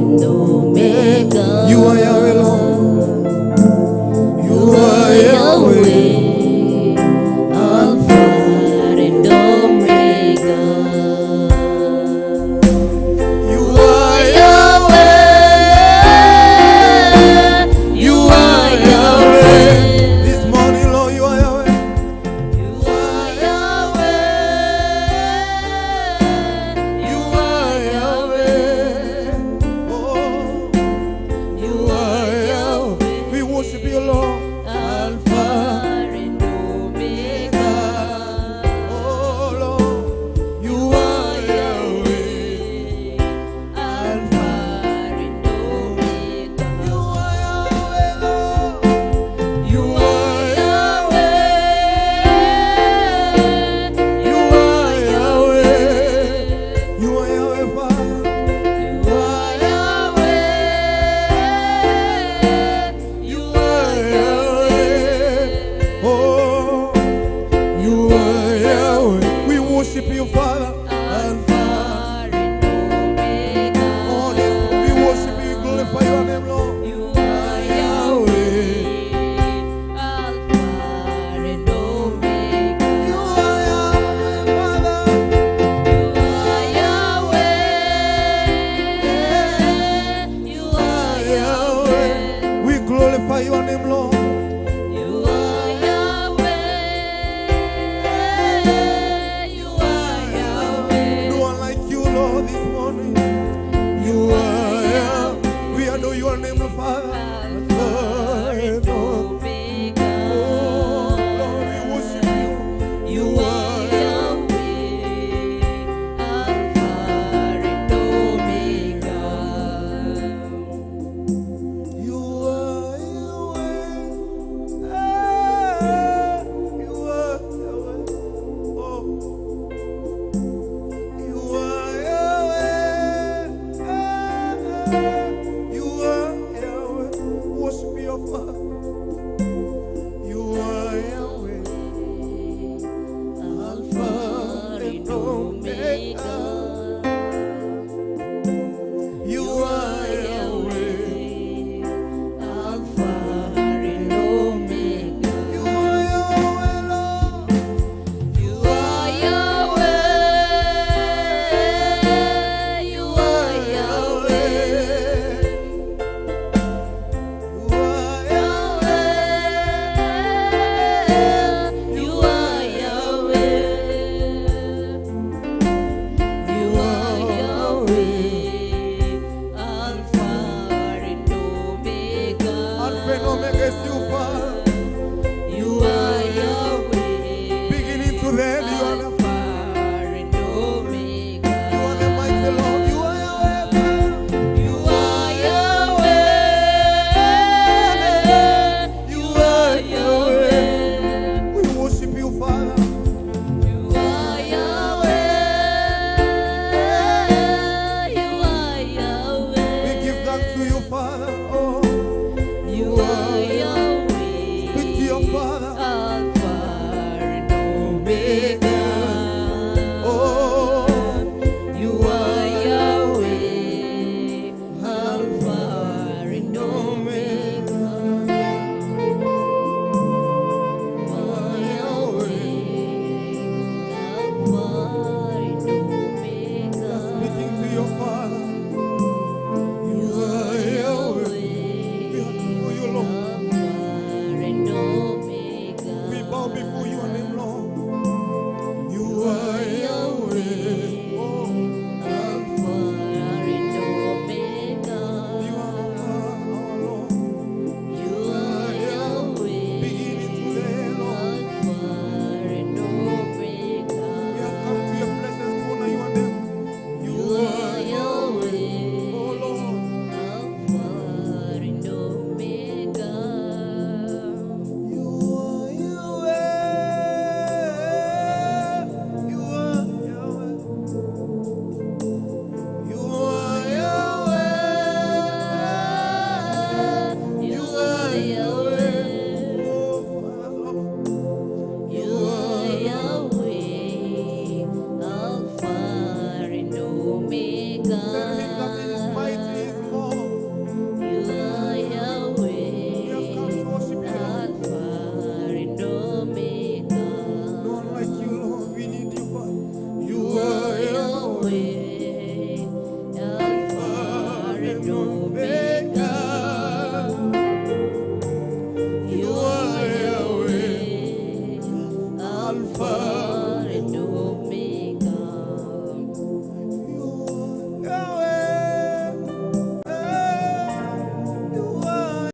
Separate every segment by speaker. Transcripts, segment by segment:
Speaker 1: and Omega.
Speaker 2: You are Yahweh, Lord. You are Yahweh.
Speaker 1: Alpha and Omega.
Speaker 2: You are Yahweh.
Speaker 1: You are Yahweh.
Speaker 2: This morning, Lord, you are Yahweh.
Speaker 1: You are Yahweh.
Speaker 2: You are Yahweh. Oh,
Speaker 1: You are Yahweh.
Speaker 2: We worship you, Lord.
Speaker 1: Alpha and Omega.
Speaker 2: Oh, Lord, you are Yahweh.
Speaker 1: Alpha and Omega.
Speaker 2: You are Yahweh, Lord.
Speaker 1: You are Yahweh.
Speaker 2: You are Yahweh. You are Yahweh, Father.
Speaker 1: You are Yahweh.
Speaker 2: You are Yahweh. Oh, you are Yahweh. We worship you, Father.
Speaker 1: Alpha and Omega.
Speaker 2: Oh, this we worship you, glorify your name, Lord.
Speaker 1: You are Yahweh. Alpha and Omega.
Speaker 2: You are Yahweh, Father.
Speaker 1: You are Yahweh. You are
Speaker 2: Yahweh.
Speaker 1: Yahweh.
Speaker 2: We glorify your name, Lord.
Speaker 1: You are Yahweh. You are Yahweh.
Speaker 2: No one like you, Lord, this morning. You are Yahweh. We adore your name, Lord, Father.
Speaker 1: Alpha and Omega.
Speaker 2: Oh, Lord, we worship you.
Speaker 1: You are Yahweh. Alpha and Omega.
Speaker 2: You are Yahweh. Ah, you are Yahweh. Oh. You are Yahweh. Ah, you are Yahweh. Worship your Father. You are Yahweh.
Speaker 1: Alpha and Omega.
Speaker 2: You are Yahweh.
Speaker 1: Alpha and Omega.
Speaker 2: You are Yahweh, Lord.
Speaker 1: You are Yahweh. You are Yahweh.
Speaker 2: and Omega.
Speaker 1: You
Speaker 2: You
Speaker 1: are
Speaker 2: are Yahweh,
Speaker 1: Yahweh,
Speaker 2: Alpha.
Speaker 1: Alpha and Omega.
Speaker 2: You are Yahweh. You are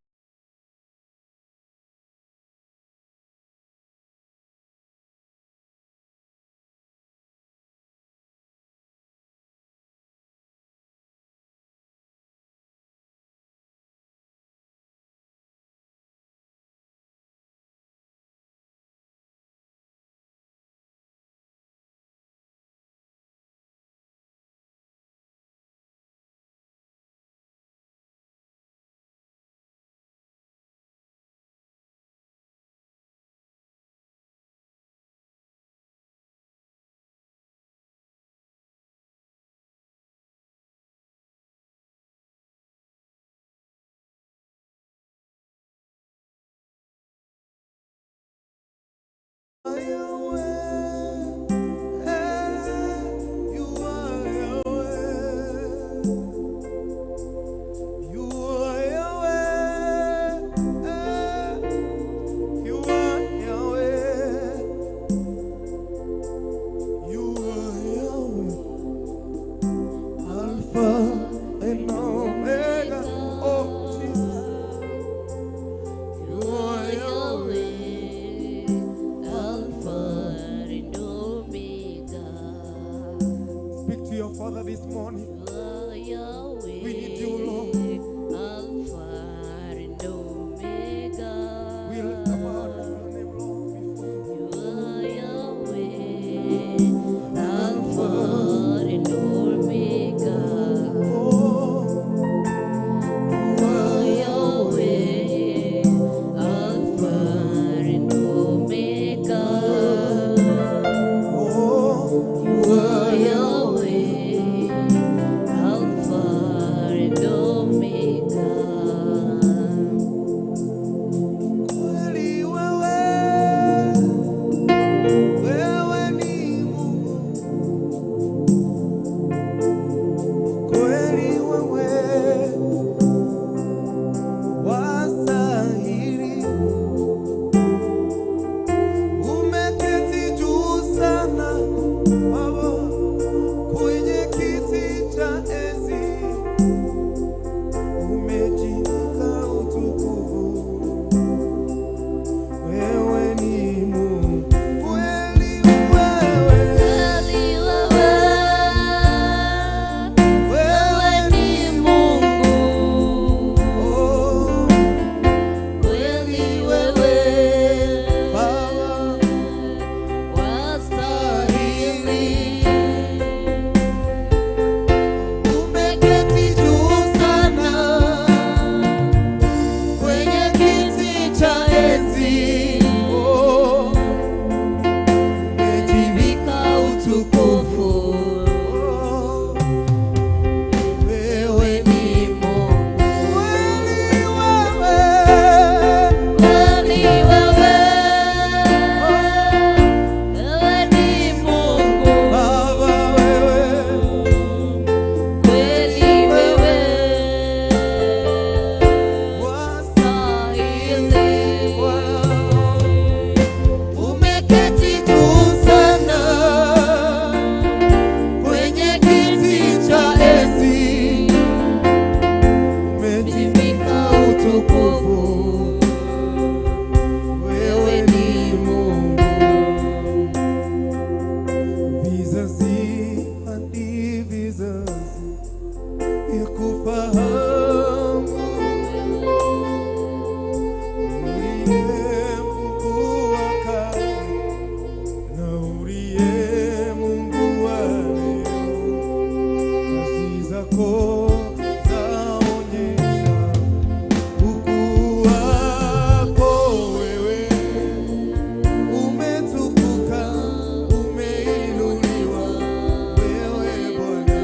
Speaker 2: Yahweh. You are Yahweh. You are Yahweh. You are Yahweh. You are Yahweh. Alpha and Omega. Oh, Jesus. You are Yahweh.
Speaker 1: Yahweh, Alpha and Omega.
Speaker 2: Speak to your Father this morning.
Speaker 1: You are Yahweh,
Speaker 2: We need you, Lord.
Speaker 1: Alpha and Omega.
Speaker 2: We lift up our your name, Lord, before you.
Speaker 1: You are Yahweh, Alpha and Omega.
Speaker 2: Oh,
Speaker 1: You are Yahweh, Alpha and Omega.
Speaker 2: oh,
Speaker 1: You are Yahweh, Alpha and Omega.
Speaker 2: Kweli wewe, wewe ni Mungu. Kweli wewe wastahili. Umeketi juu sana Baba, kwenye kiti cha enzi. Umejivika utukufu. Wewe ni Mungu. Kweli wewe,
Speaker 1: Kweli wewe,
Speaker 2: wewe
Speaker 1: wewe ni Mungu.
Speaker 2: Oh,
Speaker 1: Kweli wewe,
Speaker 2: Baba,
Speaker 1: wastahili.
Speaker 2: Umeketi juu sana kwenye kiti cha enzi. Oh, umejivika
Speaker 1: Utukufu,
Speaker 2: Oh, wewe
Speaker 1: wewe
Speaker 2: ni
Speaker 1: ni Mungu.
Speaker 2: kweli wewe,
Speaker 1: Kweli wewe, wewe ni Mungu.
Speaker 2: Baba wewe
Speaker 1: Kweli wewe,
Speaker 2: wastahili.
Speaker 1: wastahili.
Speaker 2: Umeketi juu sana kwenye kiti cha enzi, umejivika utukufu. Wewe ni Mungu. Vizazi hadi vizazi yakufahamu, uliye Mungu wa kale na uliye Mungu wa leo, kazi zako zaonyesha ukuu wako wewe. Umetukuka, umeinuliwa wewe Bwana.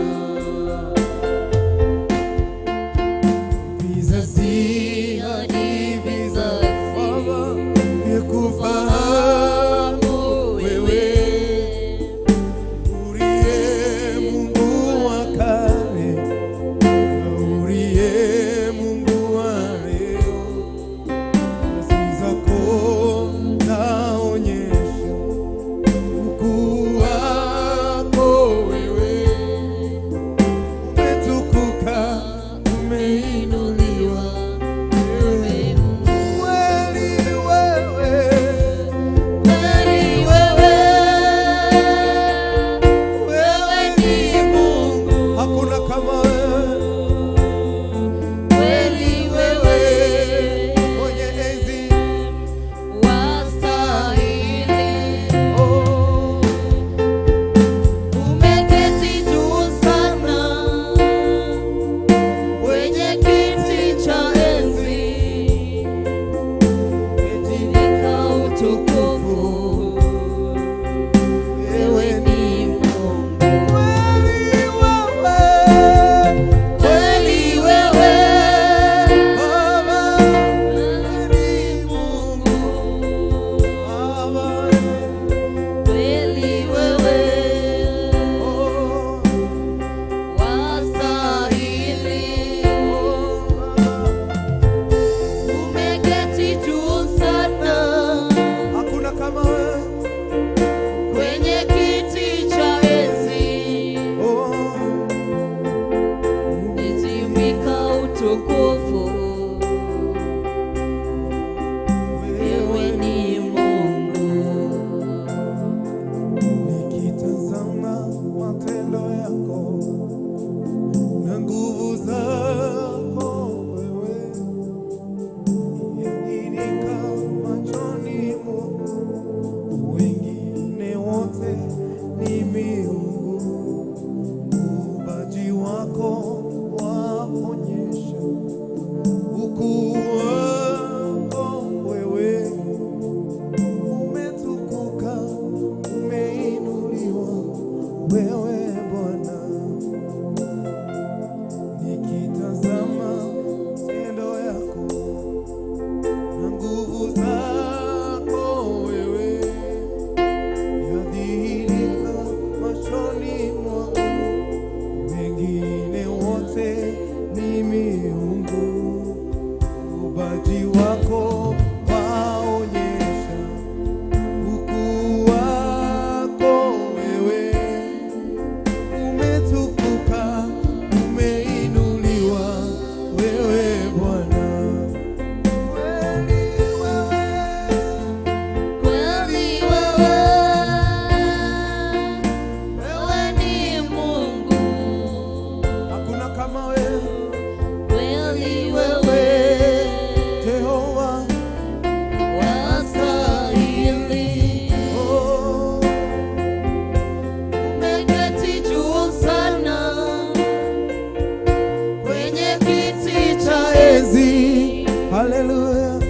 Speaker 2: Haleluya.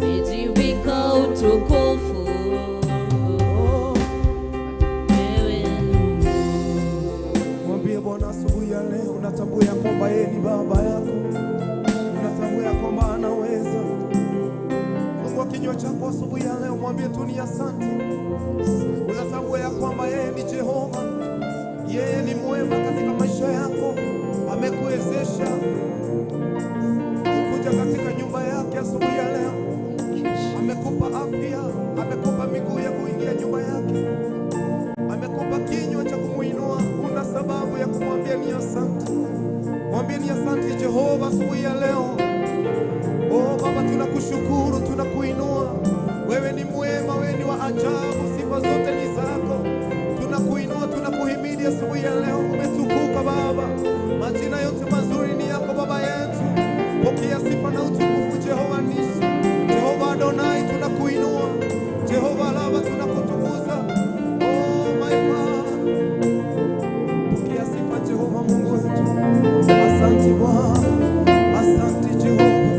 Speaker 1: Umejivika utukufu.
Speaker 2: Oh.
Speaker 1: Wewe ni
Speaker 2: Mwambie Bwana asubuhi ya leo unatambua ya kwamba yeye ni baba yako, unatambua ya kwamba anaweza. Fungua kinywa chako asubuhi ya leo, mwambie tu ni asante. Unatambua ya kwamba yeye ni Jehova, yeye ni mwema katika maisha yako, amekuwezesha kuja katika nyumba yake asubuhi ya leo, amekupa afya, amekupa miguu ya kuingia nyumba yake, amekupa kinywa cha kumuinua. Una sababu ya kumwambia ni asante. Mwambie ni asante Jehova asubuhi ya leo. Oh Baba, tunakushukuru, tunakuinua. Wewe ni mwema, wewe ni wa ajabu, sifa zote ni zako. Tunakuinua, tunakuhimidi asubuhi ya leo. Umetukuka Baba, majina yote mazuri ni yako Baba yetu. Pokea sifa na utukufu Jehova Nisi, Jehova Adonai, tunakuinua. Jehova Lava, tunakutukuza. Oh my Father, pokea sifa Jehova Mungu wetu. Asante Bwana, asante Jehova.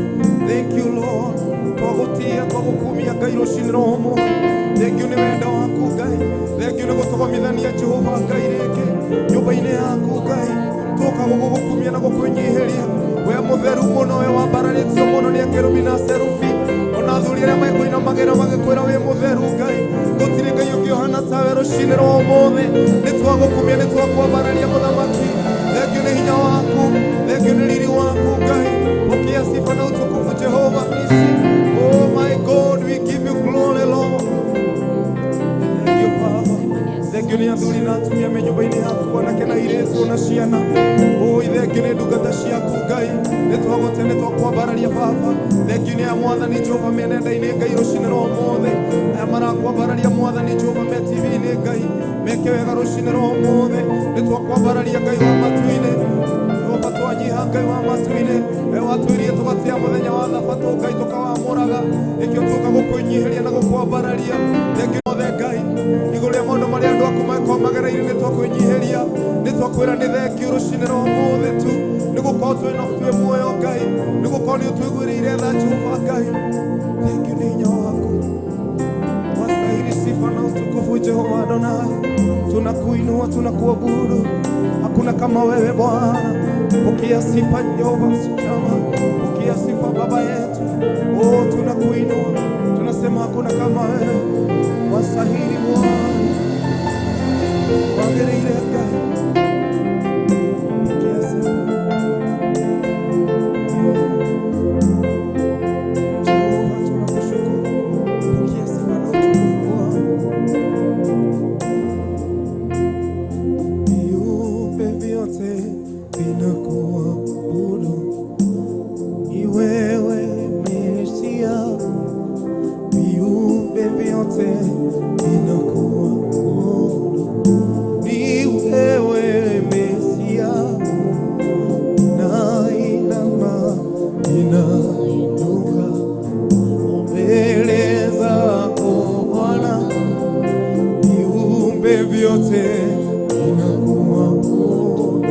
Speaker 2: Thank you Lord. Twagutia twagukumia Ngai rucini rwa ũmũthĩ. Thank you nĩ wendo waku Ngai. Thank you nĩ gũtũgomithania Jehova Ngai rĩngĩ nyũmba-inĩ yaku Ngai. Tũka gũgũkumia na gũkwĩnyihĩria. We mũtheru mũno, we wambararĩtio mũno nĩ akerubi na serubi. Ona athuri arĩa mekũinamagĩra magĩkwĩra wĩ mũtheru Ngai. Gũtirĩ Ngai ũngĩ ũhana tawe rũcinĩ rwa ũmũthĩ. Nĩ twagũkumia, nĩ twakwambararia mũthamaki. Thank you nĩ hinya waku, thank you nĩ riri waku Ngai. Pokea sifa na utukufu Jehova Nisi. Oh my God, we give you glory Lord. Thank you Father. Thank you nĩ athuri na atumia me nyũmba-inĩ yaku, anake na airĩtu na ciana. Oh, thank you nĩ ndungata ciaku Ngai. Nĩ twagũte, nĩ twakwambararia Baba. Thank you nĩ aya Mwathani Jehova me nenda-inĩ Ngai rũcinĩ rwa ũmũthĩ. Aya marakwambararia Mwathani Jehova me TV-inĩ Ngai. Meke wega rũcinĩ rwa ũmũthĩ. Nĩ twakwambararia Ngai wa matu-inĩ. Jehova twanyiha Ngai wa matu-inĩ. We watwĩrire tũgatĩa mũthenya wa thabatũ Ngai tũkawamũraga. Nĩkĩo tũka gũkwĩnyihĩria na gũkwambararia. Thank you mothe Ngai igũrũ rĩa maũndũ marĩa andũ aku makorwo magereire nĩ twakwĩnyihĩria, nĩ twakwĩra nĩ thank you rũcinĩ rwa ũmũthĩ tu nĩ gũkorwo twĩ muoyo Ngai, nĩ gũkorwo nĩ ũtũiguĩrĩire tha Jehova Ngai. Thank you nĩ hinya waku, wastahili sifa na utukufu Jehova Adonai. Tunakuinua, tunakuabudu, hakuna kama wewe Bwana. Pokea sifa Jehova Shama, pokea sifa Baba yetu. Oh, tunakuinua, tunasema hakuna kama wewe, wastahili Bwana, wagĩrĩire Ngai. Pokea sifa Jehova, tunakushukuru. Pokea sifa na utukufu Bwana. Viumbe vyote vinakuabudu, ni wewe Mesia. Viumbe vyote vinakuabudu, ni wewe Mesia. Nainama, ninainuka mbele zako Bwana, viumbe vyote vinakuabudu,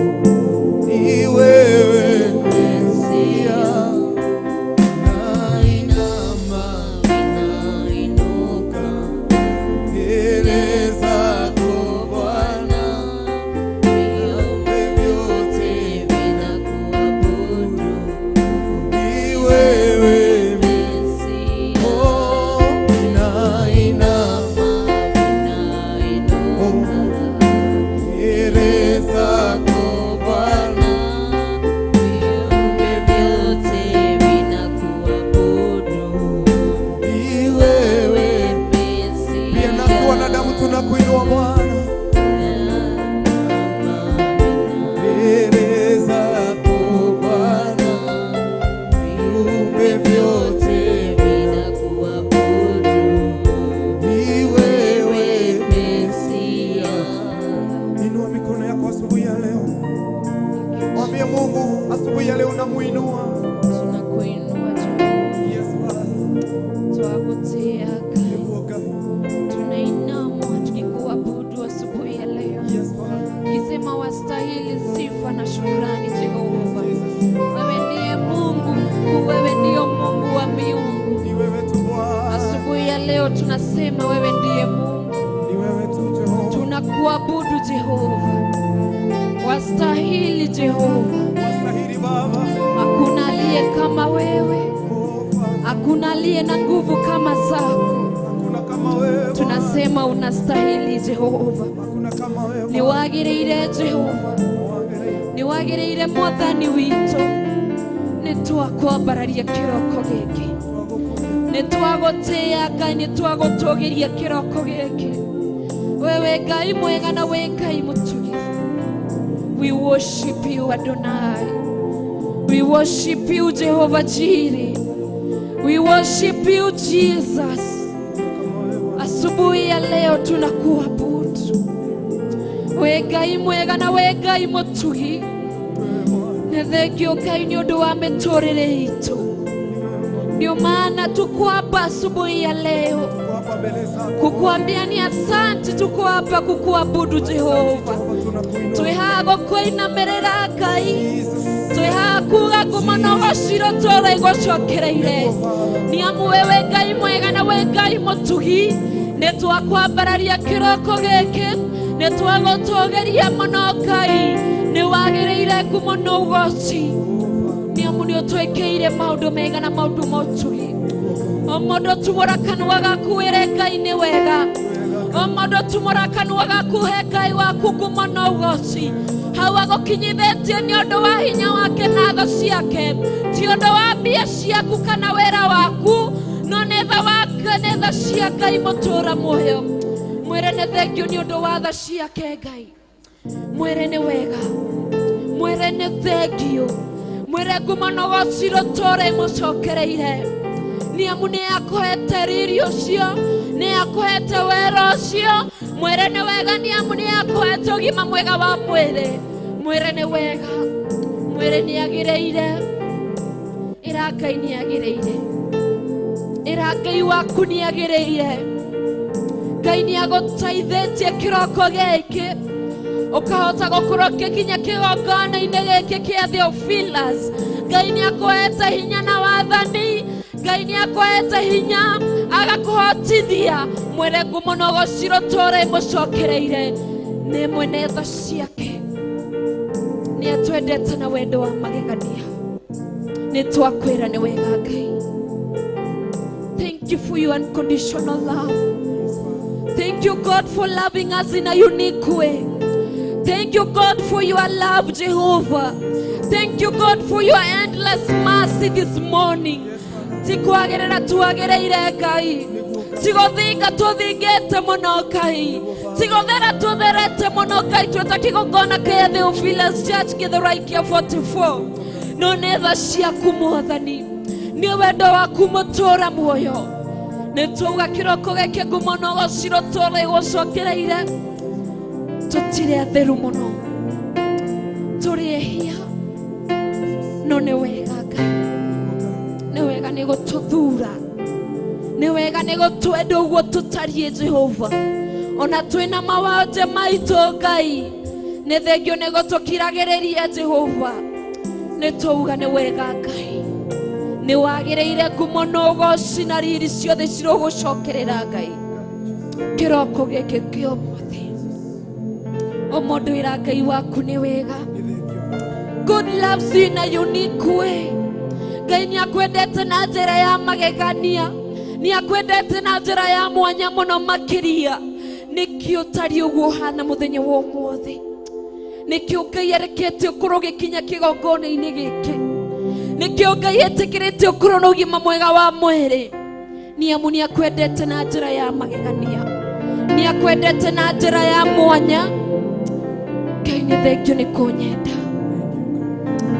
Speaker 2: ni wewe Mesia. Nainama,
Speaker 1: Ninainuka
Speaker 2: mbele zako Bwana,
Speaker 1: viumbe vyote vinakuabudu.
Speaker 2: ni wewe
Speaker 1: Mesia,
Speaker 2: Oh, ninainama
Speaker 1: ninainuka
Speaker 2: mbele zako Bwana,
Speaker 1: viumbe vyote vinakuabudu.
Speaker 2: ni wewe.
Speaker 1: Mesia,
Speaker 2: Pia nasi wanadamu tunakuinua Bwana mbele zako Bwana,
Speaker 1: viumbe vyote vinakuabudu.
Speaker 2: ni wewe
Speaker 1: Mesia.
Speaker 2: Inua mikono yako asubuhi ya leo, mwambie Mungu asubuhi ya leo namuinua.
Speaker 1: Tunakuinua Jehova,
Speaker 2: Yes, Father.
Speaker 1: twakutia Ngai,
Speaker 2: Nikuoga.
Speaker 1: tunainama tukikuabudu asubuhi ya leo,
Speaker 2: Yes, Father.
Speaker 1: kisema wastahili sifa na shukrani Jehova.
Speaker 2: Jesus.
Speaker 1: Wewe ndiye Mungu mkuu, wewe ndiyo Mungu wa tunasema wewe ndiye Mungu.
Speaker 2: Ni wewe tu Jehova.
Speaker 1: Tunakuabudu Jehova. Wastahili Jehova.
Speaker 2: Wastahili Baba.
Speaker 1: Hakuna aliye kama wewe.
Speaker 2: Oh, Father.
Speaker 1: Hakuna aliye na nguvu kama zako.
Speaker 2: Hakuna kama wewe Bwana.
Speaker 1: Tunasema unastahili Jehova.
Speaker 2: Hakuna kama wewe
Speaker 1: Nĩ
Speaker 2: Bwana.
Speaker 1: wagĩrĩire Jehova.
Speaker 2: Wagĩrĩire.
Speaker 1: Nĩ wagĩrĩire mwathani witũ. Nĩ twakwambararia kĩroko gĩkĩ.
Speaker 2: Twagũkumia.
Speaker 1: Nĩ twagũtĩĩa Ngai, nĩ twagũtũgĩria kĩroko gĩkĩ. Wewe Ngai mwega na wĩ Ngai mũtugi. We worship you Adonai. We worship you Jehovah Jireh. We worship you Jesus.
Speaker 2: Kama wewe Bwana.
Speaker 1: Asubuhi ya leo tunakuabudu. We Ngai mwega na we Ngai mũtugi.
Speaker 2: Wewe Bwana.
Speaker 1: Nĩ thengio Ngai nĩ ũndũ wa mĩtũrĩre itũ. Ndio maana tuko hapa asubuhi ya leo
Speaker 2: Tuko hapa mbele zako.
Speaker 1: kukuambia ni asante. Tuko hapa kukuabudu Jehova.
Speaker 2: Jehova, tunakuinua.
Speaker 1: Twĩ haha gũkũinamĩrĩra Ngai,
Speaker 2: Jesus.
Speaker 1: twĩ haha kuga ngumo na ũgociro tũrĩa igũcokereire. Nĩ amu wewe Ngai mwega na we Ngai mũtugi, nĩ twakwambararia kĩroko gĩkĩ, nĩ twagũtũgĩria mũno Ngai, nĩ wagĩrĩire ngumo na ũgoci. Nĩ amu nĩ ũtwĩkĩire maũndũ mega na maũndũ ma ũtugi. O mũndũ tumũra kanua gaku wĩre Ngai nĩ wega. O mũndũ tumũra kanua gaku he Ngai waku ngumo na ũgoci. Hau agũkinyithĩtie nĩ ũndũ wa hinya wake na tha ciake, ti ũndũ wa mbia ciaku kana wĩra waku, no nĩ tha wake, nĩ tha cia Ngai mũtũũra muoyo. Mwĩre nĩ thengio nĩ ũndũ wa tha ciake Ngai. Mwĩre nĩ wega, mwĩre nĩ thengio, mwĩre ngumo na ũgoci rũtũũre imũcokereire. Nĩ amu nĩ akũhete riri ũcio, nĩ akũhete wĩra ũcio. Mwĩre nĩ wega nĩ amu nĩ akũhete ũgima mwega wa mwĩrĩ. Mwĩre nĩ wega, mwĩre nĩ agĩrĩire. Ĩra Ngai nĩ agĩrĩire, ĩra Ngai waku nĩ agĩrĩire. Ngai nĩ agũteithĩtie kĩroko gĩkĩ ũkahota gũkorwo ũgĩkinya kĩgongona-inĩ gĩkĩ kĩa Theophilus. Ngai nĩ akũhete hinya na wathani. Ngai nĩ akũhete hinya agakũhotithia. Mwĩre ngumo na ũgoci rũtũũre imũcokereire. Nĩ mwene tha ciake, nĩ atwendete na wendo wa magegania. Nĩ twakwĩra nĩ wega Ngai. Thank you for your unconditional love.
Speaker 2: Yes, Father.
Speaker 1: Thank you, God, for loving us in a unique way. Thank you, God, for your love, Jehovah. Thank you, God, for your endless mercy this morning.
Speaker 2: Yes, Father.
Speaker 1: Ti kwagĩrĩra twagĩrĩire Ngai, ti gũthinga tũthingĩte mũno Ngai, ti gũthera tũtherete mũno Ngai, twĩta kĩgongona kĩa Theophilus Church Gĩthũrai 44. No nĩ tha ciaku Mwathani, nĩ wendo waku mũtũũra muoyo. Nĩ twauga kĩroko gĩkĩ ngumo na ũgoci rũtũũre igũcokereire. Tũtirĩ atheru mũno, tũrĩ ehia, no nĩ wega Ngai, nĩ wega nĩ gũtũthura, nĩ wega nĩ gũtwenda ũguo tũtariĩ Jehova. Ona twĩna mawanja maitũ Ngai, nĩ thengio nĩ gũtũkiragĩrĩria Jehova. Nĩ twauga nĩ wega Ngai, nĩ wagĩrĩire ngumo na ũgoci na riri ciothe cirũgũcokerera Ngai kĩroko gĩkĩ kĩa ũmũthĩ. O mũndũ ĩra Ngai waku nĩ wega.
Speaker 2: Nĩ thengio.
Speaker 1: God loves you in a unique way. Ngai nĩ akwendete na njĩra ya magegania, nĩ akwendete na njĩra ya mwanya mũno makĩria. Nĩkĩo ũtariĩ ũguo ũhana mũthenya wa ũmũthĩ. Nĩkĩo Ngai arekete ũkorwo ũgĩkinya kĩgongona-inĩ gĩkĩ. Nĩkĩo Ngai etĩkĩrĩte ũkorwo na ũgima mwega wa mwĩrĩ. Nĩ amu nĩ akwendete na njĩra ya magegania, nĩ akwendete na njĩra ya mwanya. Ngai nĩ thengio nĩ kũnyenda,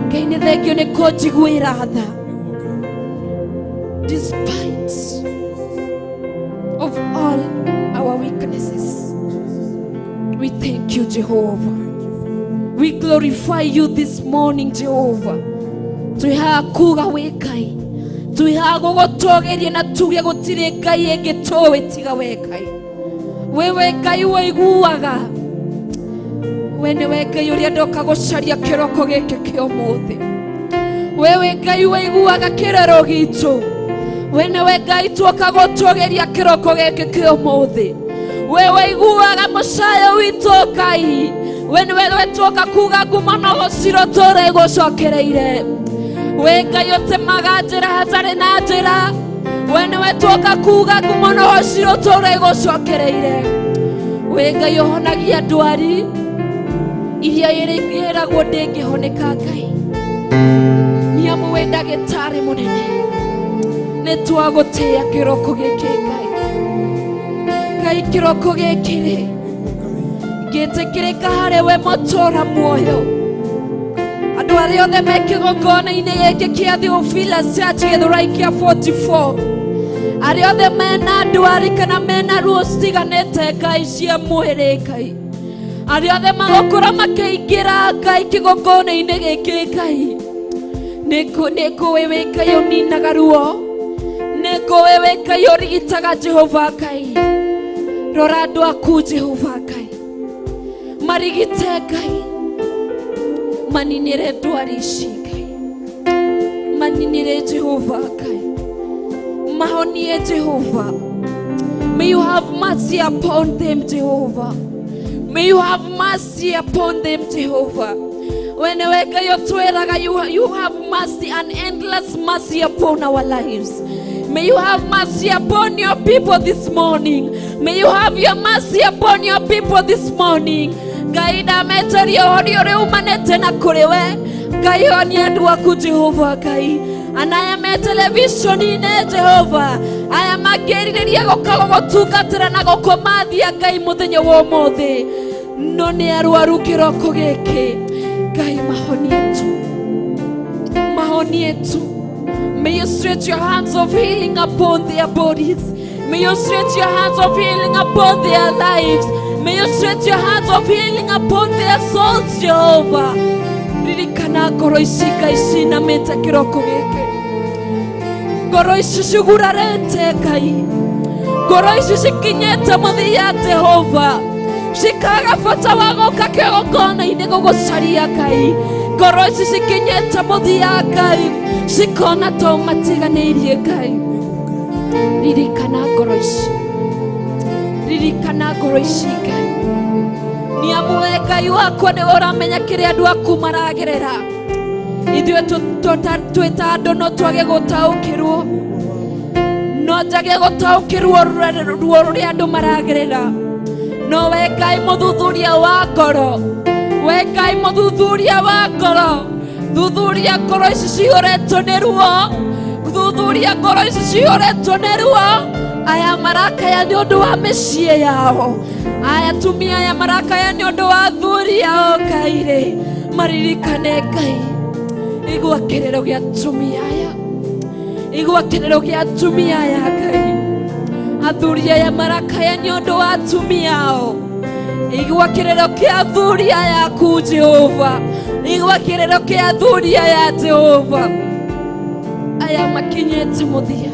Speaker 1: Ngai nĩ thengio nĩ kũnjiguĩra tha.
Speaker 2: Nĩguo Ngai.
Speaker 1: Despite of all our weaknesses, we thank you, Jehovah.
Speaker 2: Thank you, Father.
Speaker 1: We glorify you this morning, Jehovah. Twĩ haha kuga wĩ Ngai, twĩ haha gũgũtũgĩria na tuge gũtirĩ Ngai ĩngĩ tũĩ tiga we Ngai. Wewe Ngai ũiguaga, we nĩwe Ngai ũrĩa ndoka gũcaria kĩroko gĩkĩ kĩa ũmũthĩ. Wewe Ngai ũiguaga kĩrĩro gitũ, We nĩwe Ngai tuoka gũtũgĩria kĩroko gĩkĩ kĩa ũmũthĩ. We waiguaga mũcayo witũ Ngai. We nĩwe we tuoka kuga ngumo na gũciro tũrĩ gũcokereire. We Ngai ũtemaga njĩra hatarĩ na njĩra. We nĩwe tuoka kuga ngumo na gũciro tũrĩ gũcokereire. We Ngai ũhonagia ndwari iria ĩragwo ndĩngĩhoneka Ngai. Nĩ amu wĩ ndagĩtarĩ mũnene. Nĩ twagũtĩĩa kĩroko gĩkĩ Ngai. Ngai kĩroko gĩkĩ rĩ ngĩtĩkĩrĩka harĩ we mũtũra muoyo. Andũ arĩa othe me kĩgongona-inĩ gĩkĩ kĩa Theophilus Church Gĩthũrai kĩa 44 arĩa othe mena ndwari kana mena ruo citiganĩte Ngai cia mwĩrĩ Ngai arĩa othe magũkorwo makĩingĩra Ngai kĩgongona-inĩ gĩkĩ Ngai nĩngũĩ wĩ Ngai ũninaga ruo nĩngũĩ wĩ Ngai ũrigitaga Jehova Ngai rora andũ aku Jehova Ngai marigite Ngai maninĩre ndwari ici Ngai maninĩre Jehova Ngai mahonie Jehova. May you have mercy upon them, Jehovah. May you have mercy upon them, Jehovah. Whenever you have mercy and endless mercy upon our lives. May you have mercy upon your people this morning. May you have your mercy upon your people this morning. Ngai ndameteria ũhonia ũrĩa umanĩte na kũrĩ we. Ngai honia andũ aku Jehova Ngai. Anaya me televishoni-inĩ Jehova. Aya mangĩrirĩria gũka gũgũtungatĩra na gũkũmathia Ngai mũthenya wa ũmũthĩ. No nĩ arwaru kĩroko gĩkĩ. Ngai mahonie tu. Mahonie tu. May you stretch your hands of healing upon their bodies. May you stretch your hands of healing upon their lives. May you stretch your hands of healing upon their souls, Jehovah. Ririkana ngoro ici Ngai cinamĩte kĩroko gĩkĩ. Ngoro ici cigurarĩte Ngai. Ngoro ici cikinyĩte mũthia Jehova. Cikaga bata wa gũka kĩgongona-inĩ gũgũcaria Ngai. Ngoro ici cikinyĩte mũthia Ngai. Cikona to matiganĩirie Ngai. Ririkana ngoro ici. Ririkana ngoro ici Ngai. Nĩ amu we Ngai wakwa nĩwe ũramenya kĩrĩa andũ aku maragerera. Ithuĩ twĩ ta andũ no twage gũtaũkĩrwo. No njage gũtaũkĩrwo ruo rũrĩa andũ maragerera. No we Ngai mũthuthuria wa ngoro. We Ngai mũthuthuria wa ngoro. Thuthuria ngoro ici cihũrĩtwo nĩ ruo. Thuthuria ngoro ici cihũrĩtwo nĩ ruo. Aya marakaya nĩ ũndũ wa mĩciĩ yao. Aya atumia aya marakaya nĩ ũndũ wa athuri ao Ngai rĩ. Maririkane Ngai. Igua kĩrĩro gĩa atumia aya. Igua kĩrĩro gĩa atumia aya Ngai. Athuri aya marakaya nĩ ũndũ wa atumia ao. Igua kĩrĩro kĩa athuri aya aku Jehova. Igua kĩrĩro kĩa athuri aya Jehova. Aya makinyĩte mũthia.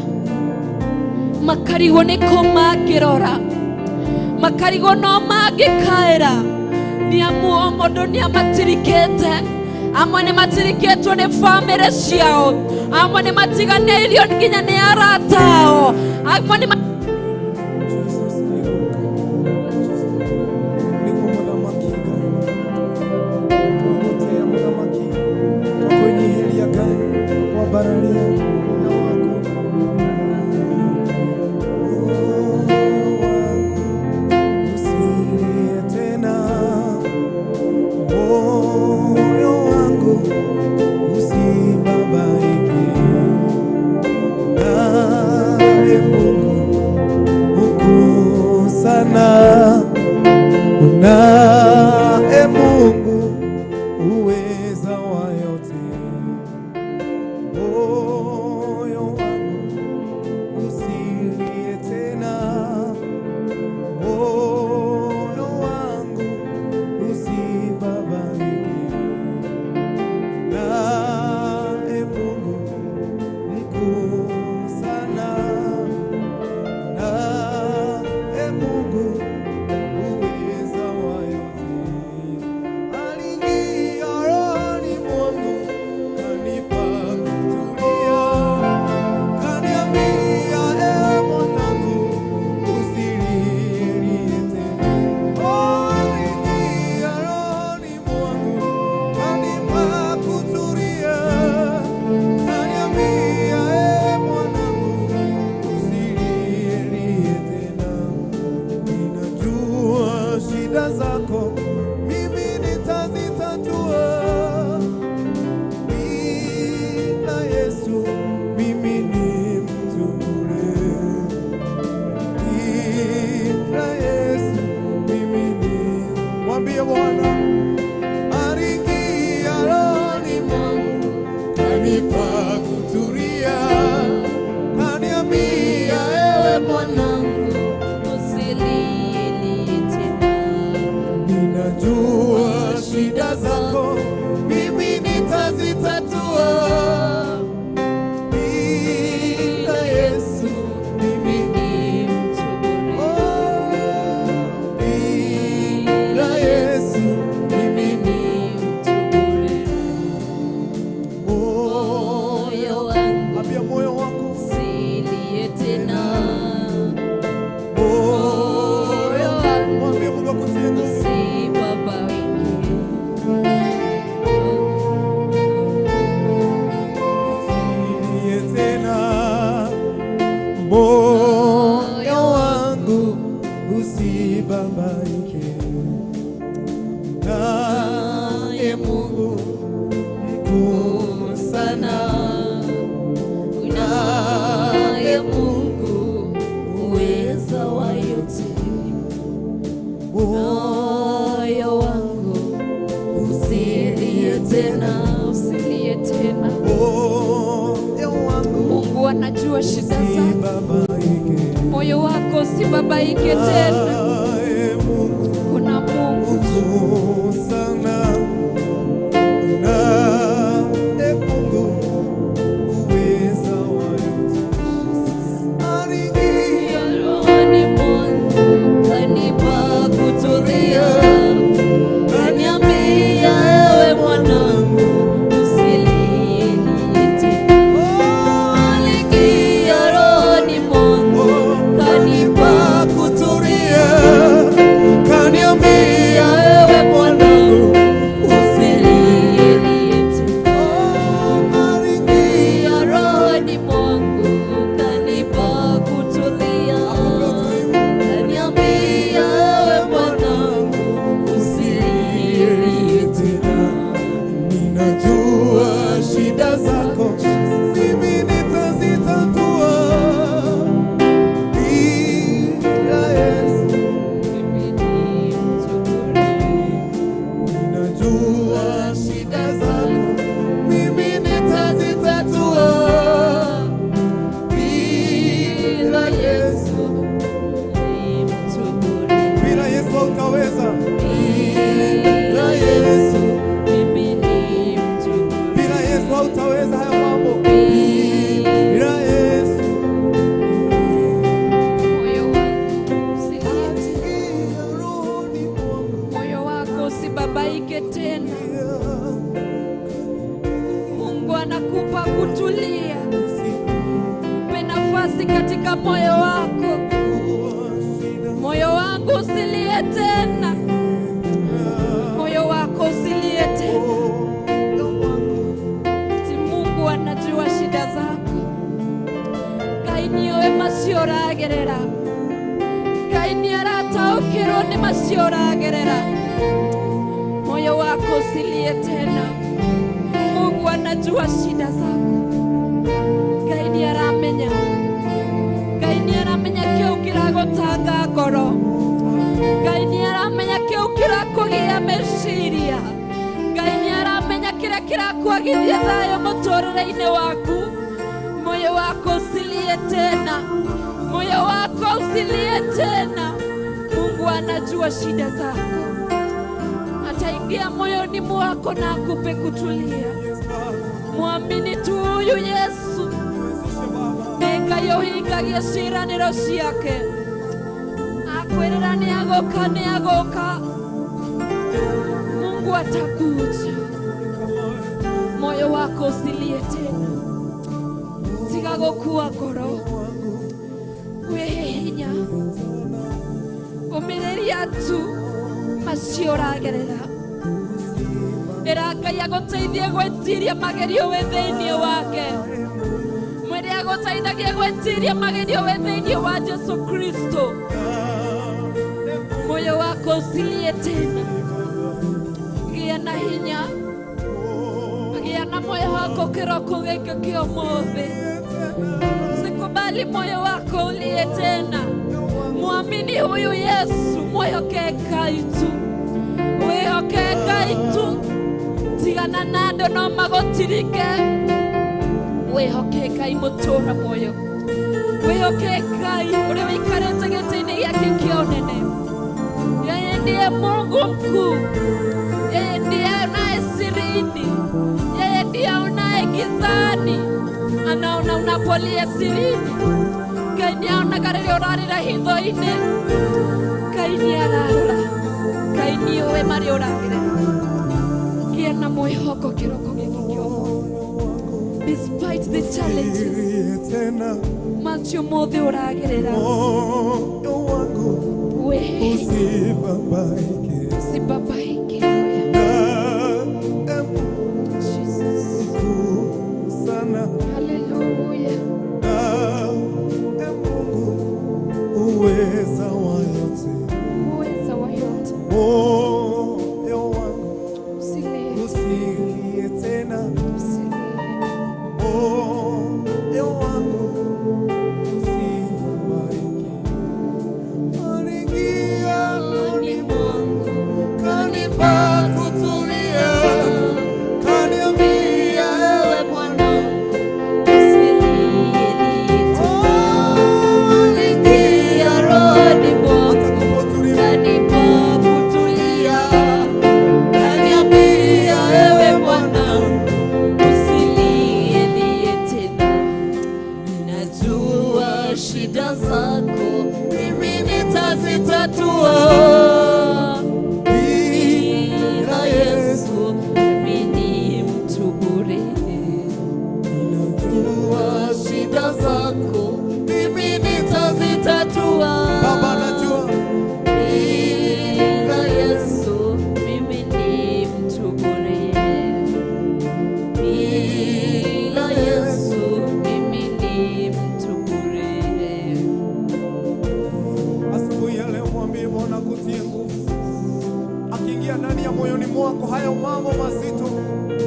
Speaker 1: Makarigwo nĩ kũ mangĩrora. Makarigwo no mangĩkaĩra. Nĩ amu o mũndũ nĩ amatirikĩte. Amwe nĩ matirikĩtwo nĩ bamĩrĩ ciao. Amwe nĩ matiganĩirio nginya nĩ arata ao. Amwe nĩ
Speaker 2: Jesus, nĩguo mũthamaki Ngai. Twagũtĩĩa mũthamaki, twakwĩnyihĩria Ngai, twakwambararia hinya waku. Moyo wangu usilie tena, moyo wangu usibabaike. Naye Mungu Kutulia, kaniambia ewe
Speaker 1: Mwanangu, usilie tena.
Speaker 2: Ninajua shida zako, mimi nitazitatua. Bila Yesu mimi
Speaker 1: Ni mtu bure.
Speaker 2: Oh, bila Yesu mimi ni
Speaker 1: Ni mtu bure.
Speaker 2: moyo.
Speaker 1: Moyo wangu
Speaker 2: Ambia moyo wako,
Speaker 1: usilie tena.
Speaker 2: moyo wangu, mwambie Mungu akutie nguvu.
Speaker 1: Usibabaike.
Speaker 2: Usilie tena, moyo wangu usibabaike, naye Mungu mkuu sana,
Speaker 1: Unaye Mungu uweza wa yote. Moyo wangu usilie tena, usilie tena.
Speaker 2: Moyo wangu
Speaker 1: Mungu anajua shida zako.
Speaker 2: usibabaike,
Speaker 1: Moyo wako usibabaike tena.
Speaker 2: naye Mungu
Speaker 1: Kuna Mungu.
Speaker 2: mkuu sana, naye Mungu uweza wa yote. Aliingia
Speaker 1: Rohoni mwangu kanipa kutulia, kaniambia ewe mwanangu usilie tena. Aliingia rohoni mwangu kanipa
Speaker 2: kutulia, kaniambia
Speaker 1: ewe mwanangu usilie tena.
Speaker 2: aliingia
Speaker 1: Rohoni mwangu kanipa kutulia, kaniambia ewe mwanangu usilie tena.
Speaker 2: Ninajua shida zako, mimi nitazitatua. Bila Yesu,
Speaker 1: Mimi ni mtu bure.
Speaker 2: ninajua shida zako, mimi nitazitatua. Bila Yesu,
Speaker 1: Ni mtu bure.
Speaker 2: bila Yesu hautaweza.
Speaker 1: Bila Yesu, mimi ni mtu bure.
Speaker 2: Bila Yesu hautaweza haya mambo. Bila Yesu.
Speaker 1: Moyo wangu usilie tena.
Speaker 2: Aliingia rohoni mwangu.
Speaker 1: Moyo wako usibabaike tena. Mungu anakupa kutulia. Mpe nafasi katika moyo wako. Moyo wangu usilie tena. Moyo wako usilie tena. Ti Mungu anajua shida zako. Ngai nĩoĩ macio ũragerera. Ngai nĩarataũkĩrwo nĩ macio ũragerera. Moyo wako usilie tena. Mungu anajua shida zako. Ngai nĩaramenya. Ngai nĩaramenya kĩu kĩragũtanga ngoro. Ngai nĩaramenya kĩu kĩrakũgĩa meciria. Ngai nĩaramenya kĩrĩa kĩrakwagithia thayũ mũtũrĩre-inĩ waku. Moyo wako usilie tena, moyo wako usilie tena. Mungu anajua shida zako, ataingia moyoni mwako na akupe kutulia. Mwamini tu huyu Yesu, nĩ Ngai ũhingagia ciĩranĩro ciake. Akwĩrĩra nĩagũka, nĩagũka. Mungu atakuja. Moyo wako usilie tena, tiga gũkua ngoro, wĩhe hinya, ũmĩrĩria tu macio ũragerera. Ĩra Ngai agũteithie gwĩtiria magerio wĩ thĩinĩ wake. Mwĩre agũteithagie gwĩtiria magerio wĩ thĩinĩ wa Jesu Kristo. Moyo wako usilie tena, gĩa na hinya, gĩa na mwĩhoko kĩroko gĩkĩ kĩa ũmũthĩ. Usikubali moyo wako ulie tena. Mwamini huyu Yesu, mwĩhoke Ngai tu, wĩhoke Ngai tu. Tigana na andũ no magũtirike. Wĩhoke Ngai mũtũũra muoyo. Wĩhoke Ngai ũrĩa wĩikarĩte gĩtĩ-inĩ gĩake kĩa ũnene. Yeye ndiye Mungu mkuu. Yeye ndiye aonaye sirini. Yeye ndiye aonaye gizani. Anaona unapolia sirini. Ngai nĩaonaga rĩrĩa ũrarĩra hitho-inĩ. Ngai nĩararora. Ngai nĩũĩ marĩa ũragerera. Gĩa na mwĩhoko kĩroko gĩkĩ kĩa ũmũthĩ. Despite the challenges
Speaker 2: Tena
Speaker 1: macio mothe ũragerera,
Speaker 2: moyo wangu
Speaker 1: we
Speaker 2: usibabaike.
Speaker 1: Usibabaike.
Speaker 2: Na
Speaker 1: Jesus.
Speaker 2: Mungu sana.
Speaker 1: Hallelujah.
Speaker 2: Na Mungu uweza wa yote.
Speaker 1: Uweza wa yote.
Speaker 2: Moyo wangu
Speaker 1: Usilie.
Speaker 2: usilie tena.
Speaker 1: Usilie.
Speaker 2: Moyo wangu usibabaike. Aliingia rohoni mwangu, kanipa kutulia, kaniambia ewe mwanangu,
Speaker 1: Uliingia rohoni mwangu,
Speaker 2: atakupa utulivu.
Speaker 1: kanipa kutulia, kaniambia ewe mwanangu, usilie tena. Najua shida zako, mimi nitazitatua. Bila Yesu, mimi ni mtu bure. Najua shida zako, mimi nitazitatua.
Speaker 2: Baba anajua.
Speaker 1: Bila Yesu, mimi ni mtu bure. Bila Yesu, mimi ni mtu bure.
Speaker 2: Asubuhi ya leo mwambie Bwana akutie nguvu. Akiingia ndani ya moyoni mwako hayo mambo mazito,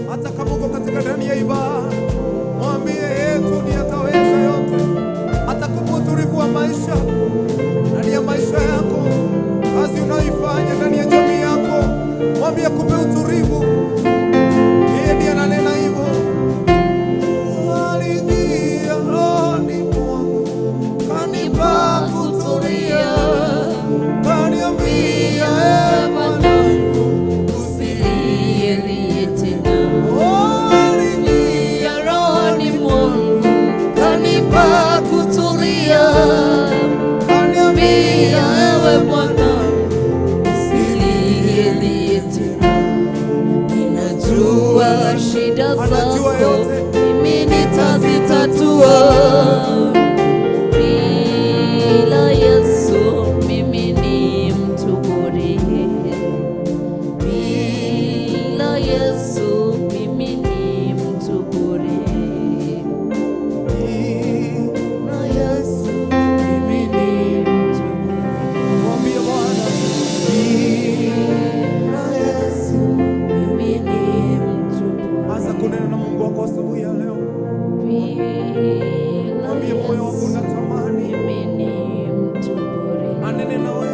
Speaker 2: hata kama uko katika ndani ya ibada, mwambie yetu ni ataweza yote. Atakupa utulivu wa maisha ndani ya maisha yako, kazi unaoifanya ndani ya jamii yako, mwambie akupe utulivu. Yeye ndiye ananena hivyo. Aliingia rohoni mwangu, kanipa kutulia, kaniambia ewe mwanangu,
Speaker 1: Usilie tena.
Speaker 2: Oh, aliingia
Speaker 1: Rohoni mwangu, kanipa kutulia,
Speaker 2: kaniambia
Speaker 1: ewe mwanangu, usilie tena. Ninajua shida
Speaker 2: Anajua
Speaker 1: zako,
Speaker 2: yote.
Speaker 1: mimi nitazitatua. Bila Yesu, mimi ni mtu bure. Bila Yesu, mimi ni mtu bure.
Speaker 2: Bila Yesu,
Speaker 1: Mimi ni mtu bure.
Speaker 2: mwambie Bwana, bila Yesu.
Speaker 1: Mimi ni mtu bure.
Speaker 2: Anza kunena na Mungu wako asubuhi ya leo.
Speaker 1: Bila
Speaker 2: Mwambie moyo wako
Speaker 1: Yesu,
Speaker 2: unatamani
Speaker 1: mimi ni mtu bure.
Speaker 2: anene na wewe.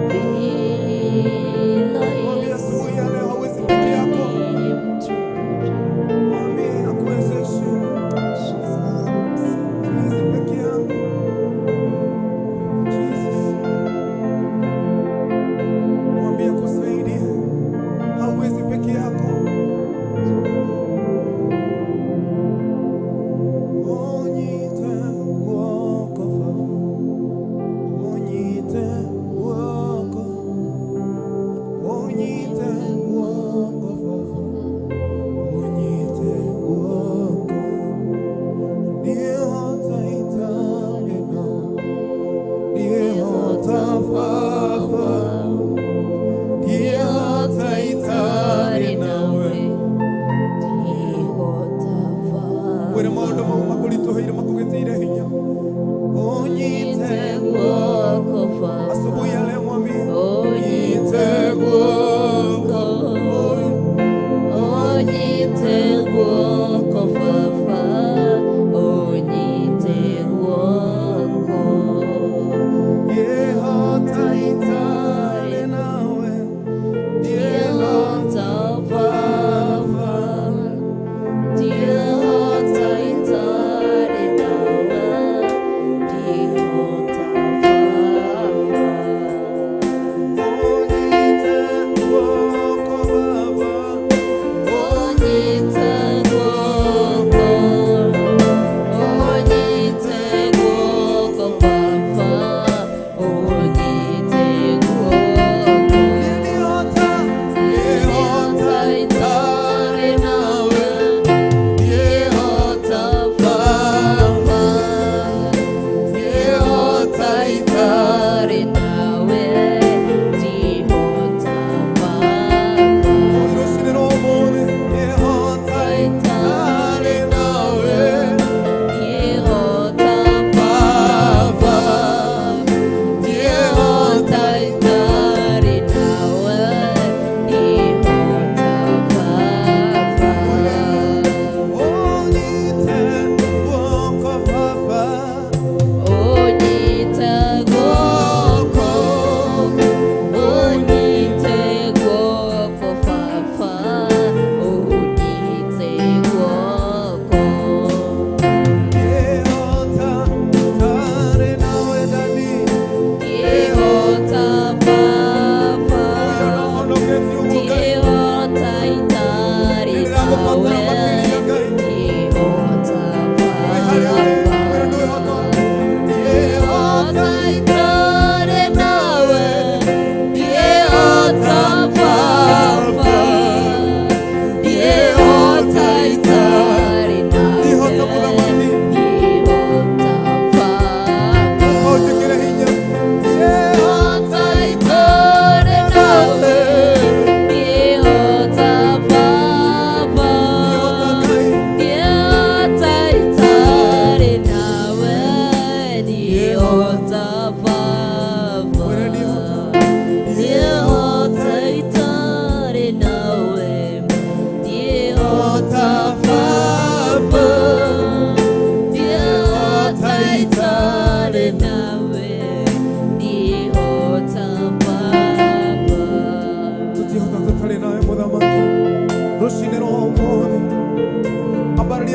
Speaker 1: Bila
Speaker 2: Mwambie
Speaker 1: Yesu,
Speaker 2: asubuhi ya leo hauwezi peke yako.
Speaker 1: mimi ni mtu bure.
Speaker 2: Mwambie akuwezeshe. Siwezi peke yangu. Jesus. Mwambie akusaidie. Hauwezi peke yako. Onyite guoko Baba. Onyite guoko. Onyite guoko Baba. Onyite guoko. Ndihotaitangena. Ndihotafafa. Ndihotaitari nawe. Wĩra maũndũ mau makũritũhĩire makũgĩtĩire hinya. Ũnyite
Speaker 1: guoko Baba.
Speaker 2: Asubuhi ya leo mwambie
Speaker 1: Onyite guoko. Onyite guoko Baba. Onyite guoko.
Speaker 2: Yehotaitare nawe.
Speaker 1: Ndihotafafa. Ndihotaitare.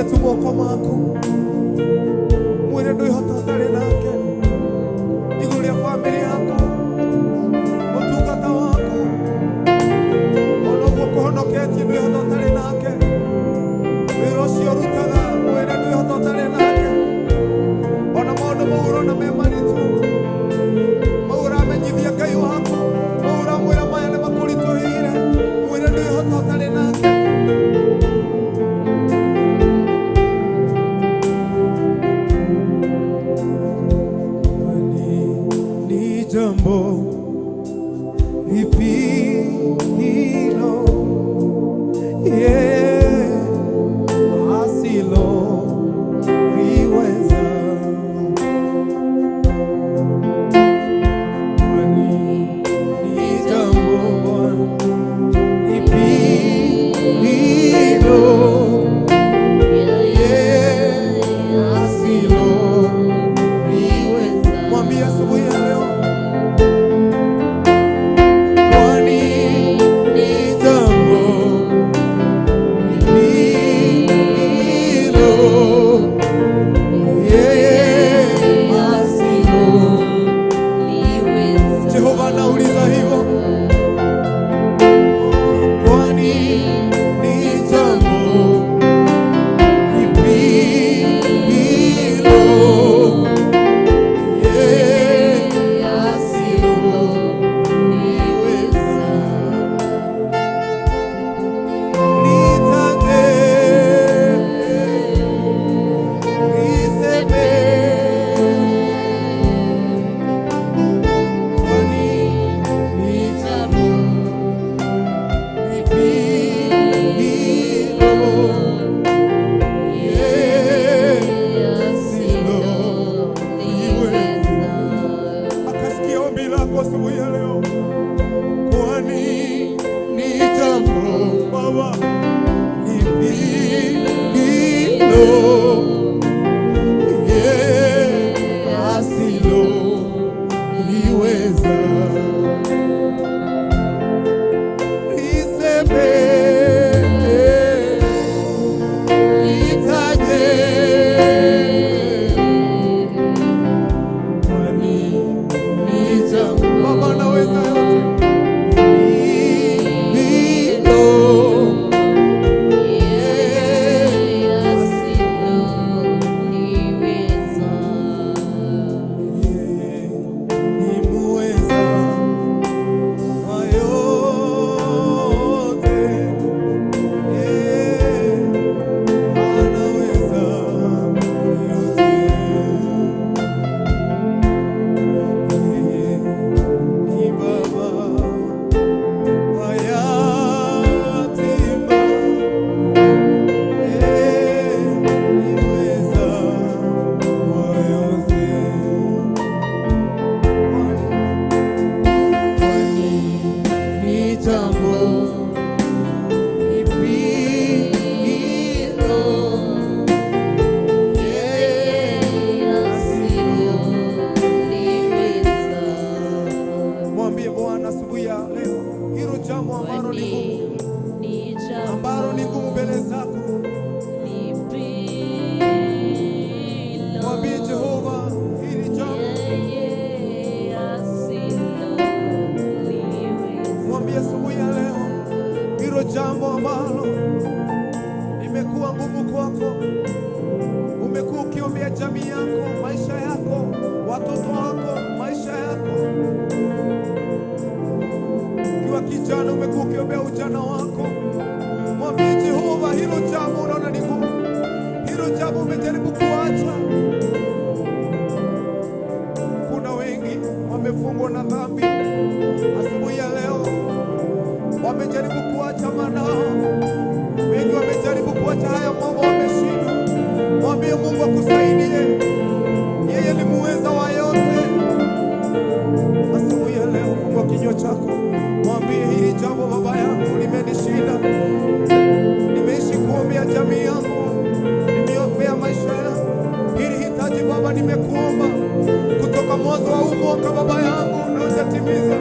Speaker 2: Mwarambararie tu moko maku. Mwĩre ndwĩhota ũtarĩ nake. Igũrũ rĩa bamĩrĩ yaku, ũtungata waku, ona ũguo kũhonoketie ndwĩhota ũtarĩ nake. Wĩra ũcio ũrutaga, mwĩre ndwĩhota ũtarĩ nake. Ona maũndũ mau ũrona me maritũ, mau ũramenyithia Ngai waku, mau ũramwĩra maya nĩ makũritũhĩire, mwĩre ndwĩhota ũtarĩ nake.
Speaker 3: Ni jambo lipi hilo yeye asiloliweza? Kwani ni jambo lipi hilo yeye asiloliweza?
Speaker 2: Mwambie asubuhi ya leo,
Speaker 3: Kwani ni jambo lipi hilo yeye asiloliweza?
Speaker 2: Jehova anauliza hivyo.
Speaker 3: Kwani ni jambo lipi hilo yeye asiloliweza?
Speaker 2: Nitaje, niseme,
Speaker 3: Kwani ni jambo lipi hilo yeye asiloliweza?
Speaker 2: Akasikia ombi lako asubuhi ya leo.
Speaker 3: Kwani ni jambo
Speaker 2: Baba,
Speaker 3: lipi hilo yeye asiloliweza? Niseme, nitaje, kwani ni jambo
Speaker 2: Baba anaweza yote.
Speaker 3: hilo yeye Yeye ni muweza wa yote, yeye anaweza yote. Yeye ni Baba wa yatima, yeye ni muweza wa yote. Kwani ni jambo lipi hilo yeye asiloliweza?
Speaker 2: Mwambie Bwana asubuhi ya leo, hilo jambo ambalo ni gumu, ambalo ni gumu mbele zako. Mwambie Jehova, hili jambo. Mwambie asubuhi ya leo, hilo jambo ambalo imekuwa ngumu kwako, umekuwa ukiombea jamii yako, maisha yako, watoto wako, maisha yako. Ukiwa kijana, umekuwa ukiombea ujana wako. Mwambie Jehova, hilo jambo unaona ni gumu, hilo jambo umejaribu kuacha. Kuna wengi wamefungwa na dhambi asubuhi ya leo, wamejaribu kuacha manao, wengi wamejaribu kuacha haya mambo, wameshindwa. Mwambie Mungu akusaidie, yeye ni muweza wa yote. Asubuhi ya leo, fungua kinywa chako, mwambie hili jambo baba yangu limenishinda. Nimeishi kuombea jamii yangu, nimeombea maisha yangu. Hili hitaji Baba, nimekuomba kutoka mwanzo wa huu mwaka baba yangu, na hujatimiza.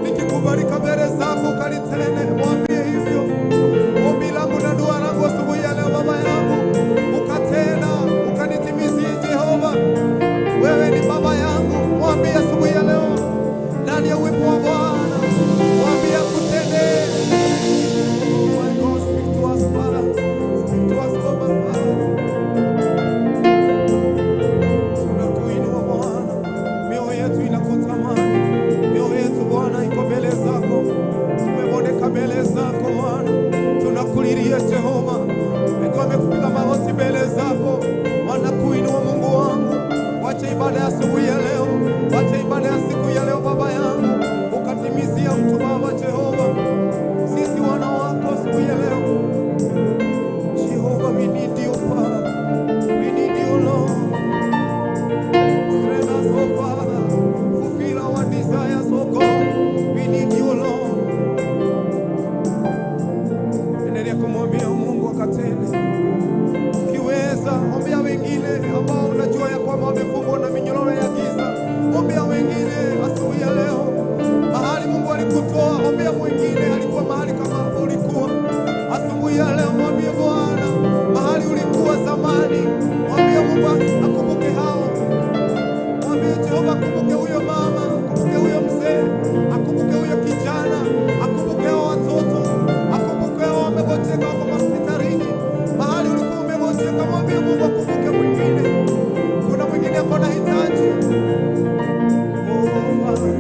Speaker 2: Nikikubalika mbele zako ukalitende, mwambie hivyo. Ombi langu na dua langu asubuhi ya leo baba yangu, asubuhi ya leo. Wacha ibada ya siku ya leo Baba yangu ukatimizia mtu Baba Jehova, sisi wana wako asubuhi ya leo. Jehova, we need you Father, we need you Lord. Strengthen us, oh Father, fulfill our desires, oh God. We need you Lord. Endelea kumwambia Mungu akatende. Ukiweza ombea wengine ambao unajua ya kwamba wamefungwa na minyororo ya giza. Ombea wengine asubuhi ya leo. Mahali Mungu alikutoa, ombea mwingine alikuwa mahali kama hapo ulikuwa. Asubuhi ya leo mwambie Bwana, mahali ulikuwa zamani, mwambie Mungu akumbuke hao. Mwambie Jehova akumbuke huyo mama, akumbuke huyo mzee, akumbuke huyo kijana, akumbuke hao watoto, akumbuke hao wamegonjeka wako hospitalini. Mahali ulikuwa umegonjeka, mwambie Mungu akumbuke mwingine. Kuna mwingine ako na hitaji. Oh, Father,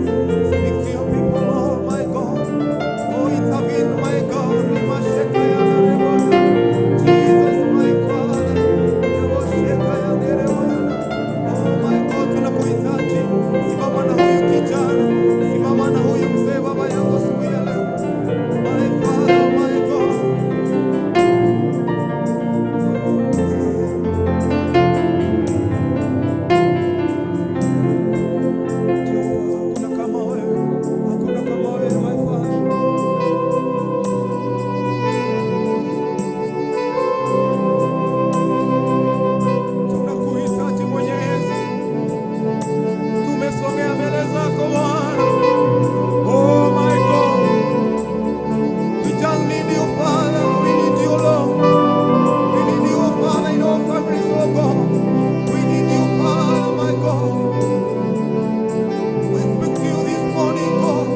Speaker 2: speak to your people, Lord, my God. Oh, intervene, my God. Rimasheka ya nereboya. Jesus, my Father. Rebosheka ya nereboya. Oh, my God, tunakuhitaji. Simama na huyu kijana, simama na huyu mzee, Baba yangu, asubuhi ya leo. My Father, my God. Jehova, hakuna kama wewe, hakuna kama wewe, my Father. Tunakuhitaji Mwenyezi, tumesogea mbele zako Bwana. Oh my God, we just need you Father, we need you Lord, we need you Father in our families, oh God. We need you Father, my God. We speak to you this morning, God.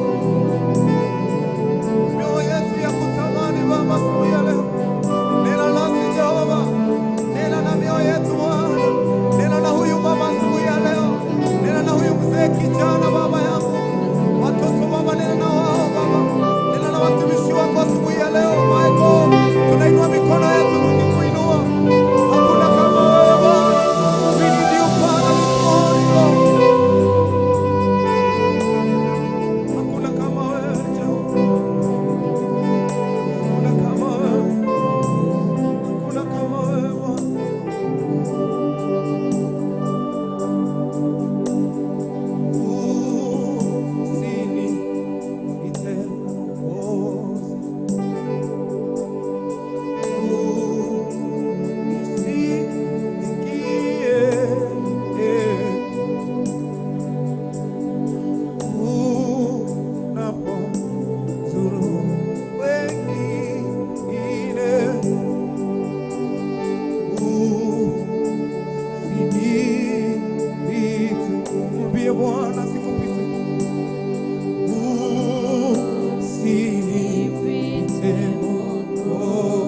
Speaker 2: Mioyo yetu ya kutamani Baba asubuhi ya leo. Nena nasi Jehova, nena na mioyo yetu Bwana, nena na huyu mama asubuhi ya leo, nena na huyu mzee kijana Baba yangu, watoto Baba, nena na wao Baba, nena na watumishi wako asubuhi ya leo. My God, tunainua mikono yetu tukikuinua, hakuna kama wewe Bwana. We need you Father this morning, Lord. Hakuna kama wewe Jehova, hakuna kama wewe, hakuna kama wewe Bwana. Usiniite Mwokozi, unisikie unapozuru wengine, usinipite. Mwambie Bwana sikupite. Usinipite Mwokozi,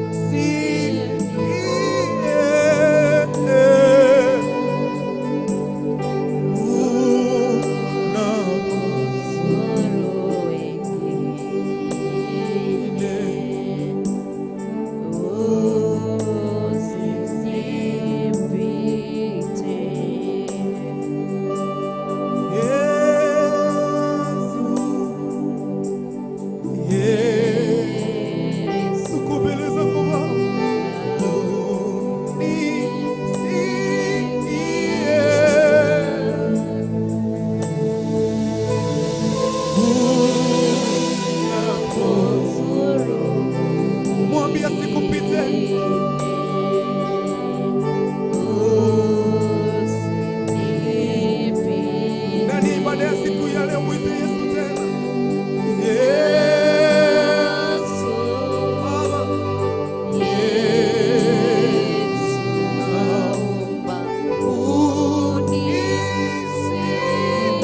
Speaker 2: usikie Mwambie sikupite. Ndani ya ibada ya siku ya leo mwite Yesu tena. Yesu Baba, Yesu naomba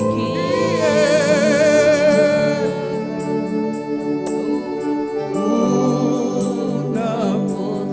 Speaker 2: unisikie. Unapo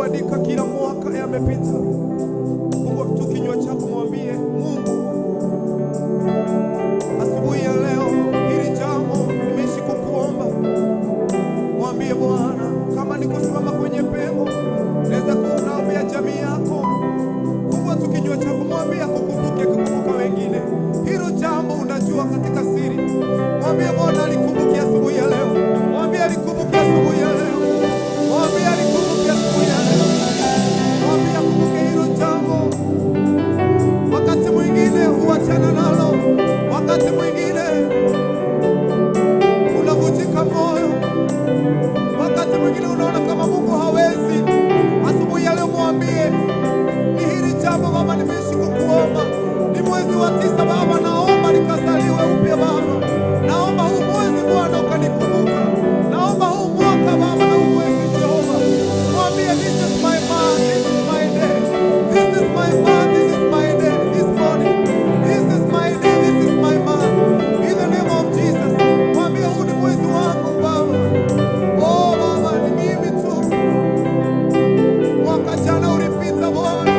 Speaker 2: kuandika kila mwaka yamepita. Fungua tu kinywa chako, mwambie Mungu, asubuhi ya leo hili jambo nimeishi kukuomba. Mwambie Bwana, kama nikusimama kwenye pengo, naweza kunaombea jamii yako. Fungua tu kinywa chako, mwambie akukumbuke, kukumbuka wengine. Hilo jambo unajua katika siri. Mwambie Bwana alikumbuke asubuhi ya leo. Mwambie alikumbuke asubuhi ya leo. Mwambie alikumbuke asubuhi ya leo. Mwambie akumbuke hilo jambo. Wakati mwingine huachana nalo, wakati mwingine unavunjika moyo, wakati mwingine unaona kama Mungu hawezi. Asubuhi ya leo mwambie, ni hili jambo Baba, nimeishi kukuomba. Ni mwezi wa 9 Baba, naomba nikazaliwe upya Baba. Naomba huu mwezi Bwana ukanikumbuka. Naomba huu mwaka Baba na huu mwezi Jehova. Mwambie, this is my month, this is my day. This is my month, this is my day, this morning. This is my day, this is my month. In the name of Jesus. Mwambie huu ni mwezi wangu Baba. Oh Baba, ni mimi tu. Mwaka jana ulipita Bwana,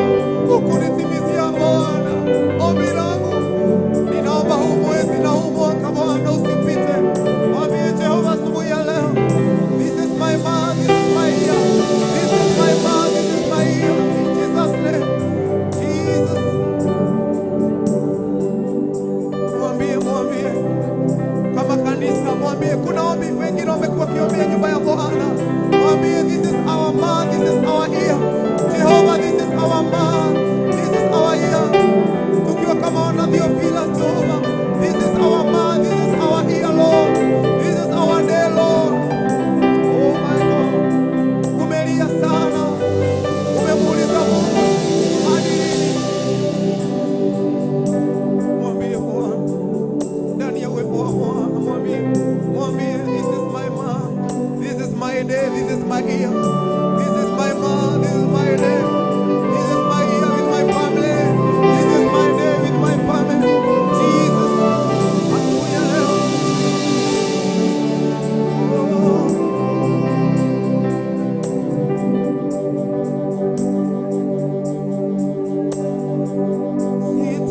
Speaker 2: hukunitimizia Bwana ombi langu. Ninaomba huu mwezi na huu mwaka Bwana usipite. Mwambie Jehova asubuhi ya leo, this is my month, this is my year. This is my month, this is my year. In Jesus' name. Jesus. Mwambie, mwambie kama kanisa, mwambie kuna ombi wengine wamekuwa wakiombea nyumba ya Bwana. Mwambie, this is our month, this is our year. Jehovah, this is our month, this is our year. Tukiwa kama wana Theophilus, Jehovah, this is our month, this is our year, Lord. This is our day, Lord. Oh my God. Umelia sana. Umemuuliza Mungu hadi lini? Mwambie Bwana ndani ya uwepo wa Bwana, mwambie, mwambie, this is my month, this is my day, this is my year, this is my month, this is my day, this is my year with my family, this is my day with my family. Jesus, asubuhi ya leo. Oh.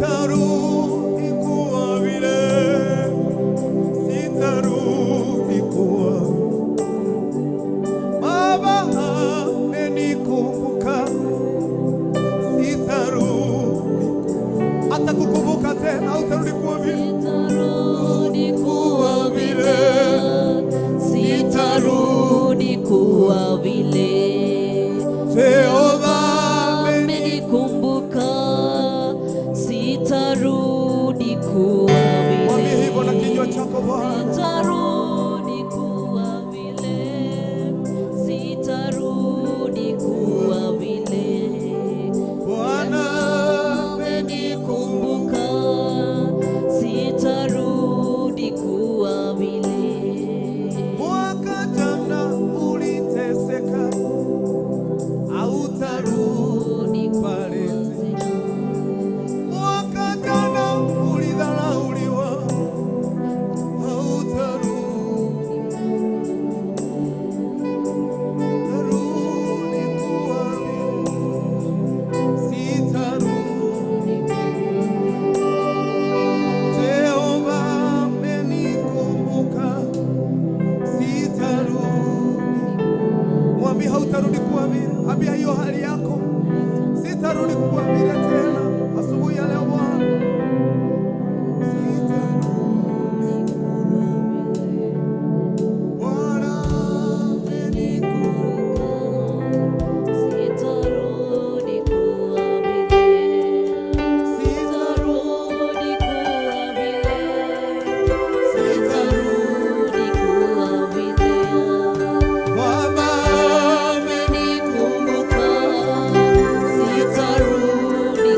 Speaker 2: Sitarudi kuwa vile, sitarudi kuwa. Baba amenikumbuka, sitarudi. Hata kukumbuka tena, utarudi kuwa vile.
Speaker 1: Sitarudi kuwa vile, sitarudi kuwa vile.
Speaker 2: Jehova
Speaker 1: Amenikumbuka, sitarudi kuwa vile.
Speaker 2: Mwambie hivyo na kinywa chako Bwana.
Speaker 1: Sitarudi kuwa vile, sitarudi kuwa vile.
Speaker 2: Bwana amenikumbuka.
Speaker 1: Kumbuka, sitarudi kuwa vile.
Speaker 2: Mwaka jana uliteseka, hautarudi pale tena. Mwaka jana ulidharauliwa, hautarudi. Tarudi kuwa vile, sitarudi. Jehova amenikumbuka, sitarudi. Mwambie hautarudi kuwa vile. Ambia hiyo hali yako, sitarudi kuwa vile tena. Asubuhi ya leo Bwana, sitarudi. Bwana amenikumbuka.
Speaker 1: Sitarudi kuwa vile. Sitarudi kuwa vile. Sitarudi kuwa vile.
Speaker 2: Baba
Speaker 1: Amenikumbuka, sitarudi.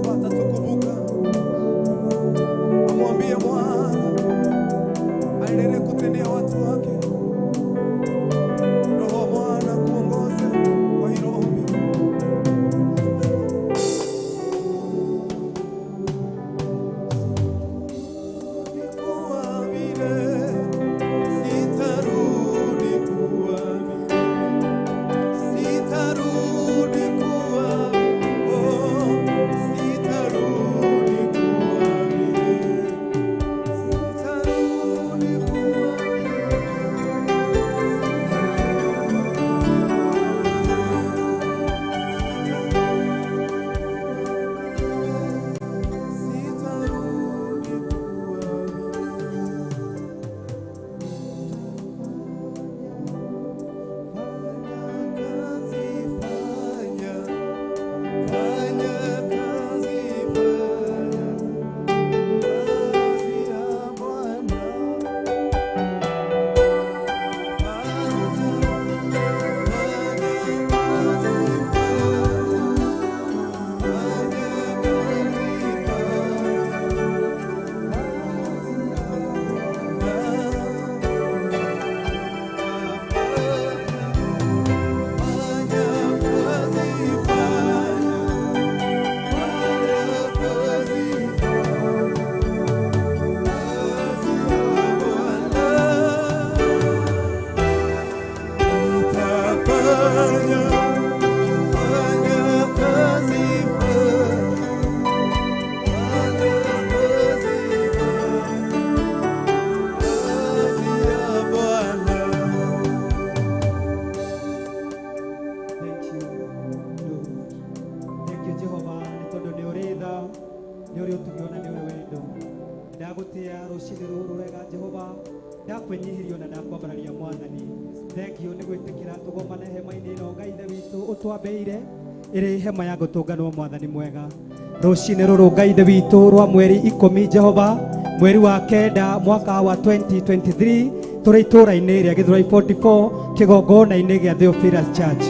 Speaker 2: Jehova atatukumbuka. Amwambie Bwana aendelee kutendea watu wake. Roho wa Bwana kuongoze kwa hilo ombi. Kuwa vile, sitarudi kuwa vile. Sitarudi kuwa, oh, sitarudi kuwa vile. Sitarudi kuwa. Sitarudi kuwa vile. Fanya kazi, fanya, fanya kazi, fanya kazi ya Bwana. Fanya, fanya kazi, fanya, fanya kazi, fanya. Fanya kazi, fanya, fanya kazi, kazi ya Bwana. Nitafanya, fanya kazi, fanya kazi, kazi ya Bwana.
Speaker 4: Thank you, Lord. Thank you, Jehova, nĩ tondũ nĩ ũrĩ tha, nĩ ũrĩ ũtugi ona nĩ ũrĩ wendo. Ndagũtĩa rũcinĩ rũrũ rwega Jehova, ndakwĩnyihĩrio na ndakwambararia Mwathani. Thank you nĩ gwĩtĩkĩra tũgomane hema-inĩ ĩno Ngai Ithe witũ ũtwambĩire ĩrĩ hema ya gũtũnganwo Mwathani mwega. Rũcinĩ rũrũ Ngai Ithe witũ rwa mweri 10 Jehova, mweri wa 9 mwaka wa 2023 tũrĩ itũũra-inĩ rĩa Gĩthũrai 44 kĩgongona-inĩ gĩa Theophilus Church.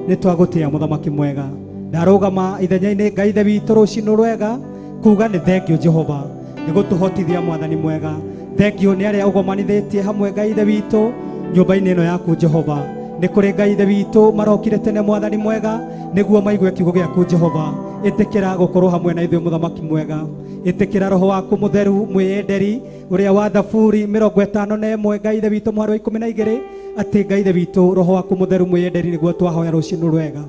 Speaker 4: Nĩ twagũtĩa mũthamaki mwega. Ndarũgama ithenya-inĩ Ngai Ithe witũ rũcinĩ rwega kuga nĩ thank you Jehova nĩ gũtũhotithia Mwathani mwega. Thank you nĩ arĩa ũgomanithĩtie hamwe Ngai Ithe witũ nyũmba-inĩ ĩno yaku Jehova. Nĩ kũrĩ Ngai Ithe witũ marokire tene Mwathani mwega nĩguo maigue kiugo gĩaku Jehova. Ĩtĩkĩra gũkorwo hamwe na ithuĩ mũthamaki mwega. Ĩtĩkĩra roho waku mũtheru mwĩyenderi ũrĩa wa Thaburi 51 Ngai Ithe witũ mũhari wa 12 atĩ Ngai Ithe witũ roho waku mũtheru mwĩyenderi nĩguo twahoya rũcinĩ rwega.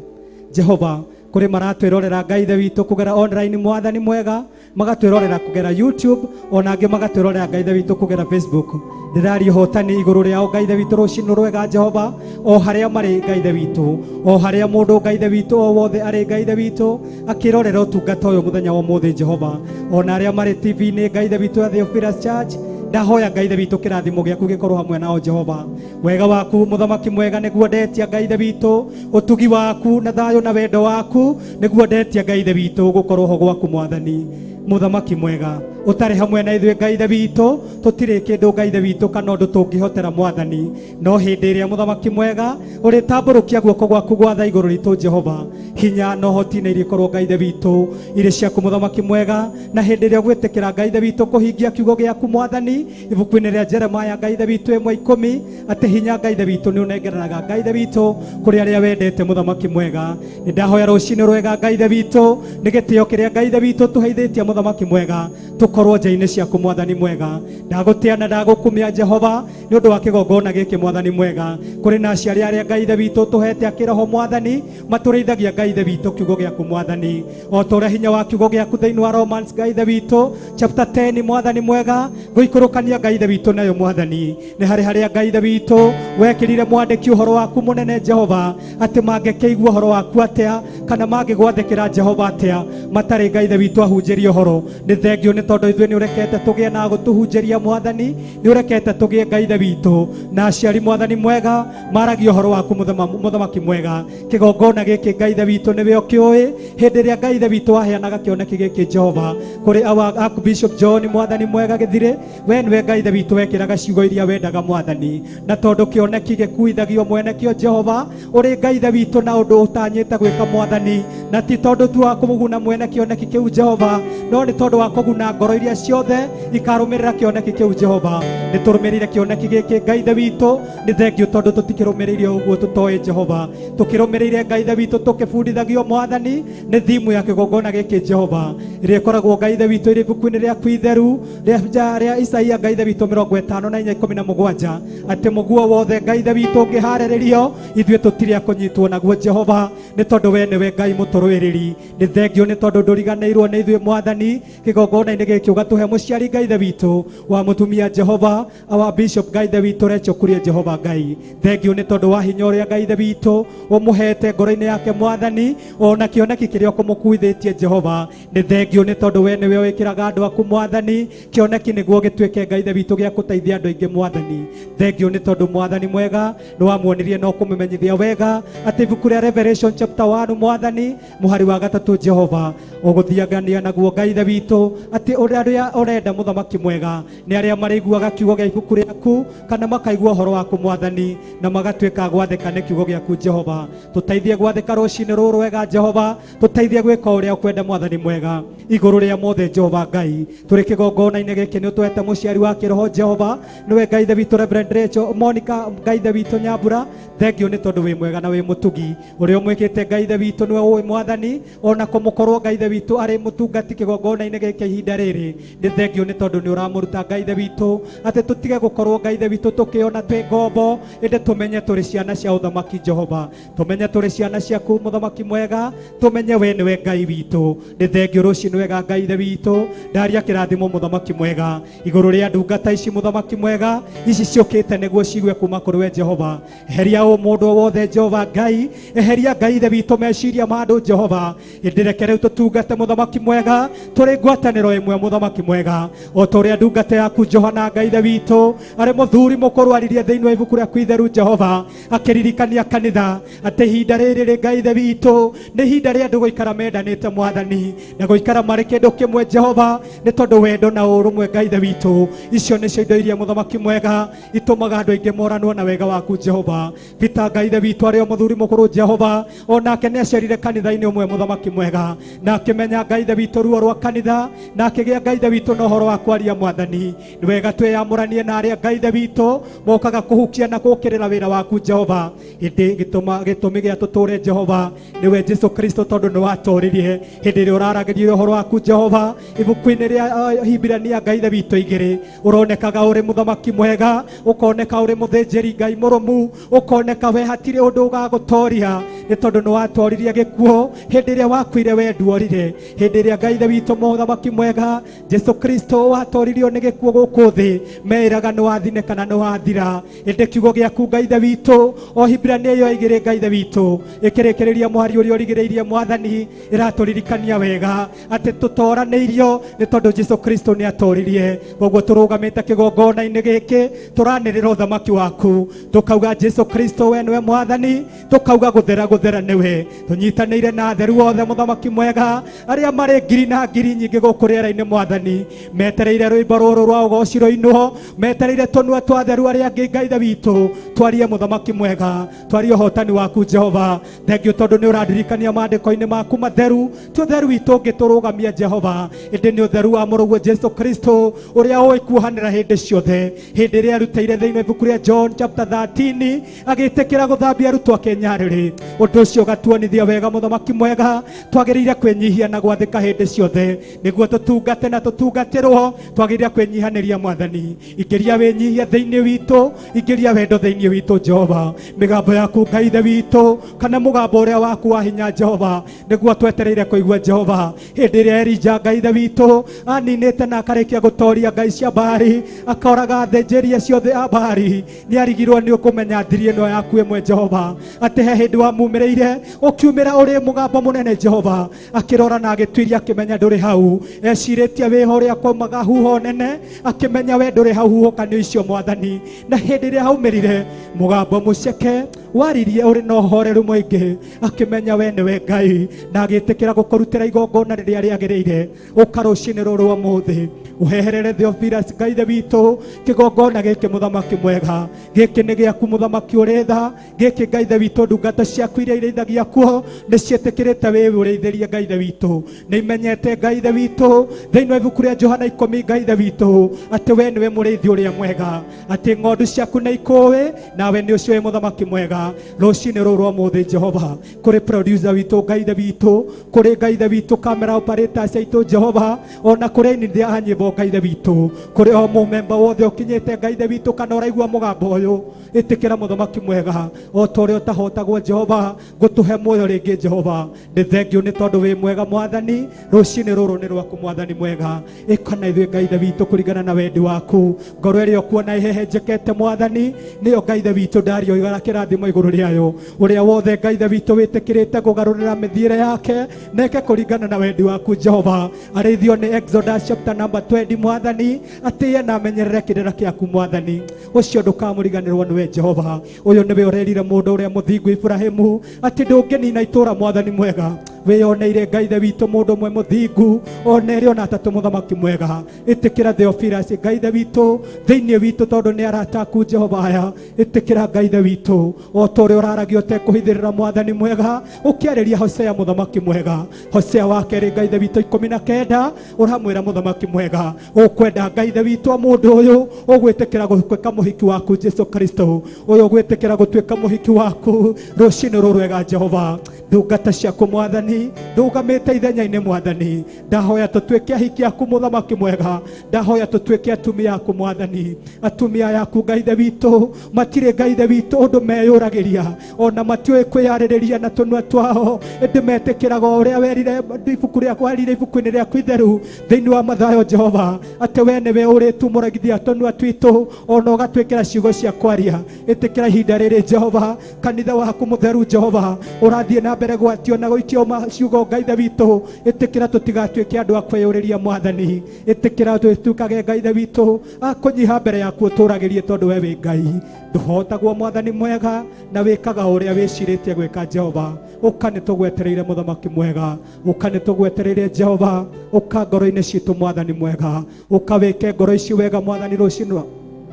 Speaker 4: Jehova kũrĩ maratwĩrorera Ngai Ithe witũ kũgera online Mwathani mwega, magatwĩrorera kũgera YouTube, ona angĩ magatwĩrorera Ngai Ithe witũ kũgera Facebook. Ndĩraria ũhotani igũrũ rĩao Ngai Ithe witũ rũcinĩ rwega Jehova, o harĩa marĩ Ngai Ithe witũ, o harĩa mũndũ Ngai Ithe witũ o wothe arĩ Ngai Ithe witũ akĩrorera ũtungata ũyũ mũthenya wa ũmũthĩ Jehova, ona arĩa marĩ TV-inĩ Ngai Ithe witũ ya Theophilus Church, ndahoya Ngai Ithe witũ kĩrathimo gĩaku gĩkorwo hamwe nao Jehova. Wega waku mũthamaki mwega nĩguo ndetia Ngai Ithe witũ, ũtugi waku na thayũ na wendo waku nĩguo ndetia Ngai Ithe witũ gũkorwo ho gwaku Mwathani. Mũthamaki mwega ũtarĩ hamwe na ithuĩ Ngai Ithe witũ tũtirĩ kĩndũ Ngai Ithe witũ kana ũndũ tũngĩhotera Mwathani, no hĩndĩ ĩrĩa mũthamaki mwega ũrĩtambũrũkia guoko gwaku gwatha igũrũ ritũ Jehova, hinya na ũhoti nĩ irĩkorwo Ngai Ithe witũ irĩ ciaku mũthamaki mwega. Na hĩndĩ ĩrĩa ũgwĩtĩkĩra Ngai Ithe witũ kũhingia kiugo gĩaku Mwathani ibuku-inĩ rĩa Jeremiah Ngai Ithe witũ 1:10 atĩ hinya Ngai Ithe witũ nĩ ũnengeranaga Ngai Ithe witũ kũrĩ arĩa wendete mũthamaki mwega. Nĩ ndahoya rũcinĩ rwega Ngai Ithe witũ nĩ gĩtĩo kĩrĩa Ngai Ithe witũ tũheithĩtie mũthamaki mwega tũkorwo nja-inĩ ciaku Mwathani mwega. Ndagũtĩa na ndagũkumia Jehova nĩ ũndũ wa kĩgongona gĩkĩ Mwathani mwega. Kũrĩ na aciari arĩa Ngai Ithe witũ tũhete akĩroho Mwathani matũrĩithagia Ngai Ithe witũ kiugo gĩaku Mwathani, o ta ũrĩa hinya wa kiugo gĩaku thĩinĩ wa Romans Ngai Ithe witũ chapter 10 Mwathani mwega gũikũrũkania Ngai Ithe witũ nayo Mwathani. Nĩ harĩ harĩa Ngai Ithe witũ wekĩrire mwandĩki ũhoro waku mũnene Jehova atĩ mangĩkĩigua ũhoro waku atĩa kana mangĩgwathĩkĩra Jehova atĩa matarĩ Ngai Ithe witũ ahunjĩrie ũhoro. Nĩ thengio nĩ tondũ tondũ ithuĩ nĩ ũrekete tũgĩe na gũtũhunjĩria mwathani, nĩ ũrekete tũgĩe Ngai ithe witũ na aciari mwathani mwega maragia ũhoro waku mũthamaki mwega. Kĩgongona gĩkĩ Ngai ithe witũ nĩwe ũkĩũĩ hĩndĩ ĩrĩa Ngai ithe witũ waheanaga kĩoneki gĩkĩ Jehova kũrĩ our Archbishop John mwathani mwega gĩthirĩ, we nĩwe Ngai ithe witũ wekĩraga ciugo iria wendaga mwathani, na tondũ kĩoneki gĩkuithagio mwene kĩo Jehova ũrĩ Ngai ithe witũ na ũndũ ũtanyĩte gwĩka mwathani, na ti tondũ tu wa kũmũguna mwene kĩoneki kĩu Jehova, no nĩ tondũ wa kũguna ngoro iria ciothe ikarũmĩrĩra kĩoneki kĩu Jehova. Nĩ tũrũmĩrĩire kĩoneki gĩkĩ Ngai ithe witũ, nĩ thengiũ tondũ tũtikĩrũmĩrĩire ũguo tũtoĩ Jehova, tũkĩrũmĩrĩire Ngai ithe witũ tũkĩbundithagio mwathani nĩ thimu ya kĩgongona gĩkĩ Jehova ĩrĩa ĩkoragwo Ngai ithe witũ ĩrĩ ibuku-inĩ rĩaku itheru rĩa Isaia Ngai ithe witũ 54:17 atĩ mũguo wothe Ngai ithe witũ ũngĩharĩrĩrio ithuĩ tũtirĩ a kũnyitwo naguo Jehova, nĩ tondũ we nĩwe Ngai mũtũrũĩrĩri. Nĩ thengiũ nĩ tondũ ndũriganĩirwo nĩ ithuĩ mwathani kĩgongona-inĩ gĩkĩ ũgatũhe mũciari Ngai ithe witũ wa mũtumia Jehova our Bishop Ngai ithe witũ Rachel Kuria Jehova Ngai. Thengiũ nĩ tondũ wa hinya ũrĩa Ngai ithe witũ ũmũhete ngoro-inĩ yake mwathani, ona kĩoneki kĩrĩa ũkũmũkuithĩtie Jehova. Nĩ thengiũ nĩ tondũ we nĩwe wĩkĩraga andũ aku mwathani kĩoneki nĩguo gĩtuĩke Ngai ithe witũ gĩa gũteithia andũ aingĩ mwathani. Thengiũ nĩ tondũ mwathani mwega nĩ wamuonirie na ũkũmũmenyithia wega atĩ ibuku rĩa Revelation chapter 1 mwathani mũhari wa 3 Jehova ũgũthiangania naguo Ngai ithe witũ atĩ ũrĩa ũrenda mũthamaki mwega nĩ arĩa marĩiguaga kiugo gĩa ibuku rĩaku kana makaigua ũhoro waku mwathani na magatuĩka gwathĩka nĩ kiugo gĩaku Jehova. Tũteithie gwathĩka rũcinĩ rũrũ wega Jehova, tũteithie gwĩka ũrĩa ũkwenda mwathani mwega igũrũ rĩa mothe Jehova Ngai. Tũrĩ kĩgongona-inĩ gĩkĩ nĩ ũtũhete mũciari wa kĩroho Jehova, nĩwe Ngai ithe witũ Reverend Rachel Monica Ngai ithe witũ Nyambura. Thengiũ nĩ tondũ wĩ mwega na wĩ mũtugi ũrĩa ũmwĩkĩte Ngai ithe witũ nĩwe ũĩ mwathani, ona kũmũkorwo Ngai ithe witũ arĩ mũtungati kĩgongona-inĩ gĩkĩ ihinda rĩrĩ. Nĩ thengiũ nĩ tondũ nĩ ũramũruta Ngai ithe witũ atĩ tũtige gũkorwo Ngai ithe witũ tũkĩona twĩ ngombo, ĩndĩ tũmenye tũrĩ ciana cia ũthamaki Jehova, tũmenye tũrĩ ciana ciaku mũthamaki mwega, tũmenye we nĩwe Ngai witũ. Nĩ thengiũ rũcinĩ wega Ngai ithe witũ, ndaria kĩrathimo mũthamaki mwega igũrũ rĩa ndungata ici mũthamaki mwega ici ciũkĩte nĩguo ciigue kuma kũrĩ we Jehova. Eheria ũmũndũ wothe Jehova Ngai, eheria Ngai ithe witũ meciria ma andũ Jehova, ĩndĩ reke rĩu tũtungate mũthamaki mwega tũrĩ ngwatanĩro ĩmwe mũthamaki mwega, o ta ũrĩa ndungata yaku Johana Ngai ithe witũ arĩ mũthuri mũkũrũ aririe thĩinĩ wa ibuku rĩaku itheru Jehova, akĩririkania kanitha atĩ ihinda rĩrĩ rĩ Ngai ithe witũ nĩ ihinda rĩa andũ gũikara mendanĩte mwathani na gũikara marĩ kĩndũ kĩmwe Jehova, nĩ tondũ wendo na ũrũmwe Ngai ithe witũ icio nĩcio indo iria mũthamaki mwega itũmaga andũ aingĩ moranwo na wega waku Jehova. Peter Ngai ithe witũ arĩ o mũthuri mũkũrũ Jehova, onake nĩ aciarire kanitha-inĩ ũmwe mũthamaki mwega, na akĩmenya Ngai ithe witũ ruo rwa kanitha, na akĩgĩa Ngai ithe witũ na ũhoro wa kwaria mwathani. Nĩ wega twĩyamũranie na arĩa Ngai ithe witũ mokaga kũhukia na gũũkĩrĩra wĩra waku Jehova, ĩndĩ gĩtũmi gĩa tũtũre Jehova nĩwe Jesu Kristo, tondũ nĩ watoririe hĩndĩ ĩrĩa ũraragĩria ũhoro waku Jehova ibuku-inĩ rĩa Hibirania Ngai ithe witũ 2 ũronekaga ũrĩ mũthamaki mwega, ũkoneka ũrĩ mũthĩnjĩri Ngai mũrũmu, ũkoneka we hatirĩ ũndũ ũgagũtoria, nĩ tondũ nĩ watoririe gĩkuũ hĩndĩ ĩrĩa wakuire we nduorire. Hĩndĩ ĩrĩa Ngai ithe witũ mũthamaki mwega Jesu Kristo watoririo nĩ gĩkuũ gũkũ thĩ, meĩraga nĩ wathine kana nĩ wathira, ĩndĩ kiugo gĩaku Ngai ithe witũ o Hibirania ĩyo 2 Ngai ithe witũ ĩkĩrĩkĩrĩria mũhari ũrĩa ũrigĩrĩirie mwathani ĩratũririkania wega atĩ tũtoranĩirio nĩ tondũ Jesu Kristo nĩ atoririe. Koguo tũrũgamĩte kĩgongona-inĩ gĩkĩ tũranĩrĩra ũthamaki waku, tũkauga Jesu Kristo we nĩwe mwathani, tũkauga gũthera gũthera nĩwe. Tũnyitanĩire na atheru othe mũthamaki mwega arĩa marĩ ngiri na ngiri nyingĩ gũkũ rĩera-inĩ mwathani, metereire rwĩmbo rũrũ rwa ũgoci rũinwo, metereire tũnua twa atheru arĩa angĩ Ngai ithe witũ twarie mũthamaki mwega, twarie ũhotani waku Jehova. Thengiũ tondũ nĩ ũrandirikania maandĩko-inĩ maku matheru, ti ũtheru witũ ũngĩtũrũgamia Jehova, ĩndĩ nĩ ũtheru wa mũrũguo Jesu Kristo ũrĩa ũĩ kuohanĩra hĩndĩ ciothe. Hĩndĩ ĩrĩa arutĩire thĩinĩ wa ibuku rĩa John chapter 13 agĩtĩkĩra gũthambia arutwo ake nyarĩrĩ, ũndũ ũcio ũgatuonithia wega mũthamaki mwega twagĩrĩire kwĩnyihia na gwathĩka hĩndĩ ciothe nĩguo tũtungate na tũtungatĩrwo. Twagĩrĩire kwĩnyihanĩria mwathani, ingĩria wĩnyihia thĩinĩ witũ, ingĩria wendo thĩinĩ witũ Jehova. Mĩgambo yaku Ngai ithe witũ kana mũgambo ũrĩa waku wa hinya Jehova nĩguo twetereire kũigua Jehova. Hĩndĩ ĩrĩa Elija Ngai ithe witũ aninĩte na akarĩkia gũtoria ngai cia Baali, akoraga athĩnjĩri acio othe a Baali, nĩ arigirwo nĩ ũkũmenya thiri ĩno yaku ĩmwe Jehova, atĩ he hĩndĩ wamumĩrĩire ũkiumĩra ũrĩ mũgambo mũnene Jehova, akĩrora na agĩtuiria akĩmenya ndũrĩ hau, ecirĩtie Ecirĩtie wĩho ũrĩa kwaumaga huho nene, akĩmenya we ndũrĩ hau huhũkanio icio mwathani. Na hĩndĩ ĩrĩa haumĩrire mũgambo mũceke waririe ũrĩ na ũhoreru mũingĩ, akĩmenya we nĩwe Ngai, na agĩtĩkĩra gũkũrutĩra igongona rĩrĩa rĩagĩrĩire. Ũka rũcinĩ rũrũ rwa ũmũthĩ ũheherere Theophilus Ngai ithe witũ kĩgongona gĩkĩ mũthamaki mwega, gĩkĩ nĩ gĩaku mũthamaki ũrĩ tha, gĩkĩ Ngai ithe witũ ndungata ciaku iria irĩithagia kuo nĩ ciĩtĩkĩrĩte wĩ ũrĩithĩrie Ngai ithe witũ, nĩ imenyete Ngai ithe witũ thĩinĩ wa ibuku rĩa Johana 10 Ngai ithe witũ atĩ we nĩwe mũrĩithi ũrĩa mwega, atĩ ng'ondu ciaku nĩ ikũĩ nawe nĩ ũcio wĩ mũthamaki mwega. Rũcinĩ rũrũ rwa ũmũthĩ Jehova, kũrĩ producer witũ Ngai ithe witũ, kũrĩ Ngai ithe witũ camera operators aitũ Jehova, ona kũrĩ ainithia a nyĩmbo Ngai ithe witũ, kũrĩ o mũmemba wothe ũkinyĩte Ngai ithe witũ kana ũraigua mũgambo ũyũ, ĩtĩkĩra mũthamaki mwega o ta ũrĩa ũtahotagwo Jehova gũtũhe muoyo rĩngĩ Jehova. Nĩ thengiũ nĩ tondũ wĩ mwega mwathani, rũcinĩ rũrũ nĩ rwaku mwathani mwega, ĩka na ithuĩ Ngai ithe witũ kũringana na wendi waku. Ngoro ĩrĩa ũkuona ĩhehenjekete mwathani nĩyo Ngai ithe witũ ndario igara kĩrathimo igũrũ rĩayo. Ũrĩa wothe Ngai ithe witũ wĩtĩkĩrĩte kũgarũrĩra mĩthiĩre yake neke kũringana na wendi waku Jehova, arĩithio nĩ Exodus chapter number 20 mwathani, atĩye na amenyerere kĩrĩra kĩaku mwathani, ũcio ndũkamũriganĩrwo nĩwe Jehova. Ũyũ nĩwe ũrerire mũndũ ũrĩa mũthingu Ibrahimu atĩ ndũngĩnina itũra mwathani mwega, wĩyoneire Ngai ithe witũ mũndũ ũmwe mũthingu ona erĩ ona atatũ mũthamaki mwega. Ĩtĩkĩra Theophilus Ngai ithe witũ thĩinĩ witũ tondũ nĩ arata aku Jehova aya, ĩtĩkĩra Ngai ithe witũ o ta ũrĩa ũraragia ũtekũhithĩrĩra mwathani mwega, ũkĩarĩria Hosea mũthamaki mwega. Hosea wa kerĩ Ngai ithe witũ 19 ũramwĩra mũthamaki mwega, ũkwenda Ngai ithe witũ mũndũ ũyũ ũgwĩtĩkĩra gũtuĩka mũhiki waku Jesu Kristo, ũyũ ũgwĩtĩkĩra gũtuĩka mũhiki waku rũcinĩ rũrũ rwega Jehova. Ndungata ciaku mwathani ndũgamĩte ithenya-inĩ mwathani, ndahoya tũtuĩke ahiki aku mũthamaki mwega, ndahoya tũtuĩke atumia aku mwathani. Atumia yaku Ngai ithe witũ matirĩ Ngai ithe witũ ũndũ meyũragĩria, ona matiũĩ kwĩyarĩrĩria na tũnua twao, ĩndĩ metĩkĩraga o ũrĩa werire ibuku rĩaku, warire ibuku-inĩ rĩaku itheru thĩinĩ wa Mathayo Jehova, atĩ we nĩwe ũrĩtumũragithia tũnua twitũ ona ũgatwĩkĩra ciugo cia kwaria. Ĩtĩkĩra ihinda rĩrĩ Jehova, kanitha waku mũtheru Jehova ũrathiĩ na mbere gwatio na gũikio ciugo Ngai ithe witũ, ĩtĩkĩra tũtigatuĩke andũ a kwĩyũrĩria mwathani, ĩtĩkĩra tũtuĩkage Ngai ithe witũ a kũnyiha mbere yaku ũtũragĩrie tondũ we wĩ Ngai ndũhotagwo mwathani mwega na wĩkaga ũrĩa wĩcirĩtie gwĩka Jehova. Ũka nĩ tũgwetereire mũthamaki mwega, ũka nĩ tũgwetereire Jehova, ũka ngoro-inĩ citũ mwathani mwega, ũka wĩke ngoro ici wega mwathani rũcinĩ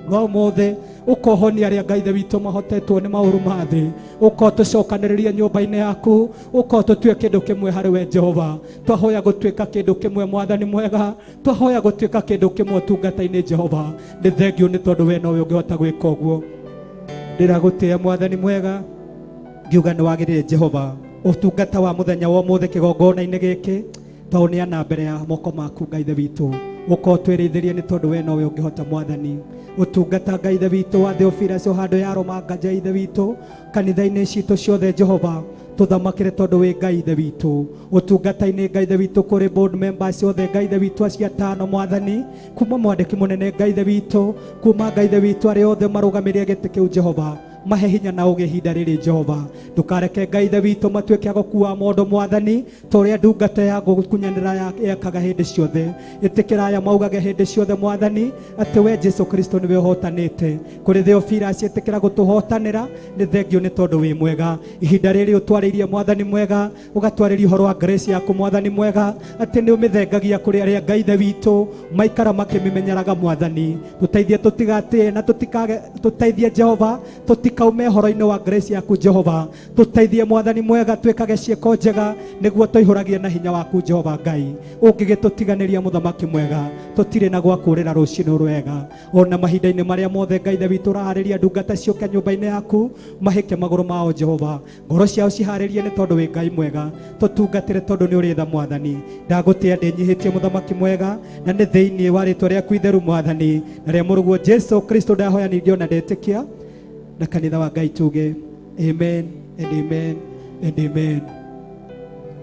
Speaker 4: rwa ũmũthĩ, ũkohonia arĩa Ngai ithe witũ mahotetwo nĩ maũru ma thĩ, ũka ũtũcokanĩrĩrie nyũmba-inĩ yaku, ũka ũtũtue kĩndũ kĩmwe harĩ we Jehova. Twahoya gũtuĩka kĩndũ kĩmwe mwathani mwega, twahoya gũtuĩka kĩndũ kĩmwe ũtungata-inĩ Jehova. Nĩ thengiũ nĩ tondũ we nowe ũngĩhota gwĩka ũguo. Ndĩragũtĩĩa mwathani mwega, ngiuga nĩ wagĩrĩire Jehova ũtungata wa mũthenya wa ũmũthĩ kĩgongona-inĩ gĩkĩ twaũneana mbere ya moko maku Ngai ithe witũ, ũka ũtwĩrĩithĩrie nĩ tondũ we nowe ũngĩhota mwathani. Ũtungata Ngai ithe witũ wa Theophilus o handũ ya Roma Nganja ithe witũ kanitha-inĩ citũ ciothe Jehova, tũthamakĩre tondũ wĩ Ngai ithe witũ. Ũtungata-inĩ Ngai ithe witũ kũrĩ board members othe Ngai ithe witũ acio atano mwathani, kuma mwandĩki mũnene Ngai ithe witũ, kuma Ngai ithe witũ arĩa othe marũgamĩrĩire gĩtĩ kĩu Jehova, mahe hinya na ũgĩ ihinda rĩrĩ Jehova. Ndũkareke Ngai ithe witũ matuĩke a gũkua mondo mwathani ta ũrĩa ndungata ya gũkunyanĩra yekaga hĩndĩ ciothe. Ĩtĩkĩra aya maugage hĩndĩ ciothe mwathani atĩ we Jesu Kristo nĩwe ũhotanĩte. Kũrĩ Theophilus ĩtĩkĩra gũtũhotanĩra, nĩ thengiũ nĩ tondũ wĩ mwega. Ihinda rĩrĩ ũtwarĩirie mwathani mwega, ũgatwarĩria ũhoro wa grace yaku mwathani mwega, atĩ nĩ ũmĩthengagia kũrĩ arĩa Ngai ithe witũ maikara makĩmĩmenyeraga mwathani. Tũteithie tũtigatĩe na tũtikage, tũteithie Jehova tũtikaume ũhoro-inĩ wa grace yaku Jehova. Tũteithie mwathani mwega twĩkage ciĩko njega nĩguo tũihũragie na hinya waku Jehova Ngai. Ũngĩgĩtũtiganĩria mũthamaki mwega, tũtirĩ na gwa kũũrĩra rũcinĩ rwega. Ona mahinda-inĩ marĩa mothe Ngai ithe witũ ũraharĩria ndungata ciũke nyũmba-inĩ yaku, mahĩke magũrũ mao Jehova, ngoro ciao ciharĩrie nĩ tondũ wĩ Ngai mwega. Tũtungatĩre tondũ nĩ ũrĩ tha mwathani. Ndagũtĩĩa ndĩnyihĩtie mũthamaki mwega, na nĩ thĩinĩ wa rĩtwa rĩaku itheru mwathani na rĩa mũrũguo Jesu Kristo ndahoya ningĩ ona ndetĩkia, na kanitha wa Ngai tuge amen and amen and amen.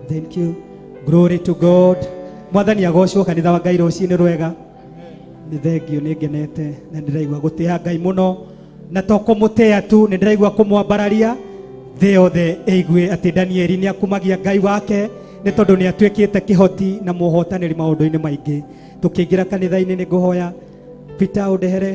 Speaker 4: Thank you. Glory to God. Mwathani agocwo kanitha wa Ngai rũcinĩ rwega. Nĩ thengiũ, nĩ ngenete na ndĩraigua gũtĩĩa Ngai mũno, na to kũmũtĩĩa tu, nĩ ndĩraigua kũmwambararia thĩ yothe ĩigue atĩ Danieli nĩ akumagia Ngai wake, Nĩ tondũ nĩ atuĩkĩte kĩhoti na mũhotanĩri maũndũ-inĩ maingĩ. Tũkĩingĩra kanitha-inĩ nĩ ngũhoya Peter ũndehere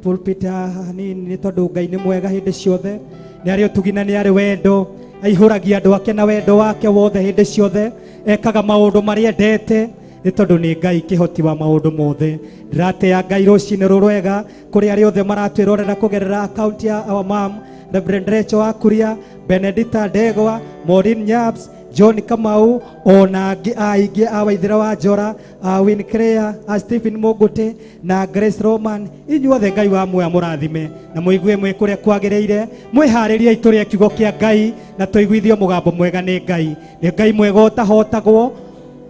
Speaker 4: pulpit haha hanini, nĩ tondũ Ngai nĩ mwega hĩndĩ ciothe, nĩ arĩ ũtugi na nĩ arĩ wendo, aihũragia andũ ake na wendo wake wothe hĩndĩ ciothe, ekaga maũndũ marĩa endete, nĩ tondũ nĩ Ngai kĩhoti wa maũndũ mothe. Ndĩratĩa Ngai rũcinĩ rũrwega kũrĩ arĩa othe maratwĩrorera kũgerera account ya our mom Reverend Rachel Wakuria, Benedita Ndegwa, Maureen Nyabs, John Kamau, ona angĩ aingĩ a Waithera wa Njora, a Win Crea, a Stephen Mũngũtĩ na Grace Roman. Inyuothe Ngai wa muoyo mũrathime na mũigue mwĩ kũrĩa kwagĩrĩire, mwĩharĩrie tũrĩe kiugo kĩa Ngai na tũiguithio mũgambo mwega nĩ Ngai. Nĩ Ngai mwega ũtahotagwo,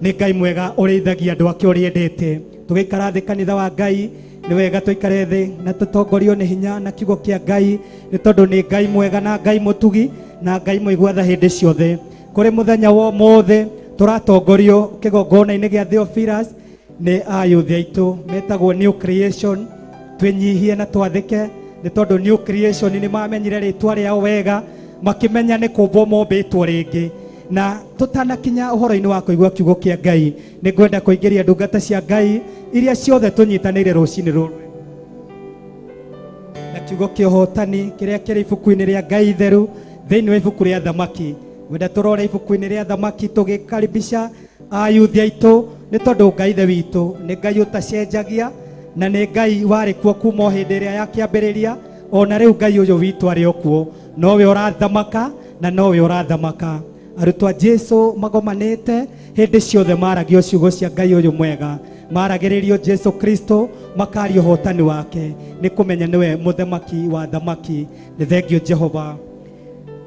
Speaker 4: nĩ Ngai mwega ũrĩithagia andũ ake ũrĩa endete. Tũgĩikara thĩ kanitha wa Ngai, nĩ wega tũikare thĩ na tũtongorio nĩ hinya na kiugo kĩa Ngai, nĩ tondũ nĩ Ngai mwega na Ngai mũtugi na Ngai mũigua tha hĩndĩ ciothe. Kũrĩ mũthenya wa ũmũthĩ tũratongorio kĩgongona-inĩ gĩa Theophilus nĩ ayuthi aitũ metagwo New Creation. Twĩnyihie na twathĩke, nĩ tondũ New Creation nĩ mamenyire rĩtwa rĩao wega, makĩmenya nĩ kũmbwo mombĩtwo rĩngĩ. Na tũtanakinya ũhoro-inĩ wa kũigua kiugo kĩa Ngai, nĩ ngwenda kũingĩria ndungata cia Ngai iria ciothe tũnyitanĩire rũcinĩ rũrũ na kiugo kĩa ũhotani kĩrĩa kĩrĩ ibuku-inĩ rĩa Ngai itheru thĩinĩ wa ibuku rĩa Thamaki. Ngwenda tũrore ibuku-inĩ rĩa Thamaki tũgĩkaribisha ayuthi aitũ, nĩ tondũ Ngai ithe witũ nĩ Ngai ũtacenjagia na nĩ Ngai warĩ kuo kuma o hĩndĩ ĩrĩa ya kĩambĩrĩria, ona rĩu Ngai ũyũ witũ arĩ o kuo, nowe ũrathamaka na nowe ũrathamaka. Arutwo a Jesu magomanĩte hĩndĩ ciothe maragio ciugo cia Ngai ũyũ mwega, maragĩrĩrio Jesu Kristo, makaria ũhotani wake, nĩ kũmenya nĩwe mũthamaki wa thamaki. Nĩ thengio Jehova.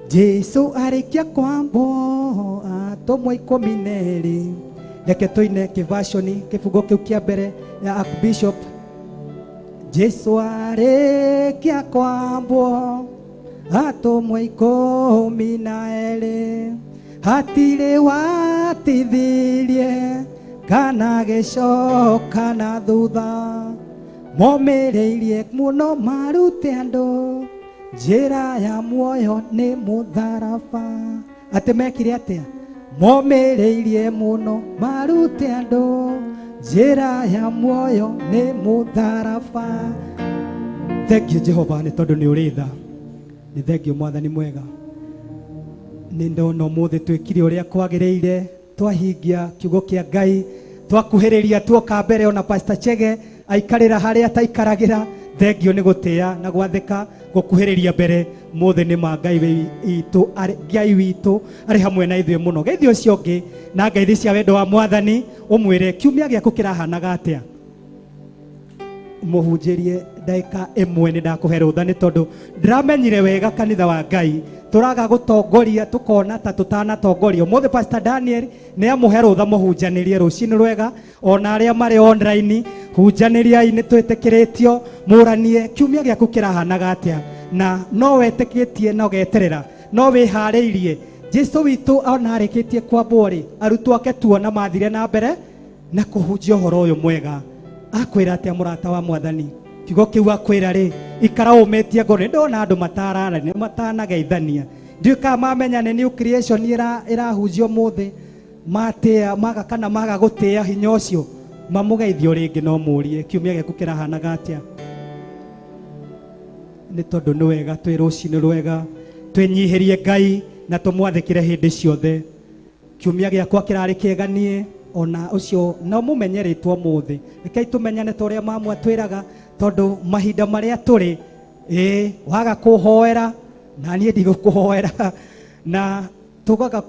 Speaker 4: Jesu arĩkia kwambwo atũmwo 12. Reke tũine kĩvaconi kĩbungo kĩu kĩa mbere ya Archbishop. Jesu arĩkia kwambwo atũmwo 12, hatirĩ watithirie kana gĩcoka na thutha, momĩrĩirie mũno marute andũ njĩra ya muoyo nĩ mũtharaba. Atĩ mekire atĩa? Momĩrĩirie mũno marute andũ njĩra ya muoyo nĩ mũtharaba. Thengio Jehova nĩ tondũ nĩ ũrĩ tha. Nĩ thengio Mwathani mwega. Nĩ ndona ũmũthĩ twĩkire ũrĩa kwagĩrĩire, twahingia kiugo kĩa Ngai, twakuhĩrĩria tuoka mbere, ona Pastor Chege aikarĩra harĩa ataikaragĩra. Thengio nĩ gũtĩa na gwathĩka gũkuhĩrĩria mbere. Mũthĩ nĩ ma Ngai witũ arĩ, Ngai witũ arĩ hamwe na ithuĩ mũno. Geithio ũcio ũngĩ na ngeithi cia wendo wa Mwathani, ũmwĩre kiumia gĩaku kĩrahanaga atĩa. Mũhunjĩrie ndagĩka ĩmwe nĩ ndakũhe rũtha, nĩ tondũ ndĩramenyire wega kanitha wa Ngai tũraga gũtongoria tũkona ta tũtanatongoria. Ũmũthĩ Pastor Daniel nĩ amũhe rũtha mũhunjanĩrie rũcinĩ rwega, ona arĩa marĩ online hunjanĩriai, nĩ twĩtĩkĩrĩtio mũranie kiumia gĩaku kĩrahanaga atĩa, na no wetĩkĩtie na ũgeterera, no wĩharĩirie. Jesu witũ ona arĩkĩtie kwambwo rĩ, arutwo ake tuona mathire na mbere na kũhunjia ũhoro ũyũ mwega. Akwĩra atĩa mũrata wa Mwathani? Kiugo kĩu akwĩra rĩ, ikara ũmĩtie ngoro. Nĩ ndona andũ matararania, matanageithania, ndiũĩ kana mamenya nĩ New Creation ĩrahunjio ũmũthĩ, matĩa maga kana maga gũtĩa hinya ũcio, mamũgeithio rĩngĩ no mũrie kiumia gĩaku kĩrahanaga atĩa. Nĩ tondũ nĩ wega twĩ rũcinĩ rwega twĩnyihĩrie Ngai na tũmwathĩkĩre hĩndĩ ciothe. Kiumia gĩakwa kĩrarĩ kĩega niĩ, ona ũcio no mũmenye rĩtwa ũmũthĩ. Rekei tũmenyane ta ũrĩa mamu atwĩraga, tondũ mahinda marĩa tũrĩ, ĩĩ waga kũhoera na niĩ ndigũkũhoera, na tũkwaga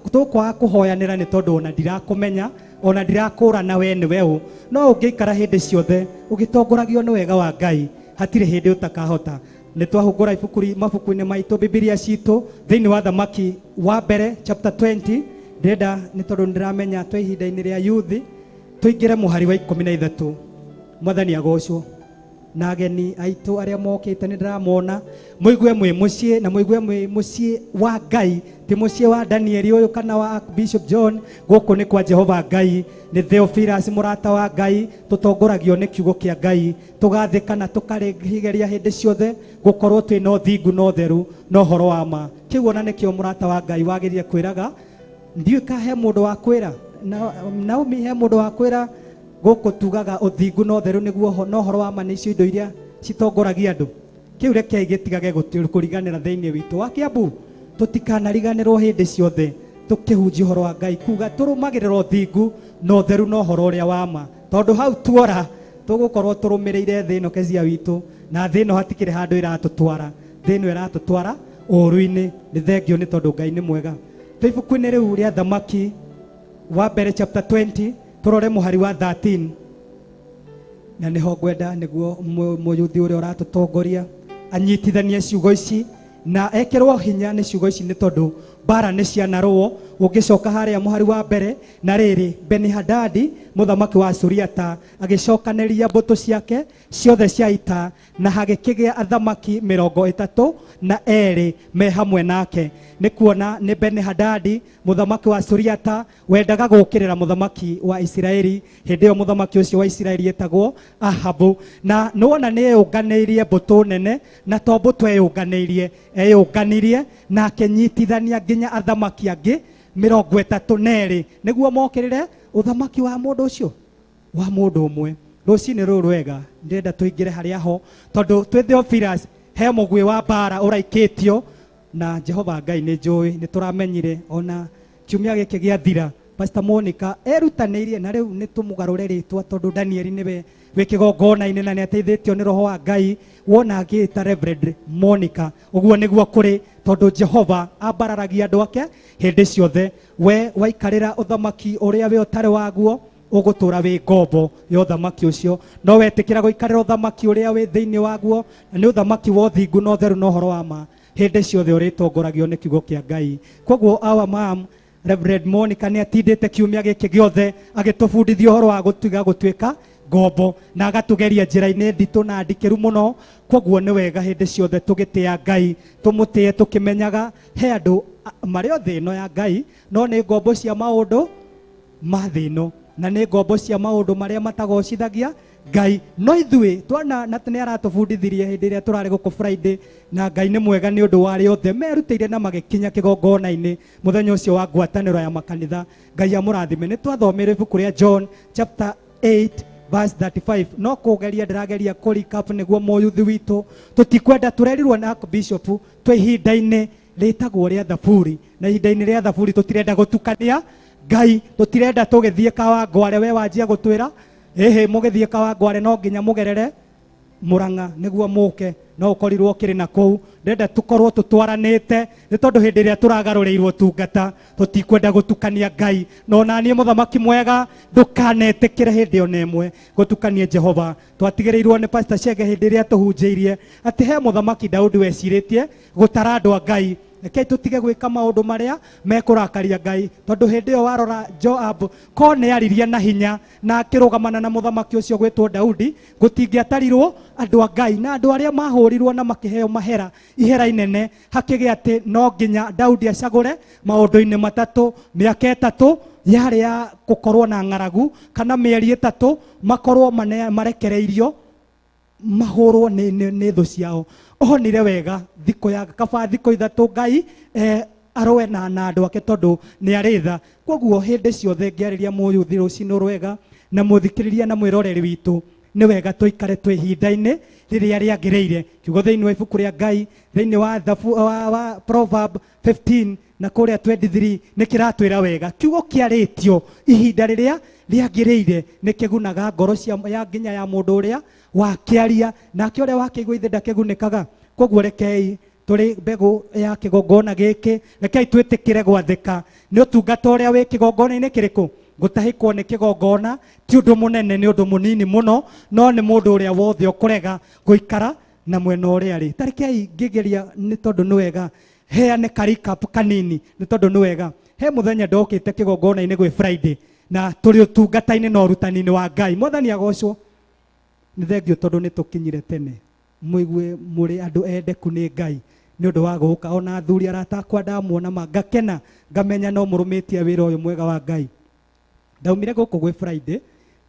Speaker 4: kũhoyanĩra nĩ tondũ ona ndirakũmenya, ona ndirakũrana we nĩwe ũ. No ũngĩikara hĩndĩ ciothe ũgĩtongoragio nĩ wega wa Ngai, hatirĩ hĩndĩ ũtakahota. Nĩ twahungũra mabuku-inĩ maitũ, Bibilia citũ, thĩinĩ wa Thamaki wa mbere chapter 20. Ndĩrenda nĩ tondũ nĩndĩramenya twĩ ihinda-inĩ rĩa youth, tũingĩre mũhari wa 13. Mwathani agocwo. Na ageni aitũ arĩa mokĩte nĩ ndĩramona, mũigue mwĩ mũciĩ na mũigue mwĩ mũciĩ wa Ngai, ti mũciĩ wa Daniel ũyũ kana wa Bishop John. Gũkũ nĩ kwa Jehova Ngai, nĩ Theophilus mũrata wa Ngai, tũtongoragio nĩ kiugo kĩa Ngai, tũgathĩka na tũkarĩgeria hĩndĩ ciothe gũkorwo twĩ na ũthingu na ũtheru na ũhoro wa ma. Kĩu ona nĩkĩo mũrata wa Ngai wagĩrĩire kwĩraga Ndiũĩ ka he mũndũ wa kwĩra Naomi, he mũndũ wa kwĩra gũkũ tugaga ũthingu na ũtheru nĩguo na ũhoro wa ma nĩcio indo iria citongoragia andũ. Kĩu rekei gĩtigage kũriganĩra thĩinĩ witũ wa Kiambu. Tũtikanariganĩrwo hĩndĩ ciothe tũkĩhunjia ũhoro wa Ngai, kuga tũrũmagĩrĩra ũthingu na ũtheru na ũhoro ũrĩa wa ma, tondũ hau tuora tũgũkorwo tũrũmĩrĩire thĩ ĩno kezia witũ, na thĩ ĩno hatikĩrĩ handũ ĩratũtwara. Thĩ ĩno ĩratũtwara ũũru-inĩ. Nĩ thengio nĩ tondũ Ngai nĩ mwega. Twĩ ibuku-inĩ rĩu rĩa Thamaki wa mbere chapter 20, tũrore mũhari wa 13, na nĩho ngwenda nĩguo mũyuthi ũrĩa ũratũtongoria anyitithanie ciugo ici na ekĩrwo hinya nĩ ciugo ici, nĩ tondũ mbara nĩ cianarũo. Ũngĩcoka harĩa mũhari wa mbere, na rĩrĩ Beni-Hadadi mũthamaki wa Suriata agĩcokanĩria mbũtũ ciake ciothe cia ita, na hagĩkĩgĩa athamaki 32 me hamwe nake. Nĩ kuona nĩ Beni-Hadadi mũthamaki wa Suriata wendaga gũũkĩrĩra mũthamaki wa Isiraeli. Hĩndĩ ĩyo mũthamaki ũcio wa Isiraeli etagwo Ahabu, na nĩwona nĩ eyũnganĩirie mbũtũ nene, na to mbũtũ eyũnganĩirie, eyũnganirie na akĩnyitithania nginya athamaki angĩ 32 nĩguo mokĩrĩre ũthamaki wa mũndũ ũcio wa mũndũ ũmwe. Rũcinĩ rũrũ rwega ndĩrenda tũingĩre harĩa ho, tondũ twĩ Theophilus he mũguĩ wa mbara ũraikĩtio na Jehova Ngai nĩ njũĩ nĩ tũramenyire ona kiumia gĩkĩ gĩathira Pastor Monica erutanĩirie, na rĩu nĩ tũmũgarũre rĩtwa tondũ Daniel nĩwe wĩ kĩgongona-inĩ na nĩ ateithĩtio nĩ roho wa Ngai, wona agĩta Reverend Monica. Ũguo nĩguo kũrĩ, tondũ Jehova ambararagia andũ ake hĩndĩ ciothe. We waikarĩra ũthamaki ũrĩa we ũtarĩ waguo, ũgũtũra wĩ ngombo ya ũthamaki ũcio, no wetĩkĩra gũikarĩra ũthamaki ũrĩa wĩ thĩinĩ waguo, na nĩ ũthamaki wa ũthingu na ũtheru na ũhoro wa ma, hĩndĩ ciothe ũrĩtongoragio nĩ kiugo kĩa Ngai. Koguo our mom Reverend Monica nĩ atindĩte kiumia gĩkĩ gĩothe agĩtũbundithia ũhoro wa gũtiga gũtuĩka ngombo, na agatũgeria njĩra-inĩ nditũ na ndikĩru mũno. Koguo nĩ wega hĩndĩ ciothe tũgĩtĩa Ngai, tũmũtĩe tũkĩmenyaga he andũ marĩ o thĩ ĩno ya Ngai, no nĩ ngombo cia maũndũ ma thĩ ĩno, na nĩ ngombo cia maũndũ marĩa matagocithagia Ngai. No ithuĩ twana na nĩ aratũbundithirie hĩndĩ ĩrĩa tũrarĩ gũkũ Friday, na Ngai nĩ mwega nĩ ũndũ wa arĩa othe merutĩire na magĩkinya kĩgongona-inĩ mũthenya ũcio wa ngwatanĩro ya makanitha. Ngai amũrathime. Nĩ twathomire ibuku rĩa John chapter 8 verse 35, no kũgeria ndĩrageria kũ recap nĩguo mũyuthi witũ tũtikwenda tũrerirwo na Archbishop twĩ ihinda-inĩ rĩtagwo rĩa thaburi, na ihinda-inĩ rĩa thaburi tũtirenda gũtukania Ngai, tũtirenda tũgĩthiĩ Kawangware we wanjia gũtwĩra ĩhĩ mũgĩthiĩ Kawangware no nginya mũgerere Murang'a nĩguo mũke, no ũkorirwo ũkĩrĩ na kũu. Ndĩrenda tũkorwo tũtwaranĩte, nĩ tondũ hĩndĩ ĩrĩa tũragarũrĩirwo tungata tũtikwenda gũtukania Ngai. No na niĩ mũthamaki mwega ndũkanetĩkĩre hĩndĩ ona ĩmwe gũtukania Jehova. Twatigĩrĩirwo nĩ Pastor Chege hĩndĩ ĩrĩa tũhunjĩirie atĩ he mũthamaki Daudi wecirĩtie gũtara andũ a Ngai. Rekei tũtige gwĩka maũndũ marĩa mekũrakaria Ngai, tondũ hĩndĩ ĩyo warora Joab ko nĩ aririe na hinya na akĩrũgamana na mũthamaki ũcio gwĩtwo Daudi, gũtingĩatarirwo andũ a Ngai na andũ arĩa mahũrirwo na makĩheo mahera ihera inene. Hakĩgĩa atĩ no nginya Daudi acagũre maũndũ-inĩ matatũ, mĩaka 3 yarĩ ya gũkorwo na ng'aragu, kana mĩeri 3 makorwo marekereirio mahũrwo nĩ thũ ciao. Onire wega thikũ ya kaba thikũ 3 Ngai arũe na andũ ake tondũ nĩ arĩ tha. Koguo hĩndĩ ciothe ngĩarĩria mũyuthi rũcinĩ rwega na mũthikĩrĩria na mwĩroreri witũ, nĩ wega tũikare twĩ ihinda-inĩ rĩrĩa rĩagĩrĩire. Kiugo thĩinĩ wa ibuku rĩa Ngai, thĩinĩ wa Proverb 15 na kũrĩa 23 nĩ kĩratwĩra wega. Kiugo kĩarĩtio ihinda rĩrĩa rĩagĩrĩire nĩ kĩgunaga ngoro cia ya nginya ya mũndũ ũrĩa wakĩaria, nake ũrĩa wakĩigua ithe ndakĩgunĩkaga. Koguo rekei tũrĩ mbegũ ya kĩgongona gĩkĩ, rekei twĩtĩkĩre gwathĩka nĩ ũtungata ũrĩa wĩ kĩgongona-inĩ kĩrĩkũ. Gũtahĩkwo nĩ kĩgongona ti ũndũ mũnene, nĩ ũndũ mũnini mũno, no nĩ mũndũ ũrĩa wothe ũkũrega gũikara na mwena ũrĩa arĩ. Ta rekei ngĩgeria, nĩ tondũ nĩ wega heane ka recap kanini, nĩ tondũ nĩ wega. He mũthenya ndokĩte kĩgongona-inĩ gwĩ Friday, na tũrĩ ũtungata-inĩ na ũrutani-inĩ wa Ngai. Mwathani agocwo. Nĩ thengio tondũ nĩ tũkinyire tene. Mũigue mũrĩ andũ endeku nĩ Ngai nĩ ũndũ wa gũka. Ona athuri arata akwa ndamuona ma ngakena, ngamenya no mũrũmĩtie wĩra ũyũ mwega wa Ngai. Ndaumire gũkũ gwĩ Friday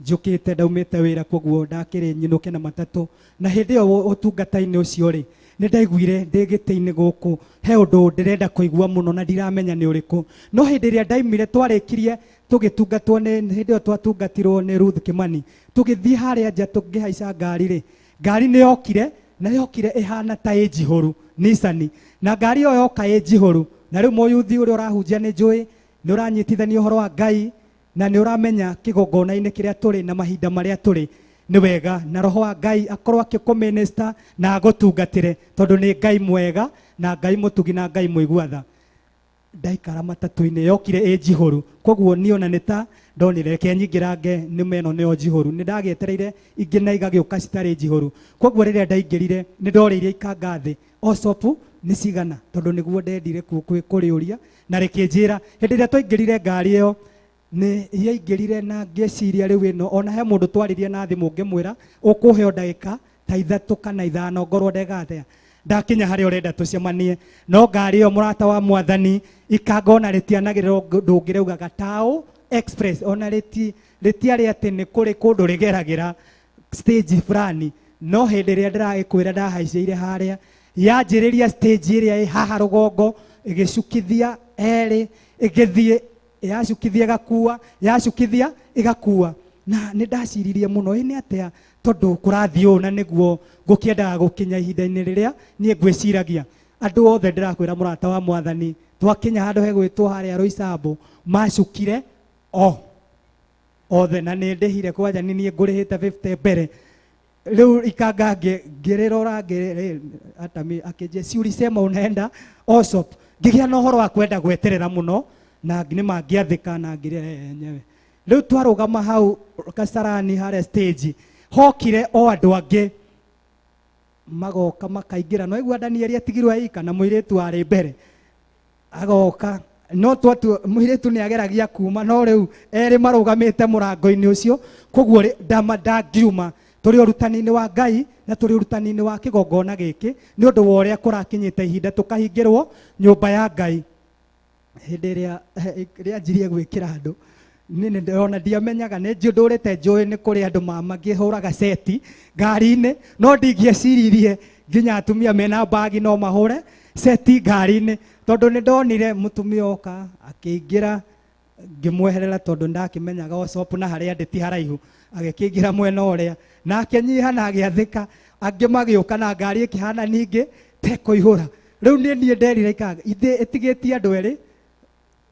Speaker 4: Njũkĩte ndaumĩte wĩra, koguo ndakĩrĩ nyinũke na matatũ. Na hĩndĩ ĩyo ũtungata-inĩ ũcio rĩ, nĩ ndaiguire ndĩ gĩtĩ-inĩ gũkũ he ũndũ ndĩrenda kũigua mũno na ndiramenya nĩ ũrĩkũ. No hĩndĩ ĩrĩa ndaimire, twarĩkirie tũgĩtungatwo nĩ hĩndĩ ĩyo twatungatirwo nĩ Ruth Kimani, tũgĩthiĩ harĩa nja tũngĩhaica ngari rĩ, ngari nĩ yokire na yokire ĩhana ta ĩ njihũru, Nissan. Na ngari ĩyo yoka ĩ njihũru, na rĩu mũyuthi ũrĩa ũrahunjia nĩ njũĩ nĩ ũranyitithania ũhoro wa Ngai na nĩ ũramenya kĩgongona-inĩ kĩrĩa tũrĩ na mahinda marĩa tũrĩ nĩ wega, na roho wa Ngai akorwo akĩkũminista na agũtungatĩre, tondũ nĩ Ngai mwega na Ngai mũtugi na Ngai mũigua tha. Ndaikara matatũ-inĩ yokire ĩ njihũru, koguo niĩ ona nĩ ta ndonire reke nyingĩrange nĩma ĩno nĩyo njihũru. Nĩ ndagĩetereire ingĩ na igagĩũka citarĩ njihũru. Koguo rĩrĩa ndaingĩrire nĩ ndorĩirie ikanga thĩ osopu nĩ cigana, tondũ nĩguo ndendire kũrĩũria, na rĩkĩnjĩra. Hĩndĩ ĩrĩa twaingĩrire ngari ĩyo nĩ yaingĩrire na ngĩciria rĩu ĩno, ona he mũndũ twaririe na thimũ ngĩmwĩra ũkũheo ndagĩka ta 3 kana 5 ngorwo ndegathĩa ndakinya harĩa ũrenda tũcemanie. No ngari ĩyo, mũrata wa mwathani, ikanga ona rĩtianagĩrĩrwo ndũngĩraugaga Tao Express, ona rĩtiarĩ atĩ nĩ kũrĩ kũndũ rĩgeragĩra stage fulani. No hĩndĩ ĩrĩa ndĩragĩkwĩra ndahaicĩire harĩa, yanjĩrĩria stage ĩrĩa ĩ haha rũgongo, ĩgĩcukithia erĩ, ĩgĩthiĩ yacukithia ĩgakua, yacukithia ĩgakua. Na nĩ ndaciririe mũno, ĩ nĩ atĩa tondũ kũrathiĩ ũũ na nĩguo ngũkĩendaga gũkinya ihinda-inĩ rĩrĩa niĩ ngwĩciragia. Andũ othe ndĩrakwĩra mũrata wa mwathani, twakinya handũ hegwĩtwo harĩa Roysambu, macukire o othe, na nĩ ndĩhire kwanja nĩ niĩ ngũrĩhĩte 50 mbere. Rĩu ikanga ngĩrĩrora, atami akĩnjia, si ulisema unaenda Osop. Ngĩgĩa na ũhoro wa kwenda gweterera mũno na nĩ mangĩathĩka na ngĩrĩa enyewe. Rĩu twarũgama hau Kasarani harĩa stage, hokire o andũ angĩ magoka makaingĩra. No igua Danieli atigirwo eika na mũirĩtu warĩ mbere agoka, no twatu mũirĩtu nĩ ageragia kuma, no rĩu erĩ marũgamĩte mũrango-inĩ ũcio, koguo ndangiuma. Tũrĩ ũrutani-inĩ wa Ngai na tũrĩ ũrutani-inĩ wa kĩgongona gĩkĩ, nĩ ũndũ wa ũrĩa kũrakinyĩte ihinda tũkahingĩrwo nyũmba ya Ngai. Hĩndĩ ĩrĩa rĩanjirie gwĩkĩra andũ, niĩ nĩ ndĩrona ndiamenyaga, nĩ njũndũrĩte njũĩ nĩ kũrĩ andũ mangĩhũraga seti ngari-inĩ, no ndingĩeciririe nginya atumia mena mbagi no mahũre seti ngari-inĩ, tondũ nĩ ndonire mũtumia oka akĩingĩra, ngĩmweherera tondũ ndakĩmenyaga Osop na harĩa ndĩ ti haraihu, agĩkĩingĩra mwena ũrĩa na akĩnyiha na agĩathĩka. Angĩ magĩũka na ngari ĩkĩhana ningĩ tekũihũra. Rĩu niĩ nderire ikanga ithĩ ĩtigĩtie andũ erĩ,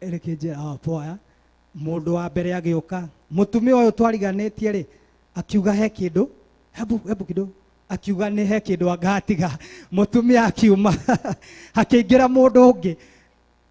Speaker 4: ĩrĩkĩnjĩra, oh, poa. Mũndũ wa mbere agĩũka, mũtumia ũyũ twariganĩtie rĩ, akiuga he kĩndũ, hebu hebu kidogo, akiuga nĩ he kĩndũ angatiga. Mũtumia akiuma, hakĩingĩra mũndũ ũngĩ.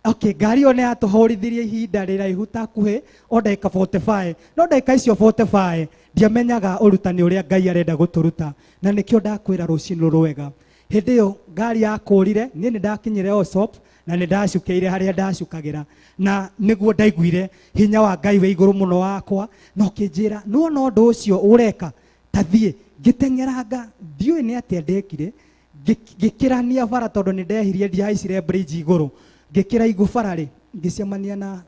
Speaker 4: Okay, ngari ĩyo nĩ yatũhũrithirie ihinda rĩraihu ta hakuhĩ o ndagĩka 45, no ndagĩka icio 45 ndiamenyaga ũrutani ũrĩa Ngai arenda gũtũruta, na nĩkĩo ndakwĩra rũcinĩ rwega. Hĩndĩ ĩyo ngari yakũrire, niĩ nĩ ndakinyire Osop na nĩ ndacukĩire harĩa ndacukagĩra, na nĩguo ndaiguire hinya wa Ngai wĩ igũrũ mũno wakwa, na ũkĩnjĩra nĩwona ũndũ ũcio ũreka, ta thiĩ. Ngĩteng'eranga, ndiũĩ nĩ atĩa ndekire, ngĩkĩrania bara tondũ nĩ ndehirie, ndiahaicire bridge igũrũ, ngĩkĩra igũ bara rĩ, ngĩcemania na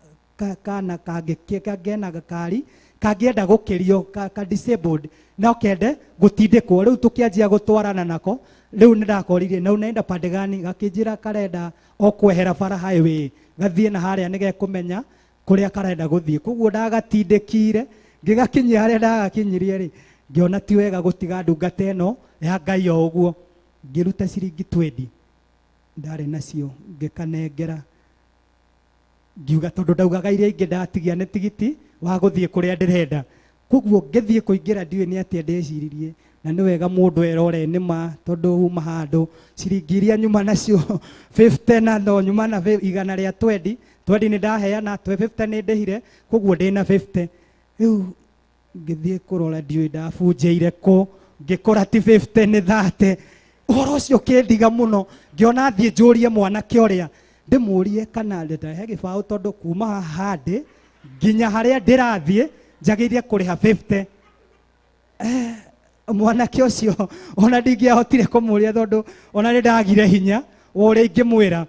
Speaker 4: kana kangĩ kangĩena gakari kangĩenda gũkĩrio ka disabled, no kende gũtindĩkwo. Rĩu tũkĩanjia gũtwarana nako, rĩu nĩ ndakoririe na unaenda pande gani, gakĩnjĩra karenda o kwehera bara highway gathiĩ na harĩa nĩgekũmenya kũrĩa karenda gũthiĩ. Koguo ndagatindĩkire ngĩgakinyia harĩa ndagakinyirie rĩ, ngĩona ti wega gũtiga ndungata ĩno ya Ngai o ũguo. Ngĩruta ciringi 20 ndarĩ nacio, ngĩkanengera, ngiuga tondũ ndaugaga iria ingĩ ndatigia nĩ tigiti wa gũthiĩ kũrĩa ndĩrenda. Koguo ngĩthiĩ kũingĩra ndiũĩ nĩ atĩa ndeciririe, na nĩ wega mũndũ erore nĩ ma, tondũ uma handũ ciringi iria nyuma nacio 50 na no nyuma na igana rĩa 20, 20 nĩ ndaheana, 50 nĩ ndĩhire, koguo ndĩna 50. Rĩu ngĩthiĩ kũrora ndiũĩ ndabunjĩire kũ, ngĩkora ti 50 nĩ 30. Ũhoro ũcio ũkĩndiga mũno, ngĩona thiĩ njũrie mwanake ũrĩa, ndĩmũrie kana ndahe gĩbaũ, tondũ kuma haha ndĩ nginya harĩa ndĩrathiĩ njagĩrĩire kũrĩha 50. Mwanake ũcio ona ndingĩahotire kũmũria, tondũ ona nĩ ndagire hinya wa ũrĩa ingĩmwĩra.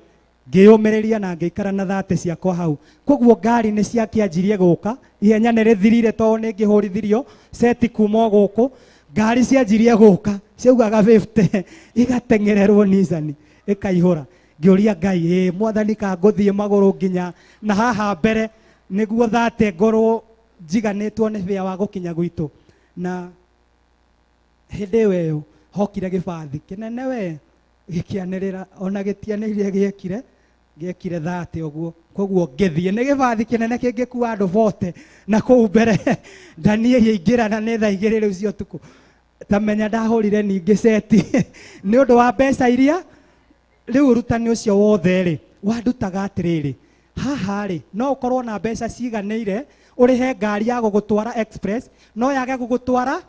Speaker 4: Ngĩyũmĩrĩria na ngĩikara na thate ciakwa hau. Koguo ngari nĩ ciakĩanjirie gũka, ihenya nĩ rĩthirire tondũ nĩ ngĩhũrithirio seti kuma o gũkũ. Ngari cianjirie gũka, ciaugaga 50 igateng'ererwo Nissan ĩkaihũra. Ngĩũria Ngai, ĩ mwathani ka ngũthiĩ magũrũ nginya na haha mbere nĩguo thate ngorwo njiganĩtwo nĩ bĩa wa gũkinya gwitũ. Na hĩndĩ ĩyo hokire gĩbathi kĩnene we gĩkĩanĩrĩra, ona gĩtianĩrĩire gĩekire gĩekire thate ũguo. Koguo ngĩthiĩ nĩ gĩbathi kĩnene kĩngĩkua andũ bote na kũu mbere Danieli aingĩra na nĩ thaa igĩrĩ rĩu cia ũtukũ. Ta menya ndahũrire ningĩ seti nĩ ũndũ wa mbeca iria. Rĩu ũrutani ũcio wothe rĩ wandutaga atĩrĩrĩ, haha rĩ no ũkorwo na mbeca ciganĩire ũrĩhe ngari ya gũgũtwara express, no yage gũgũtwara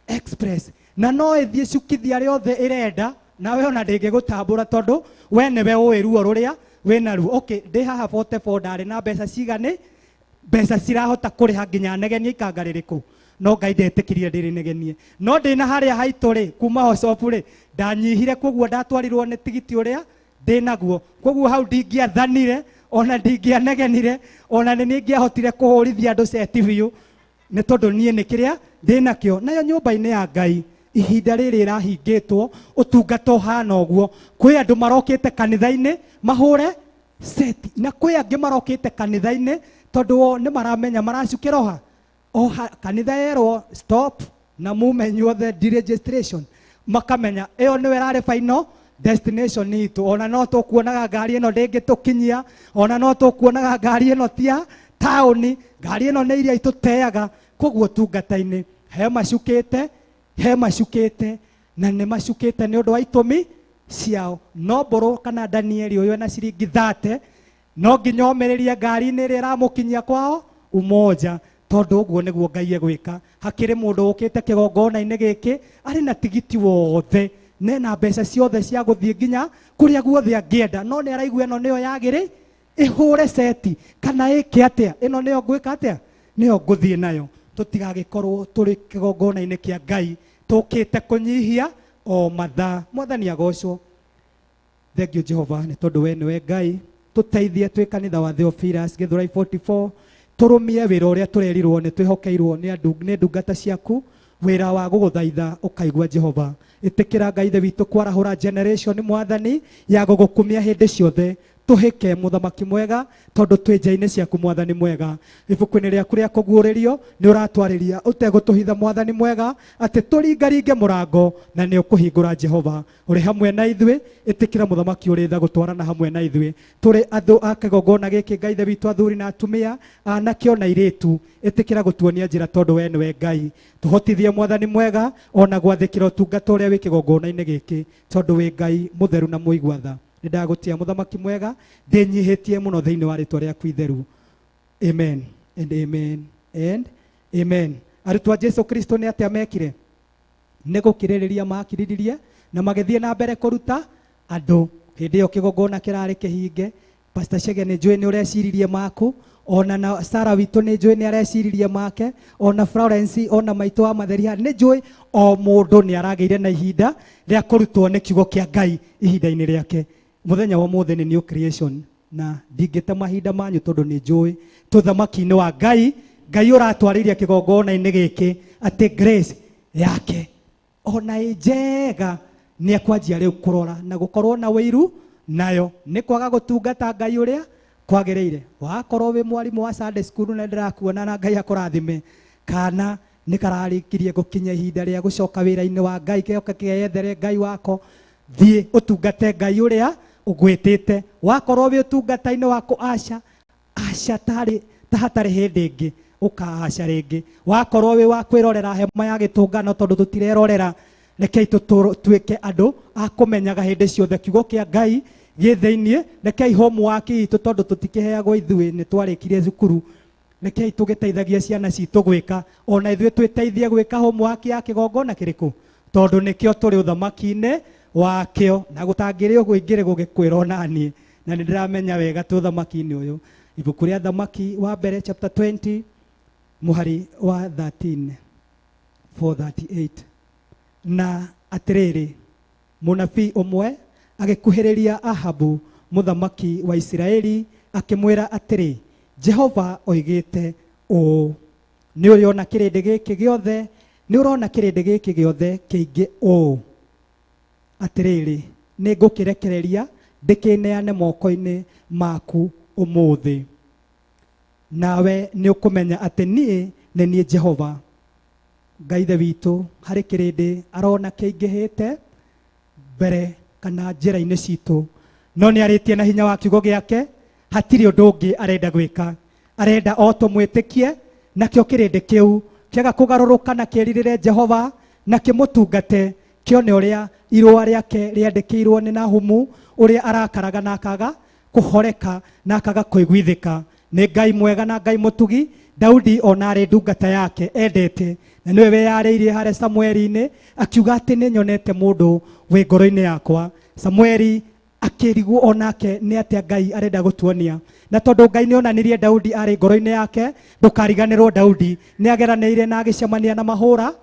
Speaker 4: express, na no ĩthiĩ cukithia rĩothe ĩrenda, nawe ona ndĩngĩgũtambũra tondũ we nĩwe ũĩ ruo rũrĩa wĩna ruo. Okay, ndĩ haha 44 ndarĩ na mbeca cigani, mbeca cirahota kũrĩha nginya negenie ikanga rĩrĩkũ, no Ngai ndetĩkĩrire ndĩrĩnegenie. No ndĩna harĩa haitũ rĩ, kuma hocobu rĩ, ndanyihire, koguo ndatwarirwo nĩ tigiti ũrĩa ndĩnaguo. Koguo hau ndingĩathanire, ona ndingĩanegenire, ona nĩ ningĩahotire kũhũrithia andũ seti biũ, nĩ tondũ niĩ nĩ kĩrĩa ndĩnakĩo. Nayo nyũmba-inĩ ya Ngai ihinda rĩrĩ ĩrahingĩtwo, ũtungata ũhana ũguo, kwĩ andũ marokĩte kanitha-inĩ mahũre seti, na kwĩ angĩ marokĩte kanitha-inĩ tondũ o nĩ maramenya maracukĩra oha oha kanitha yerwo stop na mume inyuothe deregistration, makamenya ĩyo nĩyo ĩrarĩ final destination itũ. Ona no tũkuonaga ngari ĩno ndĩngĩtũkinyia, ona no tũkuonaga ngari ĩno ti ya taũni, ngari ĩno nĩ iria itũteaga. Koguo tungata-inĩ he macukĩte, he macukĩte, na nĩ macukĩte nĩ ũndũ wa itũmi ciao. No mbũrũ kana Danieli ũyũ ena ciringi 30 no nginya omĩrĩrie ngari-inĩ ĩrĩa ĩramũkinyia kwao Umoja, tondũ ũguo nĩguo Ngai egwĩka. Hakĩrĩ mũndũ ũkĩte kĩgongona-inĩ gĩkĩ arĩ na tigiti wothe, nena mbeca ciothe cia gũthiĩ nginya kũrĩa guothe angĩenda, no nĩ araigua ĩno nĩyo yagĩrĩ ĩhũre seti kana ĩke atĩa, ĩno nĩyo ngwĩka atĩa, nĩyo ngũthiĩ nayo. Tũtigagĩkorwo tũrĩ kĩgongona-inĩ kĩa Ngai tũkĩte kũnyihia o mathaa. Mwathani agocwo. Thank you Jehova nĩ tondũ we nĩwe Ngai. Tũteithie twĩ kanitha wa Theophilus Githurai 44, tũrũmie wĩra ũrĩa tũrerirwo nĩ twĩhokeirwo nĩ andũ, nĩ ndungata ciaku, wĩra wa gũgũthaitha ũkaigua Jehova. Ĩtĩkĩra Ngai Ithe witũ kwarahũra generation mwathani ya gũgũkumia hĩndĩ ciothe. Tũhĩke mũthamaki mwega tondũ twĩ nja-inĩ ciaku mwathani mwega. Ibuku-inĩ rĩaku rĩa kũguũrĩrio nĩ ũratwarĩria ũtegũtũhitha mwathani mwega atĩ tũringaringe mũrango na nĩ ũkũhingũra Jehova. Ũrĩ hamwe na ithuĩ, ĩtĩkĩra mũthamaki ũrĩ tha gũtwarana hamwe na ithuĩ. Tũrĩ andũ a kĩgongona gĩkĩ Ngai Ithe witũ, athuri na atumia, anake ona airĩtu, ĩtĩkĩra gũtuonia njĩra tondũ we nĩwe Ngai. Tũhotithie mwathani mwega ona gwathĩkĩra ũtungata ũrĩa wĩ kĩgongona-inĩ gĩkĩ tondũ wĩ Ngai mũtheru na mũigua tha. Nĩndagũtĩa mũthamaki mwega, ndĩnyihĩtie mũno thĩinĩ wa rĩtwa rĩaku itheru. Amen and amen and amen. Arutwo a Jesu Kristo nĩ atĩa mekire? Nĩ gũkirĩrĩria makirĩrĩrie na magĩthiĩ na mbere kũruta andũ. Hĩndĩ ĩyo kĩgongona kĩrarĩ kĩhinge. Pastor Chege nĩ njũĩ nĩ ũreciririe maku, ona na Sarah witũ nĩ njũĩ nĩ areciririe make, ona Florence, ona maitũ wa Matheri nĩ njũĩ o mũndũ nĩ aragĩire na ihinda rĩa kũrutwo nĩ kiugo kĩa Ngai ihinda-inĩ rĩake. Mũthenya wa ũmũthĩ nĩ new creation na ndingĩte mahinda manyu tondũ nĩ njũĩ tũthamaki-inĩ wa Ngai. Ngai ũratwarĩirie kĩgongona-inĩ gĩkĩ atĩ grace yake ona ĩ njega nĩ ekwanjia rĩu kũrora na gũkorwo na wĩiru nayo nĩ kwaga gũtungata Ngai ũrĩa kwagĩrĩire. Wakorwo wĩ mwarimũ wa Sunday school na ndĩrakuona na Ngai akũrathime, kana nĩ kararĩkirie gũkinya ihinda rĩa gũcoka wĩra-inĩ wa Ngai, kĩoka kĩyethere Ngai wako, thiĩ ũtungate Ngai ũrĩa ũgwĩtĩte. Wakorwo wĩ ũtungata-inĩ wako, aca aca tarĩ ta hatarĩ hĩndĩ ĩngĩ ũkaaca rĩngĩ. Wakorwo wĩ wa kwĩrorera hema ya gĩtũngano tondũ tũtirerorera, rekei tũtuĩke andũ a kũmenyaga hĩndĩ ciothe kiugo kĩa Ngai gĩ thĩiniĩ. Rekei homework itũ tondũ tũtikĩheagwo ithuĩ, nĩ twarĩkirie cukuru, rekei tũgĩteithagie ciana citũ gwĩka, ona ithuĩ twĩteithie gwĩka homework ya kĩgongona kĩrĩkũ, tondũ nĩkĩo tũrĩ ũthamaki-inĩ wakĩo, na gũtangĩrĩ ũguo ingĩrĩ gũgĩkwĩra ona niĩ, na nĩ ndĩramenya wega twĩ ũthamaki-inĩ ũyũ. Ibuku rĩa Thamaki wa mbere chapter 20 mũhari wa 13 438. Na atĩrĩrĩ, mũnabii ũmwe agĩkuhĩrĩria Ahabu Mũthamaki wa Isiraeli akĩmwĩra atĩrĩ, Jehova oigĩte ũũ, nĩ ũrĩona kĩrĩndĩ gĩkĩ gĩothe, nĩ ũrona kĩrĩndĩ gĩkĩ gĩothe kĩingĩ ũũ, atĩrĩrĩ, nĩ ngũkĩrekereria ndĩkĩneane moko-inĩ maku ũmũthĩ, nawe nĩ ũkũmenya atĩ niĩ nĩ niĩ Jehova. Ngai Ithe witũ harĩ kĩrĩndĩ arona kĩingĩhĩte mbere kana njĩra-inĩ citũ, no nĩ arĩtie na hinya wa kiugo gĩake, hatirĩ ũndũ ũngĩ arenda gwĩka, arenda o tũmwĩtĩkie, nakĩo kĩrĩndĩ kĩu kĩaga kũgarũrũka na kĩrirĩre Jehova na kĩmũtungate, kĩone ũrĩa irũa rĩake rĩandĩkĩirwo nĩ Nahumu, ũrĩa arakaraga na akaga kũhoreka na akaga kũiguithĩka. Nĩ Ngai mwega na Ngai mũtugi. Daudi ona arĩ ndungata yake endete, na nĩwe weyarĩirie harĩ Samueli-inĩ akiuga atĩ nĩ nyonete mũndũ wĩ ngoro-inĩ yakwa. Samueli akĩrigwo onake nĩ atĩa Ngai arenda gũtuonia, na tondũ Ngai nĩ onanirie Daudi arĩ ngoro-inĩ yake, ndũkariganĩrwo Daudi nĩ ageranĩire na agĩcemania na mahũra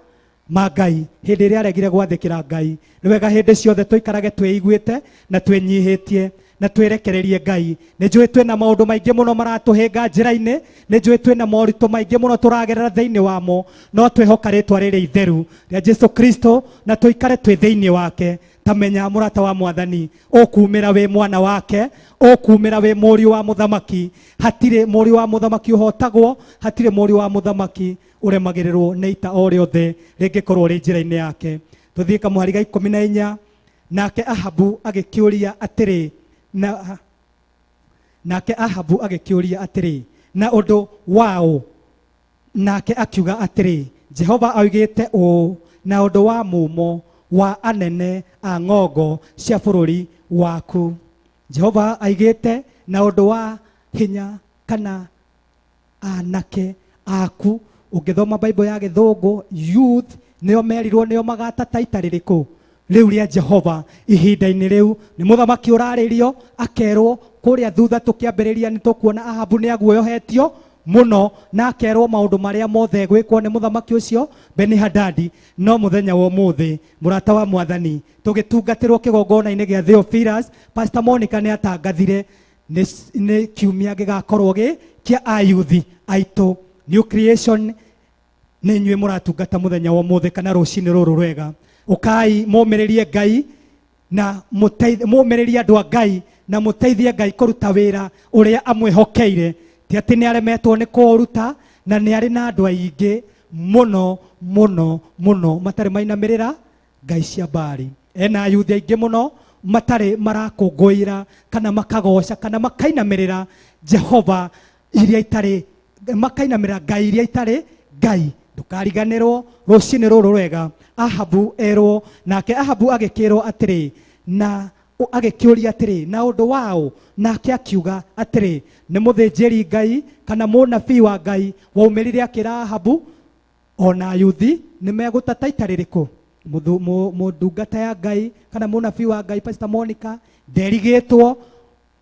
Speaker 4: ma Ngai hĩndĩ ĩrĩa aregire gwathĩkĩra Ngai. Nĩ wega hĩndĩ ciothe tũikarage twĩiguĩte na twĩnyihĩtie na twĩrekererie Ngai. Nĩ njũĩ twĩna maũndũ maingĩ mũno maratũhĩnga njĩra-inĩ, nĩ njũĩ twĩna moritũ maingĩ mũno tũragerera thĩinĩ wamo, no twĩhoka rĩtwa rĩrĩ itheru rĩa Jesu Kristo na tũikare twĩ thĩinĩ wake. Tamenya mũrata wa Mwathani, ũkumĩra wĩ mwana wake, ũkumĩra wĩ mũriũ wa mũthamaki. Hatirĩ mũriũ wa mũthamaki ũhotagwo, hatirĩ mũriũ wa mũthamaki ũremagĩrĩrwo nĩ ita o rĩothe rĩngĩkorwo rĩ njĩra-inĩ yake. Tũthiĩ kamũhari ga 14. Nake Ahabu agĩkĩũria atĩrĩ, na nake Ahabu agĩkĩũria atĩrĩ, na ũndũ waũ? Nake akiuga atĩrĩ, Jehova oigĩte ũũ, na ũndũ wa mumo wa anene a ng'ongo cia bũrũri waku. Jehova aigĩte na ũndũ wa hinya kana anake aku. Ũngĩthoma Bible ya Gĩthũngũ, youth nĩo merirwo nĩo magatata ita rĩrĩkũ rĩu rĩa Jehova ihinda-inĩ rĩu. Nĩ mũthamaki ũrarĩrio akerwo kũrĩa thutha tũkĩambĩrĩria nĩ tũkuona Ahabu nĩ aguoyohetio mũno na akerwo maũndũ marĩa mothe gwĩkwo nĩ mũthamaki ũcio Beni-Hadadi. No mũthenya wa ũmũthĩ, mũrata wa Mwathani, tũgĩtungatĩrwo kĩgongona-inĩ gĩa Theophilus, Pastor Monica nĩ atangathire nĩ kiumia gĩgakorwo gĩ kĩa ayuthi aitũ. New Creation nĩ inyuĩ mũratungata mũthenya wa ũmũthĩ kana rũcinĩ rũrũ rwega. Ũkai mũmĩrĩrie Ngai na mũmĩrĩrie andũ a Ngai na mũteithie Ngai kũruta wĩra ũrĩa amwĩhokeire. Ti atĩ nĩ aremetwo nĩ kũũruta, na nĩ arĩ na andũ aingĩ mũno mũno mũno matarĩ mainamĩrĩra ngai cia Baali. Ena ayuthi aingĩ mũno matarĩ marakũngũĩra kana makagoca kana makainamĩrĩra Jehova iria itarĩ, makainamĩrĩra ngai iria itarĩ ngai. Ndũkariganĩrwo rũcinĩ rũrũ rwega Ahabu erwo. Nake Ahabu agĩkĩrwo atĩrĩ, na agĩkĩũria atĩrĩ, na ũndũ waũ? Nake akiuga atĩrĩ, nĩ mũthĩnjĩri Ngai kana mũnabii wa Ngai waumĩrire akĩra Ahabu ona ayuthi nĩ megũtata ita rĩrĩkũ. Mũndungata ya Ngai kana mũnabii wa Ngai Pastor Monica nderigĩtwo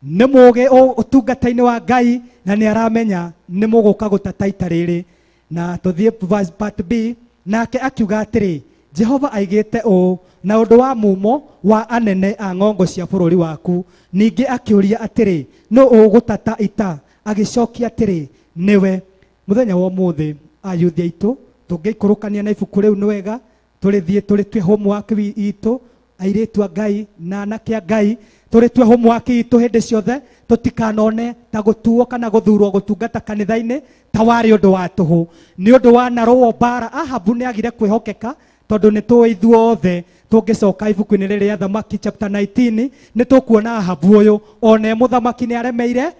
Speaker 4: nĩ mũgĩ ũtungata-inĩ wa Ngai na nĩ aramenya nĩ mũgũka gũtata ita rĩrĩ. Na tũthiĩ verse part B. Nake akiuga atĩrĩ, Jehova aigĩte ũũ, na ũndũ wa mumo wa anene a ng'ongo cia bũrũri waku. Ningĩ akĩũria atĩrĩ, nũ ũgũtata ita? Agĩcokia atĩrĩ, nĩwe. Mũthenya wa ũmũthĩ ayuthi aitũ tũngĩikũrũkania na ibuku rĩu nĩ wega tũrĩthiĩ tũrĩtue homework itũ, airĩtu a Ngai na anake a Ngai, tũrĩtue homework itũ hĩndĩ ciothe, tũtikanone ta gũtuo kana gũthurwo gũtungata kanitha-inĩ ta warĩ ũndũ wa tũhũ. Nĩ ũndũ wa narũo mbara, Ahabu nĩ agire kwĩhokeka, tondũ nĩ tũĩ ithuothe tũngĩcoka ibuku-inĩ rĩrĩ rĩa Thamaki chapter 19 nĩ tũkuona Ahabu ũyũ ona e mũthamaki nĩ aremeire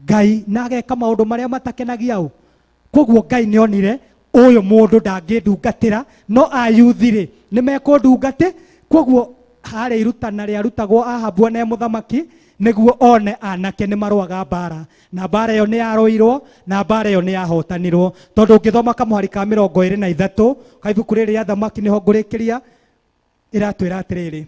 Speaker 4: Ngai na ageka maũndũ marĩa matakenagia ũ. Koguo Ngai nĩ onire ũyũ mũndũ ndangĩndungatĩra, no ayuthi rĩ nĩ mekũndungate. Koguo harĩ irutana rĩarutagwo Ahabu one mũthamaki nĩguo one anake nĩ marũaga mbara, na mbara ĩyo nĩ yarũirwo na mbara ĩyo nĩ yahotanirwo. Tondũ ũngĩthoma kamũhari ka 23 ka ibuku rĩrĩ rĩa Thamaki nĩho ngũrĩkĩria, ĩratwĩra atĩrĩrĩ,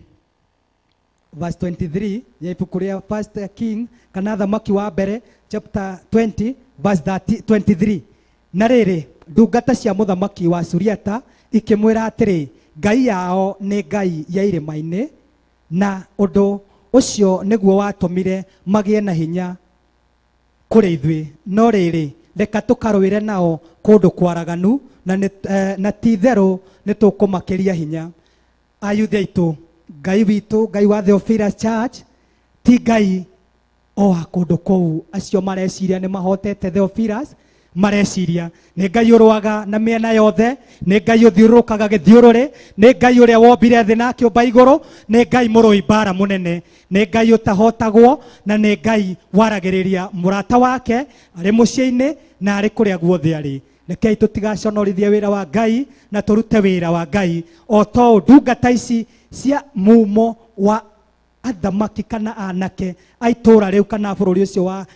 Speaker 4: verse 23 ya ibuku rĩa First King kana Thamaki wa mbere chapter 20 verse 23. Na rĩrĩ, ndungata cia mũthamaki wa Suriata ikĩmwĩra atĩrĩ, ngai yao nĩ ngai ya irĩma-inĩ, na ũndũ Ũcio nĩguo watũmire magĩe na hinya kũrĩ ithuĩ. No rĩrĩ, reka tũkarũĩre nao kũndũ kwaraganu, na ti itherũ nĩ tũkũmakĩria hinya. Ayuthi aitũ, Ngai witũ, Ngai wa Theophilus Church, ti Ngai o wa kũndũ kũu acio mareciria nĩ mahotete Theophilus, mareciria nĩ Ngai ũrũaga na mĩena yothe, nĩ Ngai ũthiũrũrũkaga gĩthiũrũrĩ, nĩ Ngai ũrĩa wombire thĩ na akĩũmba igũrũ, nĩ Ngai mũrũi mbara mũnene, nĩ Ngai ũtahotagwo, na nĩ Ngai waragĩrĩria mũrata wake arĩ mũciĩ-inĩ na arĩ kũrĩa guothe arĩ. Rekei tũtigaconorithie wĩra wa Ngai na tũrute wĩra wa Ngai o ta ũũ ndungata ici cia mumo wa athamaki kana anake a itũũra rĩu kana bũrũri ũcio wa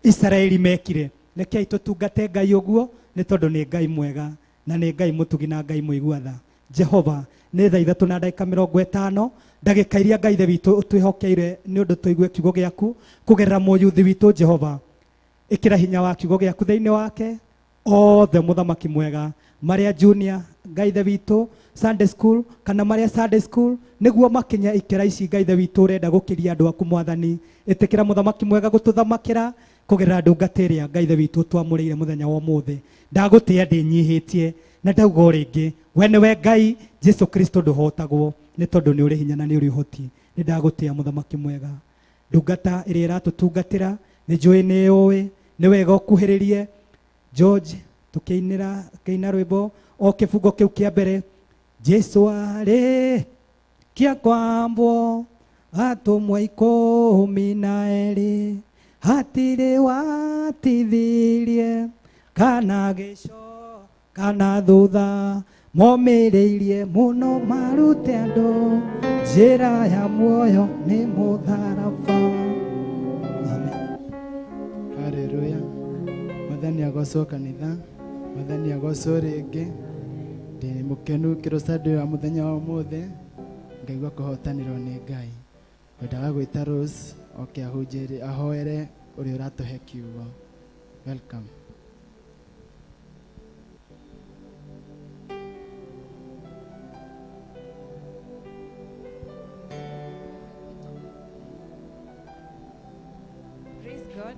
Speaker 4: Isiraeli mekire. Rekei tũtungate Ngai ũguo, nĩ tondũ nĩ Ngai mwega na nĩ Ngai mũtugi na Ngai mũigua tha. Jehova, nĩ thaa 3 na ndagĩka 50, ndagĩka iria Ngai Ithe witũ ũtwĩhokeire nĩ ũndũ tũigue kiugo gĩaku kũgerera mũyuthi witũ. Jehova, ĩkĩra hinya wa kiugo gĩaku thĩinĩ wake othe, mũthamaki mwega, marĩa junior Ngai Ithe witũ Sunday school kana marĩa Sunday school, nĩguo makinye ikĩra ici Ngai Ithe witũ ũrenda gũkĩria andũ aku. Mwathani, ĩtĩkĩra mũthamaki mwega gũtũthamakĩra kũgerera ndungata ĩrĩa Ngai Ithe witũ twamũrĩire mũthenya wa ũmũthĩ. Ndagũtĩĩa ndĩnyihĩtie na ndauga o rĩngĩ, we nĩwe Ngai Jesu Kristo, ndũhotagwo nĩ tondũ nĩ ũrĩ hinya na nĩ ũrĩ ũhoti. Nĩ ndagũtĩĩa mũthamaki mwega. Ndungata ĩrĩa ĩratũtungatĩra nĩ njũĩ nĩ ũĩ nĩ wega ũkuhĩrĩrie George, tũkĩinĩra kĩina rwĩmbo o kĩbungo kĩu kĩa mbere, Jesu arĩ kia kwambwo atũmwo 12, hatirĩ watithirie kana gĩco kana thutha, momĩrĩirie mũno marute andũ njĩra ya muoyo nĩ mũtharaba. Amen.
Speaker 5: Haleluya. Mwathani agocwo kanitha, Mwathani agocwo rĩngĩ. Ndĩ mũkenu kĩro Sunday wa mũthenya wa ũmũthĩ, ngaigua kũhotanĩrwo nĩ Ngai. Ngwendaga gwĩta Rose oke ahunjĩrie, ahoere ũrĩa ũratũhe kiugo. Welcome.
Speaker 6: Praise God.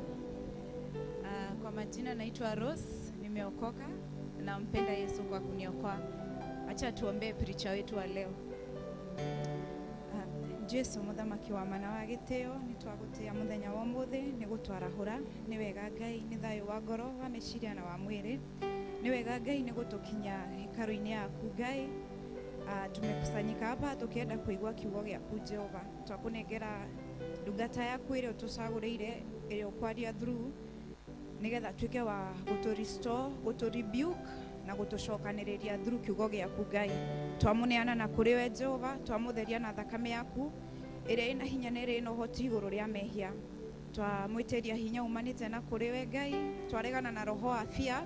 Speaker 6: Kwa majina naitwa Rose, nimeokoka, nampenda Yesu kwa kuniokoa. Acha tuombee preacher wetu wa leo. Jesu muthamaki wa mana wa gĩtĩo, nĩ twagũtĩĩa mũthenya wa ũmũthĩ nĩ gũtwarahũra. Nĩ wega Ngai, nĩ thayũ wa ngoro, wa meciria na wa mwĩrĩ. Nĩ wega Ngai nĩ gũtũkinya hekarũ-inĩ yaku Ngai. Tumekusanyika hapa tukienda kuigua kiugo gĩaku Jehova. Twakũnengera ndungata yaku ĩrĩa ũtũcagũrĩire, ĩrĩa ũkwaria through, nĩgetha tuĩke wa gũtũ restore, gũtũ rebuke na gũtũcokanĩrĩria through kiugo gĩaku Ngai. Twamũneana na kũrĩ we Jehova, twamũtheria na thakame yaku ĩrĩa ĩna hinya na ĩrĩa ĩna ũhoti igũrũ rĩa mehia. Twamwĩtĩria hinya umanĩte na kũrĩ we Ngai. Twaregana na roho wa fear,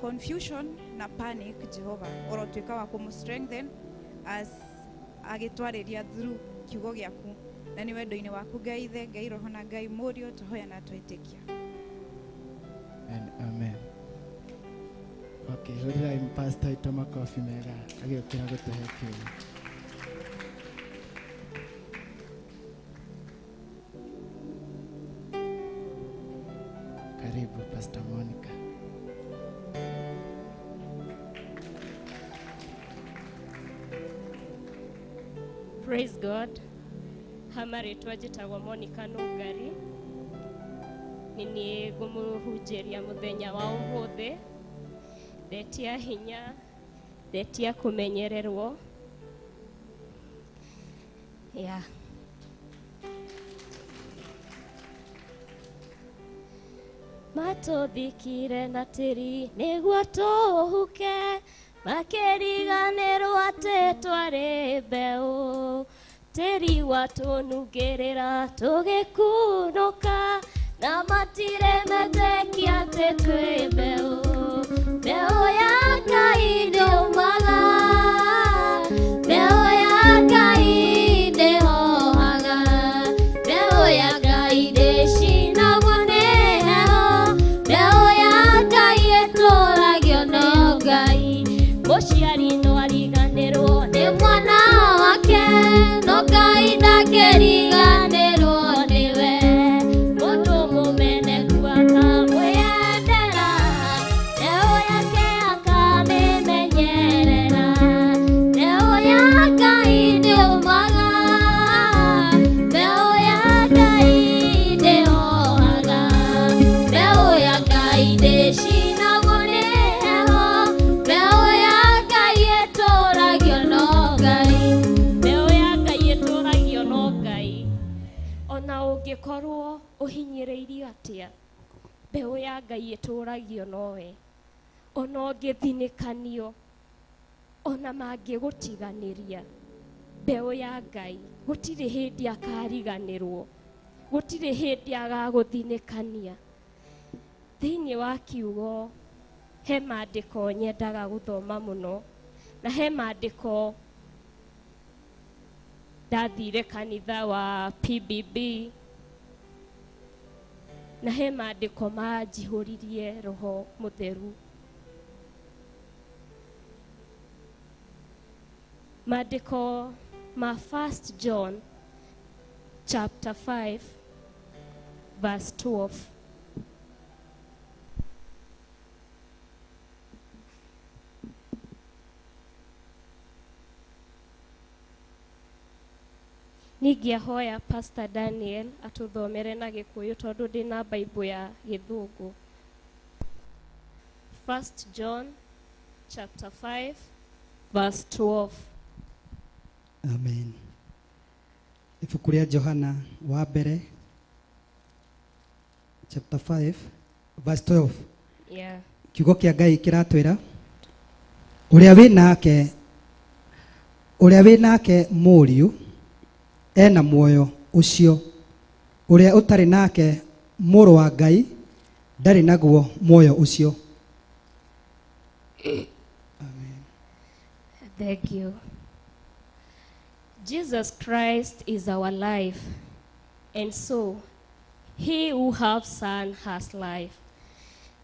Speaker 6: confusion na panic. Jehova, ũrotuĩka wa kũmũ strengthen as agĩtwarĩria through kiugo gĩaku, na nĩ wendo-inĩ waku Ngai Ithe, Ngai Roho na Ngai Mũriũ, tũhoya na twĩtĩkia.
Speaker 5: And amen. Okay, hũrĩrai pastor witũ makobi mega agĩũkĩra gũtũhe kiugo. Karibu Pastor Monica.
Speaker 7: Praise God. Hama rĩtwa njĩtagwo Monica Nũngari. Nĩ niĩ ngũmũhunjĩria mũthenya wa ũmũthĩ. Ndetia hinya, ndetia kũmenyererwo. Yeah. Matũthikire na tĩri nĩguo tũhuke, makĩriganĩrwo atĩ twarĩ mbeũ. Tĩri watũnungĩrĩra tũgĩkunũka, na matirĩ metĩkia atĩ twĩ mbeũ. Mbeũ ya Ngai ndĩũmaga, mbeũ ya Ngai ndĩhohaga, mbeũ ya Ngai ndĩcinagwo nĩ heho, mbeũ ya Ngai ĩtũragio nĩ Ngai. Mũciari no ariganĩrwo nĩ mwana wake, no Ngai ndangĩriganĩrwo. ũngĩkorwo ũhinyĩrĩirio atĩa, mbeũ ya Ngai ĩtũragio nowe. Ona ũngĩthinĩkanio, ona mangĩgũtiganĩria, mbeũ ya Ngai gũtirĩ hĩndĩ akariganĩrwo, gũtirĩ hĩndĩ agagũthinĩkania. Thĩinĩ wa kiugo he maandĩko nyendaga gũthoma mũno, na he maandĩko ndathire kanitha wa PBB, na he maandĩko manjihũririe roho mũtheru. Maandĩko ma 1 John chapter 5 verse 12. Ningĩahoya Pastor Daniel atũthomere na Gĩkũyũ tondũ ndĩna Bible ya Gĩthũngũ. 1 John chapter 5 verse 12.
Speaker 4: Amen. Ibuku rĩa Johana wa mbere chapter 5 verse 12.
Speaker 7: Yeah.
Speaker 4: Kiugo kĩa Ngai kĩratwĩra ũrĩa wĩ nake, ũrĩa wĩ nake mũriũ ena muoyo ũcio, ũrĩa ũtarĩ nake mũrũ wa Ngai ndarĩ naguo muoyo ũcio. Amen.
Speaker 7: Thank you. Jesus Christ is our life, and so he who has Son has life.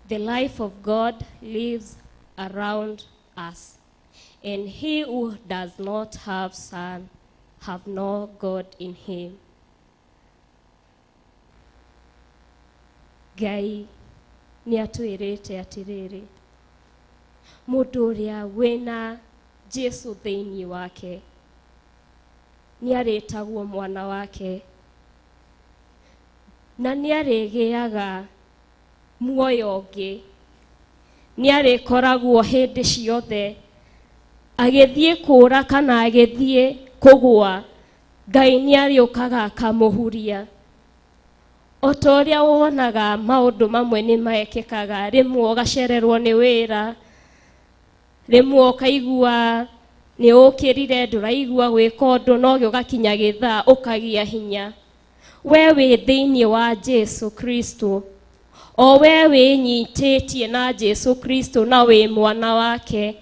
Speaker 7: The life of God lives around us, and he who does not have Son have no God in him. Ngai nĩ atwĩrĩte atĩrĩrĩ, mũndũ ũrĩa wĩna Jesu thĩinĩ wake nĩ arĩtagwo mwana wake, na nĩ arĩgĩaga muoyo ũngĩ, nĩ arĩkoragwo hĩndĩ ciothe agĩthiĩ kũra kana agĩthiĩ kũgũa, Ngai nĩ arĩũkaga akamũhuria. O ta ũrĩa wonaga maũndũ mamwe nĩ mekĩkaga, rĩmwe ũgacererwo nĩ wĩra, rĩmwe ũkaigua nĩ ũkĩrire ndũraigua gwĩka ũndũ, no ũgakinya gĩthaa ũkagĩa hinya. We wĩ thĩinĩ wa Jesu Kristo, o we wĩnyitĩtie na Jesu Kristo na wĩ mwana wake,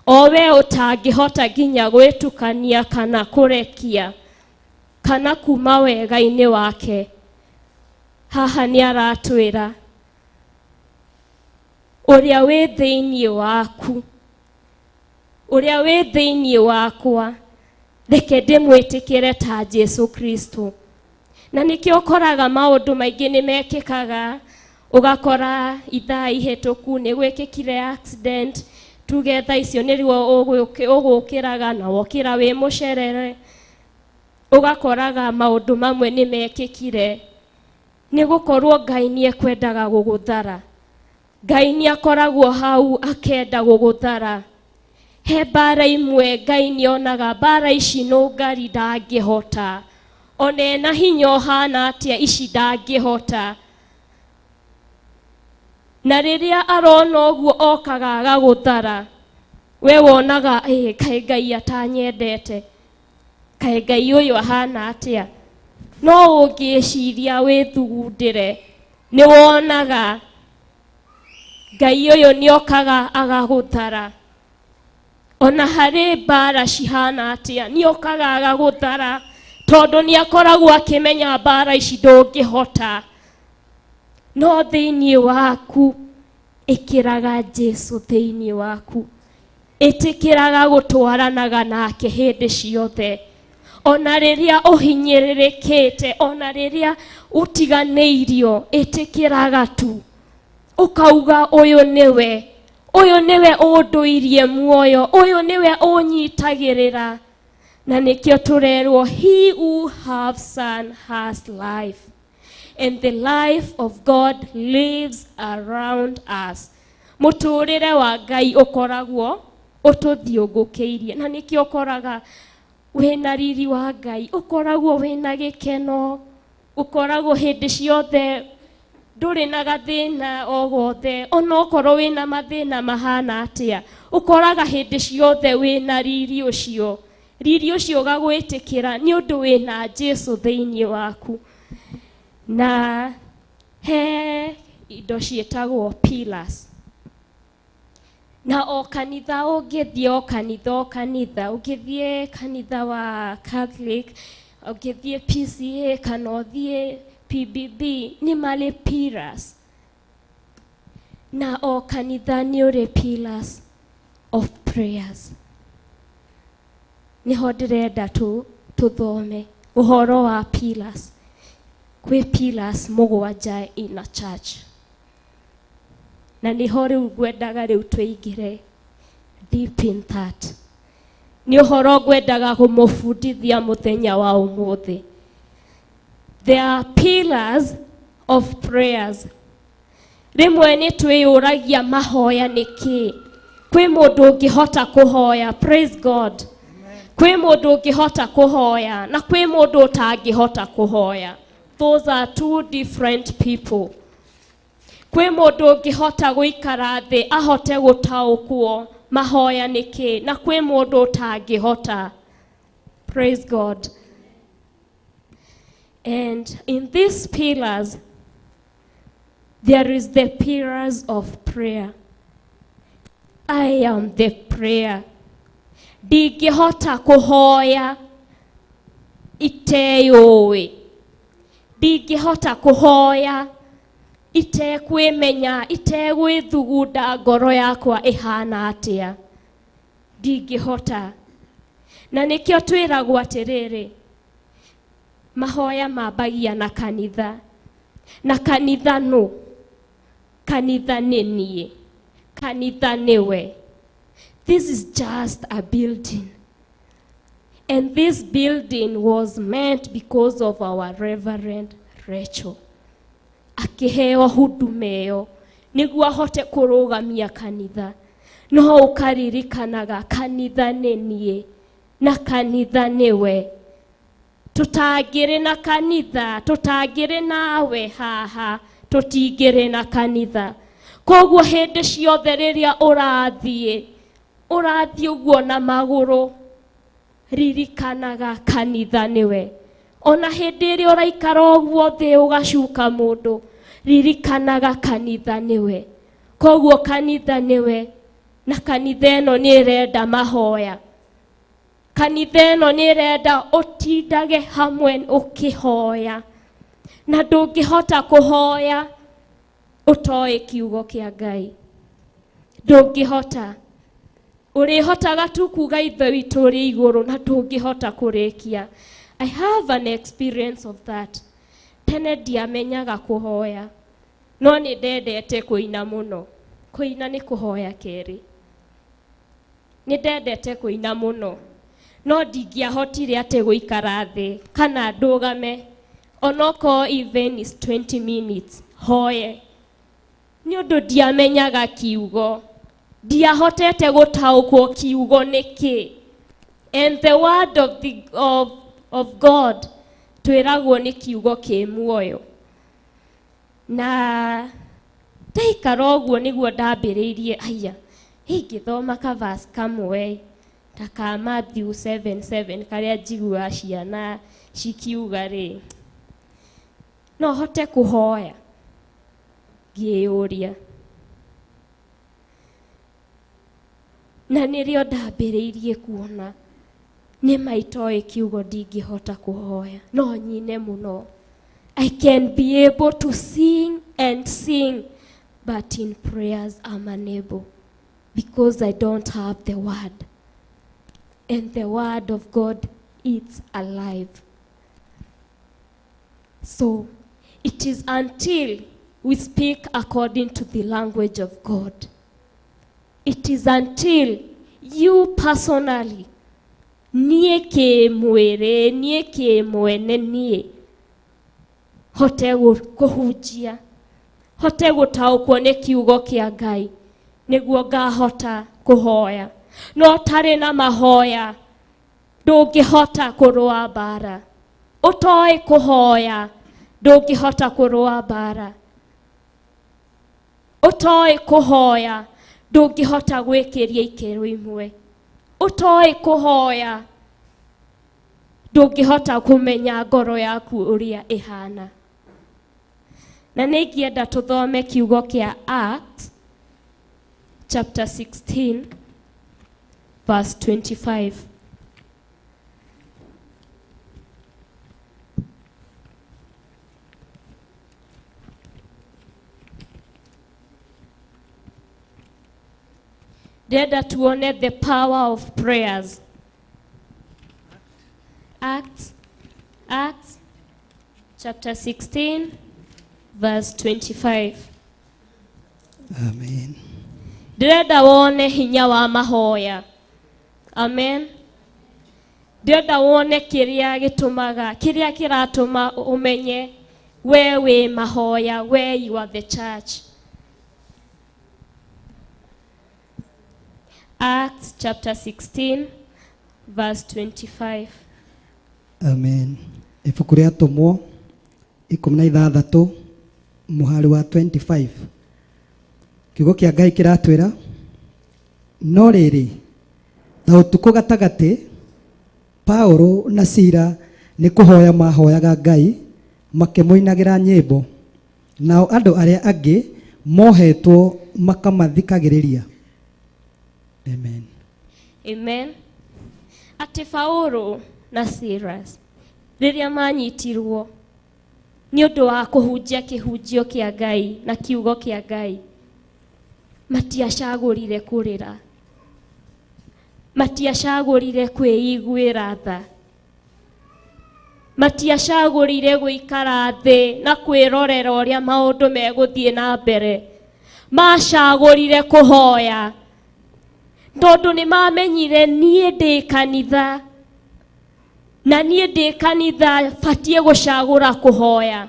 Speaker 7: o we ũtangĩhota nginya gwĩtukania kana kũrekia kana kuma wega-inĩ wake. Haha nĩ aratwĩra ũrĩa wĩ thĩinĩ waku, ũrĩa wĩ thĩinĩ wakwa, reke ndĩmwĩtĩkĩre ta Jesu Kristo. Na nĩkĩo ũkoraga maũndũ maingĩ nĩ mekĩkaga, ũgakora ithaa ihĩtũku nĩ gwĩkĩkire accident, tuge thaa icio nĩrĩo ũgũkĩraga na wokĩra wĩ mũcerere, ũgakoraga maũndũ mamwe nĩ mekĩkire. Nĩ gũkorwo Ngai nĩ ekwendaga gũgũthara. Ngai nĩ akoragwo hau akenda gũgũthara. He mbara imwe Ngai nĩ onaga mbara ici nũngari ndangĩhota, ona ena hinya ũhana atĩa ici ndangĩhota. Na rĩrĩa arona ũguo okaga agagũthara, we wonaga kaĩ Ngai atanyendete, kaĩ Ngai ũyũ ahana atĩa. No ũngĩciria wĩthugundĩre, nĩ wonaga Ngai ũyũ nĩ okaga agagũthara. Ona harĩ mbara cihana atĩa, nĩ okaga agagũthara, tondũ nĩ akoragwo akĩmenya mbara ici ndũngĩhota. No thĩinĩ waku ĩkĩraga Jesu thĩinĩ waku, ĩtĩkĩraga gũtwaranaga nake hĩndĩ ciothe, ona rĩrĩa ũhinyĩrĩrĩkĩte, ona rĩrĩa ũtiganĩirio, ĩtĩkĩraga tu ũkauga ũyũ nĩwe, ũyũ nĩwe ũndũirie muoyo, ũyũ nĩwe ũnyitagĩrĩra. Na nĩkĩo tũrerwo he who have Son has life, and the life of God lives around us. Mũtũrĩre wa Ngai ũkoragwo ũtũthiũngũkĩirie, na nĩkĩo ũkoraga wĩna riri wa Ngai, ũkoragwo wĩna gĩkeno. Ũkoragwo hĩndĩ ciothe ndũrĩ na gathĩna o gothe, onokorwo wĩna mathĩna mahana atĩa, ũkoraga hĩndĩ ciothe wĩna riri ũcio. Riri ũcio ũgagwĩtĩkĩra nĩ ũndũ wĩna Jesu thĩinĩ waku. Na he indo ciĩtagwo pillars. Na o kanitha ũngĩthiĩ, o kanitha, o kanitha, ũngĩthiĩ kanitha wa Catholic, ũngĩthiĩ PCA kana ũthiĩ PBB, nĩ marĩ pillars. Na o kanitha nĩ ũrĩ pillars of prayers. Nĩho ndĩrenda tũthome ũhoro wa pillars. Kwĩ pillars mũgwanja in a church. Na nĩho rĩu ngwendaga rĩu tũingĩre deep in that. Nĩ ũhoro ngwendaga kũmũbundithia mũthenya wa ũmũthĩ. There are pillars of prayers. Rĩmwe nĩ twĩyũragia mahoya nĩ kĩĩ. Kwĩ mũndũ ũngĩhota kũhoya, praise God. Kwĩ mũndũ ũngĩhota kũhoya na kwĩ mũndũ ũtangĩhota kũhoya. Those are two different people. Kwĩ mũndũ ũngĩhota gũikara thĩ ahote gũtaũkwo mahoya nĩ kĩĩ, na kwĩ mũndũ ũtangĩhota. Praise God. And in these pillars, there is the pillars of prayer. I am the prayer. Ndingĩhota kũhoya iteyũĩ. Ndingĩhota kũhoya itekwĩmenya, itegwĩthugunda ngoro yakwa ĩhana atĩa. Ndingĩhota. Na nĩkĩo twĩragwo atĩrĩrĩ, mahoya mambagia na kanitha. Na kanitha nũ? Kanitha nĩ niĩ. Kanitha nĩwe. This is just a building. And this building was meant because of our Reverend Rachel. Akĩheo huduma ĩyo nĩguo ahote kũrũgamia kanitha. No ũkaririkanaga kanitha nĩ niĩ na kanitha nĩwe. Tũtangĩrĩ na kanitha, tũtangĩrĩ nawe haha, tũtingĩrĩ na kanitha. Koguo hĩndĩ ciothe rĩrĩa ũrathiĩ, ũrathiĩ ũguo na magũrũ, ririkanaga kanitha nĩwe. Ona hĩndĩ ĩrĩa ũraikara ũguo thĩ ũgacuka mũndũ, ririkanaga kanitha nĩwe. Koguo kanitha nĩwe, na kanitha ĩno nĩ ĩrenda mahoya. Kanitha ĩno nĩ ĩrenda ũtindage hamwe ũkĩhoya. Na ndũngĩhota kũhoya ũtoĩ kiugo kĩa Ngai. Ndũngĩhota. Ũrĩhotaga tu kuga Ithe witũ ũrĩ igũrũ na ndũngĩhota kũrĩkia. I have an experience of that. Tene ndiamenyaga kũhoya, no nĩ ndendete kũina mũno. Kũina nĩ kũhoya kerĩ. Nĩ ndendete kũina mũno, no ndingĩahotire atĩ gũikara thĩ kana ndũgame onokorwo even is 20 minutes hoye, nĩ ũndũ ndiamenyaga kiugo, ndiahotete gũtaũkwo kiugo nĩ kĩ. And the word of God twĩragwo nĩ kiugo kĩ muoyo. Na ndaikara ũguo nĩguo ndambĩrĩirie, aya, ingĩthoma ka verse kamwe ta ka Matthew 7:7 karĩa njiguaga ciana cikiuga rĩ, no hote kũhoya? Ngĩyũria. Na nĩrĩo ndambĩrĩirie kuona nĩ ma itoĩ kiugo ndingĩhota kũhoya, no nyine mũno. I can be able to sing and sing, but in prayers I'm unable because I don't have the word. And the word of God is alive. So it is until we speak according to the language of God. It is until you personally, niĩ kĩmwĩrĩ, niĩ kĩmwene niĩ, hote kũhunjia, hote gũtaũkwo nĩ kiugo kĩa Ngai, nĩguo ngahota kũhoya. No tarĩ na mahoya, ndũngĩhota kũrũa mbara. Ũtoĩ kũhoya, Ndũngĩhota kũrũa mbara. Ũtoĩ kũhoya ndũngĩhota gwĩkĩria ikĩro imwe. Ũtoĩ kũhoya ndũngĩhota kũmenya ngoro yaku ũrĩa ĩhana. Na nĩ ingĩenda tũthome kiugo kĩa Acts chapter 16 verse 25. Ndĩrenda tuone the power of prayers. Acts chapter 16 verse 25.
Speaker 4: Amen.
Speaker 7: Ndĩrenda wone hinya wa mahoya. Amen. Ndĩrenda wone kĩrĩa gĩtũmaga, kĩrĩa kĩratũma ũmenye we wĩ mahoya, we you are the church. Acts chapter 16 verse 25.
Speaker 4: Amen. Ibuku rĩa Atũmwo 16 mũhari wa 25. Kiugo kĩa Ngai kĩratwĩra, no rĩrĩ, ta ũtukũ gatagatĩ, Paulo na Sila nĩ kũhoya mahoyaga Ngai makĩmũinagĩra nyĩmbo, nao andũ arĩa angĩ mohetwo makamathikagĩrĩria. Amen.
Speaker 7: Amen. Atĩ Paulo na Silas rĩrĩa manyitirwo nĩ ũndũ wa kũhunjia kĩhunjio kĩa Ngai na kiugo kĩa Ngai, matiacagũrire kũrĩra, matiacagũrire kwĩiguĩra tha, matiacagũrire gũikara thĩ na kwĩrorera ũrĩa maũndũ megũthiĩ na mbere. Macagũrire kũhoya tondũ nĩ mamenyire niĩ ndĩ kanitha, na niĩ ndĩ kanitha batiĩ gũcagũra kũhoya,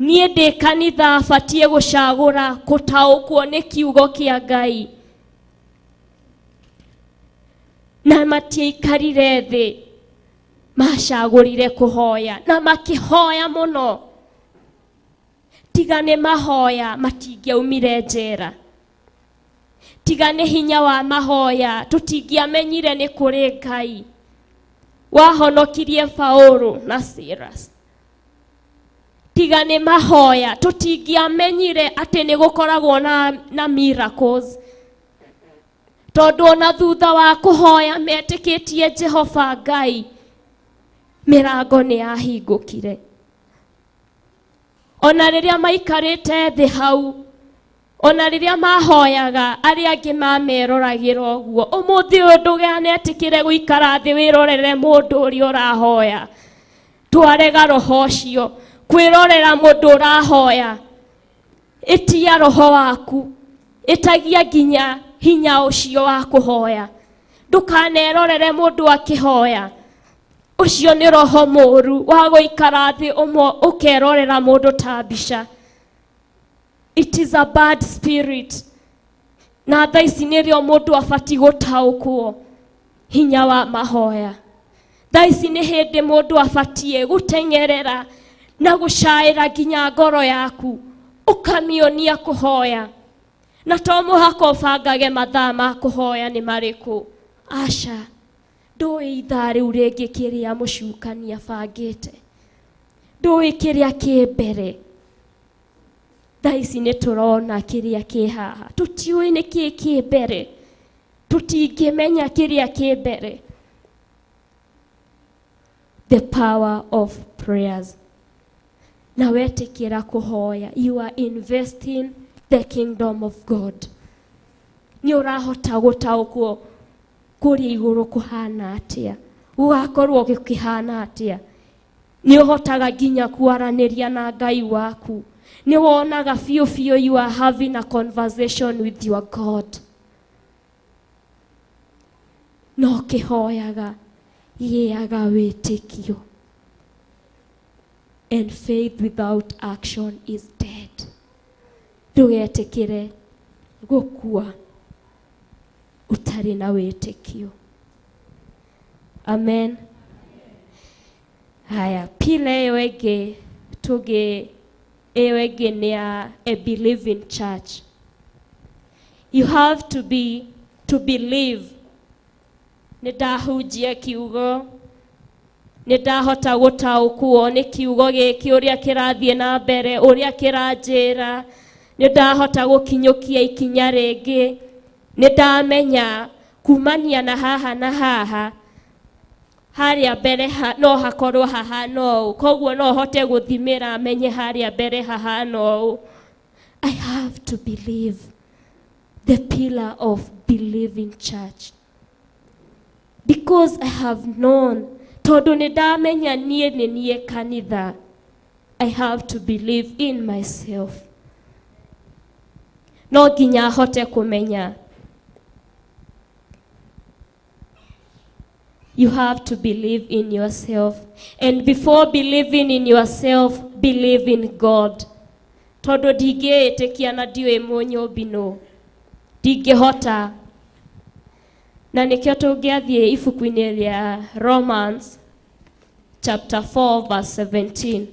Speaker 7: niĩ ndĩ kanitha batiĩ gũcagũra gũtaũkwo nĩ kiugo kĩa Ngai. Na matiaikarire thĩ, macagũrire kũhoya na makĩhoya mũno. Tiga nĩ mahoya matingĩaumire njera, tiga nĩ hinya wa mahoya tũtingĩamenyire nĩ kũrĩ Ngai wahonokirie Paulo na Silas. Tiga nĩ mahoya tũtingĩamenyire atĩ nĩ gũkoragwo na miracles, tondũ ona thutha wa kũhoya metĩkĩtie Jehova Ngai, mĩrango nĩ yahingũkire. Ona rĩrĩa maikarĩte thĩ hau, ona rĩrĩa mahoyaga, arĩa angĩ mameroragĩra ũguo. Ũmũthĩ ũyũ ndũganetĩkĩre gũikara thĩ wĩrorere mũndũ ũrĩa ũrahoya. Twarega roho ũcio kwĩrorera mũndũ ũrahoya. Ĩtia roho waku, ĩtagia nginya hinya ũcio wa kũhoya. Ndũkanerorere mũndũ akĩhoya. Ũcio nĩ roho mũũru wa gũikara thĩ ũmwe ũkerorera mũndũ ta mbica. It is a bad spirit. Na thaa ici nĩrĩo mũndũ abatiĩ gũtaũkwo hinya wa mahoya. Thaa ici nĩ hĩndĩ mũndũ abatiĩ gũteng'erera na gũcaĩra nginya ngoro yaku, ũkamĩonia kũhoya. Na to mũhaka ũbangage mathaa ma kũhoya nĩ marĩkũ. Aca, ndũĩ ithaa rĩu rĩngĩ kĩrĩa mũcukani abangĩte, ndũĩ kĩrĩa kĩ mbere. Thaa ici nĩ tũrona kĩrĩa kĩ haha, tũtiũĩ nĩ kĩ kĩ mbere, tũtingĩmenya kĩrĩa kĩ mbere. The power of prayers. Na wetĩkĩra kũhoya, you are investing the kingdom of God. Nĩ ũrahota gũtaũkwo kũrĩa igũrũ kũhana atĩa, gũgakorwo gũkĩhana atĩa. Nĩ ũhotaga nginya kwaranĩria na Ngai waku. Nĩ wonaga biũ biũ you are having a conversation with your God. No kĩhoyaga, gĩaga wĩtĩkio. And faith without action is dead. Ndũgetĩkĩre gũkua ũtarĩ na wĩtĩkio. Amen. Haya, pila ĩyo ĩngĩ Tũngĩ ĩyo ĩngĩ nĩ ya a believing church. You have to be to believe. Nĩ ndahunjia kiugo, nĩ ndahota gũtaũkwo nĩ kiugo gĩkĩ, ũrĩa kĩrathiĩ na mbere, ũrĩa kĩranjĩra, nĩ ndahota gũkinyũkia ikinya rĩngĩ, nĩ ndamenya kumania na haha na haha harĩa mbere ha, no hakorwo hahana ũũ, koguo no hote gũthimĩra menye harĩa mbere hahana ũũ. I have to believe, the pillar of believing church, because I have known, tondũ nĩ ndamenya niĩ nĩ niĩ kanitha. I have to believe in myself. No nginya hote kũmenya. You have to believe in yourself, and before believing in yourself, believe in God, tondũ ndingĩĩtĩkia na ndiũĩ mũnyũmbi nũ, ndingĩhota. Na nĩkĩo tũngĩathiĩ ibuku-inĩ rĩa Romans chapter 4 verse 17.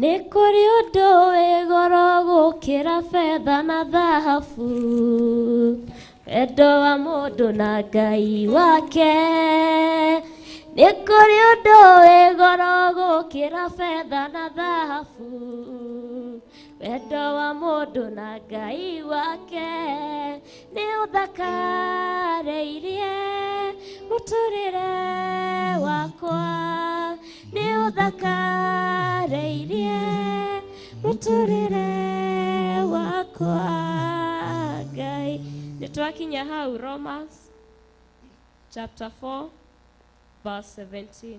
Speaker 7: Nĩ kũrĩ ũndũ wĩ goro gũkĩra betha na thahabu, wendo wa mũndũ na Ngai wake. Nĩ kũrĩ ũndũ wĩ goro gũkĩra betha na thahabu, wendo wa mũndũ na Ngai wake. Nĩ ũthakarĩirie mũtũrĩre wakwa, nĩ ũthakarĩirie mũtũrĩre wakwa Ngai. Nĩ twakinya hau Romans chapter 4 verse 17.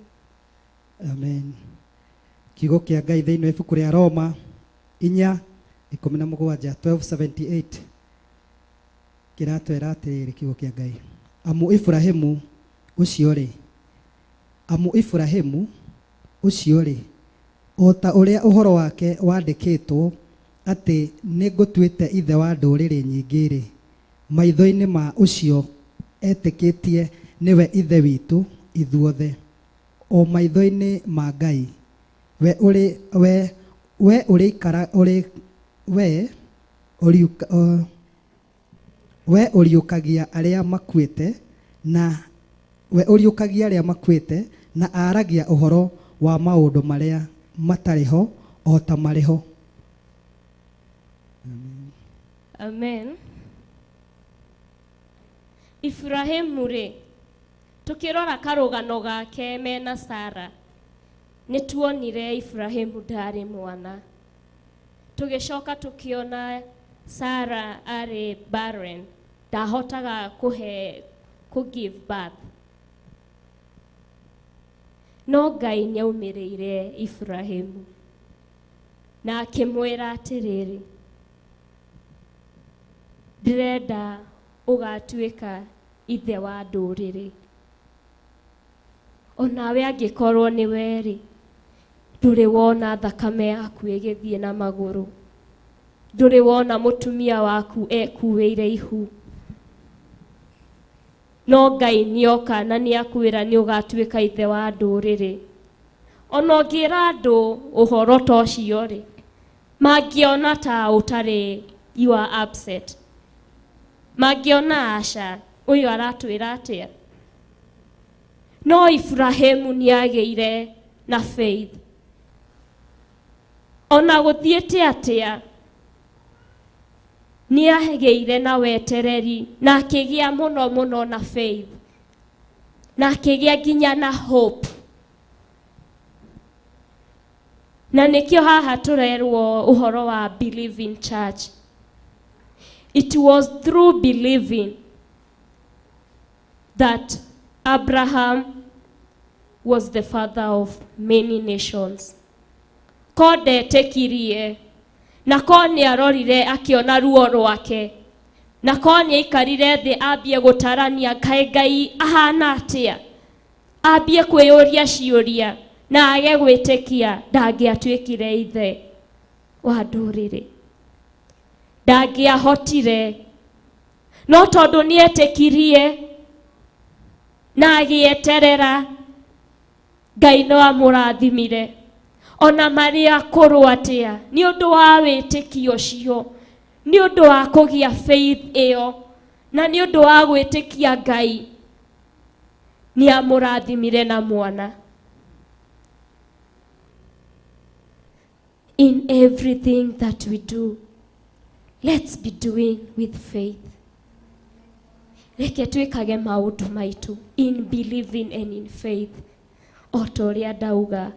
Speaker 4: Amen. Kiugo kĩa Ngai thĩinĩ wa ibuku rĩa Roma 4:17, 1278, kĩratwĩra atĩrĩrĩ kiugo kĩa Ngai: Amu Ibrahimu ũcio rĩ, amu Ibrahimu ũcio rĩ, o ta ũrĩa ũhoro wake wandĩkĩtwo atĩ nĩ ngũtuĩte ithe wa ndũrĩrĩ nyingĩ rĩ, maitho-inĩ ma ũcio etĩkĩtie nĩwe ithe witũ ithuothe, o maitho-inĩ ma Ngai we ũrĩ we ũrĩikara ũrĩ we ũriũka we ũriũkagia arĩa makuĩte na we ũriũkagia arĩa makuĩte na aragia ũhoro wa maũndũ marĩa matarĩ ho o ta marĩ ho.
Speaker 7: Amen. Ibrahimu rĩ, tukĩrora karũgano gake mena Sara, nĩ tuonire Ibrahimu ndarĩ mwana. Tũgĩcoka tũkĩona Sara arĩ barren, ndahotaga kũhe kũ give birth. No Ngai nĩaumĩrĩire Ibrahimu na akĩmwĩra atĩrĩrĩ, ndĩrenda ũgatuĩka ithe wa ndũrĩrĩ. Onawe angĩkorwo nĩ we-rĩ, ndũrĩ wona thakame yaku ĩgĩthiĩ na magũrũ, ndũrĩ wona mũtumia waku ekuĩire ihu, no Ngai nĩoka na nĩakwĩra nĩ ũgatuĩka ithe wa ndũrĩrĩ. Ona ũngĩra andũ ũhoro ta ũcio rĩ, mangĩona ta ũtarĩ, you are upset, mangĩona aca, ũyũ aratwĩra atĩa. No Ibrahimu nĩagĩire na faith. Ona gũthiĩte atĩa, nĩagĩire na wetereri na akĩgĩa mũno mũno na faith, na akĩgĩa nginya na hope. Na nĩkĩo haha tũrerwo ũhoro wa believing church. It was through believing that Abraham was the father of many nations. Ko ndetĩkirie, na ko nĩarorire akĩona ruo rwake, na ko nĩaikarire thĩ ambie gũtarania kaĩ Ngai ahana atĩa, ambie kwĩyũria ciũria na age gwĩtĩkia, ndangĩatuĩkire ithe wa ndũrĩrĩ, ndangĩahotire. No tondũ nĩetĩkirie na agĩeterera, Ngai no amũrathimire ona marĩ akũrũ atĩa nĩ ũndũ wa wĩtĩkio ũcio, nĩ ũndũ wa kũgĩa faith ĩyo, na nĩ ũndũ wa gwĩtĩkia Ngai nĩ amũrathimire na mwana. In everything that we do, let's be doing with faith. Reke twĩkage maũndũ maitũ in believing and in faith. O ta ũrĩa ndauga,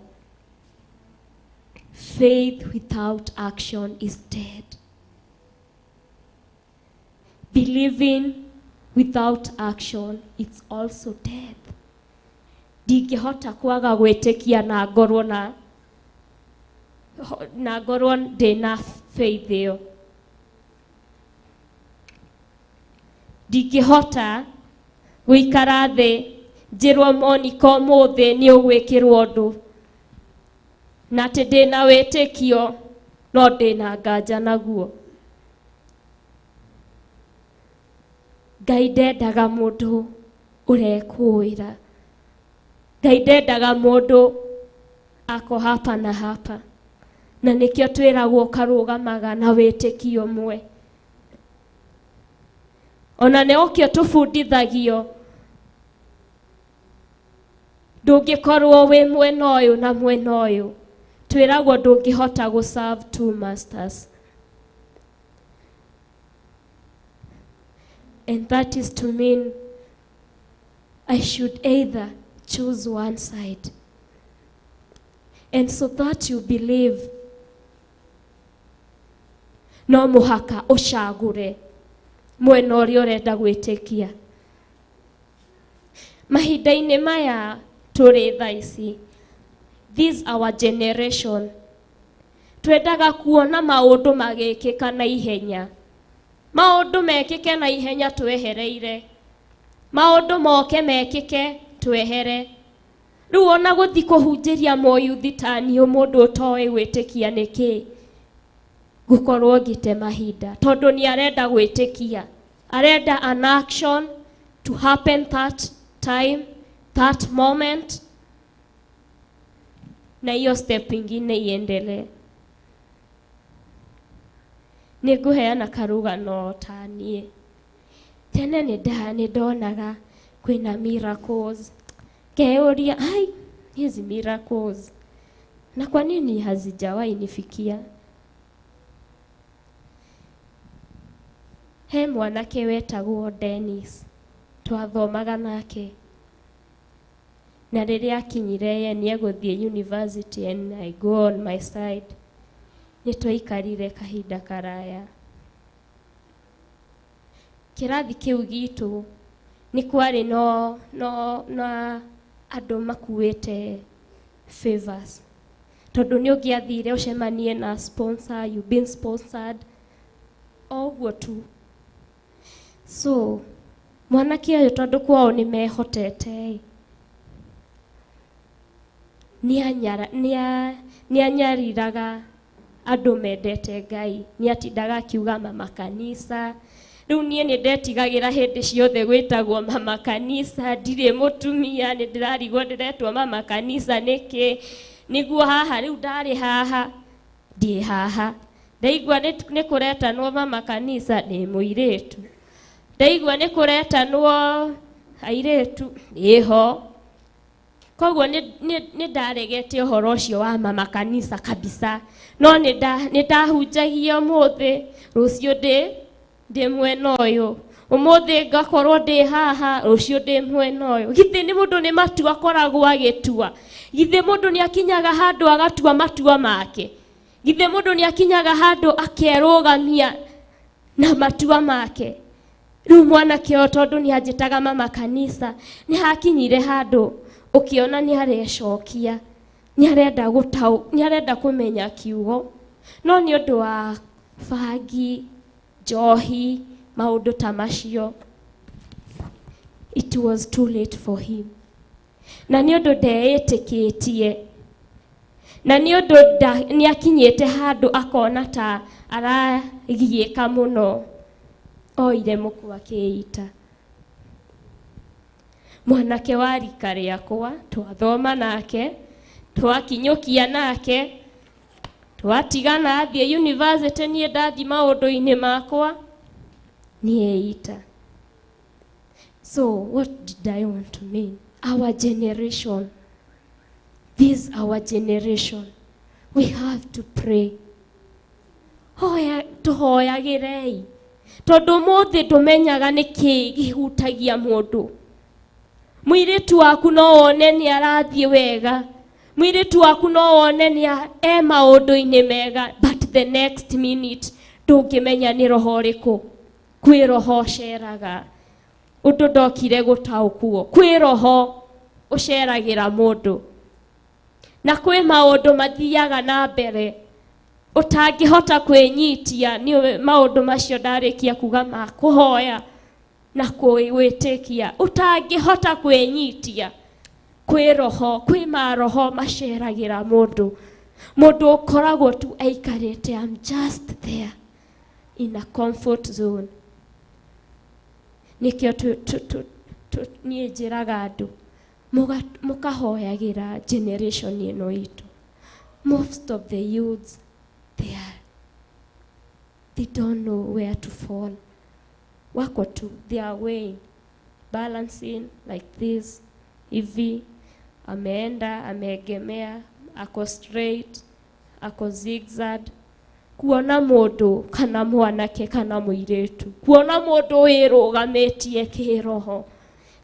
Speaker 7: faith without action is dead. Believing without action is also death. Ndingĩhota kwaga gwĩtĩkia na ngorwo na na ngorwo ndĩna faith ĩyo. Ndingĩhota gũikara thĩ njĩrwo Monica ũmũthĩ nĩ ũgwĩkĩrwo ũndũ na atĩ ndĩna wĩtĩkio no ndĩna nganja naguo. Ngai ndendaga mũndũ ũrekũĩra. Ngai ndendaga mũndũ ako hapa na hapa. Na nĩkĩo twĩragwo karũgamaga na wĩtĩkio ũmwe. Ona nĩokĩo tũbundithagio ndũngĩkorwo wĩ mwena ũyũ na mwena ũyũ. Twĩragwo ndũngĩhota gũ serve two masters. And that is to mean I should either choose one side. And so that you believe, no mũhaka ũcagũre mwena ũrĩa ũrenda gwĩtĩkia. Mahinda-inĩ maya tũrĩ thaa ici, this our generation, twendaga kuona maũndũ magĩkĩka na ihenya. Maũndũ mekĩke na ihenya twehereire. Maũndũ moke mekĩke twehere. Rĩu ona gũthiĩ kũhunjĩria moyuthi ta niĩ mũndũ ũtoĩ gwĩtĩkia nĩkĩ, ngũkorwo ngĩte mahinda tondũ nĩ arenda gwĩtĩkia, arenda an action to happen that time, that moment, na hiyo step ingine iendelee. Nĩ ngũheana karũgano ta niĩ. Tene nĩ ndonaga kwĩna miracles, ngeyũria ai, hizi miracles na kwa nini hazijawahi nifikia? He mwanake wetagwo Dennis, twathomaga nake, na rĩrĩa akinyire ye nĩ egũthiĩ university and I go on my side. Nĩ twaikarire kahinda karaya. Kĩrathi kĩu gitũ nĩ kwarĩ no andũ makuĩte favors, tondũ nĩ ũngĩathire ũcemanie na sponsor, you been sponsored, o ũguo tu. So mwanake ũyũ tondũ kwao nĩ mehotete, nĩ anyariraga andũ mendete Ngai, nĩ atindaga akiuga mama kanisa. Rĩu niĩ nĩ ndetigagĩra hĩndĩ ciothe gwĩtagwo mama kanisa, ndirĩ mũtumia, nĩ ndĩrarigwo ndĩretwo mama kanisa nĩkĩ? Nĩguo haha rĩu ndarĩ haha, ndĩ haha. Ndaigua nĩ kũretanwo mama kanisa, nĩ mũirĩtu. Ndaigua nĩ kũretanwo airĩtu, ĩho. Koguo nĩ ndaregete ũhoro ũcio wa mama kanisa kabisa. No nĩ ndahunjagia ũmũthĩ, rũciũ ndĩ mwena ũyũ. Ũmũthĩ ngakorwo ndĩ haha, rũciũ ndĩ mwena ũyũ. Githĩ nĩ mũndũ nĩ matua akoragwo agĩtua? Githĩ mũndũ nĩ akinyaga handũ agatua matua make? Githĩ mũndũ nĩ akinyaga handũ akerũgamia na matua make? Rĩu mwanake ũyũ tondũ nĩ anjĩtaga mama kanisa, nĩ hakinyire handũ ũkĩona nĩ arecokia, nĩ arenda gũtaũ, nĩ arenda kũmenya kiugo, no nĩ ũndũ wa bangi, njohi, maũndũ ta macio, it was too late for him. Na nĩ ũndũ ndeĩtĩkĩtie, na nĩ ũndũ nĩ akinyĩte handũ akona ta aragiĩka mũno, oire mũkwa akĩita. Mwanake wa rika rĩakwa, twathoma nake, twakinyũkia nake, twatigana athiĩ university, niĩ ndathiĩ maũndũ-inĩ makwa, nĩeita. So what did I want to mean? Our generation, this our generation, we have to pray. Hoya, tũhoyagĩrei. Tondũ ũmũthĩ ndũmenyaga nĩkĩĩ kĩhutagia mũndũ. Mũirĩtu waku no wone nĩ arathiĩ wega. Mũirĩtu waku no wone nĩ e maũndũ-inĩ mega, but the next minute ndũngĩmenya nĩ roho ũrĩkũ. Kwĩ roho ũceraga. Ũndũ ndokire gũtaũkwo. Kwĩ roho ũceragĩra mũndũ. Na kwĩ maũndũ mathiaga na mbere ũtangĩhota kwĩnyitia. Nĩ maũndũ macio ndarĩkia kuga ma kũhoya na gwĩtĩkia, ũtangĩhota kwĩnyitia. Kwĩ roho, kwĩ maroho maceragĩra mũndũ. Mũndũ ũkoragwo tu aikarĩte, I'm just there in a comfort zone. Nĩkĩo niĩ njĩraga andũ mũkahoyagĩra generation ĩno itũ. Most of the youths, they don't know where to fall. Wako tu, they are weighing, balancing like this, hivi, ameenda, ameegemea, ako straight, ako zigzag. Kuona mũndũ kana mwanake kana mũirĩtu, kuona mũndũ wĩrũgamĩtie kĩroho,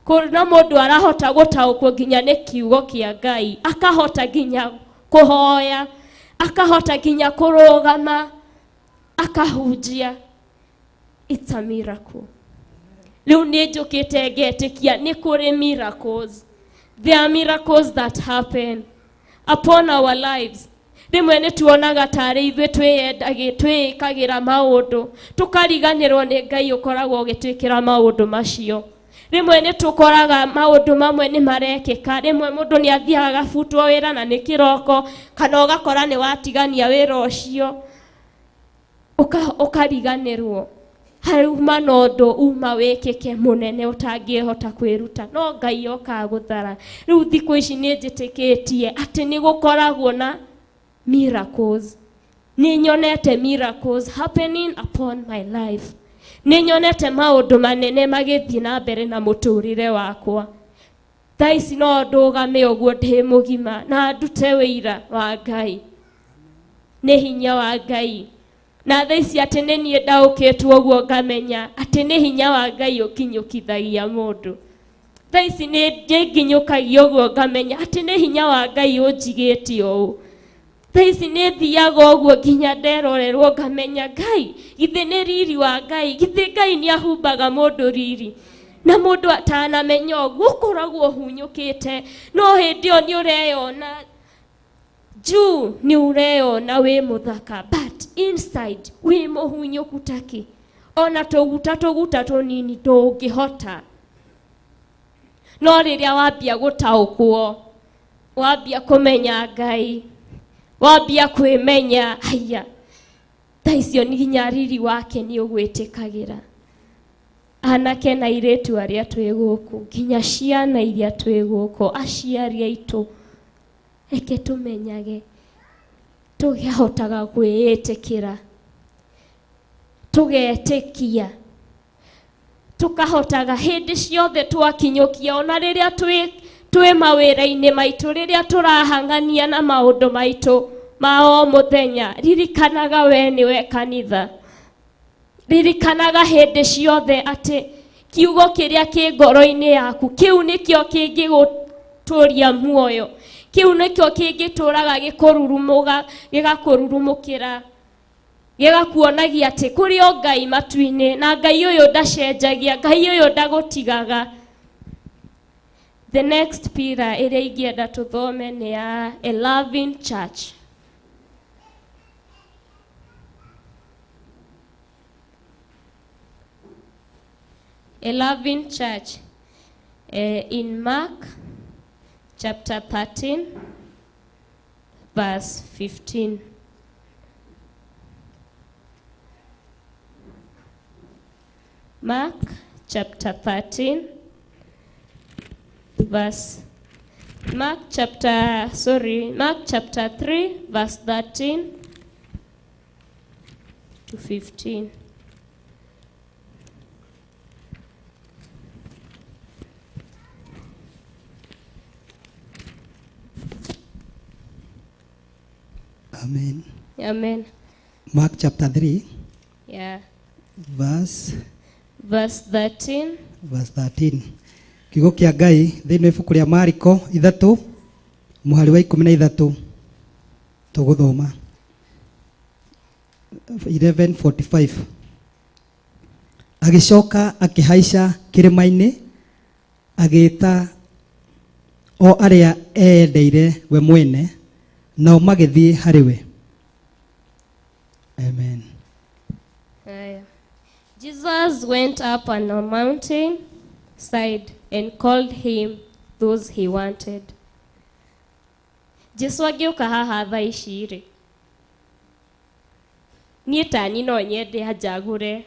Speaker 7: kuona mũndũ arahota gũtaũkwo nginya nĩ kiugo kĩa Ngai, akahota nginya kũhoya, akahota nginya kũrũgama, akahunjia. It's a miracle. Rĩu nĩ njũkĩte ngetĩkia nĩ kũrĩ miracles. There are miracles that happen upon our lives. Rĩmwe nĩ tuonaga tarĩ ithuĩ twĩĩkagĩra maũndũ, tũkariganĩrwo nĩ Ngai ũkoragwo ũgĩtwĩkĩra maũndũ macio. Rĩmwe nĩ tũkoraga maũndũ mamwe nĩ marekĩka. Rĩmwe mũndũ nĩ athiaga agabutwo wĩra na nĩ kĩroko, kana ũgakora nĩ watigania wĩra ũcio, ũkariganĩrwo. Hauma na ũndũ uma wĩkĩke mũnene ũtangĩhota kwĩruta, no Ngai okaga gũthara. Rĩu thikũ ici nĩ njĩtĩkĩtie atĩ nĩ gũkoragwo na miracles. Nĩ nyonete miracles happening upon my life. Nĩ nyonete maũndũ manene magĩthiĩ na mbere na mũtũrĩre wakwa. Thaa ici no ndũgame ũguo ndĩ mũgima na ndute wĩira wa Ngai. Nĩ hinya wa Ngai. Na thaa ici atĩ nĩ niĩ ndaũkĩtwo ũguo ngamenya atĩ nĩ hinya wa Ngai ũkinyũkithagia mũndũ. Thaa ici nĩ nginyũkagia ũguo ngamenya atĩ nĩ hinya wa Ngai ũnjigĩte ũũ. Thaa ici nĩ thiaga ũguo nginya nderorerwo ngamenya Ngai, githĩ nĩ riri wa Ngai, githĩ Ngai nĩ ahumbaga mũndũ riri. Na mũndũ atanamenya ũguo ũkoragwo ũhunyũkĩte, no hĩndĩ ĩyo nĩ ũreyona juu, nĩ ũreyona wĩ mũthaka, but inside wĩ mũhunyũku takĩ. Ona tũguta tũguta tũnini ndũngĩhota. No rĩrĩa wambia gũtaũkwo, wambia kũmenya Ngai, wambia kwĩmenya, haiya, thaa icio nginya riri wake nĩ ũgwĩtĩkagĩra. Anake na airĩtu arĩa twĩ gũkũ, nginya ciana iria twĩ gũkũ, aciari aitũ, reke tũmenyage tũkĩhotaga kwĩĩtĩkĩra, tũgetĩkia, tũkahotaga hĩndĩ ciothe twakinyũkia, ona rĩrĩa twĩ mawĩra-inĩ maitũ, rĩrĩa tũrahang'ania na maũndũ maitũ ma o mũthenya, ririkanaga we nĩwe kanitha. Ririkanaga hĩndĩ ciothe atĩ kiugo kĩrĩa kĩ ngoro-inĩ yaku, kĩu nĩkĩo kĩngĩgũtũria muoyo, kĩu nĩkĩo kĩngĩtũraga gĩkũrurumũga, gĩgakũrurumũkĩra, gĩgakuonagia atĩ kũrĩ o Ngai matu-inĩ, na Ngai ũyũ ndacenjagia, Ngai ũyũ ndagũtigaga. The next pillar ĩrĩa ingĩenda tũthome nĩ ya a loving church. A loving church. In Mark chapter 13, verse 15. Mark chapter 13, Verse Mark chapter, sorry, Mark chapter 3 verse 13 to 15.
Speaker 4: Amen.
Speaker 7: Amen.
Speaker 4: Mark chapter 3,
Speaker 7: Yeah.
Speaker 4: verse
Speaker 7: Verse 13.
Speaker 4: Verse 13. Kiugo kĩa Ngai thĩinĩ wa ibuku rĩa Mariko 3 mũhari wa 13 tũgũthoma 11:45. Agĩcoka akĩhaica kĩrĩma-inĩ, agĩĩta o arĩa eendeire we mwene, nao magĩthiĩ harĩ we. Amen.
Speaker 7: Haya. Jesus went up on a mountain side and called him those he wanted. Jesu angĩũka haha thaa ici rĩ, niĩ tani no nyende anjagũre,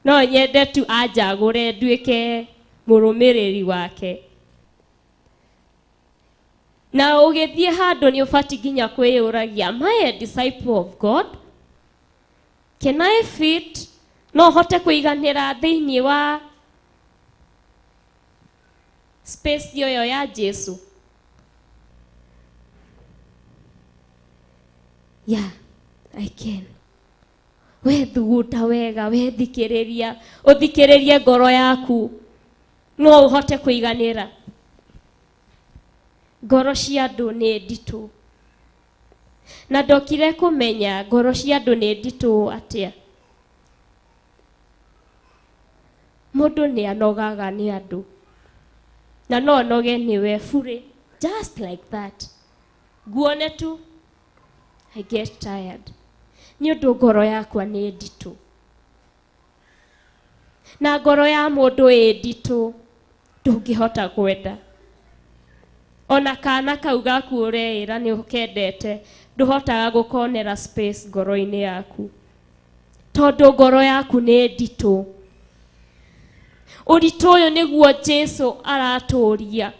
Speaker 7: no nyende tu anjagũre nduĩke mũrũmĩrĩri wake. Na ũgĩthiĩ handũ nĩ ũbatiĩ nginya kwĩyũragia, am I a disciple of God? Can I fit? No hote kũiganĩra thĩinĩ wa space yoyo ya Jesu? Yeah, I can. We thugunda wega, we thikĩrĩria, ũthikĩrĩrie ngoro yaku, no ũhote kũiganĩra. Ngoro cia andũ nĩ nditũ. Na ndokire kũmenya ngoro cia andũ nĩ nditũ atĩa. Mũndũ nĩ anogaga nĩ andũ. Na no anoge nĩwe bure, just like that. Nguone tu, I get tired. Nĩ ũndũ ngoro yakwa nĩ nditũ. Na ngoro ya mũndũ ĩ nditũ, ndũngĩhota kwenda. Ona kana kau gaku ũreĩra nĩ ũkendete, ndũhotaga gũkonera space ngoro-inĩ yaku. Tondũ ngoro yaku nĩ nditũ. Ũritũ ũyũ nĩguo Jesu aratũria.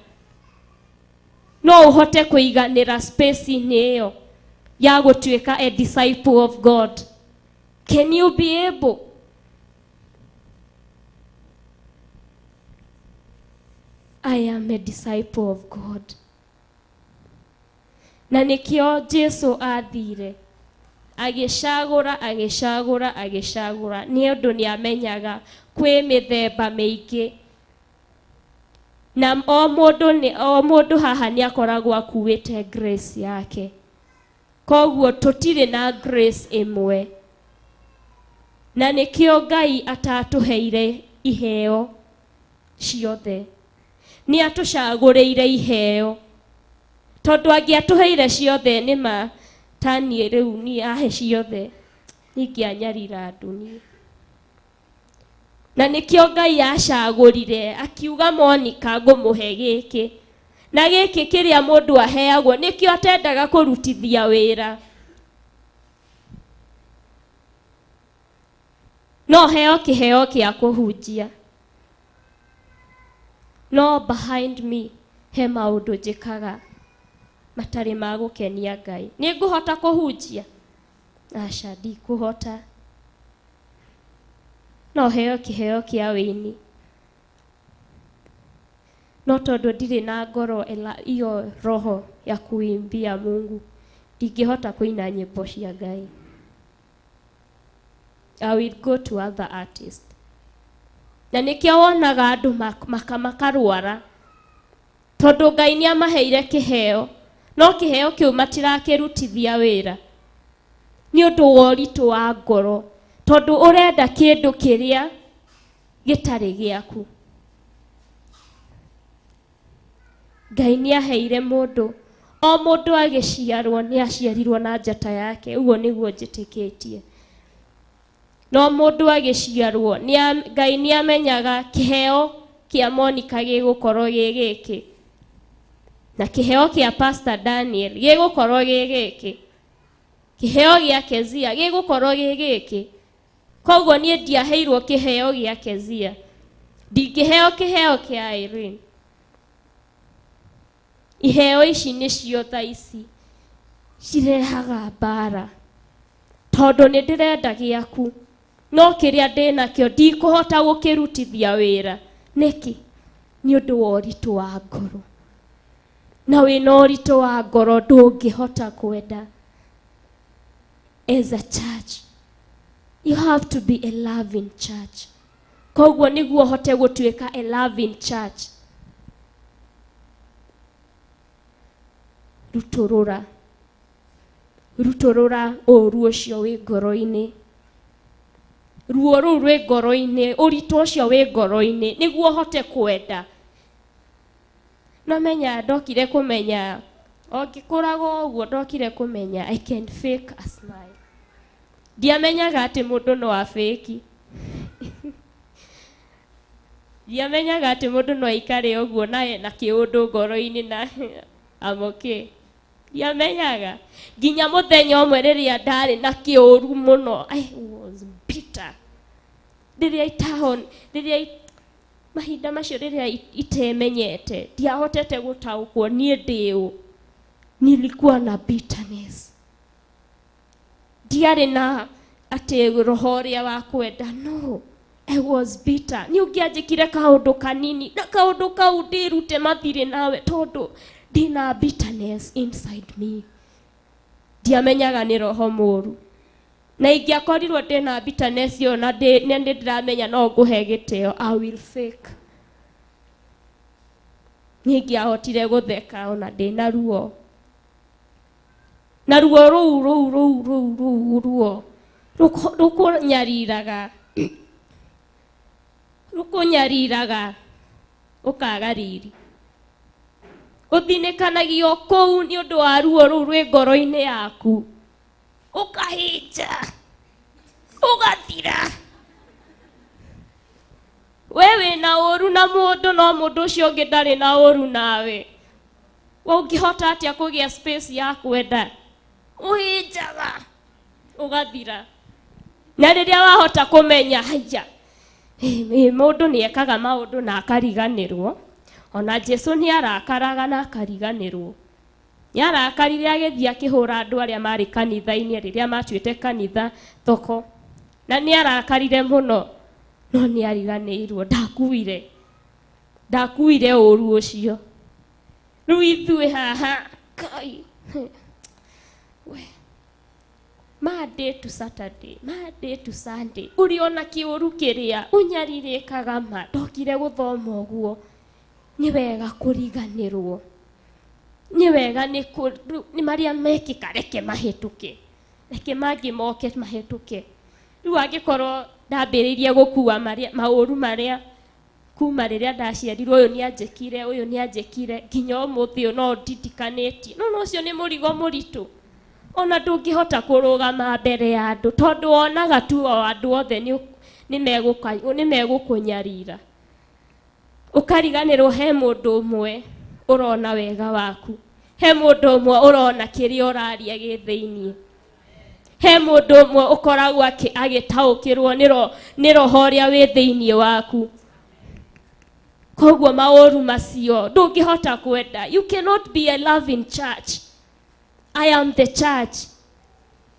Speaker 7: No ũhote kũiganĩra space-inĩ ĩyo ya gũtuĩka a disciple of God. Can you be able? I am a disciple of God. Na nĩkĩo Jesu athire agĩcagũra, agĩcagũra, agĩcagũra, nĩ ũndũ nĩ amenyaga kwĩ mĩthemba mĩingĩ. Na o mũndũ haha nĩ akoragwo akuĩte grace yake. Koguo tũtirĩ na grace ĩmwe. Na nĩkĩo Ngai atatũheire iheo ciothe. Nĩ atũcagũrĩire iheo. Tondũ angĩatũheire ciothe nĩ ma ta niĩ rĩu niĩ ahe ciothe, ningĩanyarira andũ niĩ. Na nĩkĩo Ngai acagũrire akiuga Monica ngũmũhe gĩkĩ. Na gĩkĩ kĩrĩa mũndũ aheagwo nĩkĩo atendaga kũrutithia wĩra. No heo kĩheo kĩa kũhunjia. No behind me he maũndũ njĩkaga matarĩ ma gũkenia Ngai. Nĩ ngũhota kũhunjia? Aca, ndikũhota. No heo kĩheo kĩa wĩini. No tondũ ndirĩ na ngoro iyo roho ya kuimbia Mungu, ndingĩhota kũina nyĩmbo cia Ngai. I will go to other artists. Na nĩkĩo wonaga andũ makarwara. Tondũ Ngai nĩ amaheire kĩheo, no kĩheo kĩu matirakĩrutithia wĩra. Nĩ ũndũ wa ũritũ wa ngoro, tondũ ũrenda kĩndũ kĩrĩa gĩtarĩ gĩaku. Ngai nĩ aheire mũndũ, o mũndũ agĩciarwo nĩ aciarirwo na njata yake, ũguo nĩguo njĩtĩkĩtie. No mũndũ agĩciarwo, Ngai nĩ amenyaga kĩheo kĩa Monica gĩgũkorwo gĩ gĩkĩ, na kĩheo kĩa Pastor Daniel gĩgũkorwo gĩ gĩkĩ, kĩheo gĩa Kezia gĩgũkorwo gĩ gĩkĩ. Koguo niĩ ndiaheirwo kĩheo gĩa Kezia, ndingĩheo kĩheo kĩa Irene. Iheo ici nĩcio thaa ici cirehaga mbara tondũ nĩ ndĩrenda gĩaku no kĩrĩa ndĩnakĩo ndikũhota gũkĩrutithia wĩra. Nĩkĩ? Nĩ ũndũ wa ũritũ wa ngoro. Na wĩna ũritũ wa ngoro ndũngĩhota kwenda. As a church, you have to be a loving church. Koguo nĩguo ũhote gũtuĩka a loving church, rutũrũra rutũrũra ũru ũcio wĩ ngoro-inĩ, ruo rũu rwĩ ngoro-inĩ, ũritũ ũcio wĩ ngoro-inĩ, nĩguo ũhote kwenda. No menya ndokire kũmenya o ngĩkũraga ũguo, ndokire kũmenya I can fake a smile. Ndiamenyaga atĩ mũndũ no afĩki. Ndiamenyaga atĩ mũndũ no aikare ũguo na ena kĩũndũ ngoro-inĩ na I'm okay. Ndiamenyaga nginya mũthenya ũmwe rĩrĩa ndarĩ na kĩũru mũno, I was bitter. Rĩrĩa itahon, rĩrĩa mahinda macio rĩrĩa itemenyete, ndiahotete gũtaũkwo niĩ ndĩ ũ. Nilikuwa na bitterness. Ndiarĩ na atĩ roho ũrĩa wa kwenda, no. I was bitter. Nĩ ũngĩanjĩkire kaũndũ kanini na kaũndũ kau ndĩrute mathirĩ nawe tondũ ndĩna bitterness inside me. Ndiamenyaga nĩ roho mũru. Na ingĩakorirwo ndĩna bitterness ĩyo na nĩ ndĩramenya no ngũhe gĩtĩo, I will fake. Niĩ ingĩahotire gũtheka ona ndĩna ruo. Na ruo rũu rũu rũu rũu rũu ruo rũkũnyariraga, rũkũnyariraga ũkaga riri. Ũthinĩkanagio kũu nĩ ũndũ wa ruo rũu rwĩ ngoro-inĩ yaku, ũkahĩnja, ũgathira. We wĩna ũru na mũndũ no mũndũ ũcio ũngĩ ndarĩ na ũru nawe. Ũngĩhota atĩa kũgĩa space ya kwenda? Ũhĩnjaga ũgathira. Na rĩrĩa wahota kũmenya haya, mũndũ nĩ ekaga maũndũ na akariganĩrwo. Ona Jesu nĩ arakaraga na akariganĩrwo. Nĩ arakarire agĩthiĩ akĩhũra andũ arĩa marĩ kanitha-inĩ rĩrĩa matuĩte kanitha thoko. Na nĩ arakarire mũno, no nĩ ariganĩirwo, ndakuire. Ndakuire ũru ũcio. Rĩu ithuĩ haha, Ngai, we. Monday to Saturday, Monday to Sunday, ũrĩ ona kĩũru kĩrĩa ũnyarirĩkaga ma, ndokire gũthoma ũguo. Nĩ wega kũriganĩrwo. Nĩ wega nĩ marĩa mekĩka reke mahĩtũke. Reke mangĩ moke mahĩtũke. Rĩu angĩkorwo ndambĩrĩirie gũkua maũru marĩa kuma rĩrĩa ndaciarirwo, ũyũ nĩanjĩkire, ũyũ nĩanjĩkire, nginya ũmũthĩ ũyũ no nditikanĩtie. No ũcio nĩ mũrigo mũritũ. Ona ndũngĩhota kũrũgama mbere ya andũ tondũ wonaga tu o andũ othe nĩ megũkũnyarira. Ũkariganĩrwo he mũndũ ũmwe ũrona wega waku, he mũndũ ũmwe ũrona kĩrĩa ũraria gĩ thĩiniĩ, he mũndũ ũmwe ũkoragwo agĩtaũkĩrwo nĩ roho ũrĩa wĩ thĩiniĩ waku. Koguo maũru macio ndũngĩhota kwenda. You cannot be a loving church. I am the church.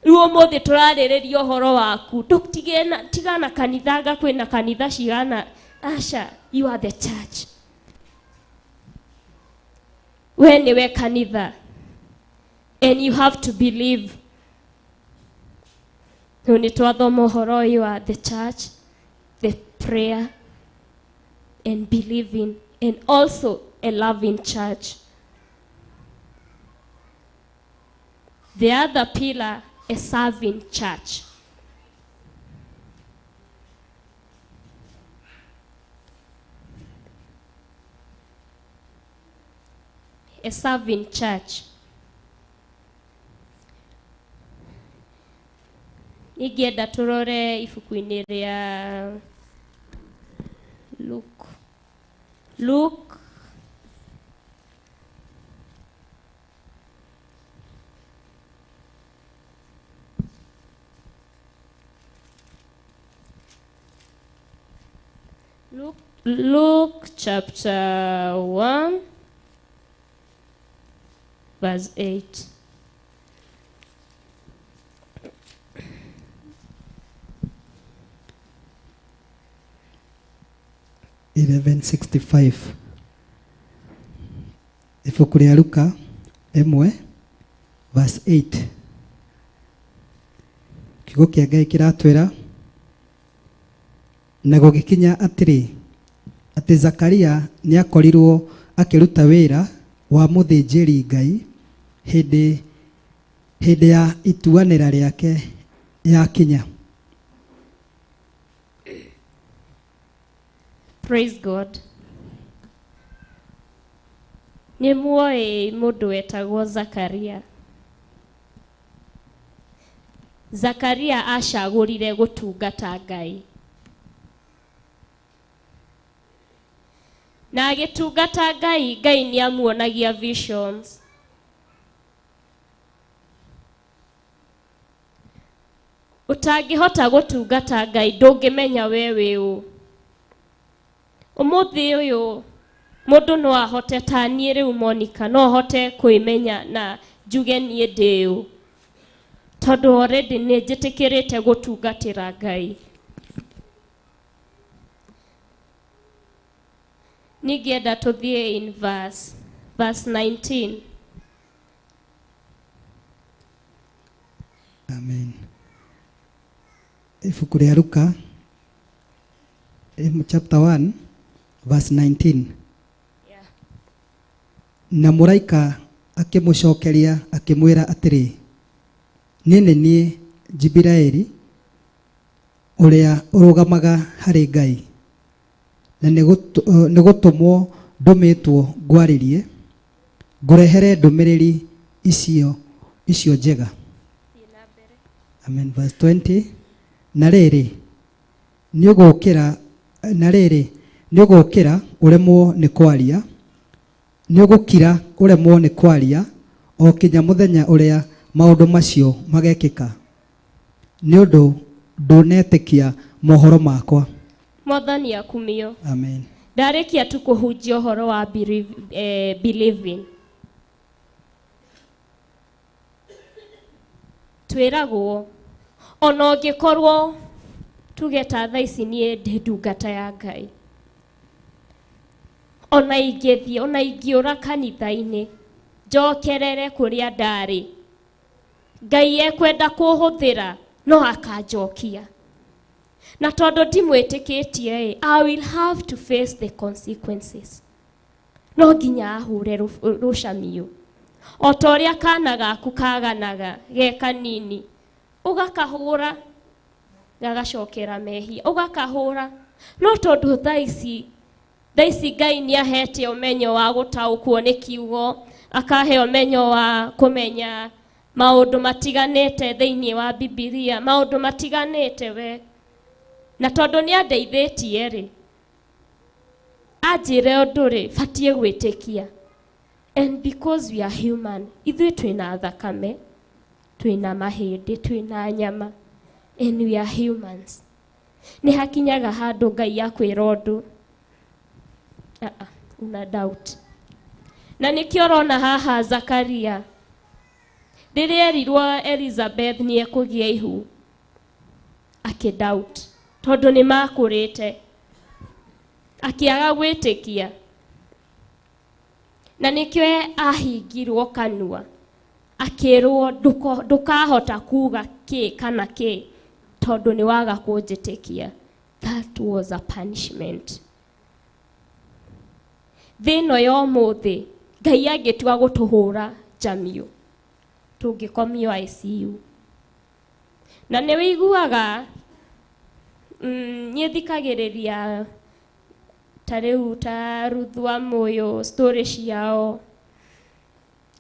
Speaker 7: Rĩu ũmũthĩ tũrarĩrĩria ũhoro waku. Tigana kanitha anga kwĩna kanitha cigana. Aca, you are the church. We nĩwe kanitha. And you have to believe. Rĩu nĩ twathoma ũhoro ũyũ wa the church, the prayer, and believing, and also a loving church. The other pillar, a serving church. A serving church. Ningĩenda tũrore ibuku-inĩ rĩa Luke. Luke Luke chapter 1. verse 8.
Speaker 4: 1165 ibuku rĩa Luka 1 verse 8. Kiugo kĩa Ngai kĩratwĩra, na gũgĩkinya atĩrĩ, atĩ Zakaria nĩakorirwo akĩruta wĩra wa mũthĩnjĩri Ngai hĩndĩ ya ituanĩra rĩake yakinya.
Speaker 7: Praise God. Nĩ muoĩ mũndũ wetagwo Zakaria. Zakaria acagũrire gũtungata Ngai. Na agĩtungata Ngai, Ngai nĩ amuonagia visions. Ũtangĩhota gũtungata Ngai ndũngĩmenya we wĩ ũ. Ũmũthĩ ũyũ mũndũ no ahote ta niĩ rĩu Monica, no hote kwĩmenya na njuge niĩ ndĩ ũ, tondũ already nĩ njĩtĩkĩrĩte gũtungatĩra Ngai. Ningĩenda tũthiĩ in verse 19.
Speaker 4: Amen. Ibuku rĩa Luka chapter 1 verse 19.
Speaker 7: Yeah.
Speaker 4: Na mũraika akĩmũcokeria akĩmwĩra atĩrĩ, niĩ nĩ niĩ Jibiraeli ũrĩa ũrũgamaga harĩ Ngai, na nĩ gũtũmwo ndũmĩtwo ngwarĩrie ngũrehere ndũmĩrĩri icio njega. Amen. Verse 20. Na rĩrĩ nĩũgũkĩra ũremwo nĩ kwaria, nĩũgũkira ũremwo nĩ kwaria o kinya mũthenya ũrĩa maũndũ macio magekĩka, nĩ ũndũ ndũnetĩkia mohoro makwa.
Speaker 7: Mwathani akumio.
Speaker 4: Amen.
Speaker 7: Ndarĩkia tu kũhunjia ũhoro wa believing. Twĩragwo ona ũngĩkorwo tuge ta thaa ici niĩ ndĩ ndungata ya Ngai, ona ingĩthiĩ ona ingĩũra kanitha-inĩ njokerere kũrĩa ndarĩ, Ngai ekwenda kũhũthĩra no akanjokia. Na tondũ ndimwĩtĩkĩtie, I will have to face the consequences. No nginya ahũre rũcamio. O ta ũrĩa kana gaku kaganaga ge kanini, ũgakahũra gagacokera mehia, ũgakahũra. No tondũ thaa ici Ngai nĩ ahete ũmenyo wa gũtaũkwo nĩ kiugo, akahe ũmenyo wa kũmenya maũndũ matiganĩte thĩinĩ wa Bibilia, maũndũ matiganĩte we. Na tondũ nĩ andeithĩtie rĩ, anjĩre ũndũ rĩ, batiĩ gwĩtĩkia. And because we are human, ithuĩ twĩna thakame, twĩna mahĩndĩ, twĩna nyama, and we are humans. Nĩ hakinyaga handũ Ngai akwĩra ũndũ, una doubt. Na nĩkĩo ũrona haha Zakaria rĩrĩa erirwo Elizabeth nĩ ekũgĩa ihu, akĩ doubt tondũ nĩ makũrĩte, akĩaga gwĩtĩkia. Na nĩkĩo ahingirwo kanua, akĩrwo ndũkahota kuga kĩ kana kĩ tondũ nĩ waga kũnjĩtĩkia. That was a punishment. Thĩ ĩno ya ũmũthĩ Ngai angĩtua gũtũhũra njamio, tũngĩkomio ICU. Na nĩ wĩiguaga niĩ thikagĩrĩria ta rĩu ta Ruth wa Moyo story ciao,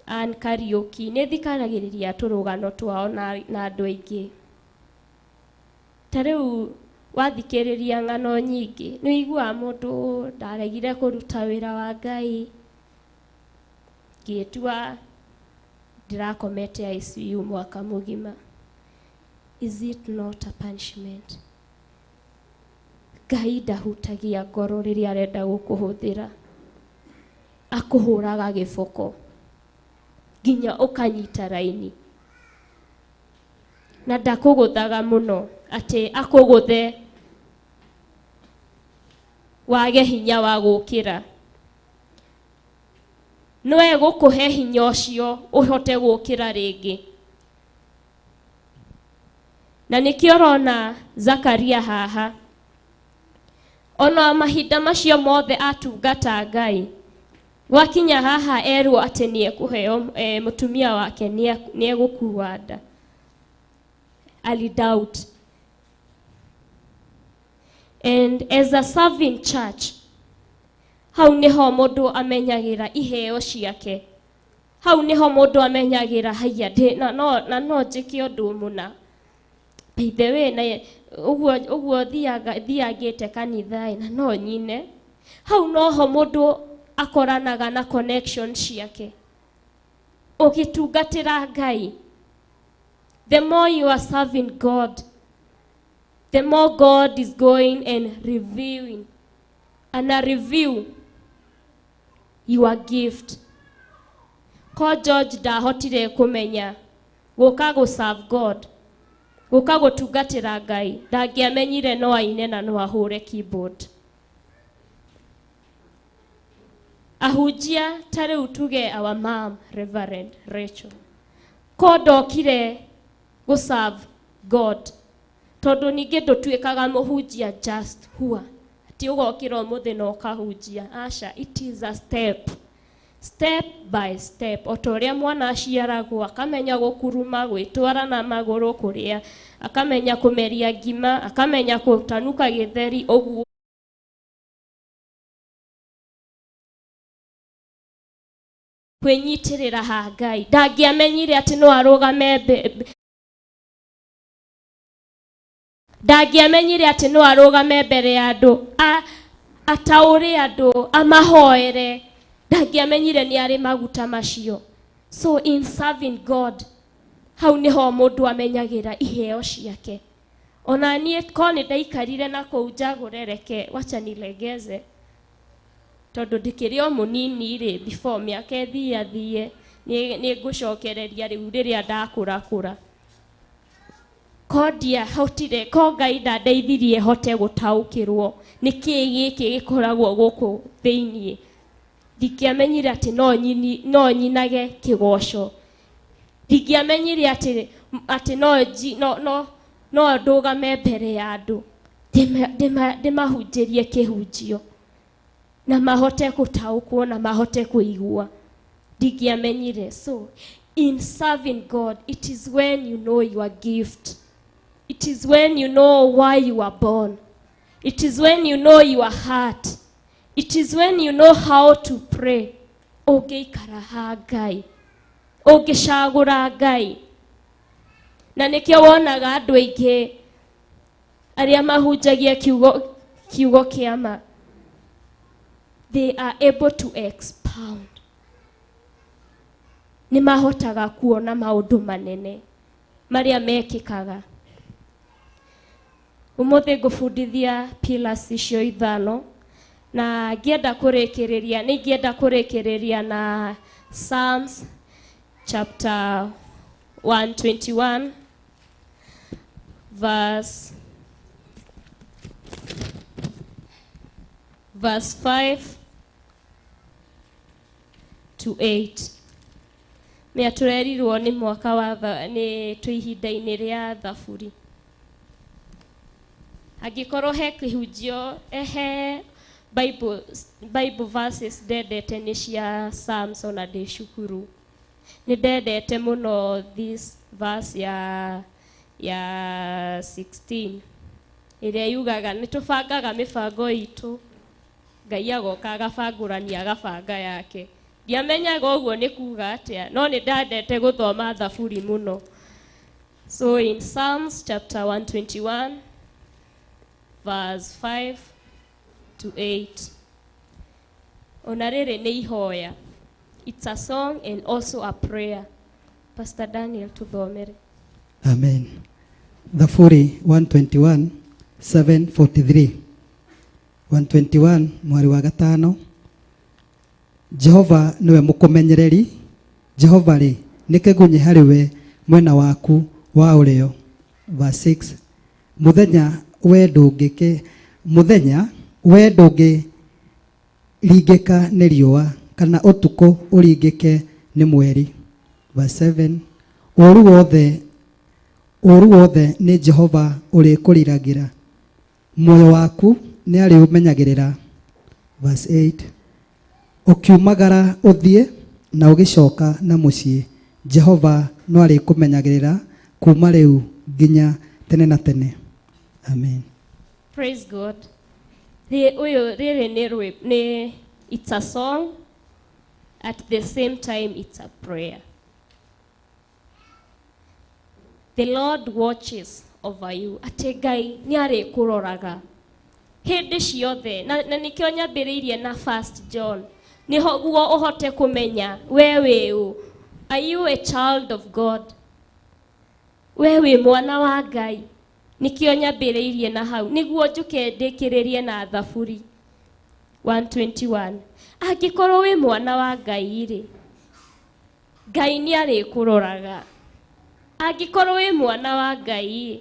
Speaker 7: Ann Kariuki, nĩ thikagĩrĩria tũrũgano twao na andũ aingĩ. Ta rĩu wathikĩrĩria ng'ano nyingĩ, nĩ ũiguaga mũndũ ndaregire kũruta wĩra wa Ngai, ngĩtua ndĩrakomete ICU mwaka mũgima. Is it not a punishment? Ngai ndahutagia ngoro rĩrĩa arenda gũkũhũthĩra, akũhũraga gĩboko Nginya ũkanyita raini. Na ndakũgũthaga mũno atĩ akũgũthe wage hinya wa gũkĩra. No egũkũhe hinya ũcio ũhote gũkĩra rĩngĩ. Na nĩkĩo ũrona Zakaria haha. Ona mahinda macio mothe atungata Ngai, gwakinya haha erwo atĩ nĩekũheo mũtumia wake nĩegũkua nda. Ali doubt. And as a serving church, hau niho mũndũ amenyagĩra iheo ciake. Hau niho mũndũ amenyagĩra haiya na no njĩke ũndũ mũna. By the way, na ũguo thiangĩte kanitha na no nyine. Hau noho mũndũ akoranaga na connection ciake. Ũgĩtungatĩra Ngai, the more you are serving God, the more God is going and reviewing. And a review your gift. Ko George ndahotire kũmenya gũka gũ serve God, gũka gũtungatĩra Ngai, ndangĩamenyire no aine na no ahũre keyboard. Ahunjia ta rĩu tuge our mom Reverend Rachel, ko ndokire gũ serve God, tondũ ningĩ ndũtuĩkaga mũhunjia just hua ati ũgokĩra ũmũthĩ na ũkahunjia. Aca, it is a step, step by step. O ta ũrĩa mwana aciaragwo akamenya gũkuruma, gwĩtwara na magũrũ, kũrĩa, akamenya kũmeria ngima, akamenya gũtanuka gĩtheri, ũguo kwĩnyitĩrĩra ha Ngai. Ndangĩamenyire atĩ no arũgame ndangĩamenyire atĩ no arũgame mbere ya andũ, ataũre andũ, amahoere. Ndangĩamenyire nĩ arĩ maguta macio. So in serving God, hau niho mũndũ amenyagĩra iheo ciake. Ona niĩ ko nĩ ndaikarire na kũu njagũre, reke wacha nilegeze, tondũ ndĩkĩrĩ o mũnini rĩ, before mĩaka ĩthiathie nĩ ngũcokereria rĩu rĩrĩa ndakũrakũra. Ko ndiahotire, ko Ngai ndandeithirie hote gũtaũkĩrwo nĩ kĩĩ gĩkĩ gĩkoragwo gũkũ thĩiniĩ. Ndingĩamenyire atĩ no nyinage kĩgoco. Ndingĩamenyire atĩ no ndũgame mbere ya andũ ndĩmahunjĩrie kĩhunjio na mahote gũtaũkwo na mahote kũigua. Ndingĩamenyire. So in serving God, it is when you know your gift. It is when you know why you are born. It is when you know your heart. It is when you know how to pray. Ũngĩikara ha Ngai, ũngĩcagũra Ngai. Na nĩkĩo wonaga andũ aingĩ arĩa mahunjagia kiugo kĩa ma, they are able to expound. Nĩ mahotaga kuona maũndũ manene marĩa mekĩkaga. Ũmũthĩ ngũbundithia pillars icio ithano, na ngĩenda kũrĩkĩrĩria, nĩ ingĩenda kũrĩkĩrĩria na Psalms chapter 121 verse 5 to 8. Nĩ atũrerirwo nĩ mwaka wa nĩ twĩ ihinda-inĩ rĩa thaburi. Angĩkorwo he kĩhunjio, he Bible verses ndendete nĩ cia Psalms ona ndĩ cukuru. Nĩ ndendete mũno this verse ya 16 ĩrĩa yugaga nĩ tũbangaga mĩbango itũ, Ngai agoka agabangũrania agabanga yake. Ndiamenyaga ũguo nĩ kuga atĩa, no nĩ ndendete gũthoma thaburi mũno. So in Psalms chapter 121 verse 5 to 8. Ona rĩrĩ nĩ ihoya. It's a song and also a prayer. Pastor Daniel tuthomere.
Speaker 4: Amen. Thaburi 121 743. 121 mweri wa gatano. Jehova niwe mũkũmenyereri Jehova rĩ nĩ kĩgunyĩ harĩ we mwena waku wa ũrĩo. Verse 6, mũthenya we ndũngĩringĩka nĩ riũa, kana ũtukũ ũringĩke nĩ mweri. Verse 7, ũũru wothe nĩ Jehova ũrĩkũriragĩra, muoyo waku nĩ arĩũmenyagĩrĩra. Verse 8, ũkiumagara ũthiĩ na ũgĩcoka na mũciĩ, Jehova no arĩkũmenyagĩrĩra kuma rĩu nginya tene na tene. Amen.
Speaker 7: Praise God. Rĩrĩ nĩ it's a song, at the same time it's a prayer. The Lord watches over you. Atĩ Ngai nĩ arĩkũroraga hĩndĩ ciothe. Na nĩkĩo nyambĩrĩirie na 1 John, nĩguo ũhote kũmenya we wĩ ũ. Are you a child of God? We wĩ mwana wa Ngai. Nĩkĩo nyambĩrĩirie na hau, nĩguo njũke ndĩkĩrĩrie na Thaburi 121. Angĩkorwo wĩ mwana wa Ngai rĩ, Ngai nĩ arĩkũroraga. Angĩkorwo wĩ mwana wa Ngai,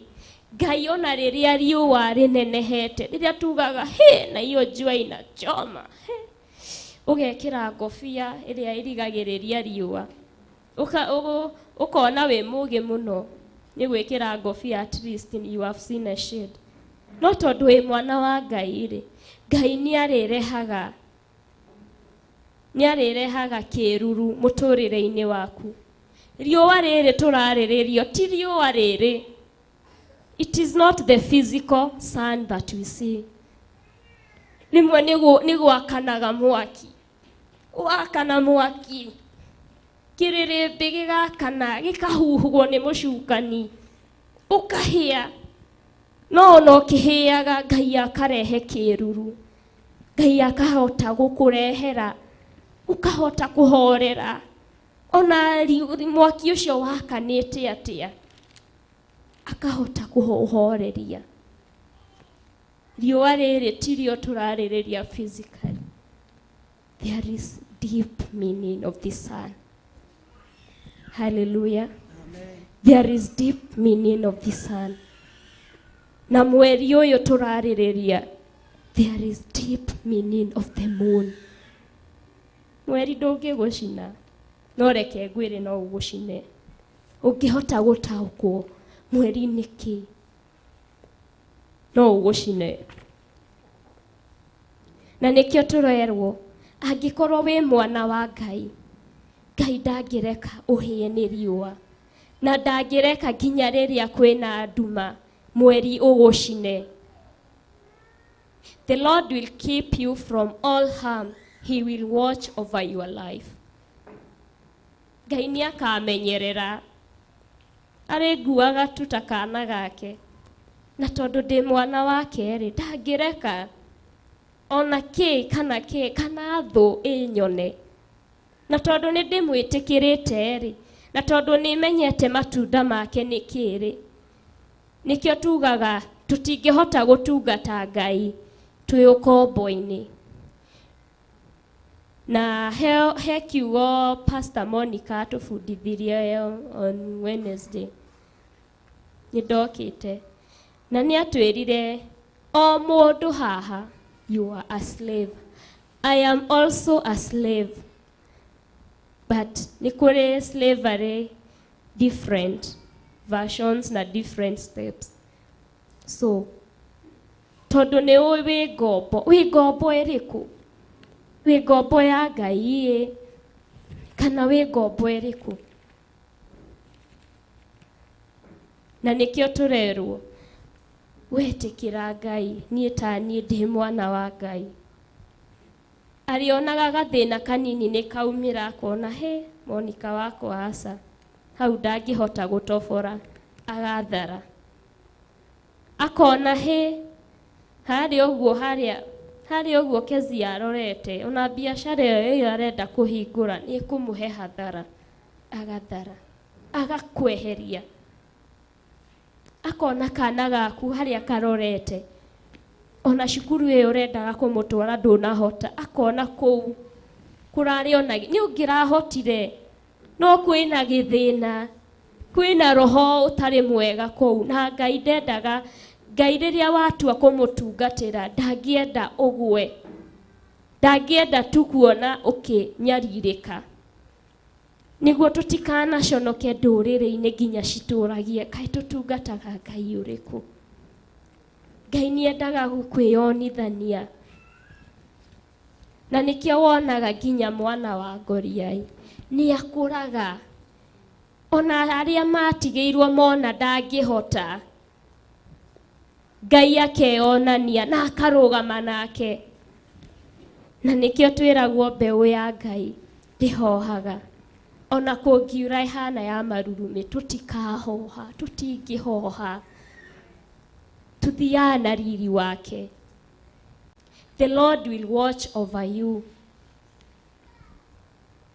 Speaker 7: Ngai ona rĩrĩa riũa rĩnenehete, rĩrĩa tugaga he na hiyo jua inachoma, he, ũgekĩra ngobia ĩrĩa ĩrigagĩrĩria riũa, ũkona wĩ mũgĩ mũno nĩ gwĩkĩra ngobia, at least you have seen a shade. No tondũ wĩ mwana wa Ngai rĩ, Ngai nĩ arĩrehaga kĩruru mũtũrĩre-inĩ waku. Riũa rĩrĩ tũrarĩrĩrio ti riũa rĩrĩ. It is not the physical sun that we see. Rĩmwe nĩ gwakanaga mwaki, wakana mwaki, kĩrĩrĩmbĩ gĩgakana, gĩkahuhwo nĩ mũcukani, ũkahĩa. No ona ũkĩhĩaga, Ngai akarehe kĩruru, Ngai akahota gũkũrehera, ũkahota kũhorera. Ona mwaki ũcio wakanĩte atĩa, akahota kũhoreria. Riũa rĩrĩ tirio tũrarĩrĩria physically. There is deep meaning of the sun. Hallelujah. Amen. There is deep meaning of the sun. Na mweri ũyũ tũrarĩrĩria, there is deep meaning of the moon. Mweri ndũngĩgũcina, no reke ngwĩre no ũgũcine. Ũngĩhota gũtaũkwo mweri nĩ kĩ, no ũgũcine. Na nĩkĩo tũrerwo, angĩkorwo wĩ mwana wa Ngai, Ngai ndangĩreka ũhĩe nĩ riũa, na ndangĩreka nginya rĩrĩa kwĩna nduma mweri ũgũcine. The Lord will keep you from all harm. He will watch over your life. Ngai nĩ akamenyerera, arĩnguaga tu ta kana gake, na tondũ ndĩ mwana wake rĩ, ndangĩreka ona kĩ kana kĩ kana thũ ĩnyone. Na tondũ nĩ ndĩmwĩtĩkĩrĩte rĩ, na tondũ nĩ menyete matunda make nĩ kĩ rĩ, nĩkĩo tugaga tũtingĩhota gũtungata Ngai twĩ ũkombo-inĩ. Na he kiugo Pastor Monica atũbundithirie on Wednesday, nĩ ndokĩte na nĩ atwĩrire o mũndũ haha, you are a slave. I am also a slave. But nĩ kũrĩ slavery different versions na different steps. So tondũ nĩ ũĩ wĩ ngombo, wĩ ngombo ĩrĩkũ? Wĩ ngombo ya Ngai ĩ, kana wĩ ngombo ĩrĩkũ? Na nĩkĩo tũrerwo wetĩkĩra Ngai, niĩ ta niĩ ndĩ mwana wa Ngai. Arĩonaga gathĩna kanini nĩ kaumĩra, akona he Monica wakwa aca, hau ndangĩhota gũtobora, agathara. Akona he harĩa ũguo, harĩa ũguo Kezia arorete, ona biacara ĩyo arenda kũhingũra nĩ ĩkũmũhe hathara, agathara, agakweheria. Akona kana gaku harĩa karorete, ona cukuru ĩyo ũrendaga kũmũtwara ndũnahota, akona kũu kũrarĩ ona nĩ ũngĩrahotire, No kwĩna gĩthĩna, kwĩna roho ũtarĩ mwega kũu, na Ngai ndendaga. Ngai rĩrĩa watua kũmũtungatĩra ndangĩenda ũgwe, ndangĩenda tu kuona ũkĩnyarirĩka, nĩguo tũtikanaconoke ndũrĩrĩ-inĩ nginya citũragie kaĩ tũtungataga Ngai ũrĩkũ. Ngai nĩendaga kwĩyonithania, na nĩkĩo wonaga nginya mwana wa Goliathi nĩakũraga, ona arĩa matigĩirwo mona ndangĩhota, Ngai akeyonania na akarũgama nake. Na nĩkĩo twĩragwo mbeũ ya Ngai ndĩhohaga, ona kũngiura ĩhana ya marurumĩ tũtikahoha, tũtingĩhoha, tuthiaga na riri wake. The Lord will watch over you.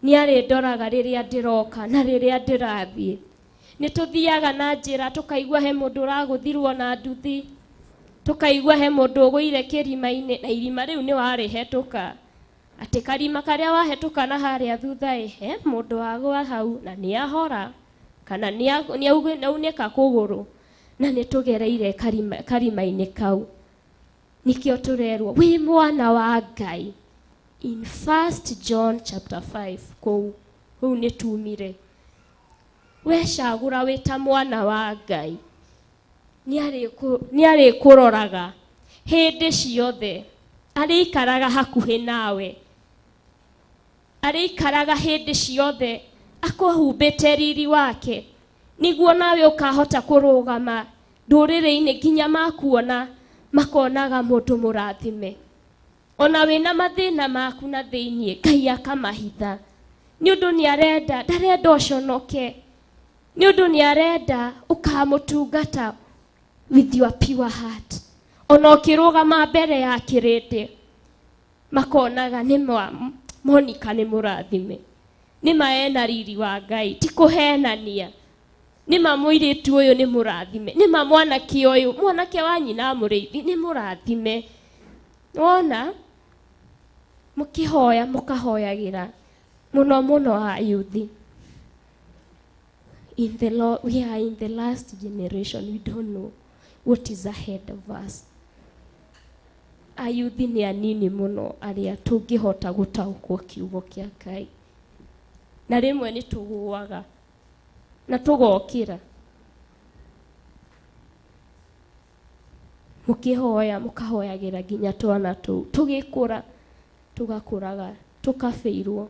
Speaker 7: Nĩarĩndoraga rĩrĩa ndĩroka na rĩrĩa ndĩrathiĩ. Nĩtũthiaga na njĩra tũkaigua he mũndũ ũragũthirwo na nduthi, tũkaigua he mũndũ ũgũire kĩrima-inĩ, na irima rĩu nĩ warĩhetũka, atĩ karima karĩa wahetũka na harĩa thutha ĩ, he mũndũ wagwa hau na nĩahora kana nĩaunĩka kũgũrũ, na nĩtũgereire karima-inĩ kau. Nĩkĩo tũrerwo wĩ mwana wa Ngai. In 1 John chapter 5 kũu nĩtumire, wecagũra wĩ ta mwana wa Ngai, nĩarĩkũroraga hĩndĩ ciothe, arĩikaraga hakuhĩ nawe, arĩikaraga hĩndĩ ciothe akũhumbĩte riri wake, nĩguo nawe ũkahota kũrũgama ndũrĩrĩ-inĩ nginya makuona makonaga mũndũ mũrathime. Ona wĩna mathĩna maku na thĩiniĩ, Ngai akamahitha, nĩ ũndũ nĩarenda, ndarenda ũconoke, nĩ ũndũ nĩarenda ũkamũtungata with your pure heart. Ona ũkĩrũgama mbere ya kĩrĩndĩ makonaga nĩ Monica nĩ mũrathime, nĩ ma ena riri wa Ngai, ti kũhenania, nĩ ma mũirĩtu ũyũ nĩ mũrathime, nĩ ma mwanake ũyũ, mwanake wa nyina mũrĩithi nĩ mũrathime. Wona mũkĩhoya mũkahoyagĩra mũno mũno ayuthi. In the Lord, we are in the last generation, we don't know what is ahead of us. Ayuthi nĩ anini mũno arĩa tũngĩhota gũtaũkwo kiugo kĩa Ngai, na rĩmwe nĩ tũgũaga na tũgokĩra. Mũkĩhoya mũkahoyagĩra nginya twana tũu tũgĩkũra, tũgakũraga tũkabĩirwo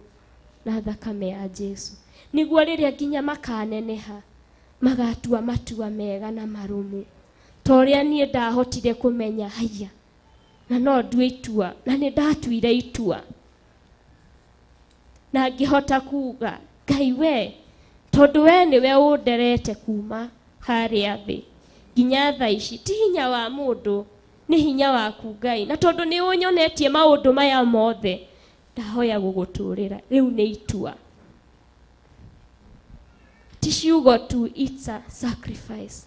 Speaker 7: na thakame ya Jesu, nĩguo rĩrĩa nginya makaneneha magatua matua mega na marũmu, ta ũrĩa niĩ ndahotire kũmenya haiya, na no ndue itua, na nĩ ndatuire itua, na ngĩhota kuga Ngai we, tondũ we nĩwe ũnderete kuma harĩa thĩ nginya thaa ici, ti hinya wa mũndũ, nĩ hinya waku Ngai, na tondũ nĩ ũnyonetie maũndũ maya mothe, ndahoya gũgũtũrĩra. Rĩu nĩ itua, ti ciugo tu, it's a sacrifice.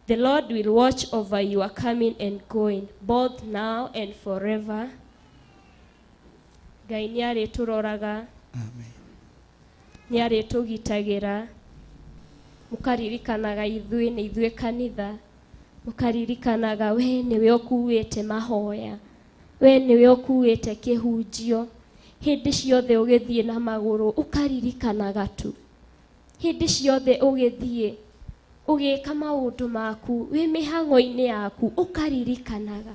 Speaker 7: The Lord will watch over your coming and going, both now and forever. Ngai nĩarĩtũroraga, nĩarĩtũgitagĩra. Mũkaririkanaga ithuĩ nĩ ithuĩ kanitha, mũkaririkanaga we nĩwe ũkuĩte mahoya, we nĩwe ũkuĩte kĩhunjio, hĩndĩ ciothe ũgĩthiĩ na magũrũ ũkaririkanaga tu, hĩndĩ ciothe ũgĩthiĩ ũgĩka maũndũ maku wĩ mĩhang'o-inĩ yaku ũkaririkanaga,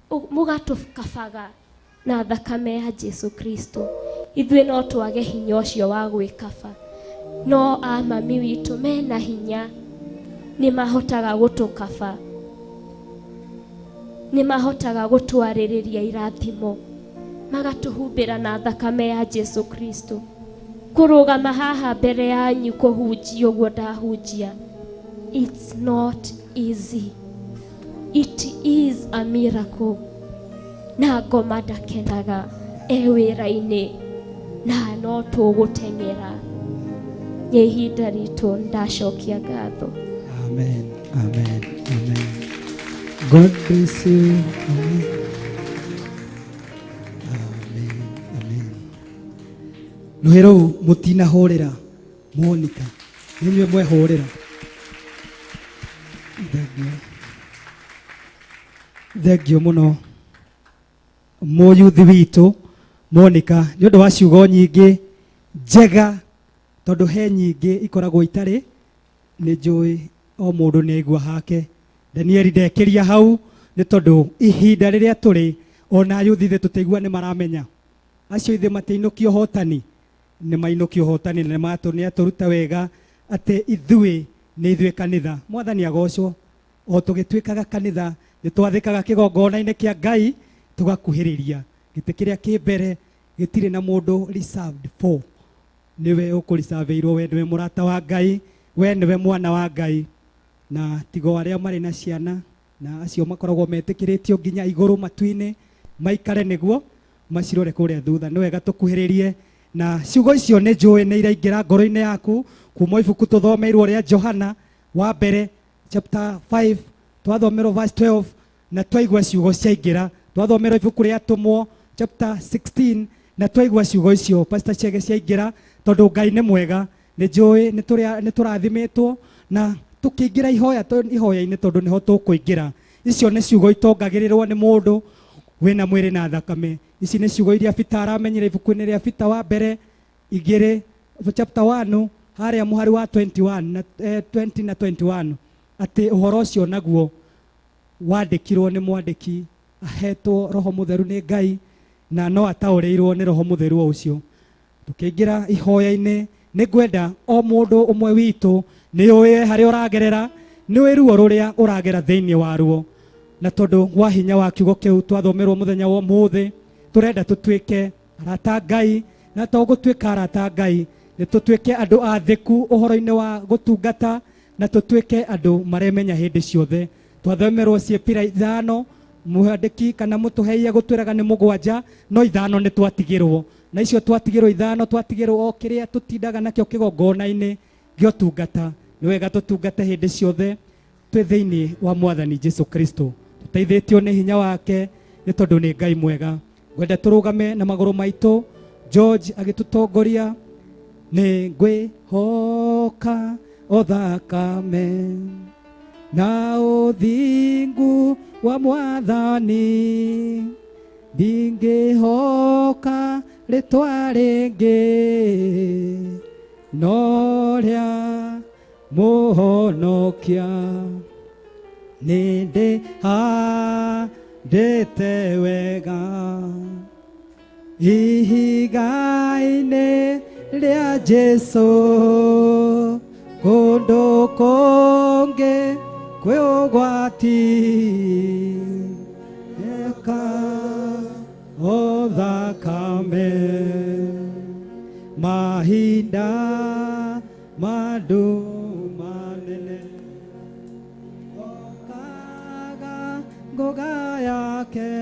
Speaker 7: mũgatũkabaga na thakame ya Jesu Kristo. Ithuĩ no twage hinya ũcio wa gwĩkaba, no amami witũ mena hinya, nĩ mahotaga gũtũkaba, nĩ mahotaga gũtwarĩrĩria irathimo, magatũhumbĩra na thakame ya Jesu Kristo. Kũrũgama haha mbere yanyu kũhunjia ũguo ndahunjia, it's not easy, it is a miracle. Na ngoma ndakenaga e wĩra-inĩ, na no tũgũteng'era. Nĩ ihinda ritũ, ndacokia ngatho.
Speaker 4: Amen, amen, amen. God bless you. Amen. Amen, amen. Rũhĩ rũu mũtinahũrĩra Monica, nĩ inyuĩ mwehũrĩra. Thengiũ, thengiũ mũno mũyuthi witũ Monica nĩ ũndũ wa ciugo nyingĩ njega, tondũ he nyingĩ ikoragwo itarĩ. Nĩ njũĩ o mũndũ nĩ aigua hake. Danieli ndekĩria hau nĩ tondũ ihinda rĩrĩa tũrĩ ona yuthi ithe tũtaigua nĩ maramenya acio ithe matiinũkio hotani, nĩ mainũkio hotani na nĩ atũruta wega atĩ ithuĩ nĩ ithuĩ kanitha. Mwathani agocwo. O tũgĩtuĩkaga kanitha nĩ twathĩkaga kĩgongona-inĩ kĩa Ngai, tũgakuhĩrĩria gĩtĩ kĩrĩa kĩ mbere gĩtirĩ na mũndũ reserved for. Nĩwe ũkũricabeirwo, we nĩwe mũrata wa Ngai, we nĩwe mwana wa Ngai. Na tigo arĩa marĩ na ciana na acio makoragwo metĩkĩrĩtio nginya igũrũ matu-inĩ maikare nĩguo macirore kũrĩa thutha. Nĩ wega tũkuhĩrĩrie na ciugo icio nĩ njũĩ nĩ iraingĩra ngoro-inĩ yaku kuma ibuku tũthomeirwo rĩa Johana wa mbere chapter 5 twathomerwo verse 12 na twaigua ciugo ciaingĩra. Twathomerwo ibuku rĩa Atũmwo chapter 16 na twaigua ciugo icio Pastor Chege ciaingĩra, tondũ Ngai nĩ mwega. Nĩ njũĩ nĩ tũrathimĩtwo na tũkĩingĩra ihoya-inĩ tondũ nĩho tũkũingĩra. Icio nĩ ciugo itongagĩrĩrwo nĩ mũndũ wĩna mwĩrĩ na thakame. Ici nĩ ciugo iria Peter aramenyire ibuku-inĩ rĩa Peter wa mbere igĩrĩ chapter 1 harĩa mũhari wa 21 na 20 na 21 atĩ ũhoro ũcio naguo wandĩkirwo nĩ mwandĩki ahetwo Roho Mũtheru nĩ Ngai na no ataũrĩirwo nĩ Roho Mũtheru o ũcio. Tũkĩingĩra ihoya-inĩ nĩ ngwenda o mũndũ ũmwe witũ nĩ ũĩ harĩa ũragerera, nĩ ũĩ ruo rũrĩa ũragera thĩinĩ waruo, na tondũ wa hinya wa kiugo kĩu twathomerwo mũthenya wa ũmũthĩ, tũrenda tũtuĩke arata Ngai, na to gũtuĩka arata Ngai, nĩ tũtuĩke andũ athĩku ũhoro-inĩ wa gũtungata, na tũtuĩke andũ maremenya hĩndĩ ciothe. Twathomerwo ciĩpira ithano, mwandĩki kana mũtũheie gũtwĩraga nĩ mũgwanja, no ithano nĩ twatigĩrwo, na icio twatigĩrwo ithano twatigĩrwo o kĩrĩa tũtindaga nakĩo kĩgongona-inĩ gĩa ũtungata. Nĩ wega tũtungate hĩndĩ ciothe twĩ thĩinĩ wa Mwathani Jesu Kristo, tũteithĩtio nĩ hinya wake, nĩ tondũ nĩ Ngai mwega. Ngwenda tũrũgame na magũrũ maitũ, George agĩtũtongoria. Nĩ ngwĩhoka o thakame na ũthingu wa Mwathani, ndingĩhoka rĩtwa rĩngĩ no rĩa Mũhonokia. Nĩ ndĩhandĩte wega ihiga-inĩ rĩa Jesu, kũndũ kũngĩ kwĩ ũgwati, eka o thakame mahinda mandu manene okaga ngoga yake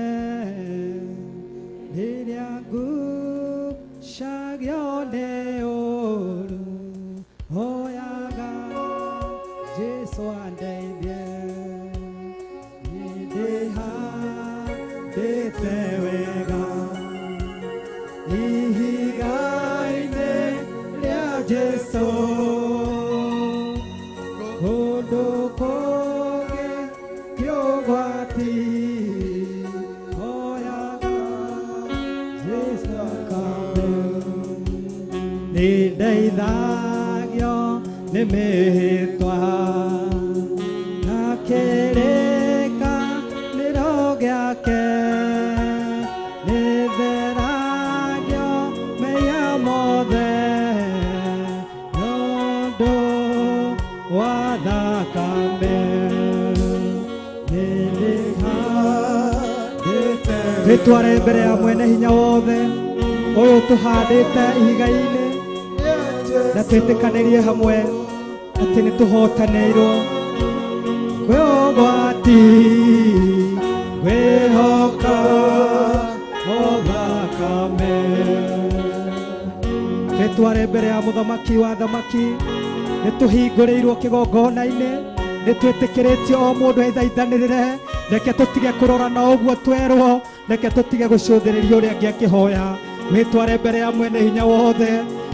Speaker 4: rĩrĩa ngucagio nĩ ũũru, hoyaga Jesu andeithie. Nĩndĩhandĩte wega ihiga-inĩ rĩa Jesu, kũndũ kũngĩ ti ũgwati, hoyaga Jesu akambe. Nĩndeithagio nĩ mĩhĩtwa na kĩrĩkanĩro gĩake, nĩtheragio mehia mothe nĩũndũ wa thakame. Nĩndĩhandĩte twĩtware mbere ya mwene hinya wothe ũyũ tũhandĩte ihiga-inĩ, na twĩtĩkanĩrie hamwe atĩ nĩ tũhotanĩirwo kwĩ ũgwati, ngwĩhoka o thakame. Twĩtware mbere ya mũthamaki wa thamaki, nĩ tũhingũrĩirwo kĩgongona-inĩ, nĩ twĩtĩkĩrĩtio o mũndũ ethaithanĩrĩre. Reke tũtige kũrora na ũguo twerwo, reke tũtige gũcũthĩrĩria ũrĩa angĩ akĩhoya. Wĩtware mbere ya mwene hinya wothe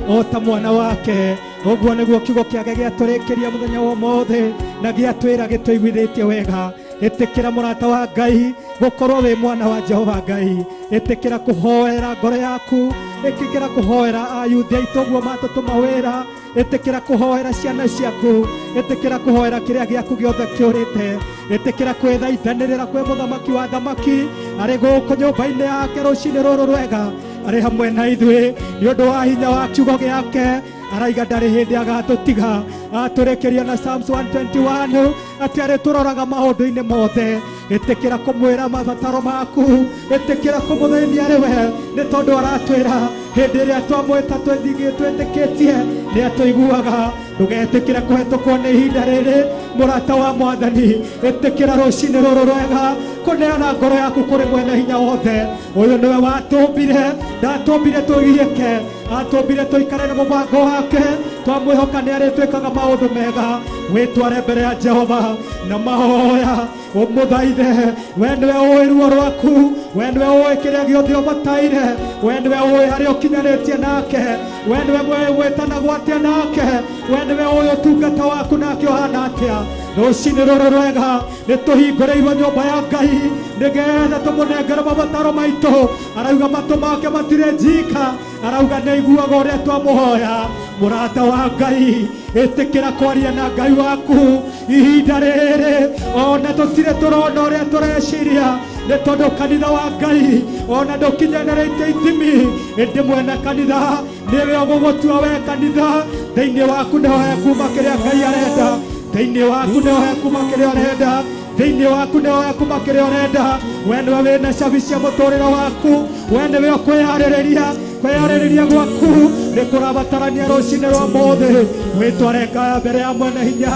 Speaker 4: o ta mwana wake. Ũguo nĩguo kiugo kĩake gĩatũrĩkĩria mũthenya wa ũmũthĩ na gĩatwĩra gĩtũiguithĩtie wega. Ĩtĩkĩra mũrata wa Ngai gũkorwo wĩ mwana wa Jehova Ngai. Ĩtĩkĩra kũhoera ngoro yaku, ĩtĩkĩra kũhoera ayuthi aitũ ũguo matũtũma wĩra, ĩtĩkĩra kũhoera ciana ciaku, ĩtĩkĩra kũhoera kĩrĩa gĩaku gĩothe kĩũrĩte, ĩtĩkĩra kwĩthaithanĩrĩra kwĩ mũthamaki wa thamaki arĩ gũkũ nyũmba-inĩ yake rũcinĩ rũrũ rwega, arĩ hamwe na ithuĩ nĩ ũndũ wa hinya wa kiugo gĩake. Araiga ndarĩ hĩndĩ agatũtiga, atũrĩkĩria na Psalms 121 atĩ arĩtũroraga maũndũ-inĩ mothe. Ĩtĩkĩra kũmwĩra mabataro maku, ĩtĩkĩra kũmũthĩnia arĩ we, nĩ tondũ aratwĩra hĩndĩ ĩrĩa twamwĩta twĩtĩkĩtie nĩ atũiguaga. Ndũgetĩkĩre kũhetũkwo nĩ ihinda rĩrĩ, mũrata wa mwathani. Ĩtĩkĩra rũcinĩ rũrũ rwega kũneana ngoro yaku kũrĩ mwene hinya wothe. Ũyũ nĩwe watũmbire, ndatũmbire tũgiĩke, atũmbire tũikare na mũbango wake. Twamwĩhoka nĩ arĩtwĩkaga maũndũ mega. Wĩtware mbere ya Jehova na mahoya, ũmũthaithe. We nĩwe ũĩ ruo rwaku, we nĩwe ũĩ kĩrĩa gĩothe ũbataire, we nĩwe ũĩ harĩa ũkinyanĩtie nake, we nĩwe wĩtanagwo atĩa nake, we nĩwe ũĩ ũtungata waku nake ũhana atĩa. Rũcinĩ rũrũ rwega nĩ tũhingũrĩirwo nyũmba ya Ngai nĩgetha tũmũnengere mabataro maitũ. Arauga matũ make matirĩ njika, arauga nĩ aiguaga ũrĩa twamũhoya. Mũrata wa Ngai, ĩtĩkĩra kwaria na Ngai waku ihinda rĩrĩ, ona tũtirĩ tũrona ũrĩa tũreciria, nĩ tondũ kanitha wa Ngai ona ndũkinyanĩrĩte ithimi, ĩndĩ mwene kanitha nĩwe ũgũgũtua we kanitha. Thĩinĩ waku nĩho hekuma kĩrĩa Ngai arenda, thĩinĩ waku nĩho hekuma kĩrĩa ũrenda, thĩinĩ waku nĩho hekuma kĩrĩa ũrenda. We nĩwe wĩna cabi cia mũtũrĩre waku, we nĩwe ũkwĩharĩrĩria. Kwĩharĩrĩria gwaku nĩ kũrabatarania rũcinĩ rwa mũthĩ. Wĩtware ngaya mbere ya mwene hinya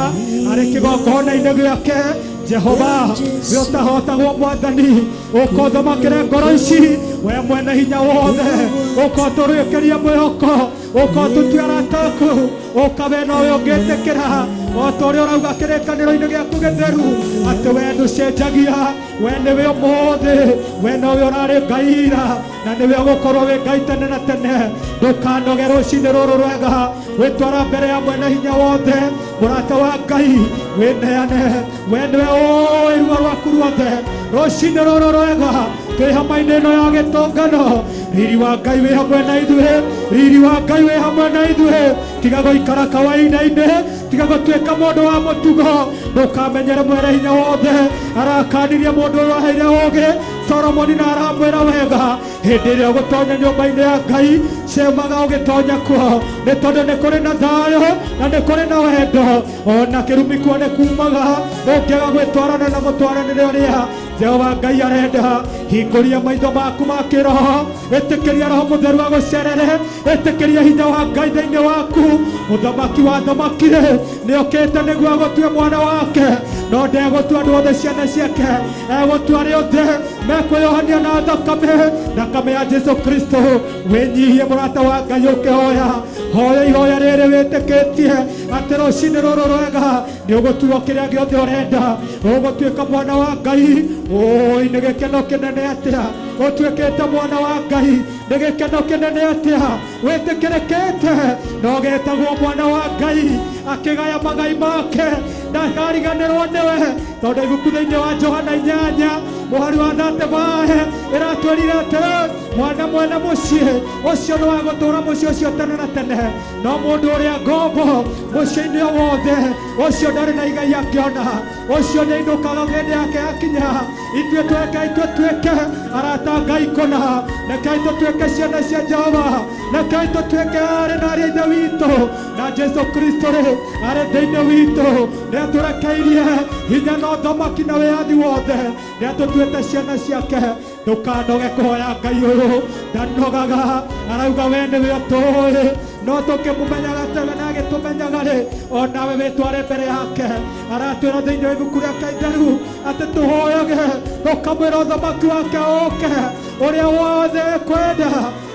Speaker 4: arĩ kĩgongona-inĩ gĩake. Jehova, we ũtahotagwo mwathani, ũka ũthamakĩre ngoro ici. We mwene hinya wothe, ũka ũtũrĩkĩrie mwĩhoko, ũka ũtũtue arata aku, ũka we nowe ũngĩtĩkĩra o ta ũrĩa ũrauga kĩrĩkanĩro-inĩ gĩaku gĩtheru atĩ we ndũcenjagia, we nĩwe ũmũthĩ, we nowe ũrarĩ Ngai ira, na nĩwe ũgũkorwo wĩ Ngai tene na tene. Ndũkanoge rũcinĩ rũrũ rwega, wĩtwara mbere ya mwene hinya wothe. Mũrata wa Ngai, wĩneane, we nĩwe ũĩ ruo rwaku ruothe. Rũcinĩ rũrũ rwega twĩ hama-inĩ ĩno ya gĩtũngano, riri wa Ngai wĩ hamwe na ithuĩ, riri wa Ngai wĩ hamwe na ithuĩ. Tiga gũikara kawaida-inĩ, tiga gũtuĩka mũndũ wa mũtugo. Ndũkamenyere mwene hinya wothe. Arakanirie mũndũ ũyũ aheire ũũgĩ Solomoni na aramwĩra wega, hĩndĩ ĩrĩa ũgũtonya nyũmba-inĩ ya Ngai cemaga ũgĩtonya kuo, nĩ tondũ nĩ kũrĩ na thayũ na nĩ kũrĩ na wendo, ona kĩrumi kuo nĩ kumaga ũngĩaga gwĩtwarana na mũtwaranĩre ũrĩa Jehova Ngai arenda. Hingũria maitho maku ma kĩroho, ĩtĩkĩria Roho Mũtheru agũcerere, ĩtĩkĩria hinya wa Ngai thĩinĩ waku. Mũthamaki wa thamaki rĩ nĩ okĩte nĩguo agũtue mwana wake, no ndegũtua andũ othe ciana ciake, egũtua arĩa othe mekwĩyohania na thakame, thakame ya Jesu Kristo. Wĩnyihie mũrata wa Ngai ũkĩhoya, hoya ihoya rĩrĩ wĩtĩkĩtie atĩ rũcinĩ rũrũ rwega nĩ ũgũtuo kĩrĩa gĩothe ũrenda, ũgũtuĩka mwana wa Ngai. Ũĩ nĩ gĩkeno kĩnene atĩa ũtuĩkĩte mwana wa Ngai, nĩ gĩkeno kĩnene atĩa wĩtĩkĩrĩkĩte na ũgetagwo mwana wa Ngai, akĩgaya magai make ndakariganĩrwo nĩwe, tondũ ibuku thĩinĩ wa Johana 8 mũhari wa 35 ĩratwĩrire atĩ mwana mwene mũciĩ ũcio nĩ wa gũtũũra mũciĩ ũcio tene na tene, no mũndũ ũrĩa ngombo mũciĩ-inĩ o wothe ũcio ndarĩ na igai akĩona, ũcio nĩ ainũkaga hĩndĩ yake yakinya. Ithuĩ twekei tũtuĩke arata a Ngai kũna, rekei tũtuĩke ciana cia Jehova, rekei tũtuĩke aarĩ na ariũ a Ithe witũ, na Jesu Kristo rĩ arĩ thĩinĩ witũ. Nĩ atũrekeirie hinya na ũthamaki na wĩyathi wothe, nĩ atũtuĩte ciana ciake. Ndũkanoge kũhoya Ngai ũyũ, ndanogaga, arauga we nĩwe ũtũĩ, no tũkĩmũmenyaga tene na agĩtũmenyaga rĩ, onawe wĩtware mbere yake. Aratwĩra thĩinĩ wa ibuku rĩake itheru atĩ tũhoyage tũkamwĩra ũthamaki wake ũke, ũrĩa wothe ekwenda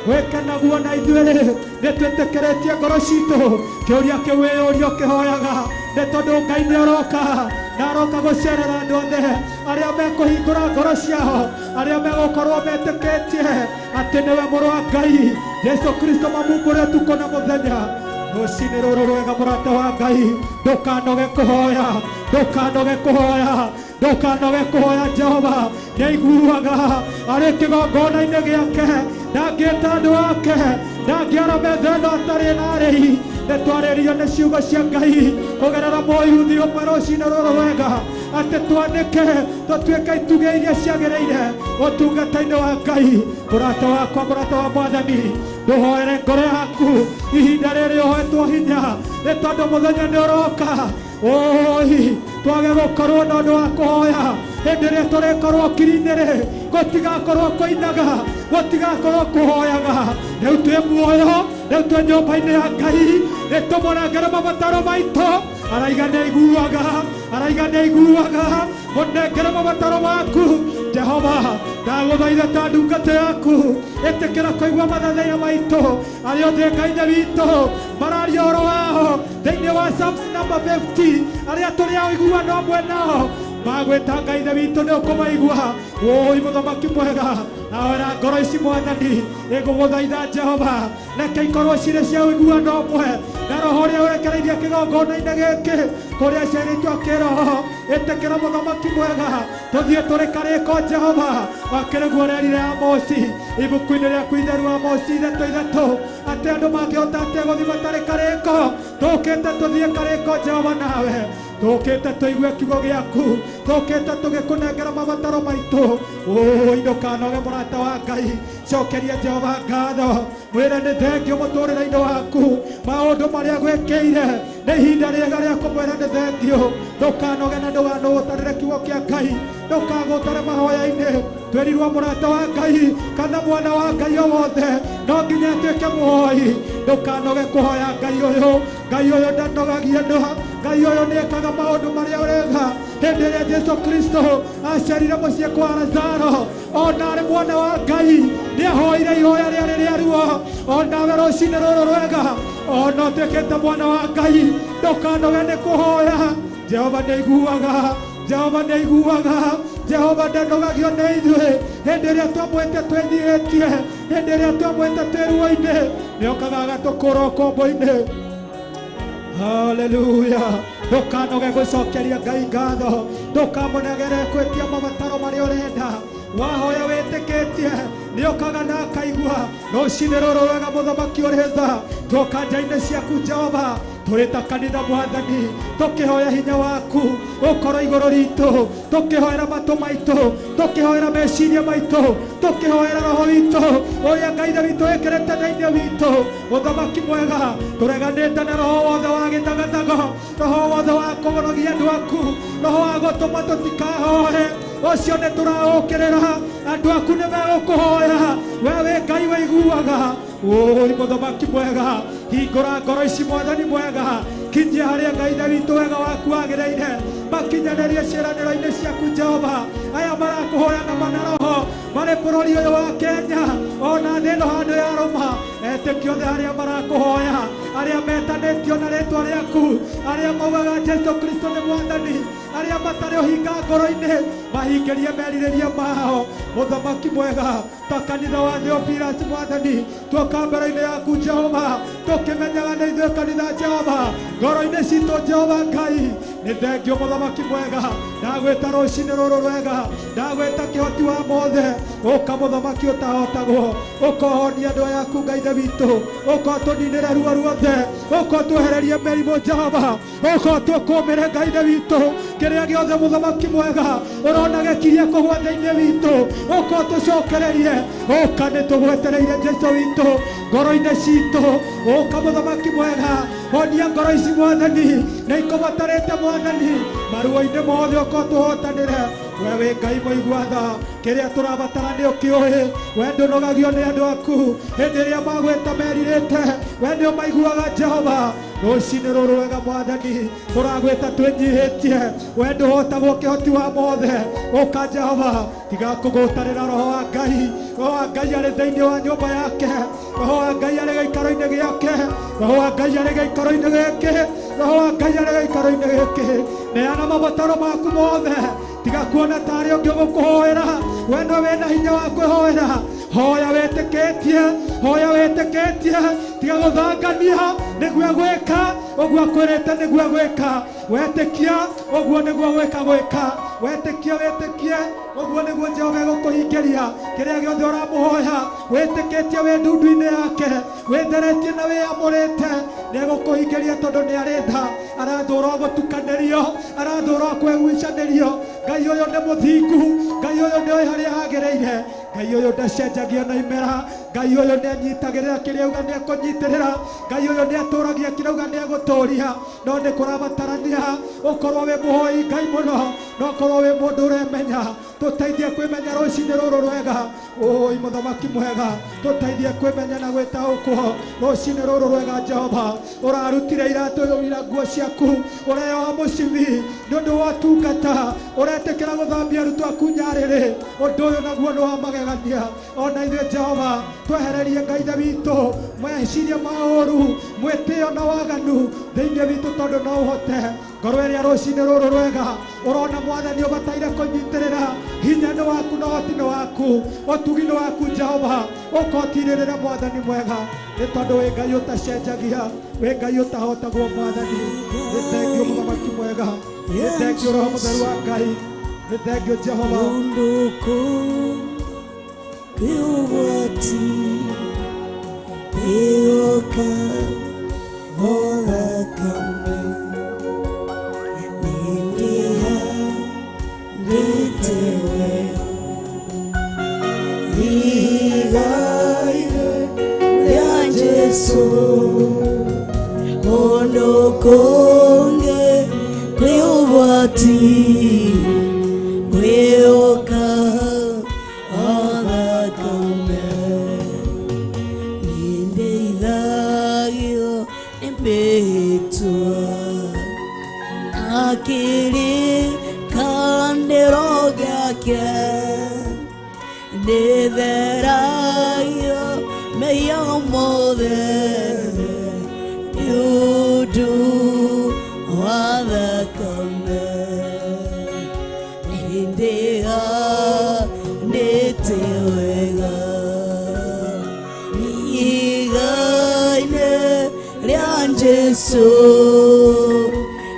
Speaker 4: wĩke naguo na ithuĩ rĩ nĩ twĩtĩkĩrĩtie ngoro citũ. Kĩũria kĩu wĩyũria ũkĩhoyaga, nĩ tondũ Ngai nĩ aroka. Na aroka gũcerera andũ othe arĩa mekũhingũra ngoro ciao, arĩa megũkorwo metĩkĩtie atĩ nĩwe mũrũ wa Ngai Jesu Kristo, mamumbũre ũtukũ na mũthenya. Rũcinĩ rũrũ rwega, mũrata wa Ngai, ndũkanoge kũhoya, ndũkanoge kũhoya, ndũkanoge kũhoya. Jehova nĩaiguaga arĩ kĩgongona-inĩ gĩake. Ndangĩta andũ ake, ndangĩara metha ĩno atarĩ na arĩhi. Nĩtwarĩrio nĩ ciugo cia Ngai kũgerera mũyuthi ũmwe rũcinĩ rũrũ rwega, atĩ twanĩke tũtuĩke itugĩ iria ciagĩrĩire ũtungata-inĩ wa Ngai. Mũrata wakwa, mũrata wa Mwathani, ndũhoere ngoro yaku ihinda rĩrĩ ũhoetwo hinya, nĩ tondũ mũthenya nĩ ũroka oi twage gũkorwo na ũndũ wa kũhoya. Hĩndĩ ĩrĩa tũrĩkorwo kiri-inĩ rĩ, gũtigakorwo kũinaga, gũtigakorwo kũhoyaga. Rĩu twĩ muoyo, rĩu twĩ nyũmba-inĩ ya Ngai, nĩ tũmũnengere mabataro maitũ. Araiga nĩ aiguaga, araiga nĩ aiguaga. Mũnengere mabataro maku. Jehova, ndagũthaitha ta ndungata yaku, ĩtĩkĩra kũigua mathathaiya maitũ. Arĩa othe, Ngai Ithe witũ, mararia ũhoro wao thĩinĩ wa Psalms number 50, arĩa tũrĩ a ũiguano ũmwe nao magwĩta, Ngai Ithe witũ, nĩ ũkũmaigua. Wũi mũthamaki mwega, nahoera ngoro ici, Mwathani, ĩngũgũthaitha Jehova, reke ikorwo cirĩ cia ũiguano ũmwe na roho ũrĩa ũrekereirie kĩgongona-inĩ gĩkĩ kũrĩa ciarĩtwo kĩroho. Ĩtĩkĩra, mũthamaki mwega, tũthiĩ tũrĩ karĩko. Jehova, wakĩrĩguo ũrerire Amosi ibuku-inĩ rĩaku itheru, Amosi 3:3, atĩ andũ mangĩhota atĩa gũthiĩ matarĩ karĩko? Tũkĩte tũthiĩ karĩko, Jehova, nawe. Tũkĩte tũigue kiugo gĩaku, tũkĩte tũgĩkũnengera mabataro maitũ. Ũi ndũkanoge, mũrata wa Ngai, cokeria Jehova ngatho, mwĩre nĩ thengio mũtũrĩre-inĩ waku, maũndũ marĩa gwĩkĩire. Nĩ ihinda rĩega rĩa kũmwĩra nĩ thengio. Ndũkanoge na ndũganũgũtarĩre kiugo kĩa Ngai, ndũkagũtare mahoya-inĩ. Twerirwo mũrata wa Ngai kana mwana wa Ngai o wothe no nginya atuĩke mũhoi. Ndũkanoge kũhoya Ngai ũyũ. Ngai ũyũ ndanogagia andũ, Ngai ũyũ nĩekaga maũndũ marĩa ũrega. Hĩndĩ ĩrĩa Jesu Kristo acerire mũciĩ kwa Lazaro, ona arĩ mwana wa Ngai, nĩahoire ihoya rĩarĩ rĩa ruo. Onawe rũcinĩ rũrũ rwega, ona ũtuĩkĩte mwana wa Ngai, ndũkanoge nĩ kũhoya. Jehova nĩaiguaga, Jehova nĩaiguaga. Jehova ndanogagio nĩ ithuĩ. Hĩndĩ ĩrĩa twamwĩte twĩnyihĩtie, hĩndĩ ĩrĩa twamwĩte twĩ ruo-inĩ, nĩokaga agatũkũra ũkombo-inĩ. Haleluya! Ndũkanoge gũcokeria Ngai ngatho, ndũkamũnegere kwĩtia mabataro marĩa ũrenda. Wahoya wĩtĩkĩtie, nĩokaga na akaigua. Rũcinĩ rũrũ rwega, mũthamaki ũrĩ tha, tuoka nja-inĩ ciaku, Jehova, tũrĩ ta kanitha, Mwathani, tũkĩhoya hinya waku ũkorwo igũrũ ritũ, tũkĩhoera matũ maitũ, tũkĩhoera meciria maitũ, tũkĩhoera roho witũ ũrĩa Ngai Ithe witũ wĩkĩrĩte thĩinĩ witũ. Mũthamaki mwega, tũreganĩte na roho wothe wa gĩthagathago, roho wothe wa kũgorogia andũ aku, roho wa gũtũma tũtikahoe, ũcio nĩ tũraũkĩrĩra. Andũ aku nĩ megũkũhoya, we wĩ Ngai wĩiguaga. Ũi mũthamaki mwega, hingũra ngoro ici, Mwathani mwega, kinyia harĩa, Ngai Ithe witũ, wega waku wagĩrĩire, makinyanĩrie ciĩranĩro-inĩ ciaku. Jehova, aya marakũhoya na mana roho marĩ bũrũri ũyũ wa Kenya, ona thĩ ĩno handũ ya rũma, etĩkio othe arĩa marakũhoya, arĩa metanĩtio na rĩtwa rĩaku, arĩa maugaga Jesu Kristo nĩ Mwathani, arĩa matarĩ ũhinga ngoro-inĩ, mahingĩrie merirĩria mao. Mũthamaki mwega, ta kanitha wa Theophilus, Mwathani, tuoka mbere-inĩ yaku, Jehova, tũkĩmenyaga nĩ ithuĩ kanitha. Jehova, ngoro-inĩ citũ, Jehova Ngai, nĩ thengio. Mũthamaki mwega, ndagwĩta rũcinĩ rũrũ rwega, ndagwĩta kĩhoti wa mothe. Ũka, mũthamaki ũtahotagwo, ũkohonia andũ aya aku. Ngai Ithe witũ, ũka ũtũninĩre ruo ruothe, ũka ũtwehererie mĩrimũ. Jehova, ũka ũtũkũmĩre. Ngai Ithe witũ, kĩrĩa gĩothe, mũthamaki mwega, ũrona gĩkirie kũgwa thĩinĩ witũ, ũka ũtũcokererie. Ũka, nĩ tũgwetereire, Jesu witũ, ngoro-inĩ citũ. Ũka, mũthamaki mwega, honia ngoro ici, Mwathani, nĩ ikũbatarĩte. Mwathani, maruo-inĩ mothe, ũka ũtũhotanĩre. We wĩ Ngai mũigua tha, kĩrĩa tũrabatara nĩ ũkĩũĩ. We ndũnogagio nĩ andũ aku. Hĩndĩ ĩrĩa magwĩta merirĩte, we nĩ ũmaiguaga, Jehova. Rũcinĩ rũrũ wega mwathani tũragwĩta twĩnyihĩtie we ndũhotagwo kĩhoti wa mothe ũka Jehova tiga kũgũtarĩra roho wa Ngai roho wa Ngai arĩ thĩinĩ wa nyũmba yake roho wa Ngai arĩ gĩikaro-inĩ gĩake roho wa Ngai arĩ gĩikaro-inĩ gĩkĩ roho wa Ngai arĩ gĩikaro-inĩ gĩkĩ neana mabataro maku mothe tiga kuona tarĩ ũngĩ ũgũkũhoera we no wĩna hinya wa kwĩhoera hoya wĩtĩkĩtie hoya wĩtĩkĩtie tiga gũthangania nĩguo gwĩka ũguo akwĩrĩte nĩguo gwĩka wetĩkia ũguo nĩguo gwĩka gwĩka wetĩkia wĩtĩkie ũguo nĩguo Jehova egũkũhingĩria kĩrĩa gĩothe ũramũhoya wĩtĩkĩtie wĩ ndundu-inĩ yake wĩtheretie na wĩamũrĩte nĩegũkũhingĩria tondũ nĩ arĩ tha arathũra gũtukanĩrio arathũra kwĩgucanĩrio Ngai ũyũ nĩ mũthingu Ngai ũyũ nĩoĩ harĩa hagĩrĩire Ngai ũyũ ndacenjagia na imera Ngai ũyũ nĩanyitagĩrĩra kĩrĩa auga nĩekũnyitĩrĩra Ngai ũyũ nĩatũragia kĩrĩa auga nĩegũtũria no nĩ kũrabatarania ũkorwo wĩ mũhoi Ngai mũno no ũkorwo wĩ mũndũ ũremenya tũteithie kwĩmenya rũcinĩ rũrũ rwega ũi mũthamaki mwega tũteithie kwĩmenya na gwĩtaũkwo rũcinĩ rũrũ rwega Jehova ũrarutire iratũ ira nguo ciaku ũreyoha mũcibi nĩ ũndũ wa ũtungata ũretĩkĩra gũthambia arutwo aku nyarĩrĩ ũndũ ũyũ naguo nĩ wa magegania ona ithuĩ Jehova twehererie Ngai ithe witũ meciria ma ũũru mwĩtĩo na waganu thĩinĩ witũ tondũ no ũhote ngoro ĩrĩa rũcinĩ rũrũ rwega ũrona mwathani ũbataire kũnyitĩrĩra hinya nĩ waku na ũhoti nĩ waku ũtugi nĩ waku Jehova ũkotirĩrĩra mwathani mwega nĩ tondũ wĩ Ngai ũtacenjagia wĩ Ngai ũtahotagwo mwathani nĩ thengio mũthamaki mwega nĩ thengio roho mũtheru wa Ngai nĩ thengio Jehova
Speaker 3: Konge kwiubati kwioka athakame nindeithagio nĩ mĩhĩtwa na kĩrĩkanĩro gĩake nĩtheragio mehia mothe nĩ ũndũ wa thakame nĩndĩhanĩte wega igai-inĩ rĩa Jesũ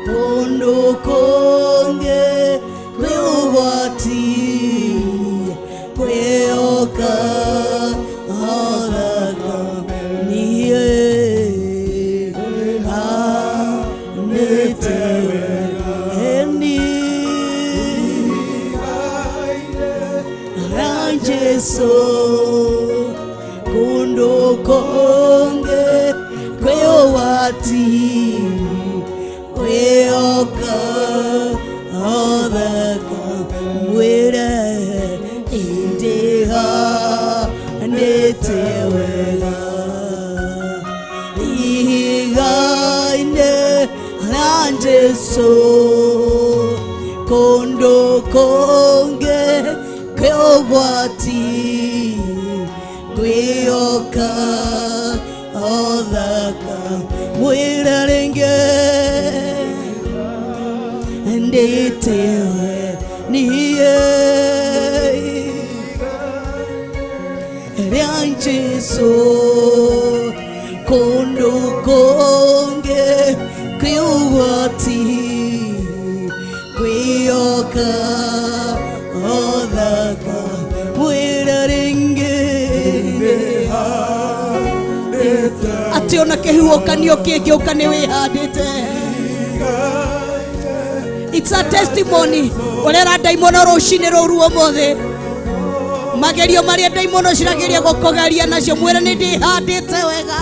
Speaker 3: kũndũ kũngĩ kwĩ ũgwati kwĩhoka thakame niĩ hanĩte wega eni rĩa Jesũ kũndũ kũngĩ kwĩ ũgwati kwĩhoka thakame mwĩre nĩndĩhanĩte wega ihiga-inĩ rĩa Jesũ kũndũ kũngĩ kwĩ ũgwati kwĩhoka thakame mwĩre rĩngĩ ndĩtewe niĩ rĩa Jesũ kũndũ kũngĩ kwĩ ũgwati kwĩhoka thakame mwĩre rĩngĩ atĩ ona kĩhuhũkanio kĩngĩũka nĩ wĩhandĩte. It's a testimony ũrera ndaimono rũcinĩ rũru ũmũthĩ magerio marĩa ndaimono cirageria gũkũgeria nacio mwĩre nĩ ndĩhandĩte wega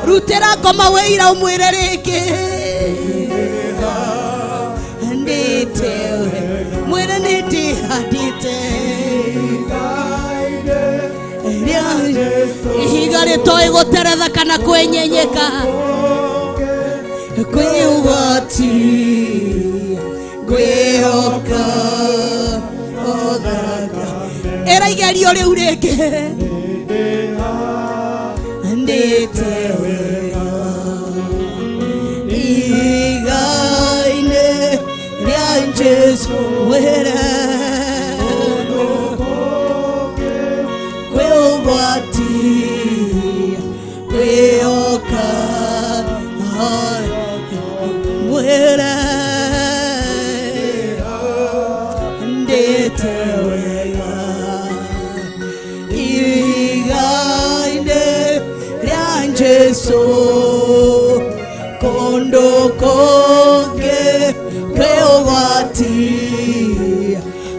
Speaker 3: rutĩra ngoma wĩira ũmwĩre rĩngĩ ndĩte mwĩre nĩ ndĩhandĩte ihiga Ihiga rĩtoĩ gũteretha kana kwenyenyeka kwĩ ũgwati ngwĩhoka ĩra igerio rĩu rĩngĩ ndĩte wega ihiga-inĩ rĩa Jesũ wĩre kwĩ ũgwati ngwĩhoka wĩre ndĩte wega ihiga-inĩ rĩa Jesũ kũndũ kũngĩ kwĩ ũgwati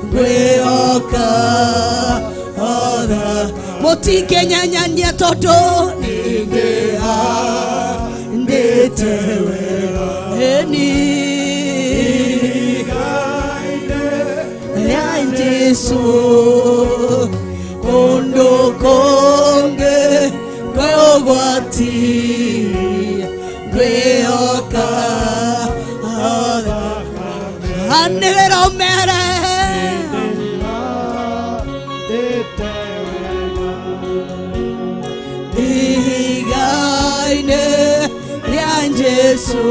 Speaker 3: ngwĩhoka mũtingĩnyenyania tondũ nĩndĩhandĩte wega ĩni rĩa Jesũ kũndũ kũngĩ kwĩ ũgwati ngwĩhoka anĩrĩra ũmere ihiga-inĩ rĩa Jesũ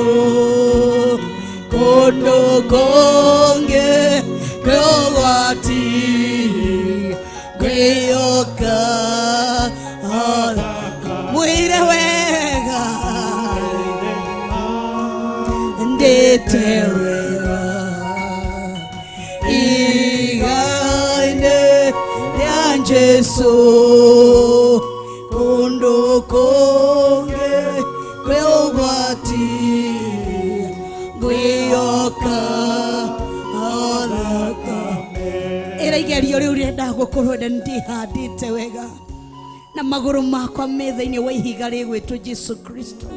Speaker 3: kũndũ kũngĩ kwĩ ũgwati ngwĩhoka mwĩre wega ndĩte wega ihiga-inĩ rĩa Jesũ kũndũ kũngĩ kwĩ ũgwati ngwĩhoka ĩra igerio rĩu rĩendaga gũkorwo ndĩhandĩte wega na magũrũ makwa me thĩinĩ wa ihiga rĩgwĩtwo Jesũ Kristo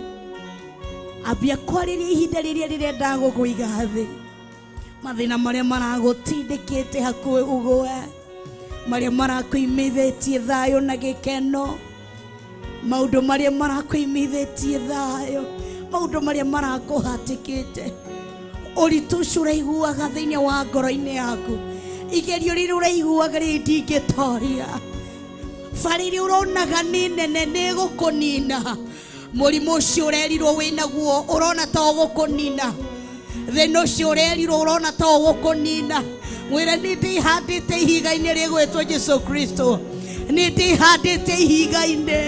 Speaker 3: ambia kwarĩria ihinda rĩrĩa rĩrendaga gũkũiga thĩ mathĩna marĩa maragũtindĩkĩte hakuhĩ ũgũe marĩa marakũimithĩtie thayũ na gĩkeno maũndũ marĩa marakũimithĩtie thayũ maũndũ marĩa marakũhatĩkĩte ũritũ ũcio ũraiguaga thĩinĩ wa ngoro-inĩ yaku igerio rĩrĩa ũraiguaga rĩ ndingĩtoria bara ĩrĩa ũronaga nĩ nene nĩ ĩgũkũnina mũrimũ ũcio ũrerirwo wĩnaguo ũrona ta ũgũkũnina thĩna ũcio ũrerirwo ũrona ta ũgũkũnina mwĩre nĩ ndĩhandĩte ihiga-inĩ rĩgwĩtwo Jesũ Kristo nĩ ndĩhandĩte ihiga-inĩ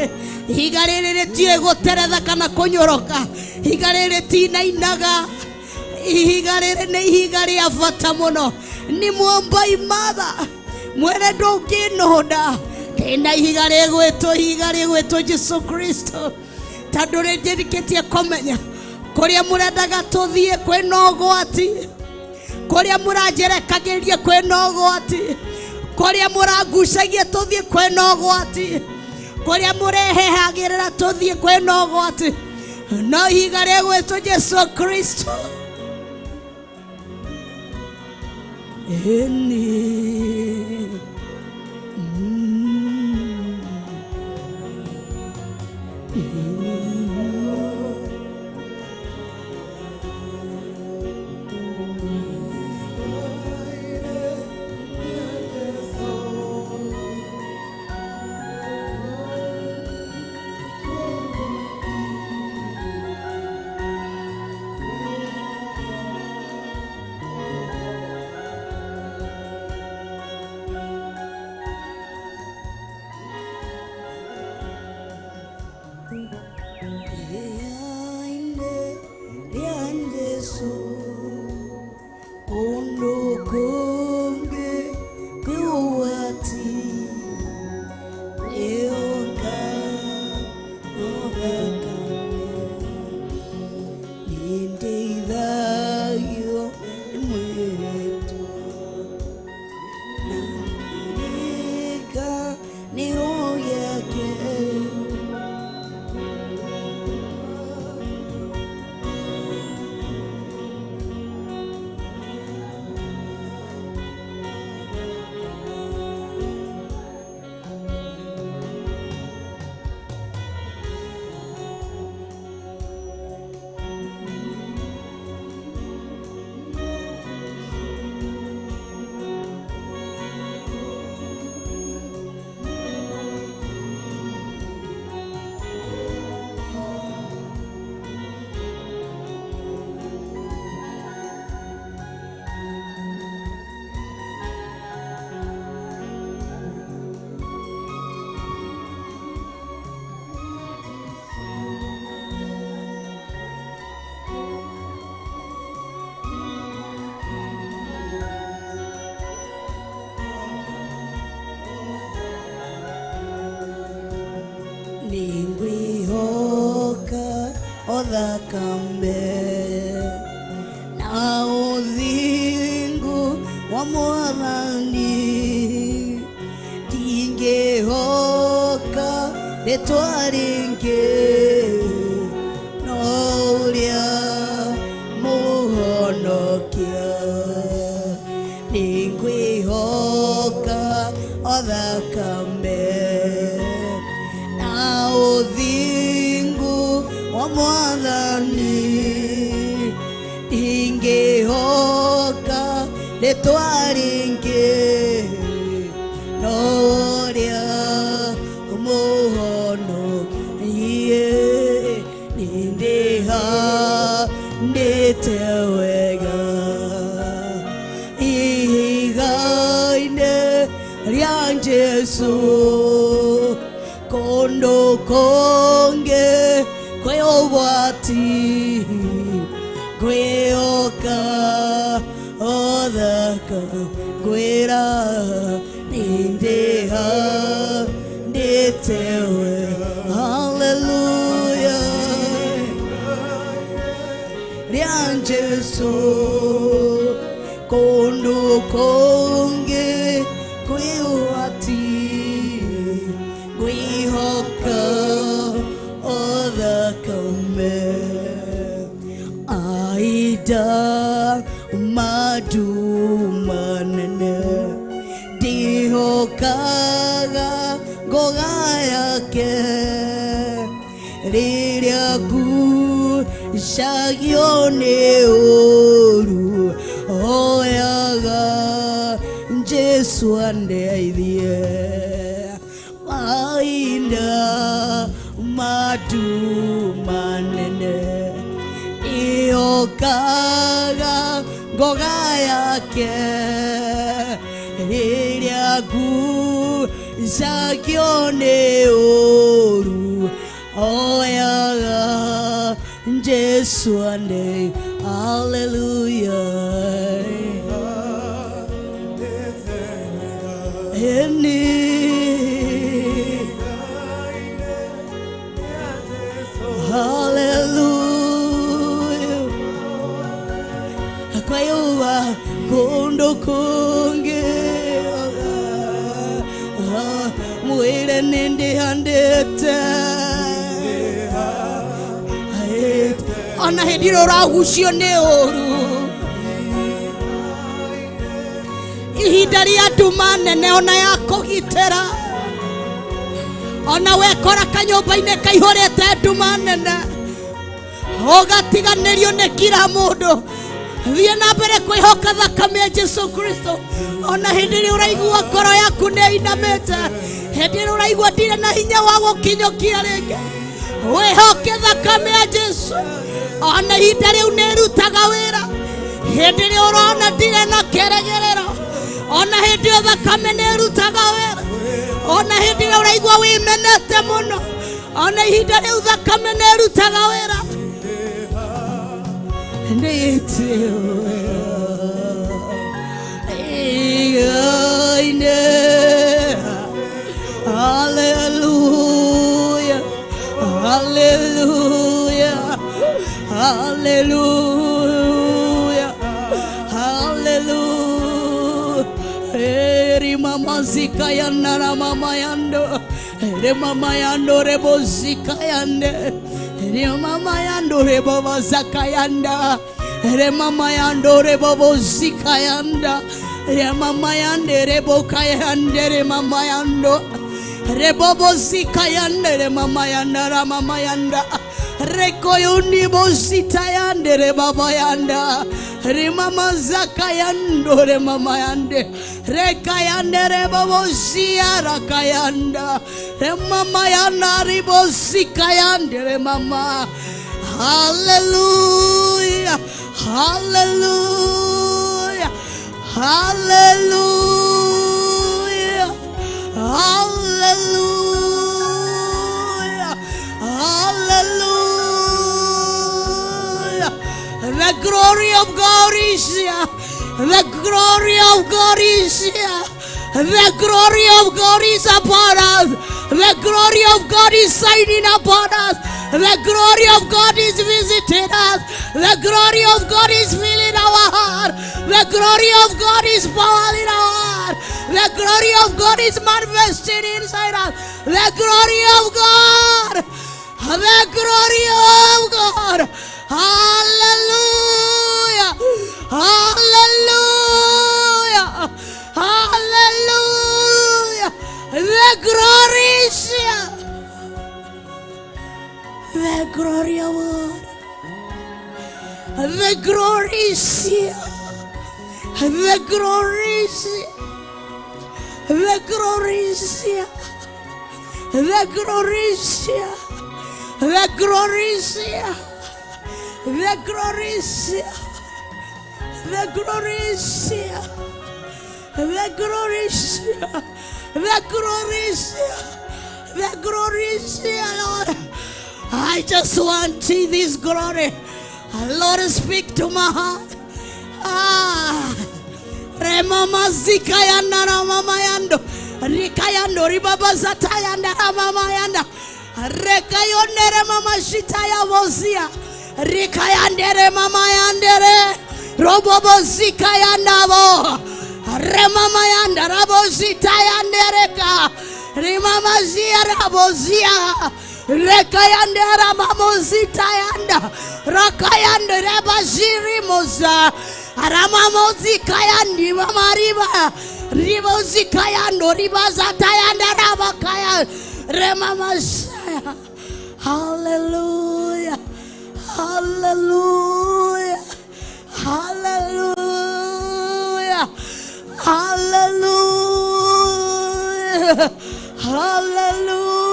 Speaker 3: ihiga rĩrĩ rĩtiũĩ gũteretha kana kũnyoroka ihiga rĩrĩ tinainaga ihiga rĩrĩ nĩ ihiga rĩa bata mũno nĩ mwamba imatha mwĩre ndũngĩnũnda ndĩna ihiga rĩgwĩtwo ihiga rĩgwĩtwo Jesũ Kristo tondũ nĩnjĩrĩkĩtie kũmenya kũrĩa mũrendaga tũthiĩ kwĩna ũgwati kũrĩa mũranjerekagĩria kwĩna ũgwati kũrĩa mũrangucagia tũthiĩ kwĩna ũgwati kũrĩa mũrehehagĩrĩra tũthiĩ kwĩna ũgwati no ihiga rĩgwĩtwo Jesũ Kristo ĩni Nĩngwĩhoka o thakame na ũthingu wa Mwathani, ndingĩhoka rĩtwa rĩngĩ no ũrĩa Mũhonokia. Nĩngwĩhoka o thakame na ũthingu wa Mwathani, ndingĩhoka rĩtwa rĩngĩ no ũrĩa Mũhonokia. Nĩndĩhandĩte wega ihiga-inĩ rĩa Jesũ, kũndũ kũngĩ kwĩ ũgwati, ngwĩhoka o thakame, ngwĩra nĩndĩhandĩte wega. Hallelujah. Rĩa Jesũ, kũndũ kũngĩ kwĩ ũgwati, ngwĩhoka o thakame. Aida madumanene ndihokaga ngoga yake, rĩrĩa ngucagio nĩ ũũru, oyaga Jesũ andeithie. Mahinda madumanene ndihokaga ngoga yake, rĩrĩa ngucagio nĩ ũũru, oyaga Jesũ andeithie. Hallelujah. Eni Hallelujah. Kwayuwa kũndũ kũngĩ, mwĩre nĩndĩhandĩte ona hĩndĩ ĩrĩa ũragucio nĩ ũũru, ihinda rĩa nduma nene ona ya kũgitĩra, ona wekora kanyũmba-inĩ kaihũrĩte nduma nene, ũgatiganĩrio nĩ kira mũndũ, thiĩ na mbere kwĩhoka thakame ya Jesũ Kristo. Ona hĩndĩ ĩrĩa ũraigua ngoro yaku nĩ ĩinamĩte, hĩndĩ ĩrĩa ũraigua ndirĩ na hinya wa gũkinyũkia rĩngĩ, wĩhoke thakame ya Jesũ. Ona ihinda rĩu nĩ ĩrutaga wĩra. Hĩndĩ ĩrĩa ũrona ndirĩ na kĩrĩgĩrĩro, ona hĩndĩ ĩyo thakame nĩ ĩrutaga wĩra. Ona hĩndĩ ĩrĩa ũraigua wĩmenete mũno, ona ihinda rĩu thakame nĩ ĩrutaga wĩra. Hallelujah, hallelujah, hallelujah, hallelujah. Eri mama zika yanda na mama yando, ere mama yando rebo zika yande, ere mama yando rebo zaka yanda, ere mama yando rebo zika yanda, ere mama yande rebo kayande ere mama yando. Rebobo zika yande re mama yanda ra mama yanda, rekoyuni bozita yande re baba yanda, re mama zaka yando re mama yande, rekayande re babo zia rakayanda, re mama yanda ribo zika yande re mama. Hallelujah, hallelujah, hallelujah, hallelujah, hallelujah. The glory of God is here. The glory of God is here. The glory of God is upon us. The glory of God is shining upon us. The glory of God is visiting us. The glory of God is filling our heart. The glory of God is powering our heart. The glory of God is manifesting inside us. The glory of God. The glory of God. Hallelujah. Hallelujah. Hallelujah. The glory is here. The glory of God. The glory is here. The glory is here. The glory is here. The glory is here. The glory is here. The glory is here. The glory is here. The glory is here. The glory is here. The glory is here, Lord. I just want to see this glory. Lord, speak to my heart. Ah. Remama zikayanda ramama yando. Rikayando ribaba zatayanda ramama yanda. Rekayondere mama shitaya vozia. Rikayandere mama yandere. Robobo zikayandavo. Remama yanda rabo zitayandereka. Rimama zia rabo zia. Rekayandera mamo zitayanda. Rakayandere baziri moza. Ramamozi kayandi mamariba. Ribozi kayando ribazatayanda rabakaya. Remamasaya. Hallelujah. Hallelujah. Hallelujah. Hallelujah. Hallelujah.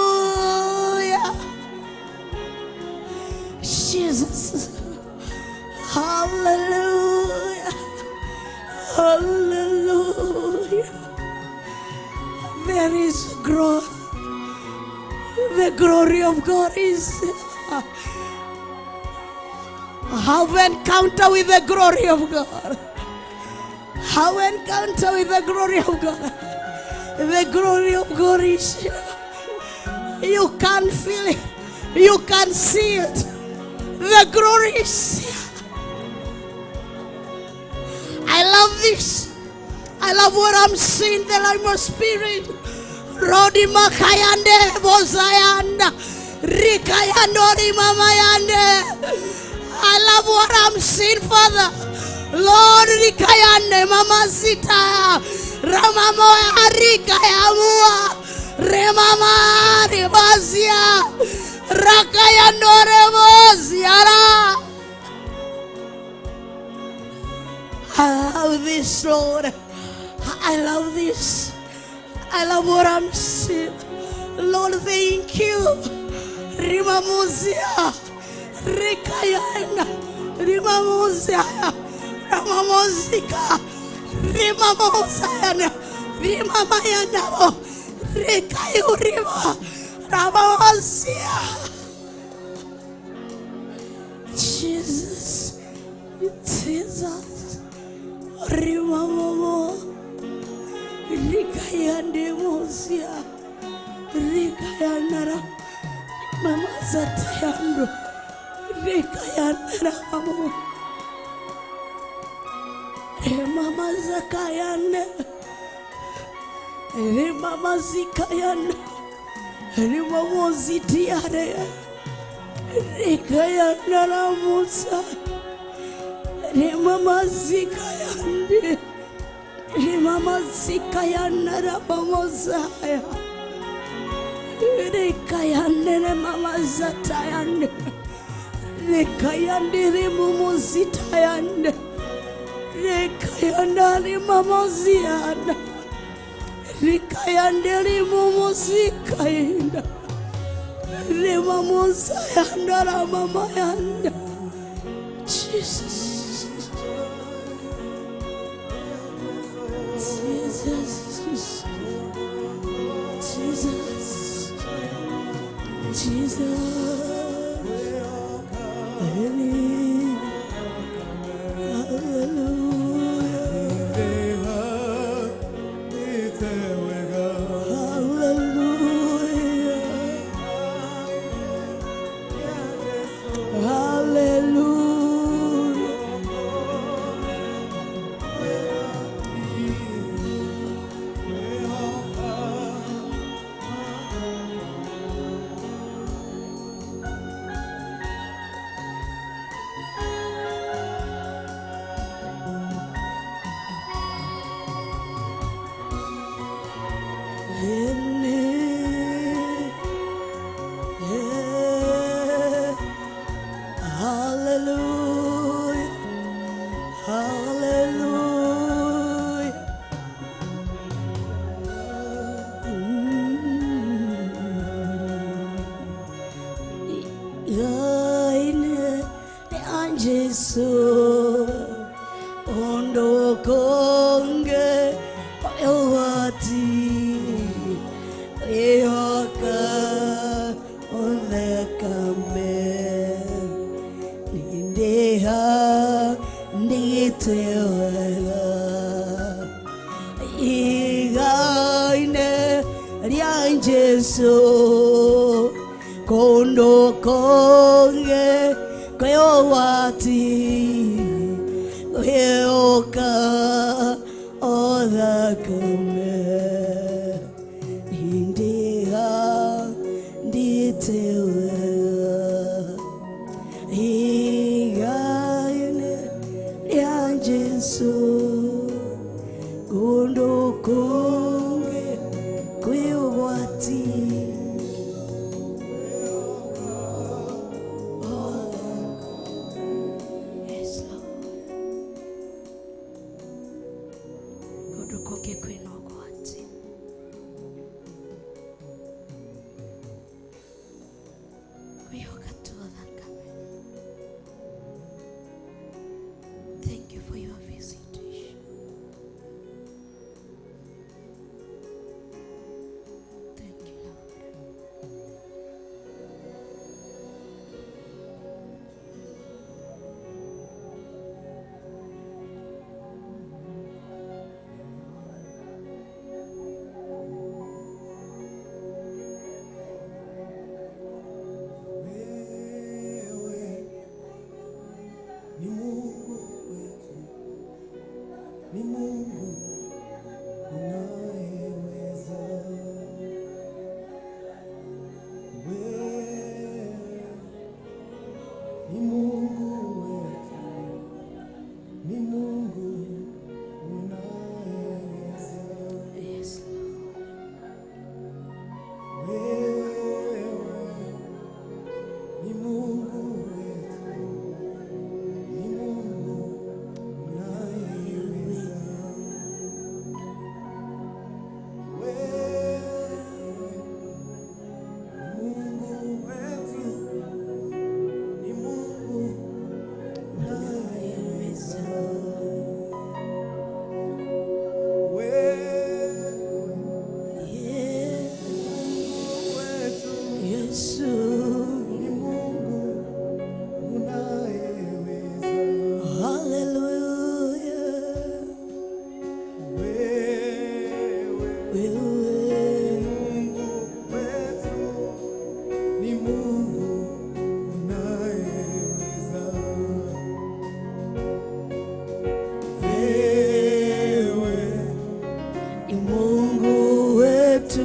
Speaker 3: Jesus. Hallelujah. Hallelujah. There is growth. The glory of God is. Have encounter with the glory of God. Have encounter with the glory of God. The glory of God is here. You can feel it. You can see it. The glory is here. I love this. I love what I'm seeing. The light of spirit. Rodi makayande bozayanda rikayando rimamayande. I love what I'm seeing, Father. Lord rikayande mama sita ramamoya rikayamua remama ribazia rakayando reboziara. I love this, Lord. I love this. I love what I'm seeing. Lord, thank you. Rimamuzia. Rikayana. Rimamuzia. Ramamuzika. Rimamuzayana. Rimamayana. Rikayurima. Ramamuzia. Jesus. Jesus. Rimamomo. Rikayande mozia. Rikayanara. Mama zatayando. Rikayanara mamo. Mama zakayane. Mama zikayane. Mama zitiare. Rikayanara musa. Mama zikayande. Mama zikayanara mamozaya. Rikayandere mama zatayande. Rikayandere mumozitayande. Rikayandere mamaziana. Rikayandere mumozikayanda. Remamozayandara mamayanda. Jesus. Jesus. Jesus. Jesus. Hallelujah. Hallelujah. Yeah. Hallelujah. Hallelujah. Ine Jesu ondokonge ewati eyoka olekame nindeha nditewela igaine rya Jesu kondo konge kayowati eyoka olekame nindeha nditewela igaine rya Jesu kondo konge kuyowati. Yes, Lord. Kondo konge kwinogwati. Thank you for your visitation. Thank you, Lord.
Speaker 2: Wewe ni Mungu wetu, ni Mungu unayeweza. Wewe ni Mungu wetu, ni Mungu unayeweza.
Speaker 3: Yes, Lord.
Speaker 2: Wewe ni Mungu wetu, ni Mungu unayeweza. Wewe Mungu wetu, ni Mungu unayeweza. Wewe
Speaker 3: Yeah.
Speaker 2: Mungu wetu,
Speaker 3: Yesu.
Speaker 2: ni Mungu unayeweza.
Speaker 3: Hallelujah.
Speaker 2: Wewe
Speaker 3: Wewe
Speaker 2: Mungu wetu, ni Mungu unayeweza. Wewe
Speaker 3: ni Mungu wetu,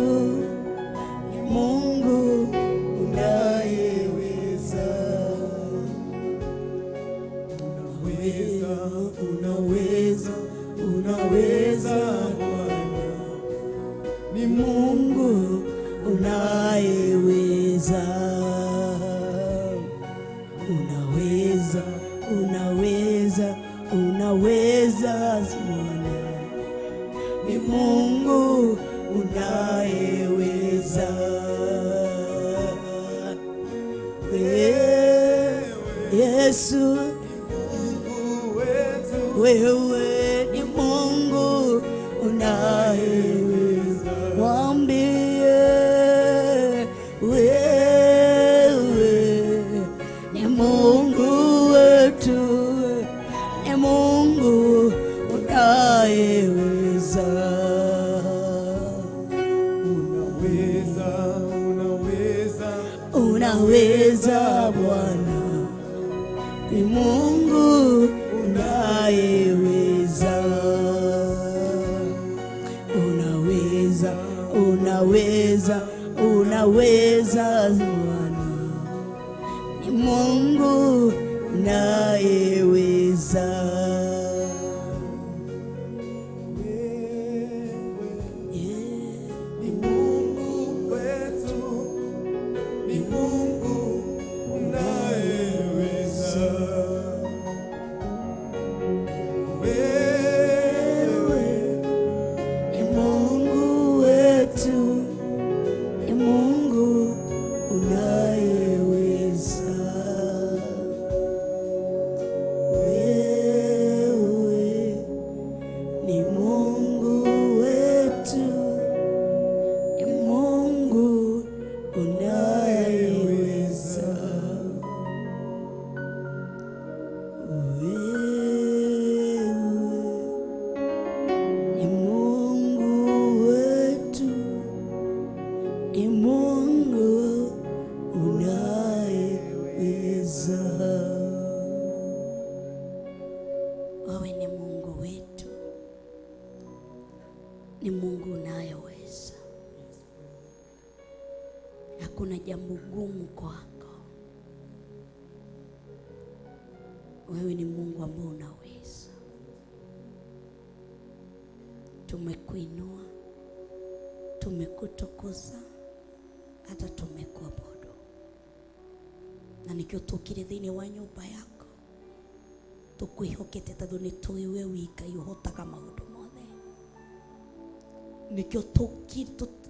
Speaker 3: ni Mungu unayeweza.
Speaker 2: unaweza, unaweza, unaweza Bwana, ni Mungu
Speaker 3: Mungu unayeweza, unaweza, unaweza, unaweza Bwana, ni Mungu unayeweza. Eh, Yesu
Speaker 2: Mungu wetu,
Speaker 3: wewe ni Mungu unayeweza, mwambie wewe ni Mungu wetu, ni Mungu unayeweza.
Speaker 2: unaweza, unaweza,
Speaker 3: Unaweza Bwana, ni Mungu unayeweza. Unaweza, unaweza, unaweza Bwana, ni Mungu unayeweza.
Speaker 2: wewe
Speaker 3: Yeah.
Speaker 2: ni Mungu
Speaker 3: Hakuna jambo gumu kwako. Wewe ni Mungu ambaye unaweza. Tumekuinua, tumekutukuza, hata tumekuabudu. Na nikio tukire thiini wa nyumba yako, tukwihokete tondu ni tui we wika uhotaga maundu mothe. Nikio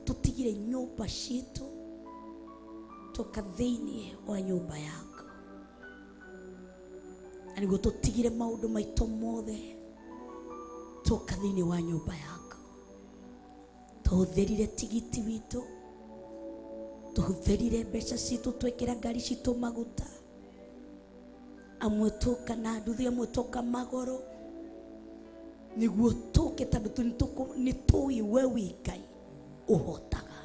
Speaker 3: tutigire nyumba citu tuka thiini wa nyumba yako. Na niguo tutigire maundu maitu mothe tuka thiini wa nyumba yako. Tuhũthĩrire tigiti witũ, tuhũthĩrire mbeca citũ, twekĩra ngari citũ maguta, amwe tũka na nduthi, amwe tũka magũrũ, nĩguo tũke tondũ nĩ tũĩ we wĩ Ngai ũhotaga.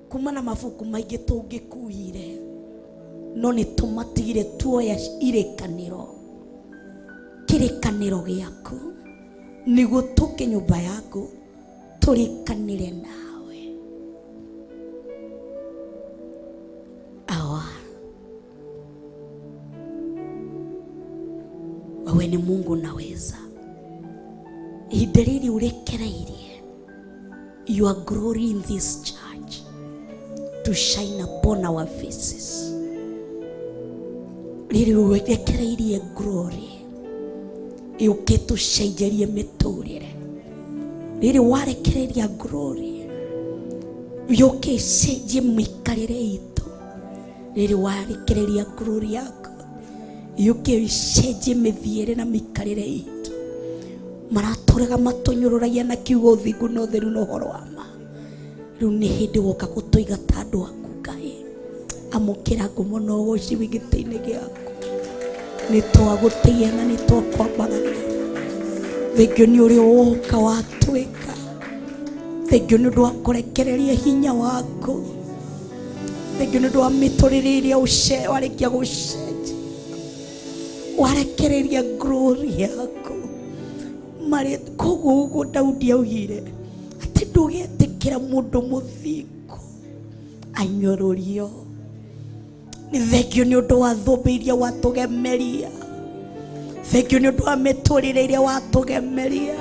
Speaker 3: Kuma na mabuku maingĩ tũngĩkuire, no nĩ tũmatigire tuoya irĩkanĩro, kĩrĩkanĩro gĩaku, nĩguo tũke nyũmba yaku tũrĩkanĩre nawe. Awa, wewe ni Mungu unaweza. Ihinda rĩrĩ ũrekereirie your glory in this church to shine upon our faces. Rĩrĩ ũrekereirie glory yũke tũcenjerie mĩtũrĩre. Rĩrĩ warekereria glory yũke ĩcenjie mĩikarĩre itũ. Rĩrĩ warekereria glory yaku yũke ĩcenjie mĩthiĩre na mĩikarĩre itũ. Maratũrega matũnyũrũragia na kiugo ũthingu na ũtheru na ũhoro wa ma. Rĩu nĩ hĩndĩ woka gũtũiga ta andũ aku Ngai. Amũkĩra ngumo na ũgoci wĩ gĩtĩ-inĩ gĩaku. Nĩ twagũtĩĩa na nĩ twakwambararia. Thengio nĩ ũrĩa woka watwĩka. Thengio nĩ ũndũ wa kũrekereria hinya waku. Thengio nĩ ũndũ wa mĩtũrĩre ĩrĩa warĩkia gũcenjia. Warekereria glory yaku. Marĩ koguo ũguo Daudi augire atĩ ndũgetĩkĩra mũndũ mũthingu anyũrũrio. Nĩ thengio nĩ ũndũ wa thũmbĩ iria watũgemeria. Thengio nĩ ũndũ wa mĩtũrĩre ĩrĩa watũgemeria.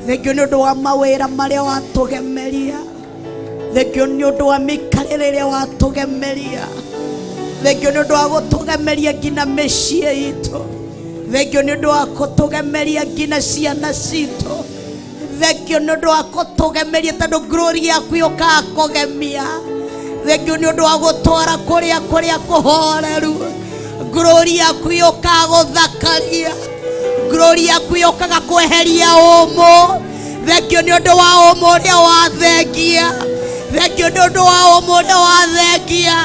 Speaker 3: Thengio nĩ ũndũ wa mawĩra marĩa watũgemeria. Thengio nĩ ũndũ wa mĩikarĩre ĩrĩa watũgemeria. Thengio nĩ ũndũ wa gũtũgemeria nginya mĩciĩ itũ. Thengio nĩ ũndũ wa gũtũgemeria nginya ciana citũ. Thengio nĩ ũndũ wa gũtũgemeria tondũ glory yaku yũkaga kũgemia. Thengio nĩ ũndũ wa gũtwara kũrĩa kũrĩa kũhoreru. Glory yaku yũkaga gũthakaria. Glory yaku yũkaga kweheria ũmũ. Thengio nĩ ũndũ wa ũmũ ũrĩa wathengia. Thengio nĩ ũndũ wa ũmũ ũrĩa wathengia.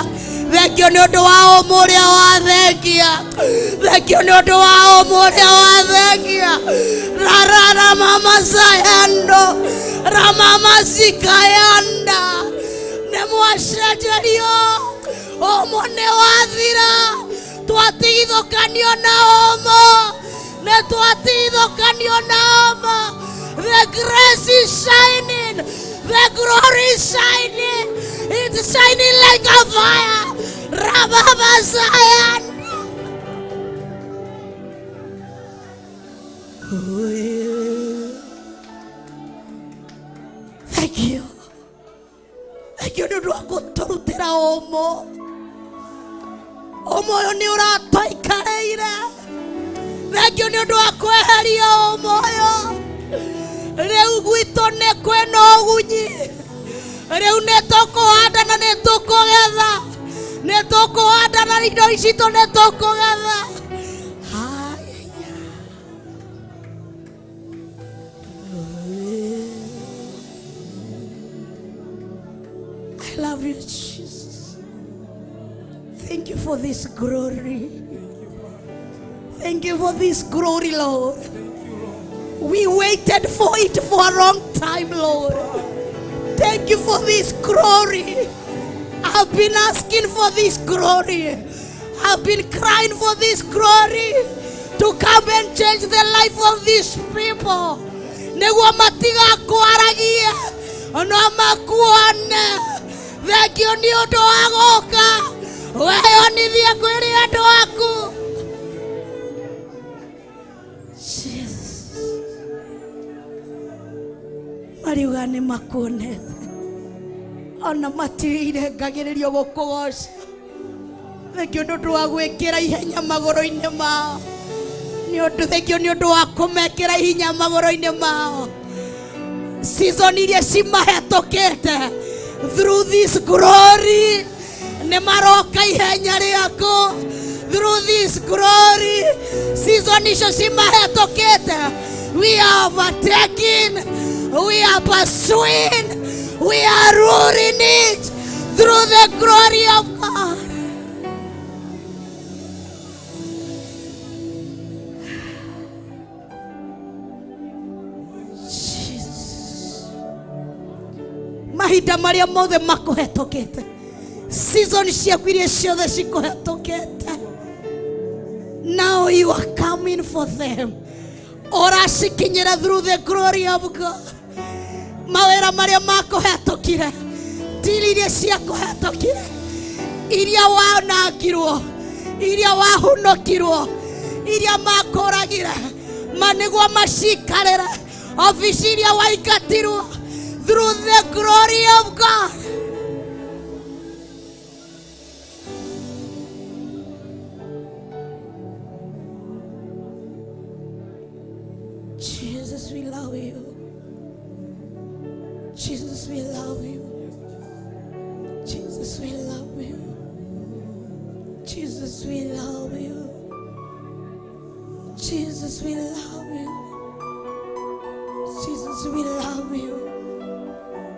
Speaker 3: Thengio nĩ ũndũ wa ũmũ ũrĩa wathengia. Thengio nĩ ũndũ wa ũmũ ũrĩa wathengia. Rarara mama sayando, ramama sikayanda. Nĩ mwacenjerio, ũmũ nĩ wathira. Twatigithũkanio na ũmũ. Nĩ twatigithũkanio na ũmũ. The grace is shining. The glory is shining. It's shining like a fire. Rababa Zion. Thank you. Thank you nĩ ũndũ wa gũtũrutĩra ũmũ. Ũmũ ũyũ nĩ ũratũikareire. Thank you nĩ ũndũ wa kweheria ũmũ ũyũ. Rĩu gwitũ nĩ kwĩna ũgunyi. Rĩu nĩ tũkũhanda na nĩ tũkũgetha. Nĩ tũkũhanda na indo citũ nĩ tũkũgetha. Haya. I love you, Jesus. Thank you for this glory. Thank you for this glory, Lord. We waited for it for a long time, Lord. Thank you for this glory. I've been asking for this glory. I've been crying for this glory to come and change the life of these people. Nĩguo matigakwaragia, No makuone. Thengio nĩ ũndũ wa gũka weyonithie kwĩrĩ andũ aku. Mariuga nĩ makuonete ona matirire ngagĩrĩrio gũkũgoca. Thengio nĩ ũndũ wa gwĩkĩra ihenya magũrũ-inĩ mao. Nĩ ũndũ thengio nĩ ũndũ wa kũmekĩra hinya magũrũ-inĩ mao. Season iria cimahetũkĩte through this glory nĩ maroka ihenya rĩaku. Through this glory season icio cimahetũkĩte, we are overtaking, we are pursuing, we are ruling it through the glory of God. Mahinda marĩa mothe makũhetũkĩte, season ciaku iria ciothe cikũhetũkĩte, now you are coming for them. Ũracikinyĩra through the glory of God. Mawĩra marĩa makũhetũkire, tiri iria ciakũhetũkire, iria wanangirwo, iria wahunũkirwo, iria makũragire, ma nĩguo macikarĩre, obici iria waingatirwo, through the glory of God. Jesus, we love you. Jesus, we love you. Jesus, we love you. Jesus, we love you. Jesus, we love you. Jesus, we love you.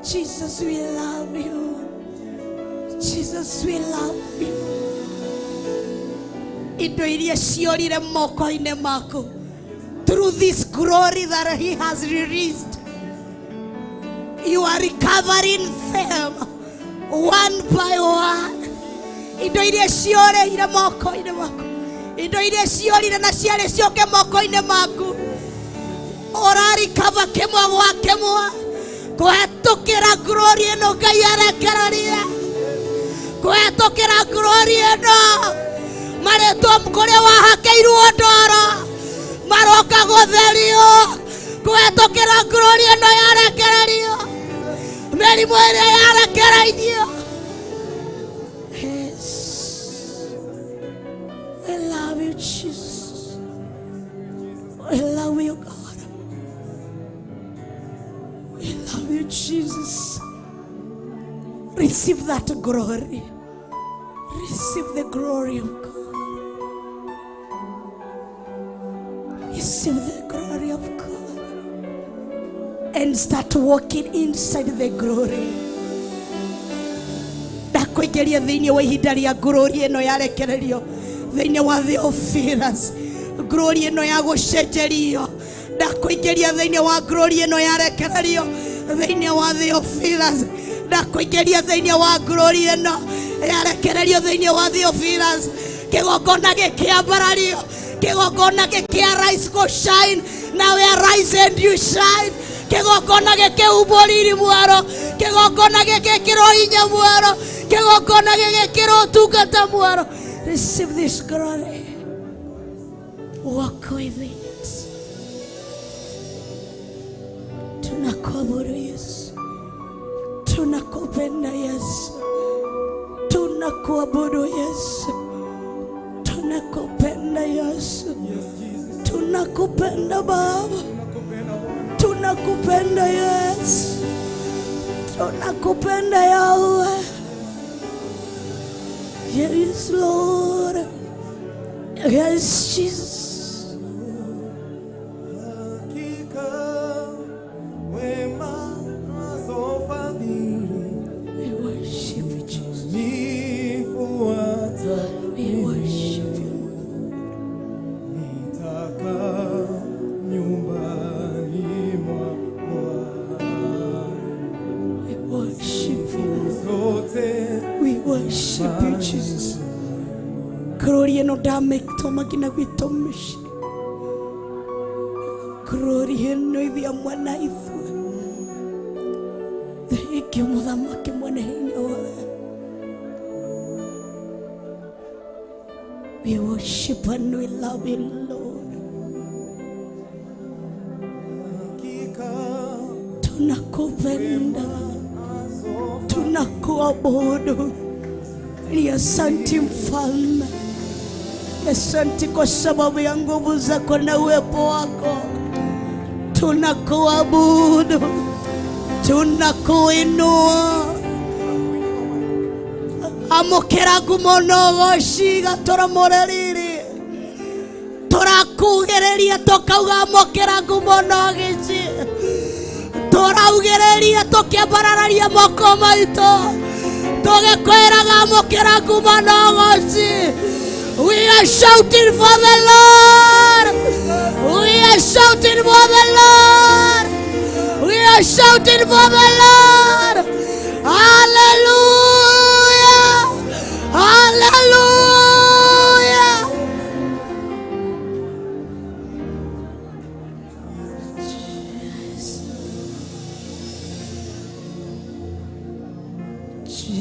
Speaker 3: Jesus, we love you. Jesus, we love you. Indo iria ciorire moko-inĩ maku, through this glory that he has released, you are recovering them one by one. Indo iria ciorire moko-inĩ maku, indo iria ciorire na ciarĩ ciũke moko-inĩ maku, ũrarikava kĩmwe gwa kĩmwe kũhetũkĩra glory ĩno Ngai arekereria, kũhetũkĩra glory ĩno marĩtwa kũrĩa wahakeirwo ndoro maroka gũtherio, kũhetũkĩra glory ĩno yarekererio, mĩrimũ ĩrĩa yarekereirio. Yes. I love you, Jesus. I love you, God. We love you, Jesus. Receive that glory. Receive the glory of God. Receive the glory of God. And start walking inside the glory. Ndakũingĩria thĩinĩ wa ihinda rĩa glory ĩno yarekererio thĩinĩ wa Theophilus. Glory ĩno ya gũcenjerio. Ndakũingĩria thĩinĩ wa glory ĩno yarekererio thĩinĩ wa Theophilus. Ndakũingĩria thĩinĩ wa glory ĩno yarekererio thĩinĩ wa Theophilus. Kĩgongona gĩkĩambarario, kĩgongona gĩkĩa rise go shine. Now we arise and you shine. Kĩgongona gĩkĩhumbwo riri mwerũ, kĩgongona gĩgĩkĩrwo hinya mwerũ, kĩgongona gĩgĩkĩrwo ũtungata mwerũ. Receive this glory. Walk with it. Tunakuabudu Yesu, tunakupenda Yesu, tunakuabudu Yesu, tunakupenda Yesu, tunakupenda Baba, tunakupenda Yesu, tunakupenda Yahweh. Yes, Lord. Yes, Jesus. We worship you, Jesus. We worship you. We worship you. We worship you, Jesus. Glory ĩno ndamĩtũma nginya gwitũ mũciĩ. Glory ĩno ĩthiĩ hamwe na ithuĩ. Thank you Mũthamaki mwene hinya wothe. We worship and we love you, Lord. Tunakupenda, tunakuabudu. Ni asanti Mfalme, asanti kwa sababu ya nguvu zako na uwepo wako. Tunakuabudu, tunakuinua. Amũkĩra ngumo na ũgoci gatũramũre riri tũrakugĩrĩria tũkauga amũkĩra ngumo na ũgici tũraugĩrĩria tũkĩambarararia moko maitũ tũgĩkwĩraga amũkĩra ngumo na ũgoci. We are shouting for the Lord. We are shouting for the Lord. We are shouting for the Lord. Hallelujah. Hallelujah.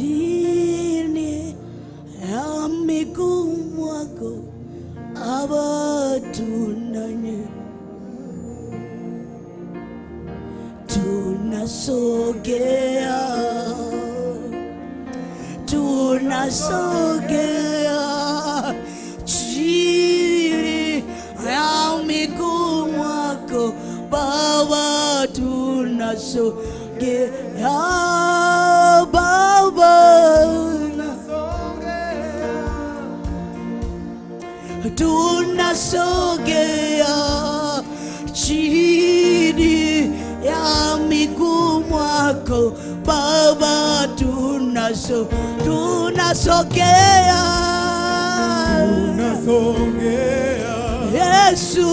Speaker 3: Chini ya miguu mwako abatunanye tunasogea, tunasogea chini ya miguu mwako Baba, tunasogea Baba, tunasogea chini ya miguu mwako Baba, tunasogea,
Speaker 2: tunasogea
Speaker 3: Yesu,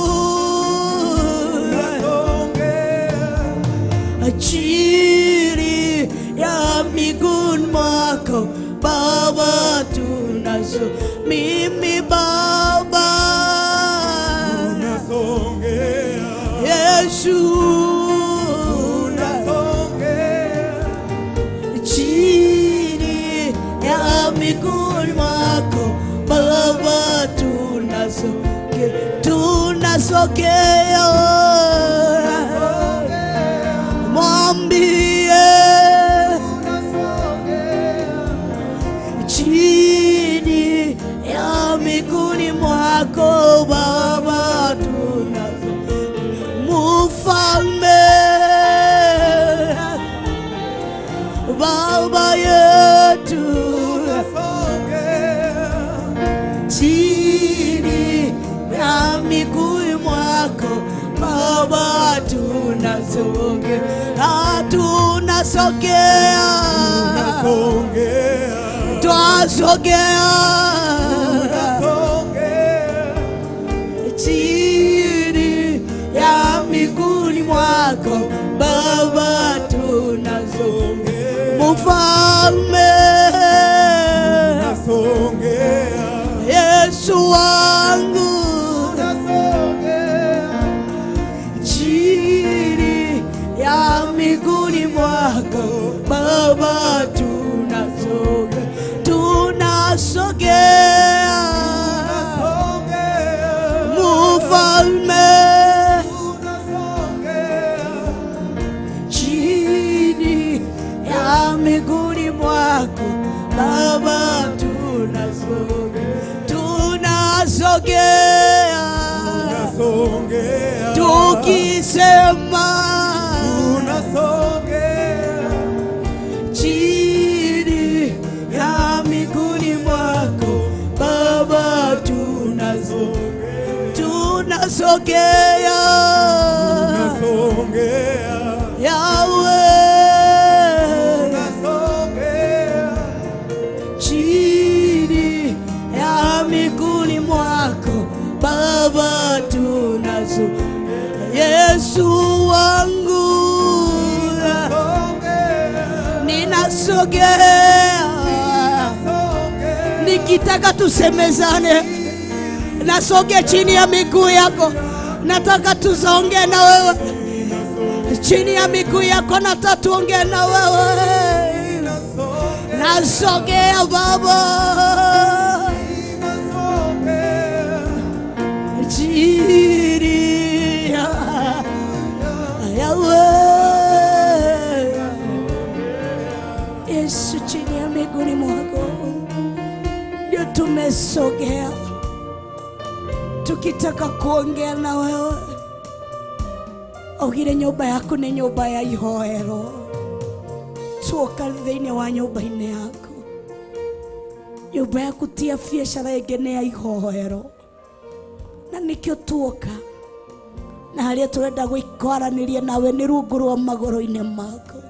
Speaker 2: tunasogea
Speaker 3: chini ya miguu mwako Baba, mimi Baba,
Speaker 2: tunasogea
Speaker 3: Yesu,
Speaker 2: tunasogea
Speaker 3: chini ya miguu mwako Baba, tunasogea, mwambie chini ya miguuni mwako Baba, Mfalme Baba yetu, chini ya miguu mwako Baba, tunasogea, tunasogea, twasogea chini ya miguuni mwako Baba, tunasogea, Mfalme Yesu wangu, chini ya miguuni mwako Baba, tunasogea, tunasogea, Mfalme, chini ya miguuni mwako Baba, tunasogea, tunasogea, tukisema chini ya miguuni mwako Baba, tunasogea, Yahweh, chini ya miguuni mwako Baba, tunasogea, Yesu wangu, ninasogea, nikitaka tusemezane, nasogea chini ya miguu yako, nataka tuzonge na wewe. Chini ya miguu yako nataka tuongee na wewe. Nasogea Baba. Chini ya wewe. Yesu, chini ya miguuni mwako ndio tumesogea tukitaka kuongea na wewe. Augire nyumba yaku ni nyumba ya ihoero, tuoka thiini wa nyumba-inĩ yaku. Nyumba yaku ti ya biacara ĩngĩ, nĩ ya ihoero, na nĩkĩo tuoka na harĩa tũrenda gũikwaranĩria nawe nĩ rungu rwa magũrũ-inĩ maku.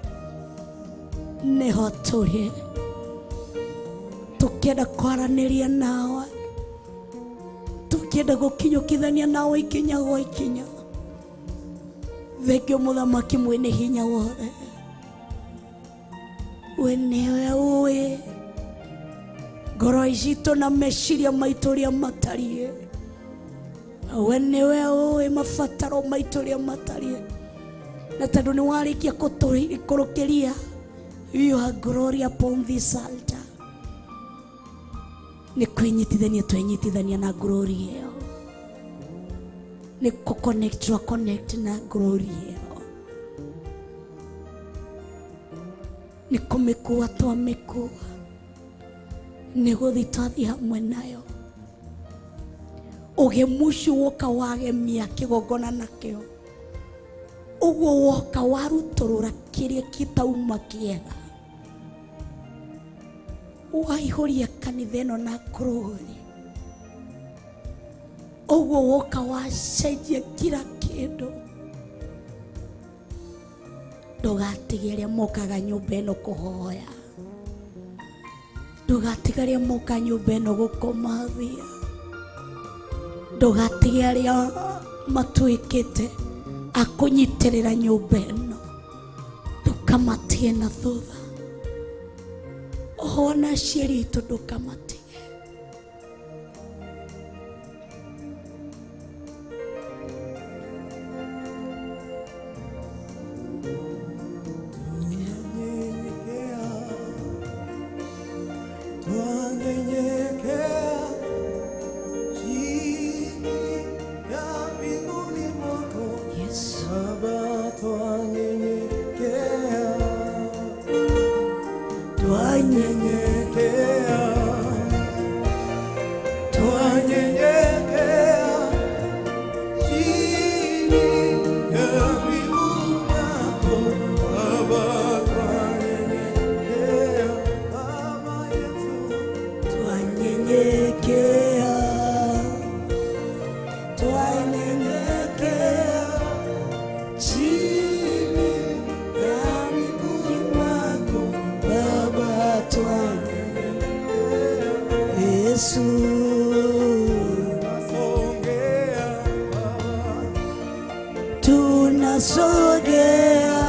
Speaker 3: Nĩho tũrĩ tukienda kwaranĩria nawe, tukienda gũkinyũkithania nawe ikinya gwa ikinya. Thengio Mũthamaki mwene hinya wothe, we nĩwe ũĩ ngoro citũ na meciria maitũ ũrĩa matariĩ. We nĩwe ũĩ mabataro maitũ ũrĩa matariĩ, na tondũ nĩ warĩkia gũtũikũrũkĩria your glory upon this altar, nĩ kwĩnyitithania twenyitithania na glory ĩyo, nĩ kũ-connect twa connect na glory ĩyo, nĩ kũmĩkua twamĩkua, nĩ gũthiĩ twathiĩ hamwe nayo. Ũgemu ũcio woka wagemia kĩgongona nakĩo, ũguo woka warutũrũra kĩrĩa kĩtauma kĩega, waihũria kanitha ĩno na glory, ũguo woka wacenjia kila kĩndũ. Ndũgatige arĩa mokaga nyũmba ĩno kũhoya, ndũgatige arĩa moka nyũmba ĩno gũkũmathia, ndũgatige arĩa matuĩkĩte akũnyitĩrĩra nyũmba ĩno, ndũkamatige na thutha. Oho na aciari aitũ ndũkamatige.
Speaker 2: Twanyenyekea chini ya miguuni mwako.
Speaker 3: Yesu.
Speaker 2: Baba, twanyenyekea, twanyenyekea, twanyenyekea chini ya miguu yako. Baba, twanyenyekea, Baba yetu.
Speaker 3: Twanyenyekea, twanyenyekea chini ya miguuni mwako Baba, twanyenyekea. Yesu,
Speaker 2: Tunasongea, Baba.
Speaker 3: Tunasogea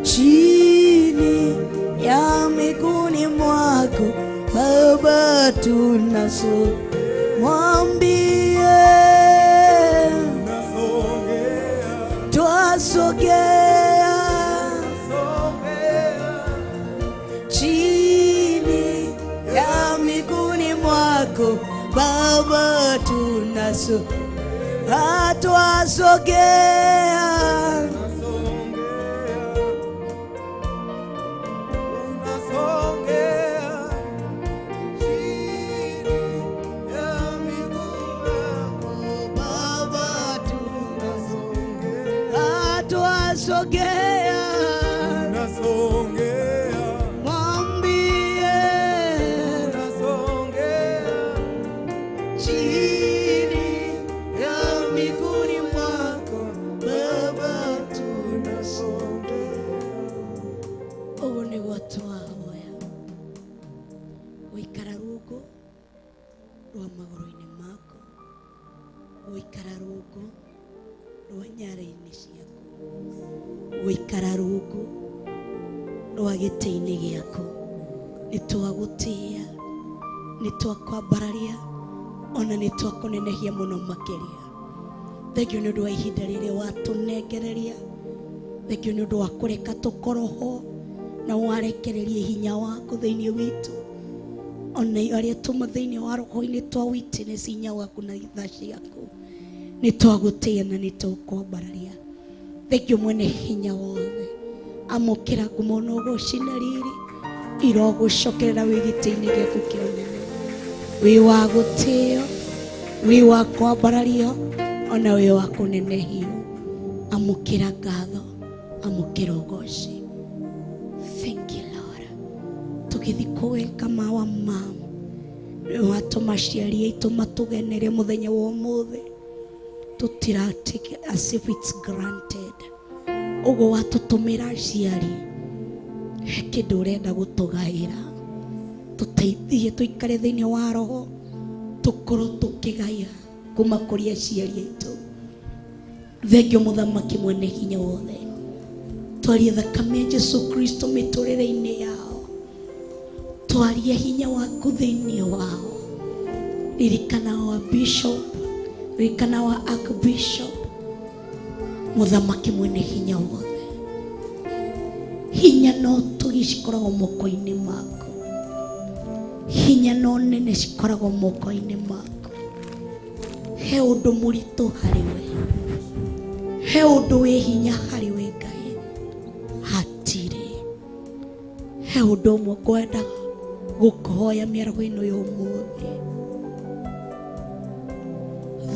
Speaker 3: chini ya miguuni mwako Baba, tunasogea. Mwambie
Speaker 2: Tunasongea,
Speaker 3: twasogea
Speaker 2: songea
Speaker 3: chini ya miguuni mwako Baba, tunasogea, twasogea.
Speaker 2: Unasongea, unasongea chini ya miguu yako.
Speaker 3: Baba,
Speaker 2: Unasongea,
Speaker 3: twasogea.
Speaker 2: unasongea,
Speaker 3: Mwambie
Speaker 2: unasongea
Speaker 3: chini ya miguuni mwako Baba, tunasogea. Ũguo nĩguo twahoya gũikara rungu rwa magũrũ-inĩ maku, gũikara rungu rwa nyarĩ-inĩ ciaku, gũikara rungu rwa gĩtĩ-inĩ gĩaku. Nĩ twagũtĩĩa, nĩ twakwambararia, ona nĩ twakũnenehia mũno makĩria. Thengio nĩ ũndũ wa ihinda rĩrĩ watũnengereria. Thengio nĩ ũndũ wa kũreka tũkorwo ho na warekererie hinya waku thĩinĩ witũ. Ona arĩa tuma thĩinĩ wa roho-inĩ twa witness hinya waku na tha ciaku. Nĩ twagũtĩĩa na nĩ tũkwambararia. Thengio mwene hinya wothe. Amũkĩra ngumo na ũgoci na riri irogũcokerera wĩ gĩtĩ-inĩ gĩaku kĩa ũnene. Wĩ wa gũtĩo, wĩ wa kwambarario, ona wĩ wa kũnenehio. Amũkĩra ngatho, amũkĩra ũgoci. Thank you Lord. Tũgĩthiĩ kũ welcome our mom. Nĩ watũma aciari aitũ matũgenere mũthenya wa ũmũthĩ. Tũtira take as if it's granted. Ũguo watũtũmĩra aciari, he kĩndũ ũrenda gũtũgaĩra. Tũteithie tũikare thĩinĩ wa roho, tũkorwo tũkĩgaya kuma kũrĩ aciari aitũ. Thengio mũthamaki mwene hinya wothe. Twarie thakame ya Jesu Kristo mĩtũrĩre-inĩ yao. Twarie hinya waku thĩinĩ wao. Ririkana wa bishop, ririkana wa archbishop, mũthamaki mwene hinya wothe. Hinya no tũgi cikoragwo moko-inĩ maku. Hinya no nene cikoragwo moko-inĩ maku. He ũndũ mũritũ harĩ we. He ũndũ wĩ hinya harĩ we Ngai. Hatirĩ. He ũndũ ũmwe ngwenda gũkũhoya mĩaraho ĩno ya ũmũthĩ.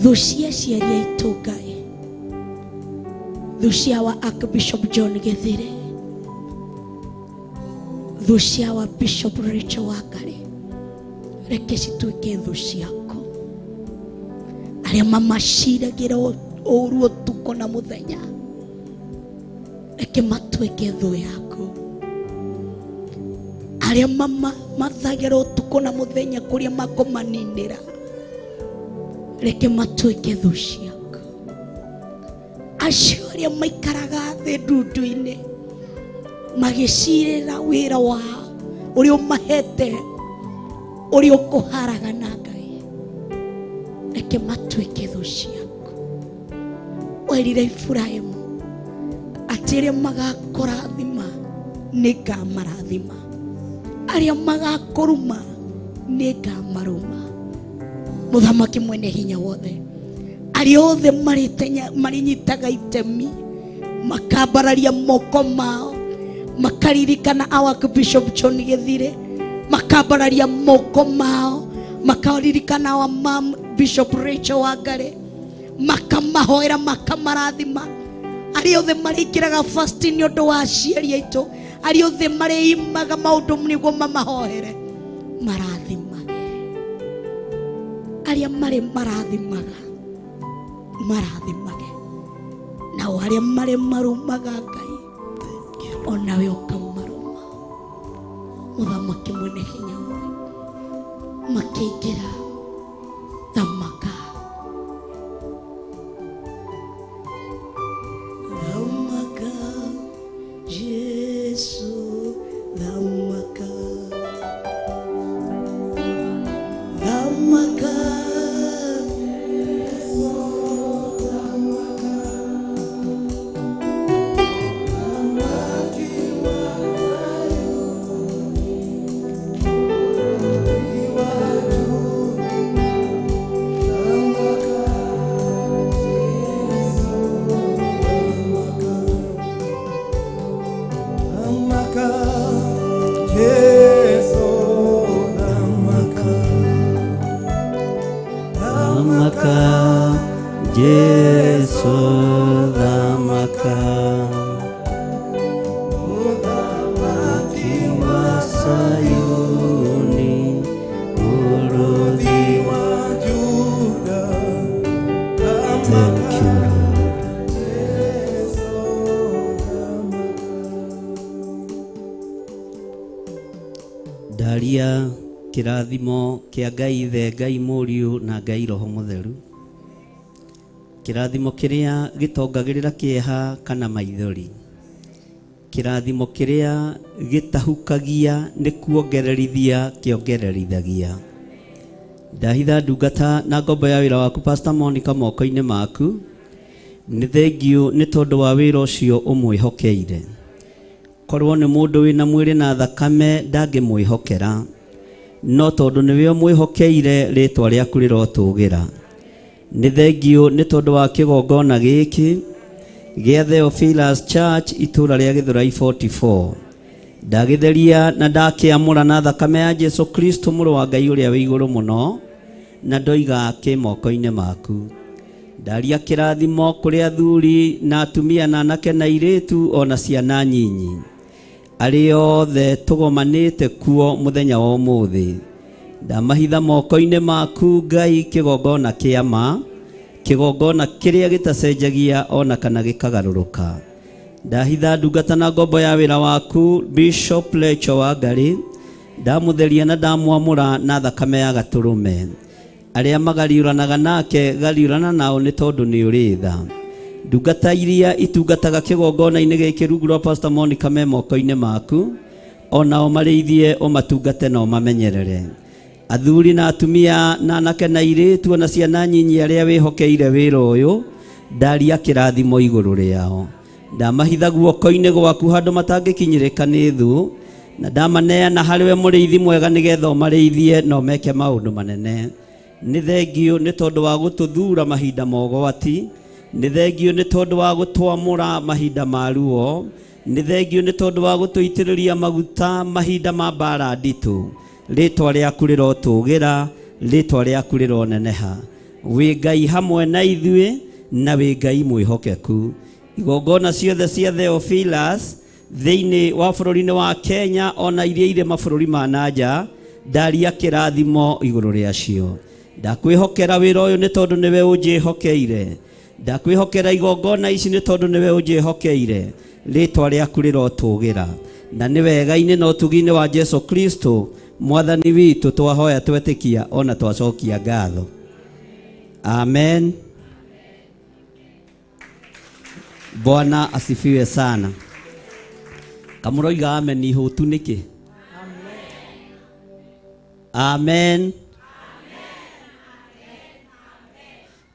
Speaker 3: Thũ cia aciari aitũ Ngai, thũ cia wa Archbishop John Githire, thũ cia wa Bishop Rachel Wangari, reke cituĩke thũ ciaku. Arĩa mamaciragĩra ũru ũtukũ na mũthenya, reke matuĩke thũ yaku. Arĩa mamathagĩra ũtukũ na mũthenya kũrĩa makũmaninĩra, reke matuĩke thũ ciaku. Acio arĩa maikaraga thĩ ndundu-inĩ magĩcirĩra wĩra wao ũrĩa ũmahete, ũrĩa ũkũharaga na Ngai, reke matuĩke thũ ciaku. Werire Iburahĩmu atĩ arĩa magakũrathima nĩ ngamarathima, arĩa magakũruma nĩ ngamaruma. Mũthamaki mwene hinya wothe, arĩa othe marĩnyitaga itemi makambararia moko mao, makaririkana our Bishop John Githire, makambararia moko mao, makaririkana our mom Bishop Rachel Wangari, makamahoera makamarathima. Arĩa othe marĩkĩraga fasting nĩ ũndũ wa aciari aitũ, arĩa othe marĩimaga maũndũ nĩguo mamahoere, marathimage. Arĩa marĩ marathimaga, marathimage. Nao arĩa marĩ marumaga Ngai, onawe ũkamaruma. Mũthamaki mwene hinya wothe, makĩingĩra thamaka. Thamaka, Jesu, thamaka. Thamaka,
Speaker 8: Thamaka, Jesu, thamaka. Mũthamaki wa Sayuni, mũrũthi wa
Speaker 2: Juda.
Speaker 8: Thank you, Lord. Ndaria kĩrathimo kĩa Ngai Ithe, Ngai Mũriũ na Ngai Roho Mũtheru. Kĩrathimo kĩrĩa gĩtongagĩrĩra kĩeha kana maithori. Kĩrathimo kĩrĩa gĩtahukagia nĩ kuongererithia kĩongererithagia. Ndahitha ndungata na ngombo ya wĩra waku Pastor Monica moko-inĩ maku. Nĩ thengiũ nĩ tondũ wa wĩra ũcio ũmwĩhokeire. Korwo nĩ mũndũ wĩna mwĩrĩ na thakame ndangĩmwĩhokera, no tondũ nĩwe ũmwĩhokeire rĩtwa rĩaku rĩrotũgĩra. Nĩ thengiũ nĩ tondũ wa kĩgongona gĩkĩ gĩa Theophilus Church itũra rĩa Gĩthũrai 44. Ndagĩtheria na ndakĩamũra na thakame ya Jesu Kristo mũrũ wa Ngai ũrĩa wĩ igũrũ mũno, na ndoiga kĩ moko-inĩ maku. Ndaria kĩrathimo kũrĩ athuri na atumia na anake na airĩtu ona ciana nyinyi, arĩa othe tũgomanĩte kuo mũthenya wa ũmũthĩ. Ndamahitha moko-inĩ maku Ngai kĩgongona kĩa ma, kĩgongona kĩrĩa gĩtacenjagia ona kana gĩkagarũrũka. Ndahitha ndungata na ngombo ya wĩra waku Bishop Lecho Wangari, ndamũtheria na ndamwamũra na thakame ya gatũrũme. Arĩa magariũranaga nake gariũrana nao nĩ tondũ nĩ ũrĩ tha. Ndungata iria itungataga kĩgongona-inĩ gĩkĩ rungu rwa Pastor Monica me moko-inĩ maku, onao marĩithie ũmatungate na ũmamenyerere. Athuri na atumia na anake na airĩtu ona ciana nyinyi arĩa wĩhokeire wĩra ũyũ, ndaria kĩrathimo igũrũ rĩao. Ndamahitha guoko-inĩ gwaku handũ matangĩkinyĩrĩka nĩ thũ, na ndamaneana harĩ we mũrĩithi mwega nĩgetha ũmarĩithie na ũmeke maũndũ manene. Nĩ thengiũ nĩ tondũ wa gũtũthura mahinda ma ũgwati, nĩ thengiũ nĩ tondũ wa gũtwamũra mahinda ma ruo, nĩ thengiũ nĩ tondũ wa gũtũitĩrĩria maguta mahinda ma mbara nditũ. Rĩtwa rĩaku rĩrotũgĩra, rĩtwa rĩaku rĩroneneha. Wĩ Ngai hamwe na ithuĩ na wĩ Ngai mwĩhokeku. Igongona ciothe cia Theophilus thĩinĩ wa bũrũri-inĩ wa Kenya ona iria irĩ mabũrũri ma na nja, ndaria kĩrathimo igũrũ rĩacio. Ndakwĩhokera wĩra ũyũ nĩ tondũ nĩwe ũnjĩhokeire. Ndakwĩhokera igongona ici nĩ tondũ nĩwe ũnjĩhokeire. Rĩtwa rĩaku rĩrotũgĩra. Na nĩ wega-inĩ na ũtugi-inĩ wa Jesu Kristo mwathani witũ twahoya twetĩkia ona twacokia ngatho. Amen. Bwana asifiwe sana. Kamũroiga amen ihũtu nĩkĩ? Amen.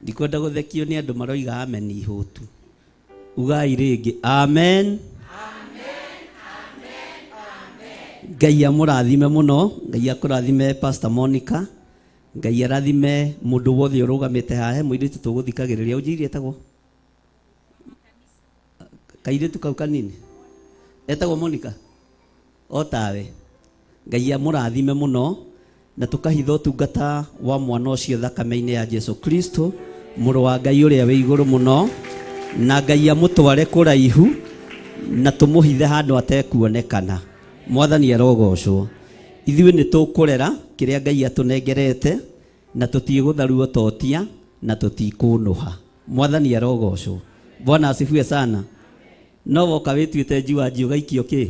Speaker 8: Ndikwenda gũthekio nĩ andũ maroiga amen ihũtu. Ugai rĩngĩ amen. Ngai amũrathime mũno, Ngai akũrathime Pastor Monica, Ngai arathime mũndũ wothe ũrũgamĩte haha. Mũirĩtu tũgũthikagĩrĩria, ũnjĩire etagwo kairĩtu kau kanini etagwo Monica o tawe. Ngai amũrathime mũno na tũkahitha ũtungata wa mwana ũcio thakame-inĩ ya Jesu Kristo mũrũ wa Ngai ũrĩa wĩ igũrũ mũno, na Ngai amũtware kũraihu na tũmũhithe handũ atekuonekana. Mwathani arogocwo. Ithuĩ nĩ tũkũrera kĩrĩa Ngai atũnengerete na tũtigũtharuo totia na tũtikũnũha. Mwathani arogocwo. Bwana asifiwe sana. No woka wĩtuĩte njiwa nji ũgaikio kĩ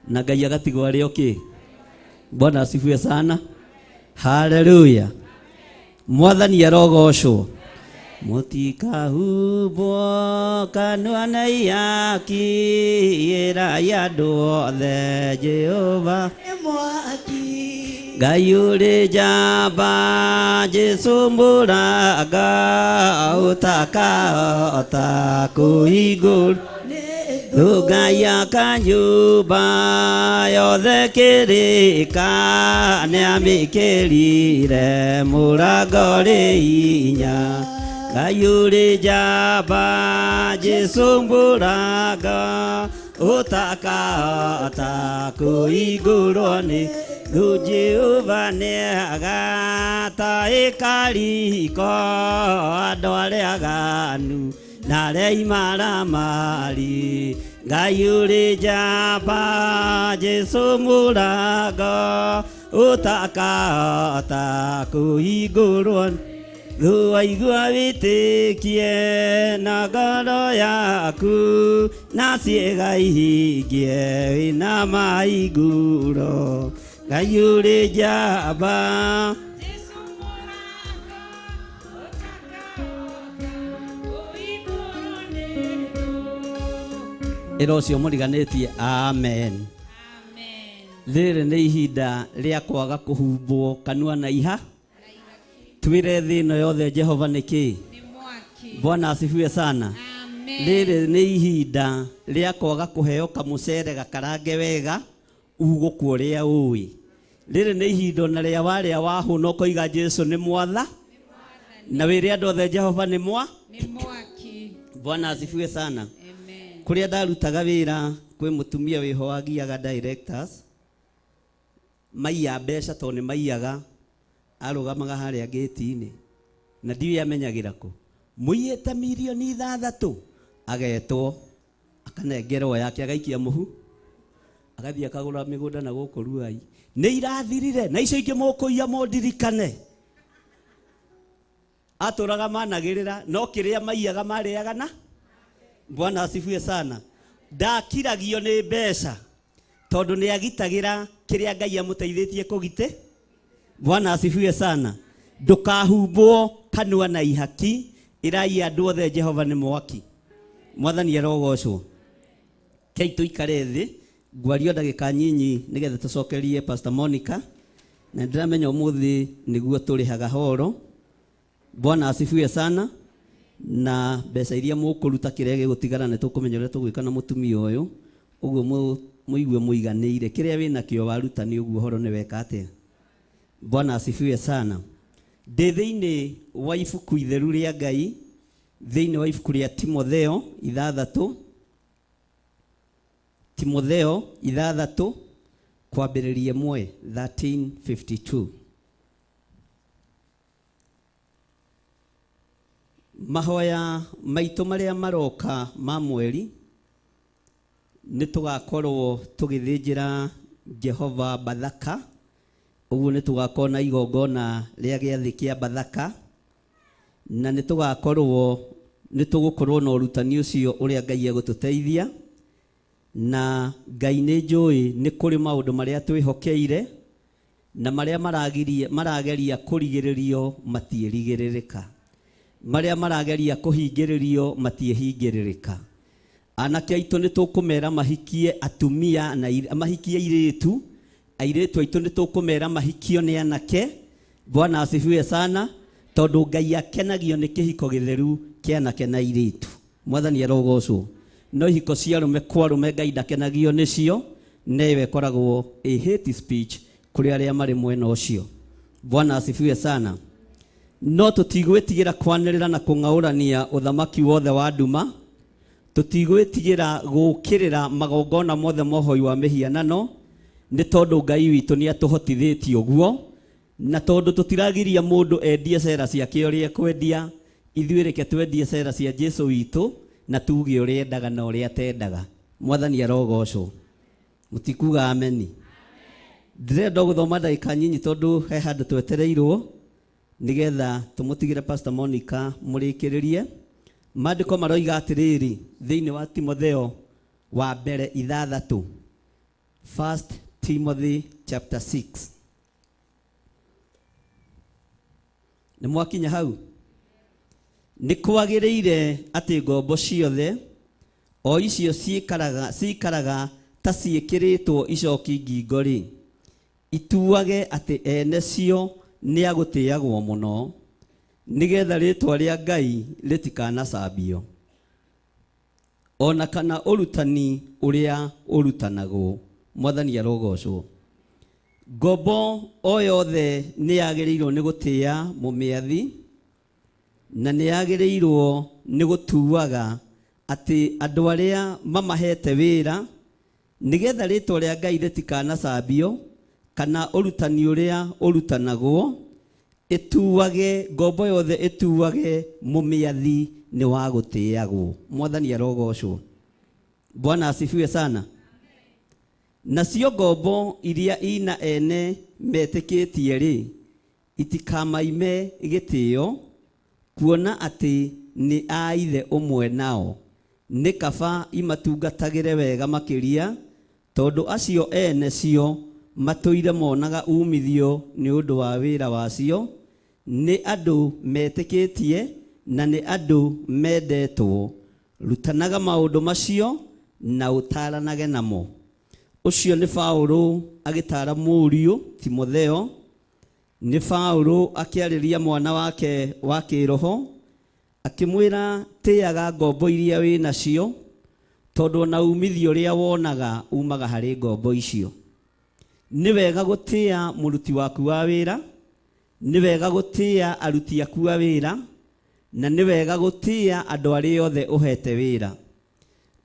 Speaker 8: na Ngai agatigwo arĩ o kĩ. Bwana asifiwe sana. Haleluya. Mwathani arogocwo. Mũtikahumbwo kanua na ihaki, ĩrai andũ othe Jehova Ngai ũrĩ njamba, Jesu mũraga ũtakahota kũhingũra Ngai akanyũmba yothe kĩrĩka nĩamĩkĩrire mũrango rĩ hinya. Ngai ũrĩ njamba, Jesu mũraga ũtakahota kũhingũrwo nĩ thũ. Jehova nĩagata ĩkariko andũ arĩa aganu na arĩa imaramari. Ngai ũrĩ njamba, Jesu mũraga ũtakahota kũhingũrwo thũ. Waigua wĩtĩkie na ngoro yaku na ciĩga ihingie wĩna maiguro. Ngai ũrĩ njamba. Ĩra ũcio mũriganĩtie amen. Rĩrĩ nĩ ihinda rĩa kwaga kũhumbwo kanua na iha. Twĩre thĩ ĩno yothe Jehova nĩ kĩ? Bwana asifiwe sana. Rĩrĩ nĩ ihinda rĩa kwaga kũheo kamũcere gakarange wega ugũkua ũrĩa ũĩ. Rĩrĩ nĩ ihinda ona rĩa warĩa wahũna ũkoiga Jesu nĩ mwatha na wĩre andũ othe Jehova nĩ mwa
Speaker 6: Nĩ mwaki.
Speaker 8: Bwana asifiwe sana. Kũrĩa ndarutaga wĩra kwĩ mũtumia wĩho wagiaga directors maiya mbeca tondũ nĩ maiyaga arũgamaga harĩa gĩti-inĩ na ndiũĩ amenyagĩra kũ mũiyĩte mirioni 6 agetwo akanengerwo yake agaikia mũhu agathiĩ akagũra mĩgũnda na gũkũ Ruai nĩ irathirire na icio ingĩ mũkũiya mũndirikane atũraga managĩrĩra no kĩrĩa maiyaga marĩaga na Bwana asifiwe sana. Ndakiragio nĩ mbeca tondũ nĩ agitagĩra kĩrĩa Ngai amũteithĩtie kũgite. Bwana asifiwe sana. Ndũkahumbwo kanua na ihaki ĩrai andũ othe Jehova nĩ mwaki. Mwathani arogocwo. Kei tũikare thĩ ngwario ndagĩka nyinyi nĩgetha tũcokerie Pastor Monica na ndĩramenya ũmũthĩ nĩguo tũrĩhaga horo. Bwana asifiwe sana. Na mbeca iria mũkũruta kĩrĩa gĩgũtigara nĩ tũkũmenya ũrĩa tũgwĩka na mũtumia ũyũ ũguo mũigue mũiganĩire kĩrĩa wĩnakĩo waruta nĩ ũguo horo nĩ weka atĩa. Bwana asifiwe sana. Ndĩ thĩinĩ wa ibuku itheru rĩa Ngai thĩinĩ wa ibuku rĩa Timotheo 6 Timotheo 6 kwambĩrĩria 1 13:52. Mahoya maitũ marĩa maroka ma mweri nĩ tũgakorwo tũgĩthĩnjĩra Jehova Bathaka ũguo nĩ tũgakorwo na igongona rĩa gĩathĩ kĩa Bathaka na nĩ tũgakorwo nĩ tũgũkorwo na ũrutani ũcio ũrĩa Ngai egũtũteithia na Ngai nĩ njũĩ nĩ kũrĩ maũndũ marĩa twĩhokeire na marĩa marageria kũrigĩrĩrio matiĩrigĩrĩrĩka marĩa marageria kũhingĩrĩrio matiĩhingĩrĩrĩka. Anake aitũ nĩ tũkũmera mahikie atumia na mahikie airĩtu airĩtu aitũ nĩ tũkũmera mahikio nĩ anake. Bwana asifiwe sana tondũ Ngai akenagio nĩ kĩhiko gĩtheru kĩa anake na airĩtu. Mwathani arogocwo. No ihiko cia arũme kwa arũme Ngai ndakenagio nĩcio neyo ĩkoragwo a hate speech kũrĩ arĩa marĩ mwena ũcio. Bwana asifiwe sana. No tũtigwĩtigĩra kwanĩrĩra na kũng'aũrania ũthamaki wothe wa nduma tũtigwĩtigĩra gũũkĩrĩra magongona mothe mohoi wa mĩhianano nĩ tondũ Ngai witũ nĩ atũhotithĩtie ũguo na tondũ tũtiragiria mũndũ endie cera ciake ũrĩa ekwendia ithuĩ reke twendie cera cia Jesu witũ na tuge ũrĩa endaga na ũrĩa atendaga. Mwathani arogocwo. Mũtikuga ameni. Ndĩrenda gũthoma ndagĩka nyinyi tondũ he handũ twetereirwo nigetha tumutigire Pastor Monica mũrĩkĩrĩrie. Maandĩko maroiga atĩrĩrĩ thĩinĩ wa Timotheo wa mbere 6 First Timothy chapter 6. Nĩ mwakinya hau? Nĩ kwagĩrĩire atĩ ngombo ciothe o icio cikaraga ta ciĩkĩrĩtwo icoki ngingo-rĩ ituage atĩ ene cio nĩ agũtĩagwo mũno nĩgetha rĩtwa rĩa Ngai rĩtikanacambio ona kana ũrutani ũrĩa ũrutanagwo. Mwathani arogocwo. Ngombo o yothe nĩ yagĩrĩirwo nĩ gũtĩa mũmĩathi na nĩ yagĩrĩirwo nĩ gũtuaga atĩ andũ arĩa mamahete wĩra nĩgetha rĩtwa rĩa Ngai rĩtikanacambio kana ũrutani ũrĩa ũrutanagwo ĩtuage ngombo yothe ĩtuage mũmĩathi nĩ wa gũtĩagwo. Mwathani arogocwo. Bwana asifiwe sana. Nacio ngombo iria ina ene metĩkĩtie rĩ itikamaime gĩtĩo kuona atĩ nĩ a ithe ũmwe nao nĩ kaba imatungatagĩre wega makĩria tondũ acio ene cio matũire monaga umithio nĩ ũndũ wa wĩra wacio nĩ andũ metĩkĩtie na nĩ andũ mendetwo. Rutanaga maũndũ macio na ũtaranage namo. Ũcio nĩ Paũlũ agĩtara mũriũ Timotheo, nĩ Paũlũ akĩarĩria mwana wake wa kĩroho Akĩmwĩra tĩaga ngombo iria wĩ nacio tondũ ona umithio ũrĩa wonaga umaga harĩ ngombo icio. Nĩ wega gũtĩa mũruti waku wa wĩra, nĩ wega gũtĩa aruti aku a wĩra, na nĩ wega gũtĩa andũ arĩa othe ũhete wĩra.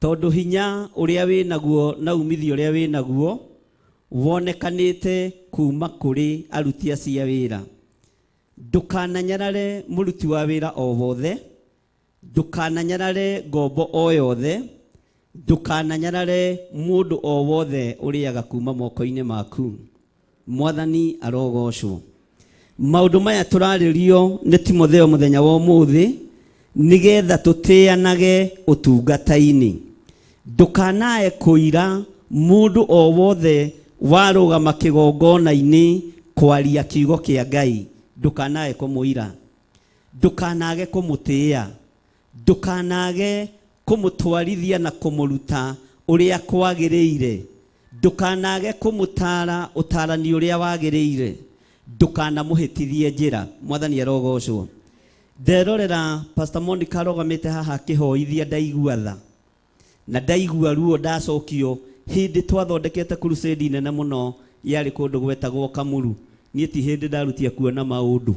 Speaker 8: Tondũ hinya ũrĩa wĩ naguo na umithio ũrĩa wĩ naguo wonekanĩte kuma kũrĩ aruti acio a wĩra. Ndũkananyarare mũruti wa wĩra o wothe, ndũkananyarare ngombo o yothe, ndũkananyarare mũndũ o wothe ũrĩaga kuma moko-inĩ maku. Mwathani arogocwo. Maũndũ maya tũrarĩrio nĩ Timotheo mũthenya wa ũmũthĩ nĩgetha tũtĩanage ũtungata-inĩ. Ndũkanae kũira mũndũ o wothe warũgama kĩgongona-inĩ kwaria kiugo kĩa Ngai, ndũkanae kũmũira, ndũkanage kũmũtĩĩa, ndũkanage kũmũtwarithia na kũmũruta ũrĩa kwagĩrĩire, ndũkanage kũmũtaara ũtaarani ũrĩa wagĩrĩire, ndũkanamũhĩtithie njĩra. Mwathani arogocwo. Nderorera Pastor Monica arũgamĩte haha akĩhoithia ndaigua tha na ndaigua ruo ndacokio hĩndĩ twathondekete crusade nene mũno yarĩ kũndũ gwetagwo Kamuru. Niĩ ti hĩndĩ ndarutia kuona maũndũ.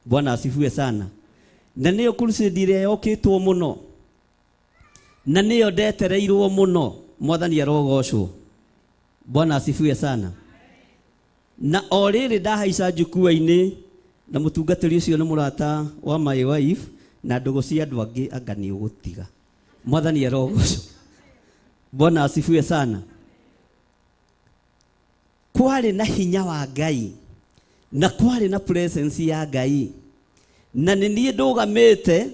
Speaker 8: Bwana asifiwe sana. Na nĩyo crusade ĩrĩa yokĩtwo mũno na nĩyo ndetereirwo mũno. Mwathani arogocwo. Bwana asifiwe sana. Na o rĩrĩ ndahaica njukua-inĩ na mũtungatĩri ũcio nĩ mũrata wa my wife na ndũgũ cia andũ angĩ anga nĩ ũgũtiga. Mwathani arogocwo. Bwana asifiwe sana. Kwarĩ na hinya wa Ngai na kwarĩ na presence ya Ngai, na nĩ niĩ ndũgamĩte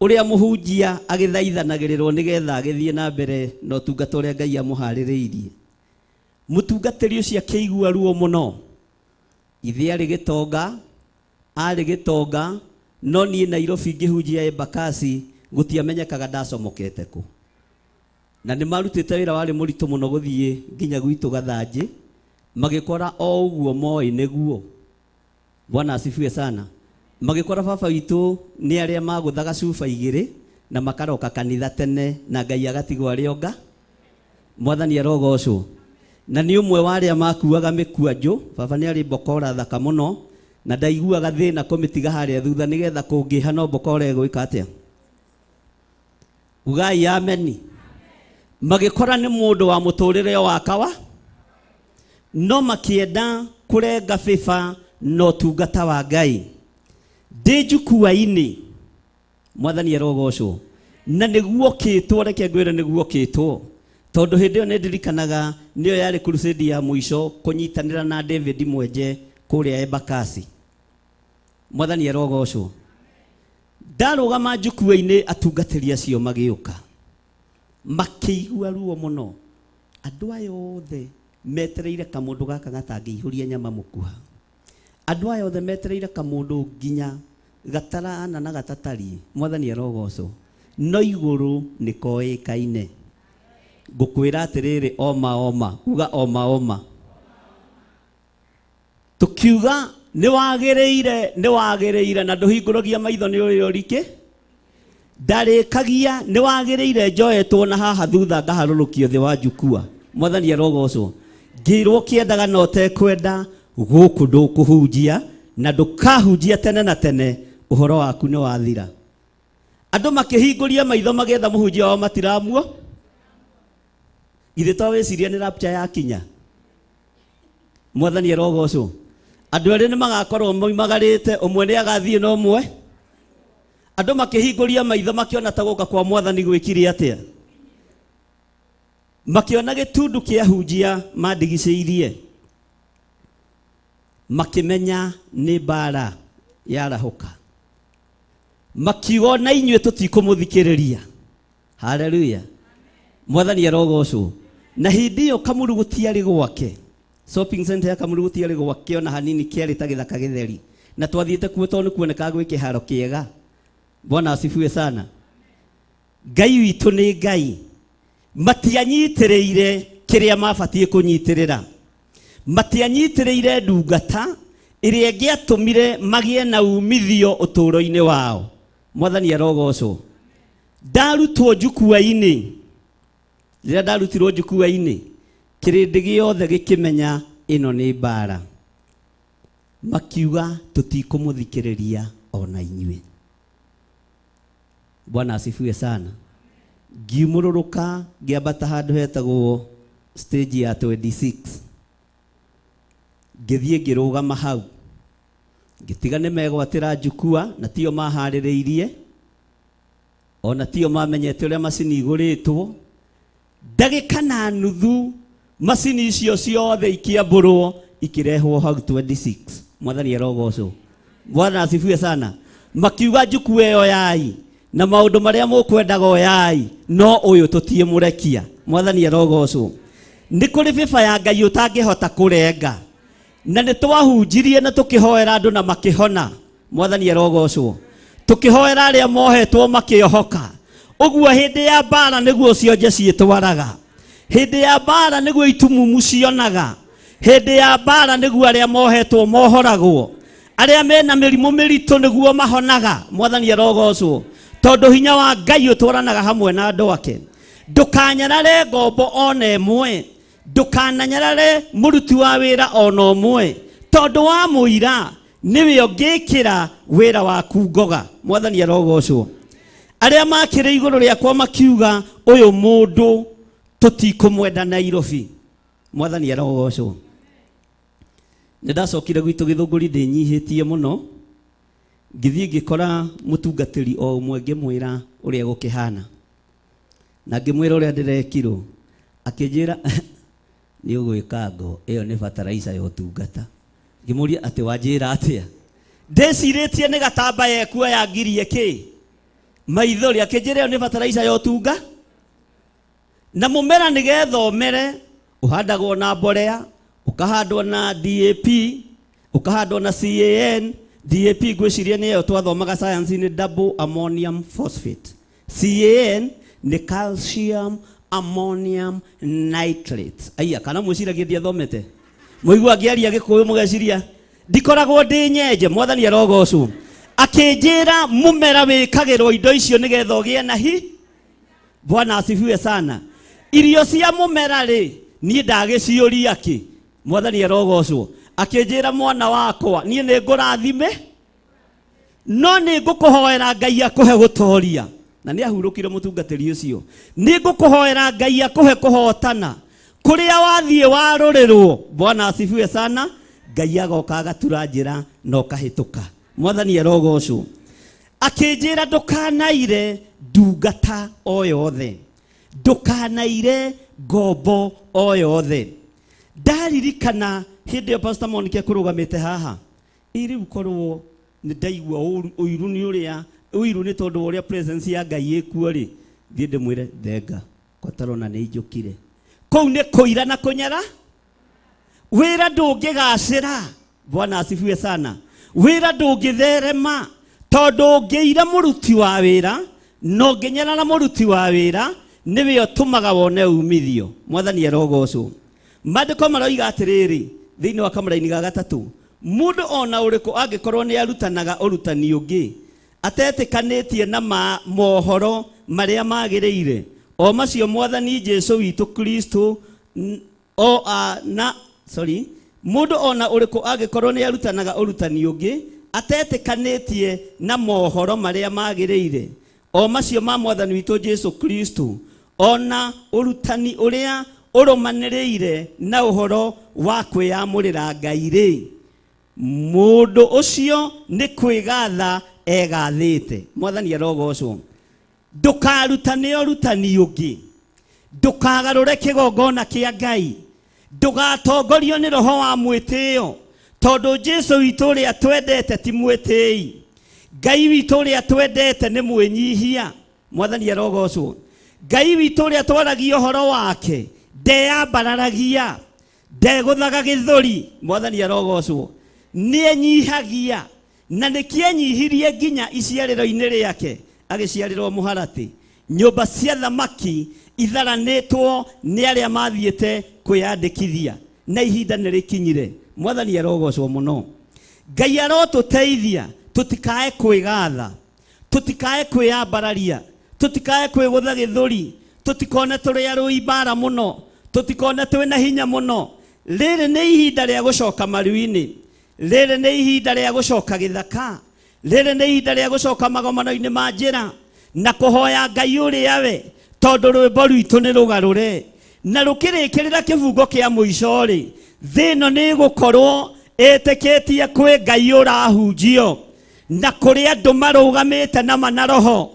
Speaker 8: ũrĩa mũhunjia agĩthaithanagĩrĩrwo nĩgetha agĩthiĩ na mbere na ũtungata ũrĩa Ngai amũharĩrĩirie. Mũtungatĩri ũcio akĩigua ruo mũno. Ithe arĩ gĩtonga, arĩ gĩtonga, no niĩ Nairobi ngĩhunjia Embakasi gũtiamenyekaga ndacomokete kũ. Na nĩ marutĩte wĩra warĩ mũritũ mũno gũthiĩ nginya gwitũ Gathanjĩ, magĩkora o ũguo moĩ nĩguo. Bwana asifiwe sana. Magĩkora baba witũ nĩ arĩa magũthaga cuba igĩrĩ na makaroka kanitha tene na Ngai agatigwo arĩ onga. Mwathani arogocwo. Na nĩ ũmwe wa arĩa makuaga mĩkwanjũ. Baba nĩ arĩ mbokora thaka mũno na ndaiguaga thĩna kũmĩtiga harĩa thutha nĩgetha kũngĩha no mbokora ĩgwĩka atĩa. Ugai ameni. Magĩkora nĩ mũndũ wa mũtũrĩre wa kawa, no makĩenda kũrenga bĩba na ũtungata wa Ngai. Ndĩ njukua-inĩ, Mwathani arogocwo. Na nĩguo kĩtwo, reke ngwĩre nĩguo kĩtwo, tondũ hĩndĩ ĩyo nĩ ndirikanaga nĩyo yarĩ crusade ya mũico kũnyitanĩra na David Mwenje kũrĩa Embakasi. Mwathani arogocwo. Ndarũgama njukua-inĩ atungatĩri acio magĩũka makĩigua ruo mũno. Andũ aya othe metereire kamũndũ gaka gatangĩihũria nyama mũkuha. Andũ aya othe metereire kamũndũ nginya gatarana na gatatariĩ. Mwathani arogocwo. No igũrũ nĩ koĩkaine. Ngũkwĩra atĩrĩrĩ, oma oma, uga oma oma. Tukiuga nĩ wagĩrĩire, nĩ wagĩrĩire, na ndũhingũragia maitho nĩ ũrĩa ũrikĩ. Ndarĩkagia nĩ wagĩrĩire njoetwo na haha thutha ngaharũrũkio thĩ wa njukua. Mwathani arogocwo. Ngĩrwo kĩendaga na ũtekwenda, gũkũ ndũkũhunjia na ndũkahunjia tene na tene, ũhoro waku nĩ wathira. Andũ makĩhingũria maitho magĩetha mũhunjia wao matiramuo. Githĩ to wĩcirie nĩ rapture yakinya? Mwathani arogocwo. Andũ erĩ nĩ magakorwo moimagarĩte, ũmwe nĩ agathiĩ na ũmwe. Andũ makĩhingũria maitho makĩona ta gũka kwa Mwathani gwĩkire atĩa. Makĩona gĩtundu kĩa hunjia mandigicĩirie, makĩmenya nĩ mbara yarahũka. Makiuga ona inyuĩ tũtikũmũthikĩrĩria. Haleluya. Mwathani arogocwo. Na hĩndĩ ĩyo Kamuru gũtiarĩ gwake. Shopping center ya Kamuru gũtiarĩ gwake ona hanini, kĩarĩ ta gĩthaka gĩtheri. Na twathiĩte kuo tondũ nĩ kuonekaga gwĩ kĩharo kĩega. Bwana asifiwe sana. Ngai witũ nĩ Ngai. Matianyitĩrĩire kĩrĩa mabatiĩ kũnyitĩrĩra. Matianyitĩrĩire ndungata ĩrĩa ĩngĩatũmire magĩe na umithio ũtũũro-inĩ wao. Mwathani arogocwo. Ndarutwo njukua-inĩ, rĩrĩa ndarutirwo njukua-inĩ, kĩrĩndĩ gĩothe gĩkĩmenya ĩno nĩ mbara. Makiuga tũtikũmũthikĩrĩria ona inyuĩ. Bwana asifiwe sana. Ngiumũrũrũka ngĩambata handũ hetagwo stage ya 26. Ngĩthiĩ ngĩrũgama hau. Ngĩtiga nĩ megwatĩra njukua na tio maharĩrĩirie, ona tio mamenyete ũrĩa macini igũrĩtwo. Ndagĩka na nuthu macini icio ciothe ikĩambũrwo ikĩrehwo hau 26. Mwathani arogocwo. Bwana asifiwe sana. Makiuga njukua ĩyo yai na maũndũ marĩa mũkwendaga oyai, no ũyũ tũtiĩmũrekia. Mwathani arogocwo. Nĩ kũrĩ bĩba ya Ngai ũtangĩhota kũrenga. Na nĩ twahunjirie na tũkĩhoera andũ na makĩhona. Mwathani arogocwo. Tũkĩhoera arĩa mohetwo makĩohoka. Ũguo hĩndĩ ya mbara nĩguo cionje ciĩtwaraga. Hĩndĩ ya mbara nĩguo itumumu cionaga. Hĩndĩ ya mbara nĩguo arĩa mohetwo mohoragwo. Arĩa mena mĩrimũ mĩritũ nĩguo mahonaga. Mwathani arogocwo. Tondũ hinya wa Ngai ũtwaranaga hamwe na andũ ake. Ndũkanyarare ngombo ona ĩmwe. Ndũkananyarare mũruti wa wĩra ona ũmwe. Tondũ wa mũira nĩwe ũngĩkĩra wĩra waku ngoga. Mwathani arogocwo. Arĩa makĩrĩ igũrũ rĩakwa makiuga ũyũ mũndũ tũtikũmwenda Nairobi. Mwathani arogocwo. Nĩ ndacokire gwitũ Gĩthũngũri ndĩnyihĩtie mũno. Ngĩthiĩ ngĩkora mũtungatĩri o ũmwe ngĩmwĩra ũrĩa gũkĩhana. Na ngĩmwĩra ũrĩa ndĩrekirwo. Akĩnjĩra nĩ ũgwĩka ngo ĩyo nĩ bataraica ya ũtungata. Ngĩmũria atĩ wanjĩra atĩa? Ndĩcirĩtie nĩ gatambaya ekuoya ngirie kĩ? Maithori. Akĩnjĩra ĩyo nĩ bataraica ya ũtunga. Na mũmera nĩgetha ũmere ũhandagwo na mbolea, ũkahandwo na DAP, ũkahandwo na CAN. DAP ngwĩciria nĩ ĩyo twathomaga science nĩ double ammonium phosphate. CAN nĩ calcium ammonium nitrate. Aya, kana mwĩciragia ndiathomete? Mũigua ngĩaria Gĩkũyũ mũgeciria ndikoragwo ndĩ nyenje. Mwathani arogocwo. Akĩnjĩra mũmera wĩkagĩrwo indo icio nĩgetha ũgĩe na hi. Bwana asifiwe sana. Irio cia mũmera rĩ, niĩ ndagĩciũria kĩ? Mwathani arogocwo. Akĩnjĩra mwana wakwa, niĩ nĩ ngũrathime, no nĩ ngũkũhoera Ngai akũhe gũtoria. Na nĩ ahurũkire mũtungatĩri ũcio. Nĩ ngũkũhoera Ngai akũhe kũhotana. Kũrĩa wathiĩ warũrĩrwo. Bwana asifiwe sana. Ngai agoka agatura njĩra na ũkahĩtũka. Mwathani arogocwo. Akĩnjĩra ndũkanaire ndungata o yothe. Ndũkanaire ngombo o yothe. Ndaririkana hĩndĩ ĩyo Pastor Monica ekũrũgamĩte haha. Ĩ rĩu korwo nĩ ndaigua ũiru nĩ ũrĩa, ũiru nĩ tondũ wa ũrĩa presence ya Ngai ĩkuo rĩ, thiĩ ndĩmwĩre thenga, kotarona nĩ njũkire. Kũu nĩ kũira na kũnyara. Wĩra ndũngĩgacĩra. Bwana asifiwe sana. Wĩra ndũngĩtherema tondũ ũngĩira mũruti wa wĩra na ũngĩnyarara mũruti wa wĩra nĩwe ũtũmaga wone umithio. Mwathani arogocwo. Maandĩko maroiga atĩrĩrĩ thĩinĩ wa kamũraini ga gatatũ, mũndũ ona ũrĩkũ angĩkorwo nĩ arutanaga ũrutani ũngĩ atetĩkanĩtie na mohoro marĩa magĩrĩire o macio Mwathani Jesu witũ Kristo o a, na sorry, mũndũ ona ũrĩkũ angĩkorwo nĩ arutanaga ũrutani ũngĩ atetĩkanĩtie na mohoro marĩa magĩrĩire o macio ma Mwathani witũ Jesu Kristo ona ũrutani ũrĩa ũrũmanĩrĩire na ũhoro wa kwĩyamũrĩra Ngai rĩ, mũndũ ũcio nĩ kwĩgatha egathĩte. Mwathani arogocwo. Ndũkarutane ũrutani ũngĩ, ndũkagarũre kĩgongona kĩa Ngai, ndũgatongorio nĩ roho wa mwĩtĩo, tondũ Jesu witũ ũrĩa twendete ti mwĩtĩi. Ngai witũ ũrĩa twendete nĩ mwĩnyihia. Mwathani arogocwo. Ngai witũ ũrĩa twaragia ũhoro wake ndeyambararagia, ndegũthaga gĩthũri. Mwathani arogocwo. Nĩenyihagia, na nĩkĩenyihirie nginya iciarĩro-inĩ rĩake agĩciarĩrwo mũharatĩ. Nyũmba cia thamaki itharanĩtwo nĩ arĩa mathiĩte kwĩyandĩkithia, na ihinda nĩ rĩkinyire. Mwathani arogocwo mũno. Ngai arotũteithia tũtikae kwĩgatha, Tũtikae kwĩyambararia, tũtikae kwĩgũtha gĩthũri, tũtikone tũrĩ arũi mbara mũno, tũtikone twĩna hinya mũno. Rĩrĩ nĩ ihinda rĩa gũcoka maru-inĩ, rĩrĩ nĩ ihinda rĩa gũcoka gĩthaka, rĩrĩ nĩ ihinda rĩa gũcoka magomano-inĩ ma njĩra na kũhoya Ngai ũrĩa we, tondũ rwĩmbo rwitũ nĩ rũgarũre. Na rũkĩrĩkĩrĩra kĩbungo kĩa mũico rĩ, thĩ ĩno nĩ ĩgũkorwo ĩtĩkĩtie kwĩ Ngai ũrahunjio na kũrĩ andũ marũgamĩte na mana roho.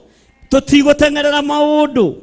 Speaker 8: Tũtigũteng'erera maũndũ,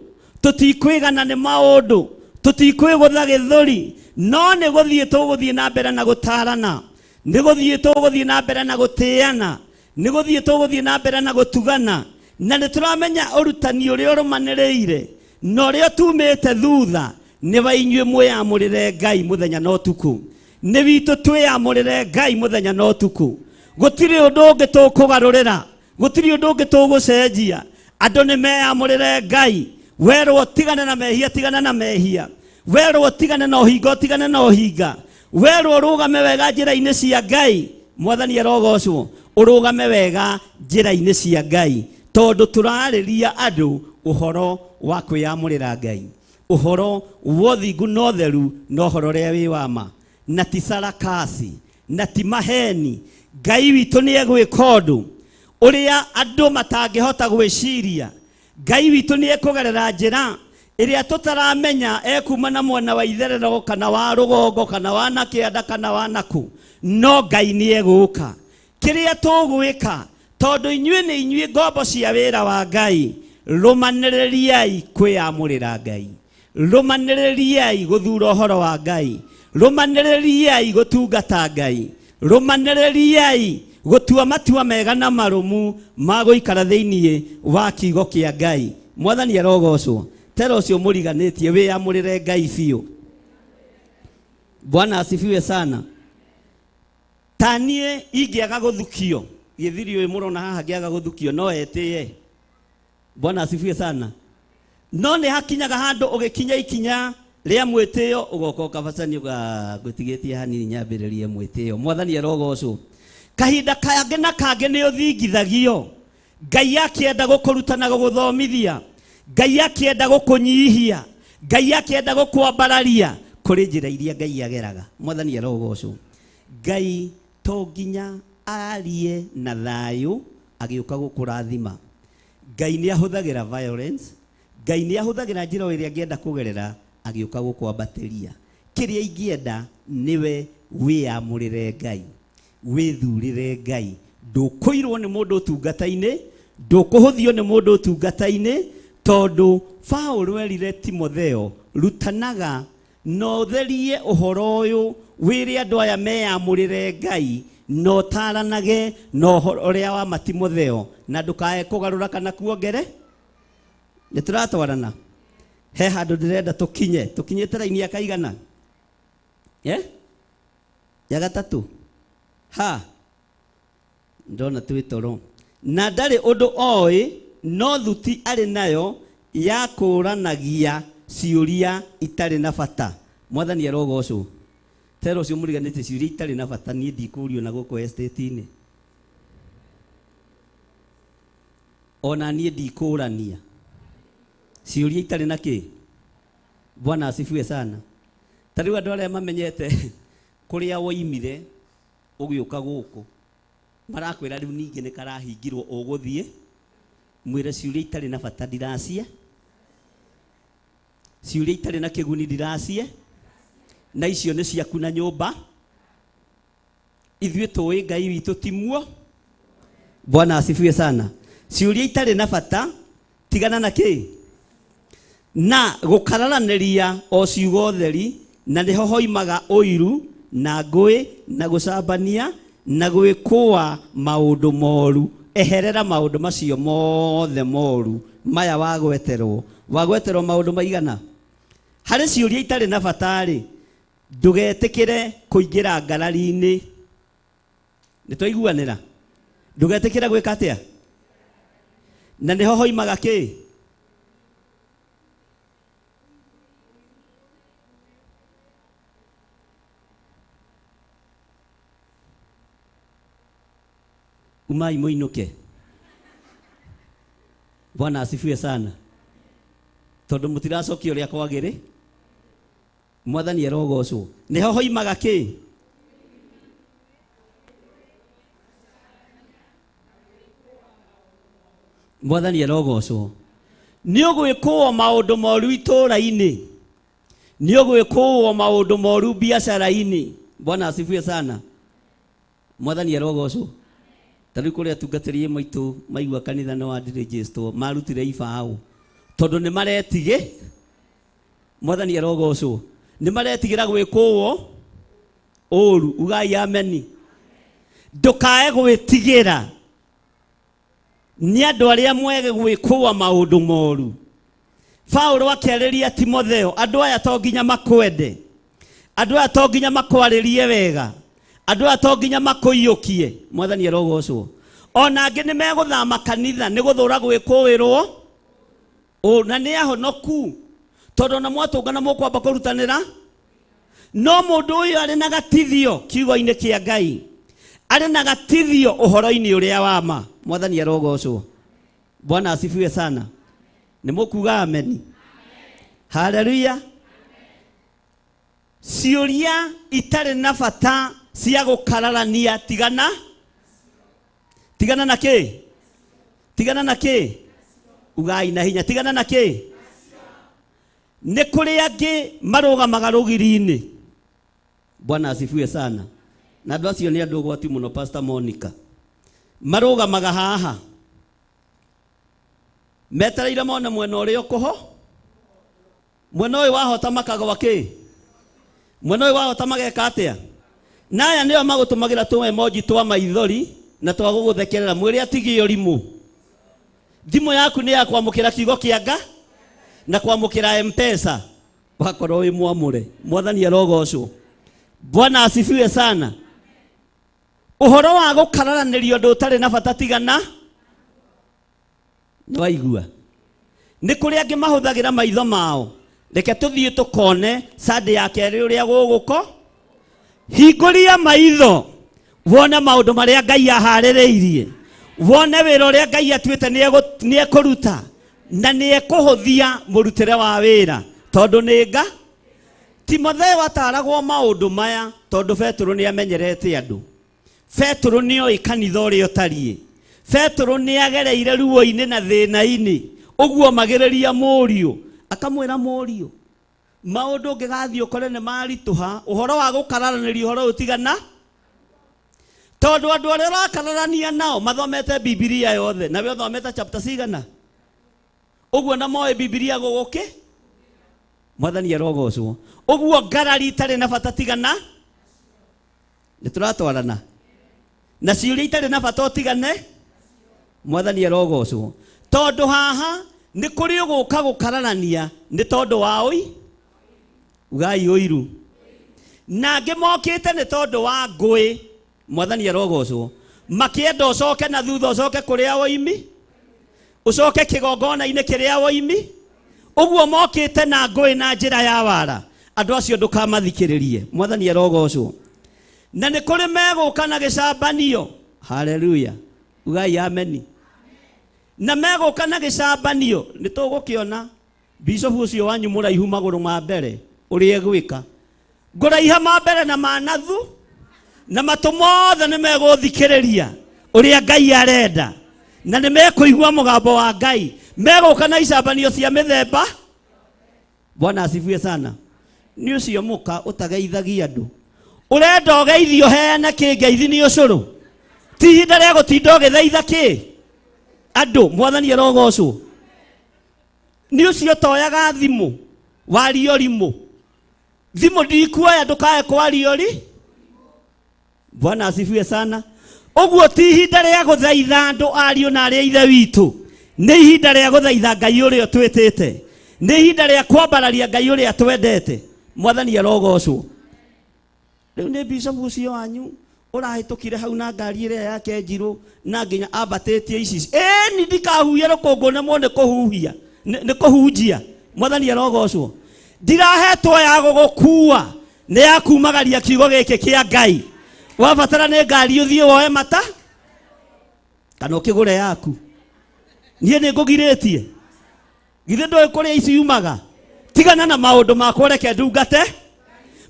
Speaker 8: tũtikwĩgana nĩ maũndũ, tũtikwĩgũtha gĩthũri, no nĩ gũthiĩ tũgũthiĩ na mbere na gũtarana, nĩ gũthiĩ tũgũthiĩ na mbere na gũtĩana, nĩ gũthiĩ tũgũthiĩ na mbere na gũtugana. Na nĩ tũramenya ũrutani ũrĩa ũrũmanĩrĩire na ũrĩa tumĩte thutha nĩ wa inyuĩ mwĩyamũrĩre Ngai mũthenya na ũtukũ. Nĩ witũ twĩyamũrĩre Ngai mũthenya na ũtukũ. Gũtirĩ ũndũ ũngĩ tũkũgarũrĩra, gũtirĩ ũndũ ũngĩ tũgũcenjia. Andũ nĩ meyamũrĩre Ngai. Werwo tigana na mehia, tigana na mehia. Werwo tigana na ũhinga, tigana na ũhinga. Werwo ũrũgame wega njĩra-inĩ cia Ngai. Mwathani arogocwo. Ũrũgame wega njĩra-inĩ cia Ngai, tondũ tũrarĩria andũ ũhoro wa kwĩyamũrĩra Ngai, ũhoro wa ũthingu na ũtheru, na ũhoro ũrĩa wĩ wa ma, na ti sarakasi na ti maheni. Ngai witũ nĩ egwĩka ũndũ ũrĩa andũ matangĩhota gwĩciria. Ngai witũ nĩ ekũgerera njĩra ĩrĩa tũtaramenya, ekuma na mwena wa itherero kana wa rũgongo kana wa na kĩanda kana wa nakũ, no Ngai nĩ egũka. Kĩrĩa tũgwĩka, tondũ inyuĩ nĩ inyuĩ ngombo cia wĩra wa Ngai, rũmanĩrĩriai kwĩyamũrĩra Ngai, rũmanĩrĩriai gũthura ũhoro wa Ngai, rũmanĩrĩriai gũtungata Ngai, rũmanĩrĩriai gũtua matua mega na marũmu ma gũikara thĩinĩ wa kiugo kĩa Ngai. Mwathani arogocwo. Tera ũcio mũriganĩtie, wĩyamũrĩre Ngai biũ. Bwana asifiwe sana. Ta niĩ ingĩaga gũthukio gĩthiri ũyũ mũrona haha, ngĩaga gũthukio no etĩe. Bwana asifiwe sana. No nĩ hakinyaga handũ ũgĩkinya ikinya rĩa mwĩtĩo, ũgoka ũkabacani ngwĩtigĩtie hanini nyambĩrĩrie mwĩtĩo. Mwathani arogocwo. Kahinda kangĩ na kangĩ nĩ ũthingithagio. Ngai akĩenda gũkũruta na gũgũthomithia, Ngai akĩenda gũkũnyihia, Ngai akĩenda gũkwambararia kũrĩ njĩra iria Ngai ageraga. Mwathani arogocwo. Ngai to nginya arie na thayũ agĩũka gũkũrathima. Ngai nĩ ahũthagĩra violence, Ngai nĩ ahũthagĩra njĩra o ĩrĩa angĩenda kũgerera agĩũka gũkwambatĩria. Kĩrĩa ingĩenda nĩwe wĩyamũrĩre Ngai, wĩthurĩre Ngai. Ndũkũirwo nĩ mũndũ ũtungata-inĩ, ndũkũhũthio nĩ mũndũ ũtungata-inĩ, tondũ Paũlũ erire Timotheo, rutanaga na ũtherie ũhoro ũyũ, wĩre andũ aya meyamũrĩre Ngai, na ũtaranage na ũhoro ũrĩa wa ma Timotheo, na ndũkae kũgarũra kana kuongere. Nĩ tũratwarana? He handũ ndĩrenda tũkinye, tũkinyĩte raini ya kaigana? Ya gatatũ. Ha, ndona twĩ toro. Na ndarĩ ũndũ oĩ, no thuti arĩ nayo ya kũũranagia ciũria itarĩ na bata. Mwathani arogocwo. Tera ũcio mũriganĩtie ciũria itarĩ na bata, niĩ ndikũrio na gũkũ estate-inĩ. Ona niĩ ndikũrania ciũria itarĩ na kĩ. Bwana asifiwe sana. Ta rĩu andũ arĩa mamenyete kũrĩa woimire ũgĩũka gũkũ, marakwĩra rĩu ningĩ nĩ karahingirwo ũgũthiĩ, mwĩre ciũria itarĩ na bata ndiracie, ciũria itarĩ na kĩguni ndiracie, na icio nĩ ciaku na nyũmba. Ithuĩ tũĩ Ngai witũ ti muo. Bwana asifiwe sana. Ciũria itarĩ na bata tigana na kĩ, na gũkararanĩria o ciugo theri, na nĩho hoimaga ũiru na ngũĩ na gũcambania na gwĩkũa maũndũ moru. Eherera maũndũ macio mothe moru maya wagweterwo. Wagweterwo maũndũ maigana? Harĩ ciũria itarĩ na bata-rĩ, ndũgetĩkĩre kũingĩra ngarari-inĩ. Nĩ twaiguanĩra? Ndũgetĩkĩre gwĩka atĩa? Na nĩho hoimaga kĩ? Umai mũinũke. Bwana asifiwe sana. Tondũ mũtiracokia ũrĩa kwagĩrĩ. Mwathani arogocwo. Nĩho hoimaga kĩ? Mwathani arogocwo. Nĩ ũgwĩkũo maũndũ moru itũũra-inĩ. Nĩ ũgwĩkũo maũndũ moru biacara-inĩ. Bwana asifiwe sana. Mwathani arogocwo. Ta rĩu kũrĩa atungatĩri maitũ maigua kanitha nĩ wandirĩnjĩstwo marutire ibaũ tondũ nĩ maretigĩ. Mwathani arogocwo. Nĩ maretigĩra gwĩkũo ũru. Ugai ameni. Ndũkae gwĩtigĩra nĩ andũ arĩa mwege gwĩkũa maũndũ moru. Paulo akĩarĩria Timotheo, andũ aya to nginya makwende, andũ aya to nginya makwarĩrie wega, andũ aya to nginya makũiyũkie. Mwathani arogocwo. Ona angĩ nĩ megũthama kanitha nĩ gũthũra gwĩkũĩrwo na nĩ ahonoku, tondũ ona mwatũngana mũkwamba kũrutanĩra. No mũndũ ũyũ arĩ na gatithio kiugo-inĩ kĩa Ngai, arĩ na gatithio ũhoro-inĩ ũrĩa wa ma. Mwathani arogocwo. Bwana asifiwe sana. Nĩ mũkuga ameni. Haleluya. Ciũria itarĩ na bata cia gũkararania, tigana tigana na kĩ? Tigana na kĩ? Ugai na hinya, tigana na kĩ? Nĩ kũrĩ angĩ marũgamaga rũgiri-inĩ. Bwana asifiwe sana. Na andũ acio nĩ andũ ũgwati mũno, Pastor Monica. Marũgamaga haha metereire mone mwena ũrĩa ũkũho, mwena ũyũ wahota makagwa kĩ, mwena ũyũ wahota mageka atĩa. Na aya nĩo magũtũmagĩra tũ emoji twa maithori na twa gũgũthekerera, mwĩre atigie ũrimũ. Thimũ yaku nĩ ya kwamũkĩra kiugo kĩa Nga na kwamũkĩra M-Pesa, wakorwo wĩ mwamũre. Mwathani arogocwo. Bwana asifiwe sana. Ũhoro wa gũkararanĩrio ũndũ ũtarĩ na bata, tigana. Nĩ waigua? Nĩ kũrĩ angĩ mahũthagĩra maitho mao. Reke tũthiĩ tũkone Sunday ya kerĩ ũrĩa gũgũko. Hingũria maitho wone maũndũ marĩa Ngai aharĩrĩirie, wone wĩra ũrĩa Ngai atuĩte nĩ ekũruta na nĩ ekũhũthia mũrutĩre wa wĩra, tondũ nĩ nga. Timotheo ataragwo maũndũ maya tondũ Petero nĩ amenyerete andũ. Petero nĩ oĩ kanitha ũrĩa ũtariĩ. Petero nĩ agereire ruo-inĩ na thĩna-inĩ. Ũguo magĩrĩria mũriũ, akamwĩra mũriũ, maũndũ ũngĩgathiĩ ũkore nĩ maritũha, ũhoro wa gũkararanĩria ũhoro ũyũ tigana, tondũ andũ arĩa ũrakararania nao mathomete Bibilia yothe, nawe ũthomete chapter cigana ũguo, na moĩ Bibilia gũgũkĩ. Mwathani arogocwo. Ũguo ngarari itarĩ na bata tigana. Nĩ tũratwarana na ciũria itarĩ na bata ũtigane. Mwathani arogocwo. Tondũ haha nĩ kũrĩ ũgũka gũkararania nĩ tondũ wa ũi ugai ũiru, na angĩ mokĩte nĩ tondũ wa ngũĩ. Mwathani arogocwo. Makĩenda ũcoke na thutha, ũcoke kũrĩa woimi, ũcoke kĩgongona-inĩ kĩrĩa woimi. Ũguo mokĩte na ngũĩ na njĩra ya wara. Andũ acio ndũkamathikĩrĩrie. Mwathani arogocwo. Na nĩ kũrĩ megũka na gĩcambanio. Haleluya. Ugai ameni. Na megũka na gĩcambanio, nĩ tũgũkĩona bishofu ũcio wanyu mũraihu magũrũ ma mbere ũrĩa egwĩka. Ngũraiha ma mbere na ma nathu, na matũ mothe nĩ megũthikĩrĩria ũrĩa Ngai arenda, na nĩ mekũigua mũgambo wa Ngai. Megũka na icambanio cia mĩthemba. Bwana asifiwe sana. Nĩ ũcio mũka ũtageithagia andũ, ũrenda ũgeithio heane kĩ? Ngeithi nĩ ũcũrũ, ti ihinda rĩa gũtinda ũgĩthaitha kĩ andũ. Mwathani arogocwo. Nĩ ũcio toyaga thimũ wario rimũ, thimũ ndikuoya ndũkae kwario ri. Bwana asifiwe sana. Ũguo ti ihinda rĩa gũthaitha andũ, ariũ na arĩa ithe witũ, nĩ ihinda rĩa gũthaitha Ngai ũrĩa ũtwĩtĩte, nĩ ihinda rĩa kwambararia Ngai ũrĩa twendete. Mwathani arogocwo. Rĩu nĩ bishofu ũcio wanyu ũrahĩtũkire hau na ngari ĩrĩa yake njirũ na nginya ambatĩtie ici. Ĩni ndikahuhia rũkũngũ nemwo nĩ kũhuhia nĩ kũhunjia. Mwathani arogocwo. Ndirahetwo ya gũgũkua, nĩ ya kumagaria kiugo gĩkĩ kĩa Ngai. Wabatara nĩ ngari ũthiĩ woe mata kana ũkĩgũre yaku. Niĩ nĩ ngũgirĩtie. Githĩ ndũĩ kũrĩa ici yumaga? Tigana na maũndũ makwa reke ndungate.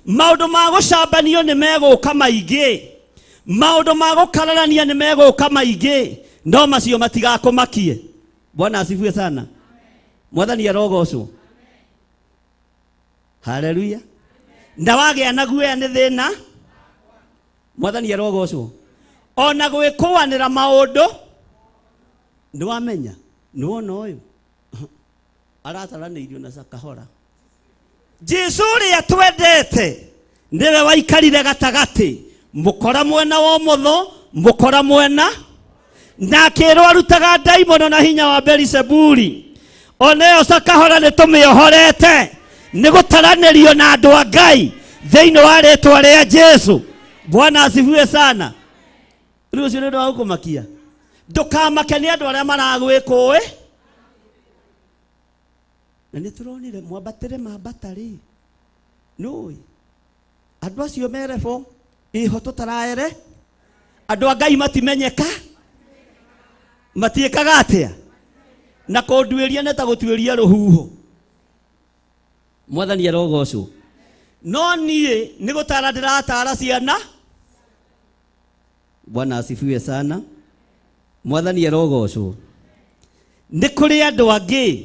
Speaker 8: Maũndũ ma gũcambanio nĩ megũka maingĩ. Maũndũ ma gũkararania nĩ megũka maingĩ. No macio matigakũmakie. Bwana asifiwe sana. Mwathani arogocwo. Haleluya. Na wagĩa na guoya nĩ thĩna. Mwathani arogocwo. Ona gwĩkũanĩra maũndũ nĩ wamenya nĩ wona ũyũ arataranĩirio na Sakahora. Jesu ũrĩa twendete nĩwe waikarire gatagatĩ, mũkora mwena wa ũmotho, mũkora mwena na akĩrwo arutaga ndaimono na hinya wa Beelizebuli. Ona ĩyo Sakahora nĩ tũmĩohorete nĩ gũtaranĩrio na andũ a Ngai thĩinĩ wa rĩtwa rĩa Jesu. Bwana asifiwe sana. Rĩu ũcio nĩ ũndũ wa gũkũmakia. Ndũkamake nĩ andũ arĩa maragwĩkũĩ. Na nĩ tũronire mwambatĩre mambata rĩ, nũĩ andũ acio merebo ĩho tũtaraere andũ a Ngai matimenyeka matiĩkaga atĩa na kũnduĩria nĩ ta gũtuĩria rũhuho. Mwathani arogocwo. No niĩ nĩ gũtara ndĩratara ciana. Bwana asifiwe sana. Mwathani arogocwo. Nĩ kũrĩ andũ angĩ,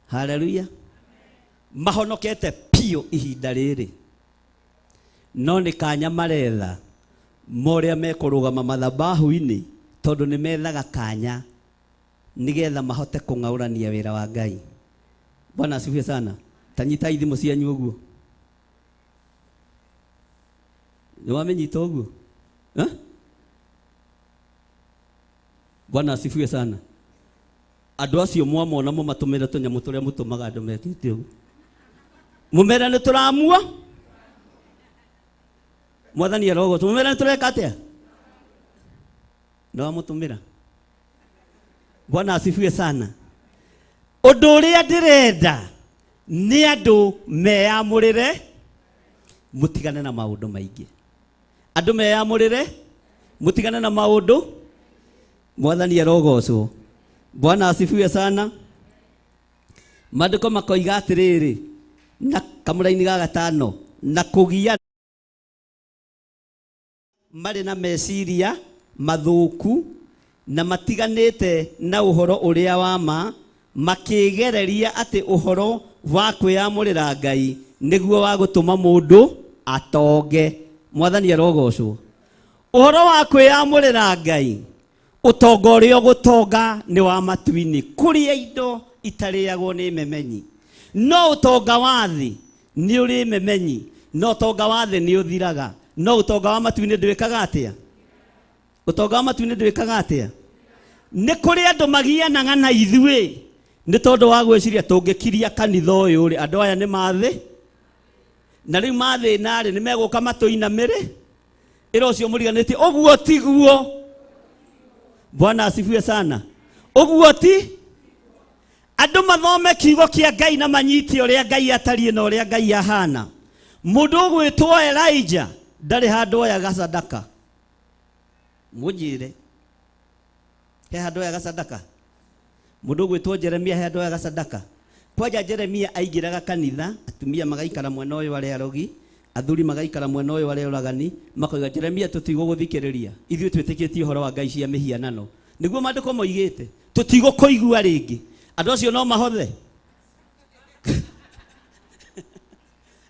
Speaker 8: haleluya, mahonokete piũ ihinda rĩrĩ, no nĩ kanya maretha morĩa mekũrũgama mathabahu-inĩ, tondũ nĩ methaga kanya nĩgetha mahote kũng'aũrania wĩra wa Ngai. Bwana asifiwe sana. Tanyitai thimũ cianyu ũguo. Nĩ wamenyita ũguo? Eh? Bwana asifiwe sana. Andũ acio mwamona mũmatũmĩre tũnyamũ tũrĩa mũtũmaga andũ mekĩte ũguo. Mũmere nĩ tũramua. Mwathani arogocwo. Mũmere nĩ tũreka atĩa? Nĩ wamũtũmĩra. Bwana asifiwe sana. Ũndũ ũrĩa ndĩrenda nĩ andũ meyamũrĩre, mũtigane na maũndũ maingĩ. Andũ meyamũrĩre, mũtigane na maũndũ. Mwathani arogocwo. Bwana asifiwe sana. Maandĩko makoiga atĩrĩrĩ, na kamũraini ga gatano, na kũgia marĩ na meciria mathũku na matiganĩte na ũhoro ũrĩa wa ma, makĩgereria atĩ ũhoro wa kwĩyamũrĩra Ngai nĩguo wa gũtũma mũndũ atonge. Mwathani arogocwo. Ũhoro wa kwĩyamũrĩra Ngai, ũtonga ũrĩa ũgũtonga nĩ wa matu-inĩ, kũrĩa indo itarĩagwo nĩ memenyi. No ũtonga wa thĩ nĩ ũrĩ memenyi, no ũtonga wa thĩ nĩ ũthiraga. No ũtonga wa matu-inĩ ndwĩkaga atĩa? Ũtonga wa matu-inĩ ndwĩkaga atĩa? Nĩ kũrĩ andũ magianaga na ithuĩ nĩ tondũ wa gwĩciria tũngĩkiria kanitha ũyũ rĩ, andũ aya nĩ mathĩ, na rĩu mathĩna rĩ, nĩ megũka matũinamĩre. Ĩra ũcio mũriganĩtie, ũguo tiguo. Bwana asifiwe sana. Ũguo ti andũ mathome kiugo kĩa Ngai na manyite ũrĩa Ngai atariĩ na ũrĩa Ngai ahana. Mũndũ ũgwĩtwo Elijah ndarĩ handũ oyaga sadaka. Mũnjĩre, he handũ oyaga sadaka? Mũndũ ũgwĩtwo Jeremia he handũ oyaga sadaka? Kwanja Jeremia aingĩraga kanitha, atumia magaikara mwena ũyũ arĩa arogi, athuri magaikara mwena ũyũ arĩa oragani, makoiga Jeremia tũtigũgũthikĩrĩria, ithuĩ twĩtĩkĩtie ũhoro wa Ngai cia mĩhianano. Nĩguo maandĩko moigĩte, tũtigũkũigua rĩngĩ. Andũ acio no mahothe.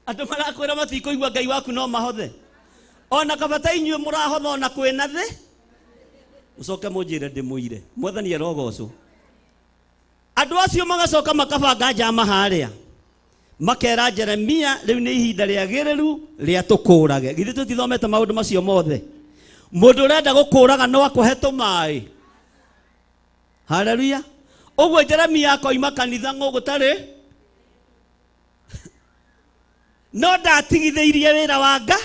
Speaker 8: Andũ marakwĩra matikũigua Ngai waku no mahothe. Ona kabata inyuĩ mũrahotha ona kwĩna thĩ. Mũcoke mũnjĩre ndĩmũire. Mwathani arogocwo. Andũ acio magacoka makabanga njama harĩa. Makera Jeremia rĩu nĩ ihinda rĩagĩrĩru rĩa tũkũrage. Githĩ tũtithomete maũndũ macio mothe? Mũndũ ũrenda gũkũraga no akũhe tũmaĩ. Haleluya. Ũguo Jeremia akoima kanitha ng'ũgũtarĩ. No ndatigithĩirie wĩra wa Ngai.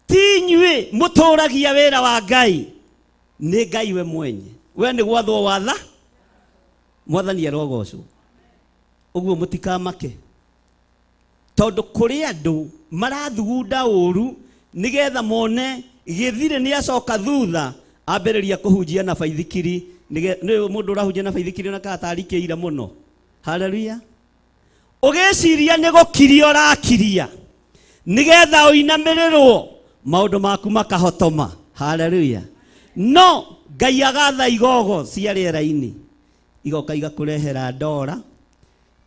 Speaker 8: Ti inyuĩ mũtũragia wĩra wa Ngai, nĩ Ngai we mwenye. We nĩ gwathwo watha. Mwathani arogocwo. Ũguo mũtikamake, tondũ kũrĩ andũ marathugunda ũru nĩgetha mone gĩthirĩ nĩ acoka thutha. Ambĩrĩria kũhunjia na baithikiri nĩ mũndũ ũrahunjia na baithikiri ona kana tarikĩire mũno. Haleluya. Ũgĩciria nĩ gũkiria ũrakiria nĩgetha ũinamĩrĩrwo maũndũ maku makahotoma. Haleluya. No Ngai agatha igogo cia rĩera-inĩ igoka igakũrehera ndora,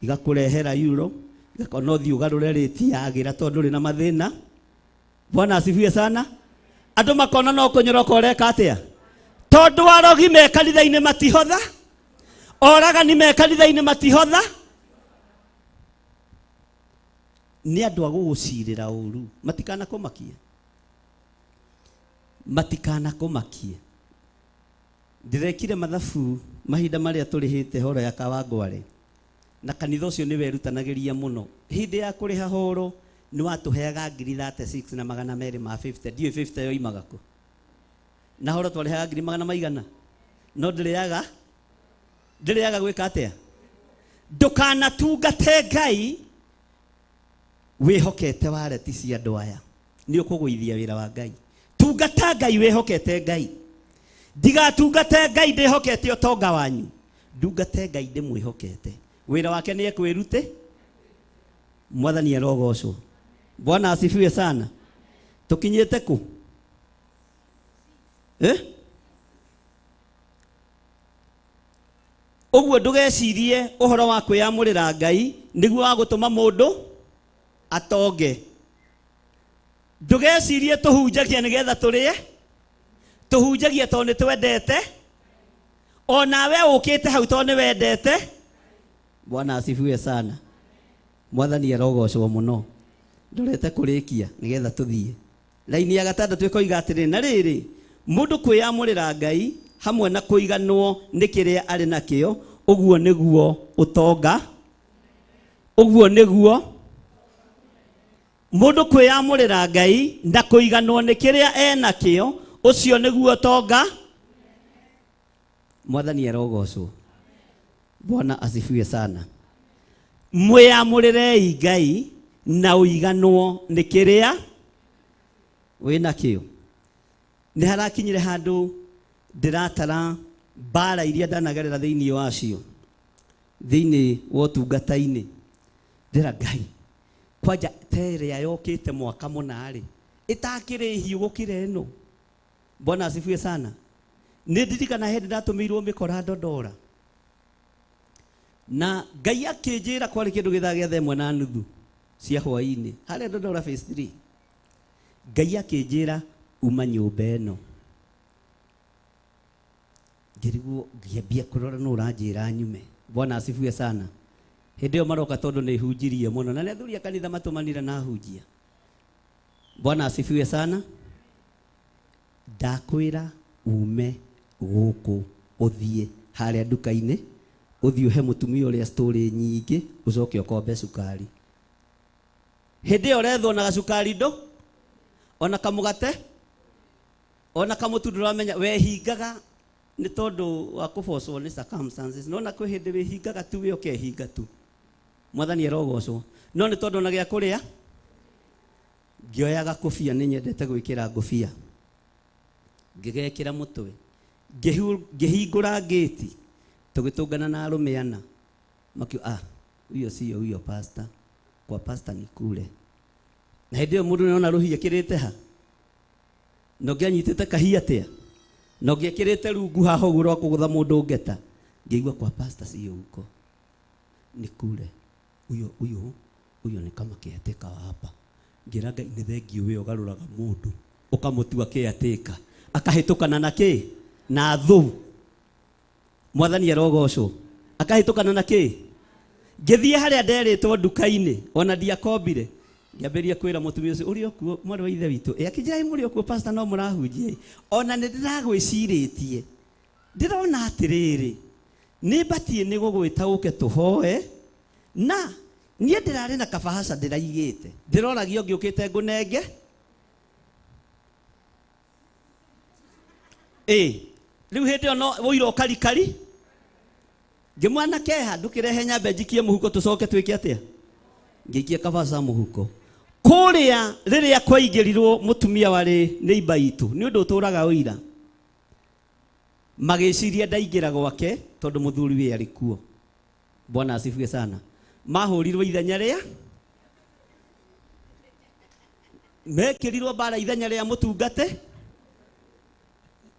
Speaker 8: igakũrehera euro, igakona ũthiĩ ũgarũre rĩti yagĩra tondũ ndũrĩ na mathĩna. Bwana asifiwe sana. Andũ makona no kũnyoroka ũreka atĩa? Tondũ arogi me kanitha-inĩ matihotha, oragani me kanitha-inĩ matihotha. Nĩ andũ a gũgũcirĩra ũru, matikanakũmakie, matikanakũmakie. Ndĩrekire mathabu mahinda marĩa tũrĩhĩte horo ya Kawangware, na kanitha ũcio nĩ werutanagĩria mũno. Hĩndĩ ya kũrĩha horo nĩ watũheaga ngiri 36 na magana merĩ ma 50. Ndiũĩ 50 yoimaga kũ. Na horo twarĩhaga ngiri magana maigana, no ndĩrĩaga gwĩka atĩa? Ndũkanatungate Ngai wĩhokete wareti cia andũ aya, nĩ ũkũgũithia wĩra wa Ngai. Tungata Ngai wĩhokete Ngai. Ndigatungate Ngai ndĩhokete ũtonga wanyu, ndungate Ngai ndĩmwĩhokete. Wĩra wake nĩ ekwĩrute. Mwathani arogocwo. Bwana asifiwe sana. Tukinyĩte kũ? Ũguo ndũgecirie ũhoro wa kwĩyamũrĩra Ngai nĩguo wa gũtũma mũndũ atonge. Ndũgecirie tũhunjagia nĩgetha tũrĩe, tũhunjagia tondũ nĩ twendete, onawe ũkĩte hau tondũ nĩ wendete. Bwana asifiwe sana. Mwathani arogocwo mũno. Ndorete kũrĩkia nĩgetha tũthiĩ. Raini ya gatandatũ ĩkoiga atĩrĩ, na rĩrĩ, mũndũ kwĩyamũrĩra Ngai hamwe na kũiganwo nĩ kĩrĩa arĩ nakĩo, ũguo nĩguo ũtonga, ũguo nĩguo mũndũ kwĩyamũrĩra Ngai na kũiganwo nĩ kĩrĩa enakĩo, ũcio nĩguo ũtonga. Mwathani arogocwo. Bwana asifiwe sana. Mwĩyamũrĩrei Ngai na ũiganwo nĩ kĩrĩa wĩnakĩo. Nĩ harakinyire handũ ndĩratara mbara iria ndanagerera thĩinĩ wacio, thĩinĩ wa ũtungata-inĩ. Ndĩra Ngai, kwanja ta ĩrĩa yokĩte mwaka mũna-rĩ, ĩtakĩrĩ hiũ gũkĩra ĩno. Bwana asifiwe sana. Nĩ ndirikana hĩndĩ ndatũmĩirwo mĩkora Dodora, na Ngai akĩnjĩra kwarĩ kĩndũ gĩthaa gĩa thaa 1:30 cia hwaĩ-inĩ harĩa Dodora phase 3. Ngai akĩnjĩra uma nyũmba ĩno. Ngĩrigwo ngĩambia kũrora nũ ũranjĩra nyume. Bwana asifiwe sana. Hĩndĩ ĩyo maroka tondũ nĩ hunjirie mũno, na nĩ athuri a kanitha matũmanire na hunjia. Bwana asifiwe sana. Ndakwĩra ume gũkũ ũthiĩ harĩa nduka-inĩ, ũthiĩ ũhe mũtumia ũrĩa story nyingĩ, ũcoke ũkombe cukari. Hĩndĩ ĩyo ũrethwo na gacukari ndũ, ona kamũgate, ona kamũtu ndũramenya, wehingaga nĩ tondũ wa kũbocwo nĩ circumstances. No na kwĩ hĩndĩ wĩhingaga tu, we ũkehinga tu. Mwathani arogocwo. No nĩ tondũ ona gĩa kũrĩa, ngĩoya gakũbia, nĩ nyendete gwĩkĩra ngũbia, ngĩgekĩra mũtwe, ngĩhingũra ngĩti, tũgĩtũngana na arũme ana, makiuga, ah, huyo sio huyo pastor, kwa pastor ni kule. Na hĩndĩ ĩyo mũndũ nĩona rũhiũ ekĩrĩte ha, na ũngĩ anyitĩte kahia atĩa, na ũngĩ ekĩrĩte rungu haha ũguo rwa kũgũtha mũndũ ngeta. Ngĩigua kwa pastor sio huko, ni kule, huyo huyo huyo ni kama caretaker wa hapa. Ngĩra Ngai nĩ thengiũ we ũgarũraga mũndũ ũkamũtua caretaker, akahĩtũkana na kĩ? Na thũ. Mwathani arogocwo. Akahĩtũkana na kĩ? Ngĩthiĩ harĩa nderĩtwo nduka-inĩ, ona ndiakombire, ngĩambĩrĩria kwĩra mũtumia ũcio, ũrĩ okuo mwarĩ wa ithe witũ? Ĩ, akĩnjĩra, mũrĩ okuo pastor, no mũrahunjia. Ona nĩ ndĩragwĩcirĩtie, ndĩrona atĩrĩrĩ, nĩ mbatiĩ nĩ gũgwĩta ũke tũhoe, na niĩ ndĩrarĩ na kabahaca ndĩraigĩte, ndĩroragia ũngĩũkĩte ngũnenge. Ĩ, rĩu hĩndĩ ĩyo no ũira ũkarikari. Ngĩmwana keha, ndũkĩrehe nyambe njikie mũhuko tũcoke twĩke atĩa? Ngĩikia kabahaca mũhuko. Kũrĩa rĩrĩa kwaingĩrirwo mũtumia warĩ neighbor itũ, nĩ ũndũ ũtũraga ũira. Magĩciria ndaingĩra gwake tondũ mũthuri wĩ arĩ kuo. Bwana asifiwe sana. Mahũrirwo ithenya rĩa mekĩrirwo mbara ithenya rĩa mũtungate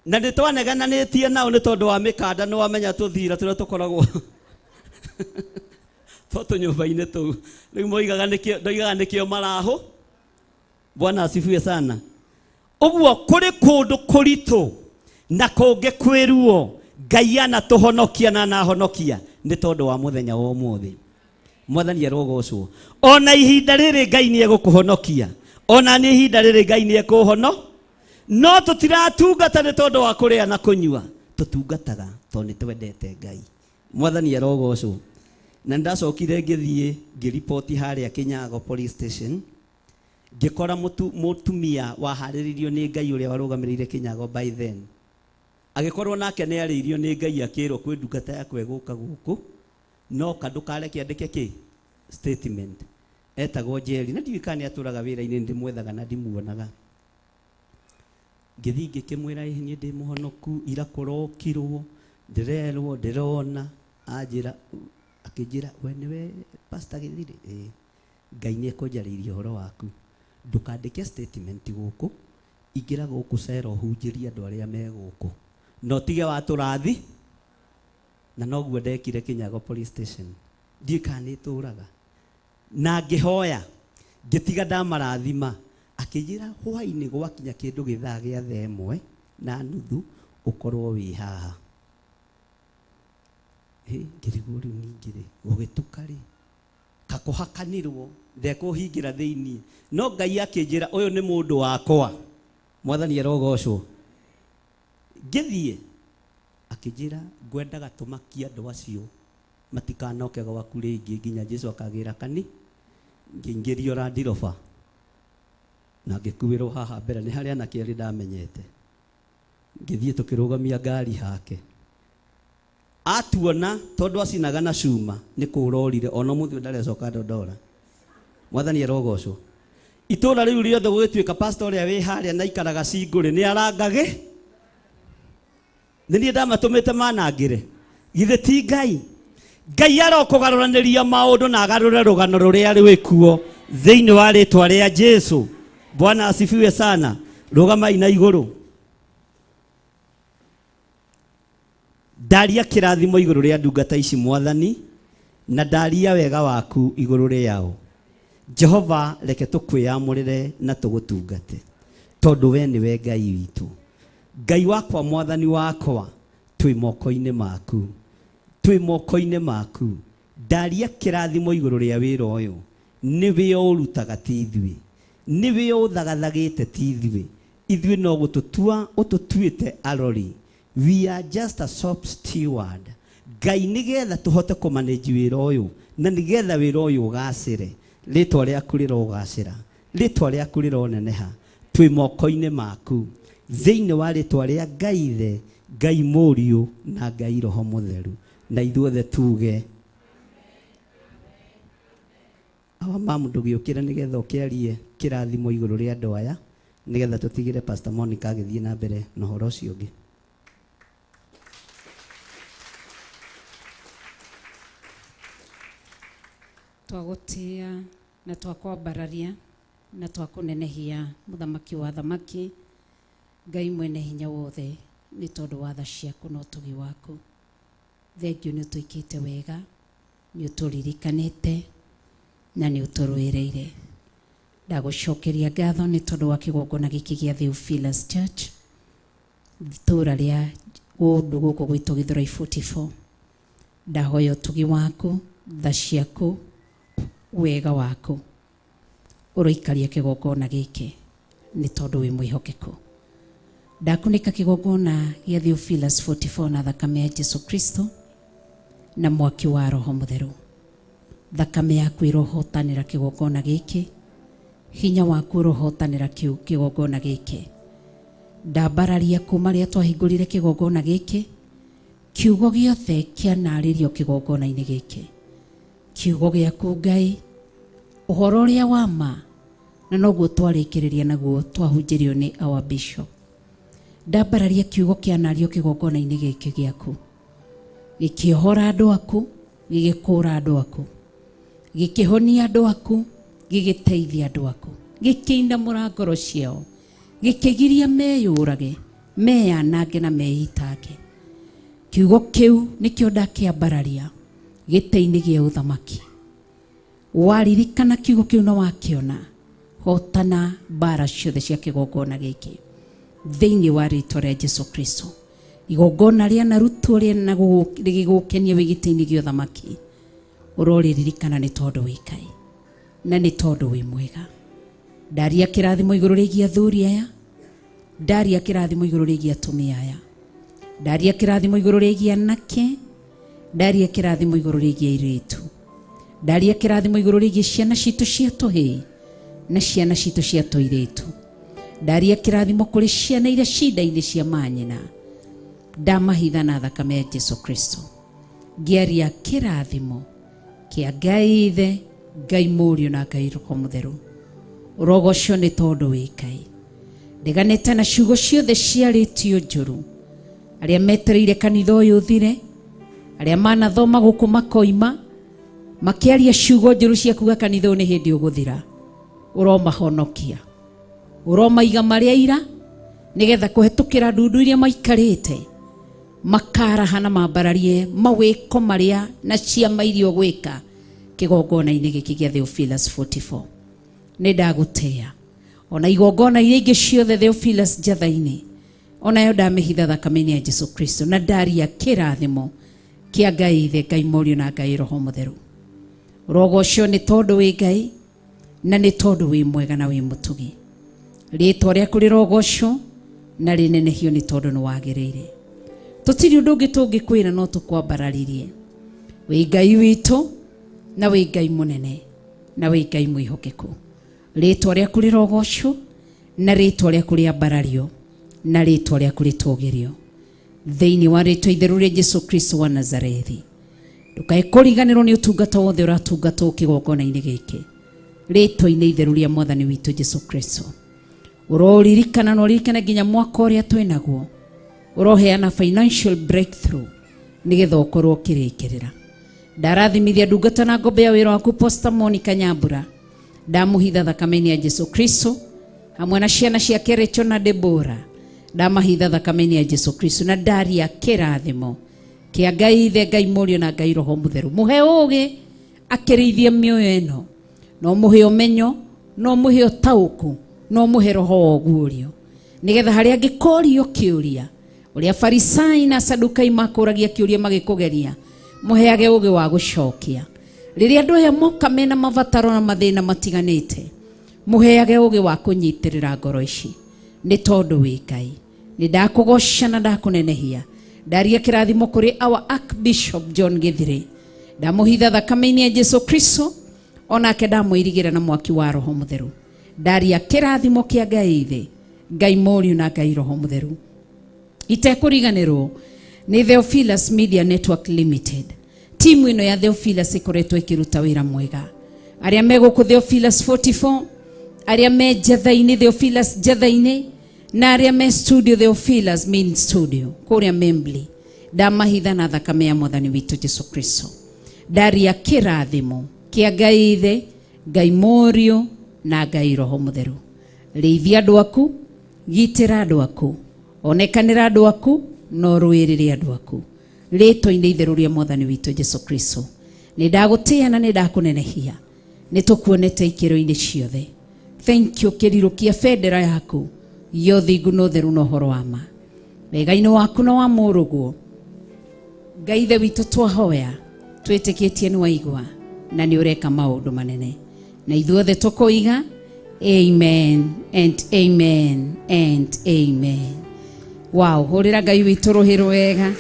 Speaker 8: na nĩ twanegananĩtie nao nĩ tondũ wa mĩkanda nĩ wamenya tũthira tũrĩa tũkoragwo twa tũnyũmba-inĩ tũu rĩu moigaga nĩkĩo ndoigaga nĩkĩo marahũ. Bwana asifiwe sana. Ũguo kũrĩ kũndũ kũritũ na kũngĩ kwĩ ruo Ngai anatũhonokia na anahonokia nĩ tondũ wa mũthenya wa ũmũthĩ. Mwathani arogocwo. Ona ihinda rĩrĩ Ngai nĩ egũkũhonokia, ona nĩ ihinda rĩrĩ Ngai nĩ ekũhono, no tũtiratungata nĩ tondũ wa kũrĩa na kũnyua, tũtungataga tondũ nĩ twendete Ngai. Mwathani arogocwo. Na ndacokire ngĩthiĩ ngĩriboti harĩa Kinyago police station, ngĩkora mũtumia waharĩrĩirio nĩ Ngai ũrĩa warũgamĩrĩire Kinyago by then, agĩkorwo nake nĩ arĩirio nĩ Ngai akĩrwo kwĩ ndungata yakwa ĩgũka gũkũ no kandũkareke andĩke kĩ statement. Etagwo Njeri na ndiũĩ kana nĩ atũraga wĩra-inĩ, ndĩmwethaga na ndimuonaga. Ngĩthiĩ ngĩkĩmwĩra ĩĩ niĩ ndĩ mũhonoku, ira kũrokirwo ndĩrerwo ndĩrona. Anjĩra akĩnjĩra we nĩwe Pastor Gĩthirĩ? Ĩĩ. Ngai nĩ ekũnjarĩirie ũhoro waku, ndũkandĩke statement gũkũ, ingĩra gũkũ cera ũhunjĩrie andũ arĩa me gũkũ na ũtige watũrathi. Na noguo ndekire Kinyago police station, ndiũĩ kana nĩ ĩtũraga. Na ngĩhoya ngĩtiga ndamarathima, akĩnjĩra hwaĩ-inĩ gwakinya kĩndũ gĩthaa gĩa thaa 1:30 ũkorwo wĩ haha. Ngĩrigwo rĩu ningĩ rĩ gũgĩtuka rĩ kakũhakanirwo ndekũhingĩra thĩiniĩ, no Ngai akĩnjĩra ũyũ nĩ mũndũ wakwa. Mwathani arogocwo. Ngĩthiĩ akĩnjĩra ngwendaga tũmakie andũ acio matikanoke gwaku rĩngĩ nginya Jesu akagĩra kani. Ngĩingĩrio Land Rover na ngĩkuĩrwo haha mbere nĩ harĩa anake erĩ ndamenyete. Ngĩthiĩ tũkĩrũgamia ngari hake, atuona tondũ acinaga na cuma nĩ kũrorire ona mũthĩ ndarecoka ndondora. Mwathani arogocwo. Itũra rĩu rĩothe gũgĩtuĩka pastor ũrĩa wĩ harĩa na ikaraga cingũrĩ nĩ arangage, nĩ niĩ ndamatũmĩte manangĩre. Githĩ ti Ngai? Ngai arokũgarũranĩria maũndũ na agarũre rũgano rũrĩa rwĩkuo thĩinĩ wa rĩtwa rĩa Jesu. Bwana asifiwe sana. Rũgamai na igũrũ. Ndaria kĩrathimo igũrũ rĩa ndungata ici Mwathani, na ndaria wega waku igũrũ rĩao. Jehova reke tũkwĩyamũrĩre na tũgũtungate, tondũ we nĩwe Ngai witũ. Ngai wakwa, Mwathani wakwa, twĩ moko-inĩ maku, twĩ moko-inĩ maku. Ndaria kĩrathimo igũrũ rĩa wĩra ũyũ, nĩwe ũrutaga ti ithuĩ, nĩwe ũthagathagĩte ti ithuĩ, ithuĩ no gũtũtua ũtũtuĩte arori. We are just a shop steward. Ngai nĩgetha tũhote kũmanage wĩra ũyũ na nĩgetha wĩra ũyũ ũgacĩre, rĩtwa rĩaku rĩrogacĩra, rĩtwa rĩaku rĩroneneha. Twĩ moko-inĩ maku thĩinĩ wa rĩtwa rĩa Ngai Ithe, Ngai Mũriũ na Ngai Roho Mũtheru, na ithuothe tuge awa mamu ndũgĩũkĩre nĩgetha ũkĩarie kĩrathimo igũrũ rĩa andũ aya, nĩgetha tũtigĩre Pastor Monica agĩthiĩ na mbere na ũhoro ũcio ũngĩ.
Speaker 9: Twagũtĩa na twakwambararia na twakũnenehia mũthamaki wa thamaki, Ngai mwene hinya wothe, nĩ tondũ wa tha ciaku na ũtugi waku. Thengiũ nĩ ũtwĩkĩte wega, nĩ ũtũririkanĩte na nĩ ũtũrũĩrĩire. Ndagũcokeria ngatho nĩ tondũ wa kĩgongona gĩkĩ gĩa Theophilus Church, itũũra rĩa kũndũ gũkũ gwitũ Gĩthũrai 44. Ndahoya ũtugi waku, tha ciaku, wega waku ũroikaria kĩgongona gĩkĩ nĩ tondũ wĩ mwĩhokeku. Ndakunĩka kĩgongona gĩa Theophilus 44 na thakame ya Jesu Kristo na mwaki wa Roho Mũtheru. Thakame yaku ĩrohotanĩra kĩgongona gĩkĩ, hinya waku ũrohotanĩra kĩgongona gĩkĩ. Ndambararia kuma rĩrĩa twahingũrire kĩgongona gĩkĩ, kiugo gĩothe kĩanarĩrio kĩgongona-inĩ gĩkĩ, kiugo gĩaku Ngai, ũhoro ũrĩa wa ma, na noguo twarĩkĩrĩria naguo twahunjĩrio nĩ our bishop. Ndambararia kiugo kĩanario kĩgongona-inĩ gĩkĩ gĩaku, gĩkĩohora andũ aku, gĩgĩkũra andũ aku, gĩkĩhonia andũ aku, gĩgĩteithia andũ aku, gĩkĩinamũra ngoro ciao, gĩkĩgiria meyũrage, meyanange na meitange. Kiugo kĩu nĩkĩo ndakĩambararia gĩtĩ-inĩ gĩa ũthamaki. Waririkana kiugo kĩu na wakĩona, hotana mbara ciothe cia kĩgongona gĩkĩ thĩinĩ wa rĩtwa rĩa Jesu Kristo. Igongona rĩanarutwo rĩgĩgũkenia wĩ gĩtĩ-inĩ gĩa ũthamaki, ũrorĩririkana nĩ tondũ wĩ Ngai na nĩ tondũ wĩ mwega. Ndaria kĩrathimo igũrũ rĩgiĩ athuri aya, ndaria kĩrathimo igũrũ rĩgiĩ atumia aya, ndaria kĩrathimo igũrũ rĩgiĩ anake, ndaria kĩrathimo igũrũ rĩgiĩ airĩtu, ndaria kĩrathimo igũrũ rĩgiĩ ciana citũ cia tũhĩĩ na ciana citũ cia tũirĩtu, ndaria kĩrathimo kũrĩ ciana iria cinda-inĩ cia manyina, ndamahitha na thakame ya Jesu Kristo. Ngĩaria kĩrathimo kĩa Ngai Ithe, Ngai Mũriũ na Ngai Roho Mũtheru. Ũrogocwo nĩ tondũ wĩ Ngai. Ndeganĩte na ciugo ciothe ciarĩtio njũru, arĩa metereire kanitha ũyũ ũthire, arĩa manathoma gũkũ makoima makĩaria ciugo njũru cia kuga kanitha ũyũ nĩ hĩndĩ ũgũthira, ũromahonokia, ũromaiga marĩa ira, nĩgetha kũhetũkĩra ndundu iria maikarĩte makaraha na mambararie mawĩko marĩa na ciama iria ũgwĩka kĩgongona-inĩ gĩkĩ gĩa Theophilus 44. Nĩ ndagũtĩa ona igongona iria ingĩ ciothe Theophilus njatha-inĩ, onayo ndamĩhitha thakame-inĩ ya Jesu Kristo, na ndaria kĩrathimo kĩa Ngai Ithe, Ngai Mũriũ na Ngai Roho Mũtheru. Ũrogocwo nĩ tondũ wĩ Ngai na nĩ tondũ wĩ mwega na wĩ mũtugi. Rĩtwa rĩaku rĩrogocwo na rĩnenehio nĩ tondũ nĩ wagĩrĩire. Tũtirĩ ũndũ ũngĩ tũngĩkwĩra no tũkwambararirie. Wĩ Ngai witũ na wĩ Ngai mũnene na wĩ Ngai mwĩhokeku. Rĩtwa rĩaku rĩrogocwo na rĩtwa rĩaku rĩambarario na rĩtwa rĩaku rĩtũgĩrio thĩinĩ wa rĩtwa itheru rĩa Jesu Kristo wa Nazarethi. Ndũkae kũriganĩrwo nĩ ũtungata wothe ũratungatwo kĩgongona-inĩ gĩkĩ rĩtwa-inĩ itheru rĩa Mwathani witũ Jesu Kristo. Ũroririkana na ũririkane nginya mwaka ũrĩa twĩnaguo, ũroheana financial breakthrough nĩgetha ũkorwo ũkĩrĩkĩrĩra. Ndarathimithia ndungata na ngombe ya wĩra waku Pastor Monica Nyambura, ndamũhitha thakame-inĩ ya Jesu Kristo hamwe na ciana ciake Rachel na Deborah, ndamahitha thakame-inĩ ya Jesu Kristo, na ndaria kĩrathimo kĩa Ngai Ithe, Ngai Mũriũ na Ngai Roho Mũtheru. Mũhe ũũgĩ akĩrĩithie mĩoyo ĩno, no mũhe ũmenyo, no mũhe ũtaũku, no mũhe roho wa ũguũrio, nĩgetha harĩa angĩkorio kĩũria ũrĩa Farisai na Sadukai makũragia kĩũria magĩkũgeria, mũheage ũũgĩ wa gũcokia. Rĩrĩa andũ aya moka mena mabataro na mathĩna matiganĩte, mũheage ũũgĩ wa kũnyitĩrĩra ngoro ici, nĩ tondũ wĩ Ngai. Nĩ ndakũgoca na ndakũnenehia. Ndaria kĩrathimo kũrĩ our Archbishop John Githire, ndamũhitha thakame-inĩ ya Jesu Kristo, onake ndamũirigĩra na mwaki wa Roho Mũtheru. Ndaria kĩrathimo kĩa Ngai Ithe, Ngai Mũriũ na Ngai Roho Mũtheru. Itekũriganĩrwo nĩ Theophilus Media Network Limited. Timu ĩno ya Theophilus ĩkoretwo ĩkĩruta wĩra mwega. Arĩa me gũkũ Theophilus 44, arĩa me njatha-inĩ Theophilus njatha-inĩ, na arĩa me studio Theophilus main studio kũrĩa Membley, ndamahitha na thakame ya Mwathani witũ Jesu Kristo. Ndaria kĩrathimo kĩa Ngai Ithe, Ngai Mũriũ na Ngai Roho Mũtheru. Rĩithia andũ aku, gitĩra andũ aku, onekanĩra andũ aku, na ũrũĩrĩre andũ aku rĩtwa-inĩ itheru rĩa Mwathani witũ Jesu Kristo. Nĩ ndagũtĩĩa na nĩ ndakũnenehia, nĩ tũkuonete ikĩro-inĩ ciothe. Thank you kĩrirũkia bendera yaku ya ũthingu na ũtheru na ũhoro wa ma. Wega-inĩ waku na wa mũrũguo Ngai Ithe witũ twahoya twĩtĩkĩtie nĩ waigua na nĩ ũreka maũndũ manene, na ithuothe tũkoiga amen and amen and amen. Wow, hũrĩra Ngai witũ rũhĩ rwega.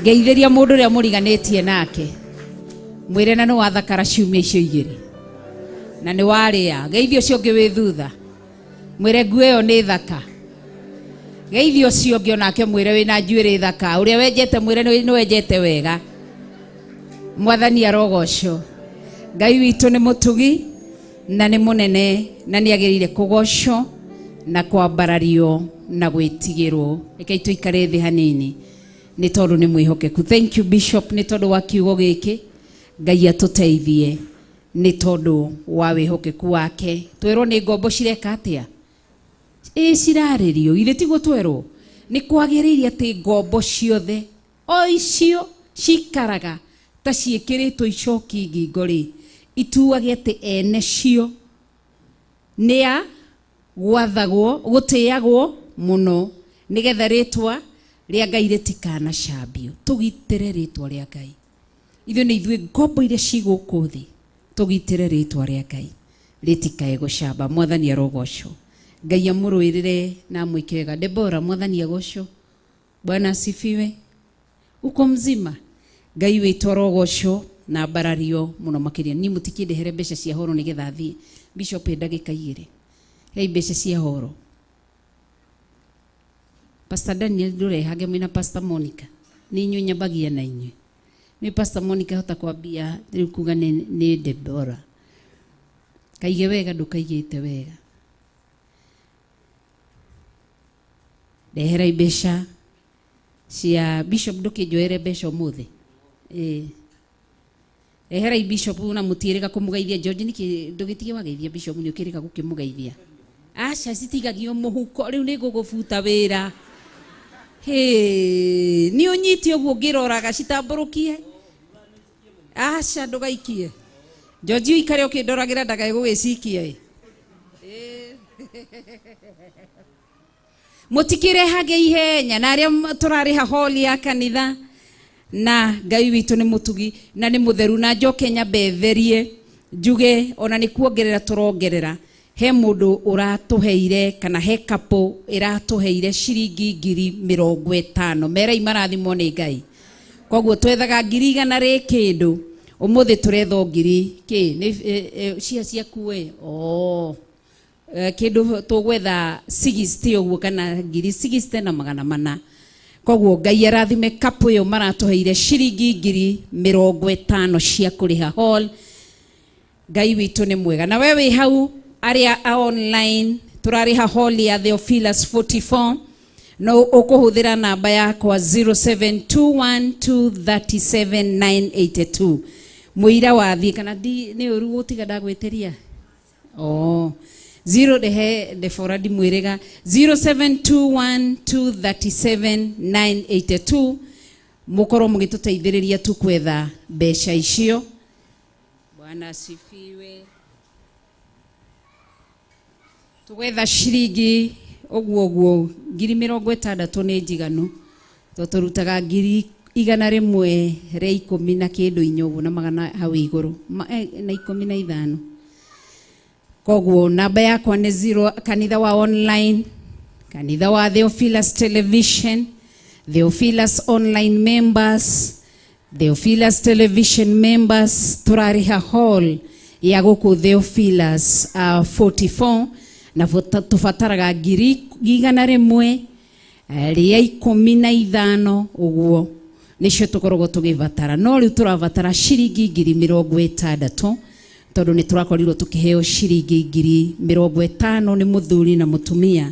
Speaker 9: Ngeithĩria mũndũ ũrĩa mũriganĩtie nake, mwĩre na nĩ wathakara ciumia icio igĩrĩ na nĩ warĩa. Geithia ũcio ũngĩ wĩ thutha, mwĩre nguo ĩyo nĩ thaka. Geithia ũcio ũngĩ onake mwĩre wĩna njuĩrĩ thaka, ũrĩa wenjete mwĩre nĩ wenjete wega. Mwathani arogocwo. Ngai witũ nĩ mũtugi na nĩ mũnene na nĩ agĩrĩire kũgocwo na kwambarario na gwĩtigĩrwo. Rekei tũikare thĩ hanini nĩ tondũ nĩ mwĩhokeku. Thank you Bishop nĩ tondũ wa kiugo gĩkĩ. Ngai atũteithie nĩ tondũ wa wĩhokeku wake. Twerwo nĩ ngombo cireka atĩa? Ĩ cirarĩrio, githĩ tiguo twerwo? Nĩ kwagĩrĩire atĩ ngombo ciothe o icio cikaraga ta ciĩkĩrĩtwo icoki ngingo rĩ, ituage atĩ ene cio nĩ a gwathagwo, gũtĩagwo mũno, nĩgetha rĩtwa rĩa Ngai rĩtikanacambio. Tũgitĩre rĩtwa rĩa Ngai. Ithuĩ nĩ ithuĩ ngombo iria ci gũkũ thĩ, tũgitĩre rĩtwa rĩa Ngai rĩtikae gũcamba. Mwathani arogocwo. Ngai amũrũĩrĩre na amwĩke wega. Debora, Mwathani agocwo. Bwana asifiwe. Uko mzima? Ngai witũ arogocwo na mbarario mũno makĩria. Niĩ mũtikĩndehere mbeca cia horo nĩgetha thiĩ. Bishop, ndagĩka igĩrĩ. Hei mbeca cia horo. Pastor Daniel ndũrehange mwĩna Pastor Monica. Nĩ inyuĩ nyambagia na inyuĩ. Nĩ Pastor Monica hota kwambia rĩu kuga nĩ Debora. Kaige wega ndũkaigĩte wega. Ndehera mbeca cia Bishop, ndũkĩnjoere mbeca ũmũthĩ. Ndehera Bishop na mũtiĩrĩga kũmũgeithia. George, nĩkĩ ndũgĩtige wageithia Bishop, nĩ ũkĩrĩga gũkĩmũgeithia? Aca, citigagio mũhuko rĩu nĩ ngũgũbuta wĩra. Hĩ, nĩ ũnyite ũguo ngĩroraga citambũrũkie. Aca, ndũgaikie. George, ũikare ũkĩndoragĩra ndagae gũgĩcikia. Mũtikĩrehage ihenya na arĩa tũrarĩha hall ya kanitha, na Ngai witũ nĩ mũtugi na nĩ mũtheru. Na njoke nyambe therie njuge ona nĩ kuongerera tũrongerera. He mũndũ ũratũheire kana he couple ĩratũheire ciringi 50,000. Merai marathimwo nĩ Ngai. Koguo twethaga 100,000 rĩ kĩndũ, ũmũthĩ tũretha ngiri kĩ nĩ cia ciaku we. Oh, kĩndũ tũgwetha 60 ũguo kana 60,400. Koguo Ngai arathime couple ĩyo maratũheire ciringi 50,000 cia kũrĩha hall. Ngai witũ nĩ mwega. Na we wĩ hau arĩa a online tũrarĩha hall ya Theophilus 44, no ũkũhũthĩra namba yakwa 0721237982. Mũira wathiĩ kana nĩ ũru gũtiga ndagwĩtĩria? Oh, 0 dehe Debora ndimwĩrĩga 0721237982. Mũkorwo mũgĩtũteithĩrĩria tu kwetha mbeca icio. Bwana asifiwe. Tũgwetha ciringi ũguo ũguo 60,000 nĩ njiganu, tondũ tũrutaga 110 na kĩndũ inya ũguo na magana hau igũrũ na 15. Koguo namba yakwa nĩ 0. Kanitha wa online, kanitha wa Theophilus Television, Theophilus online members, Theophilus Television members, tũrarĩha hall ya gũkũ Theophilus 44, na tũbataraga 115 ũguo nĩcio tũkoragwo tũgĩbatara. No rĩu tũrabatara ciringi 60,000 tondũ nĩ tũrakorirwo tũkĩheo ciringi 50,000 nĩ mũthuri na mũtumia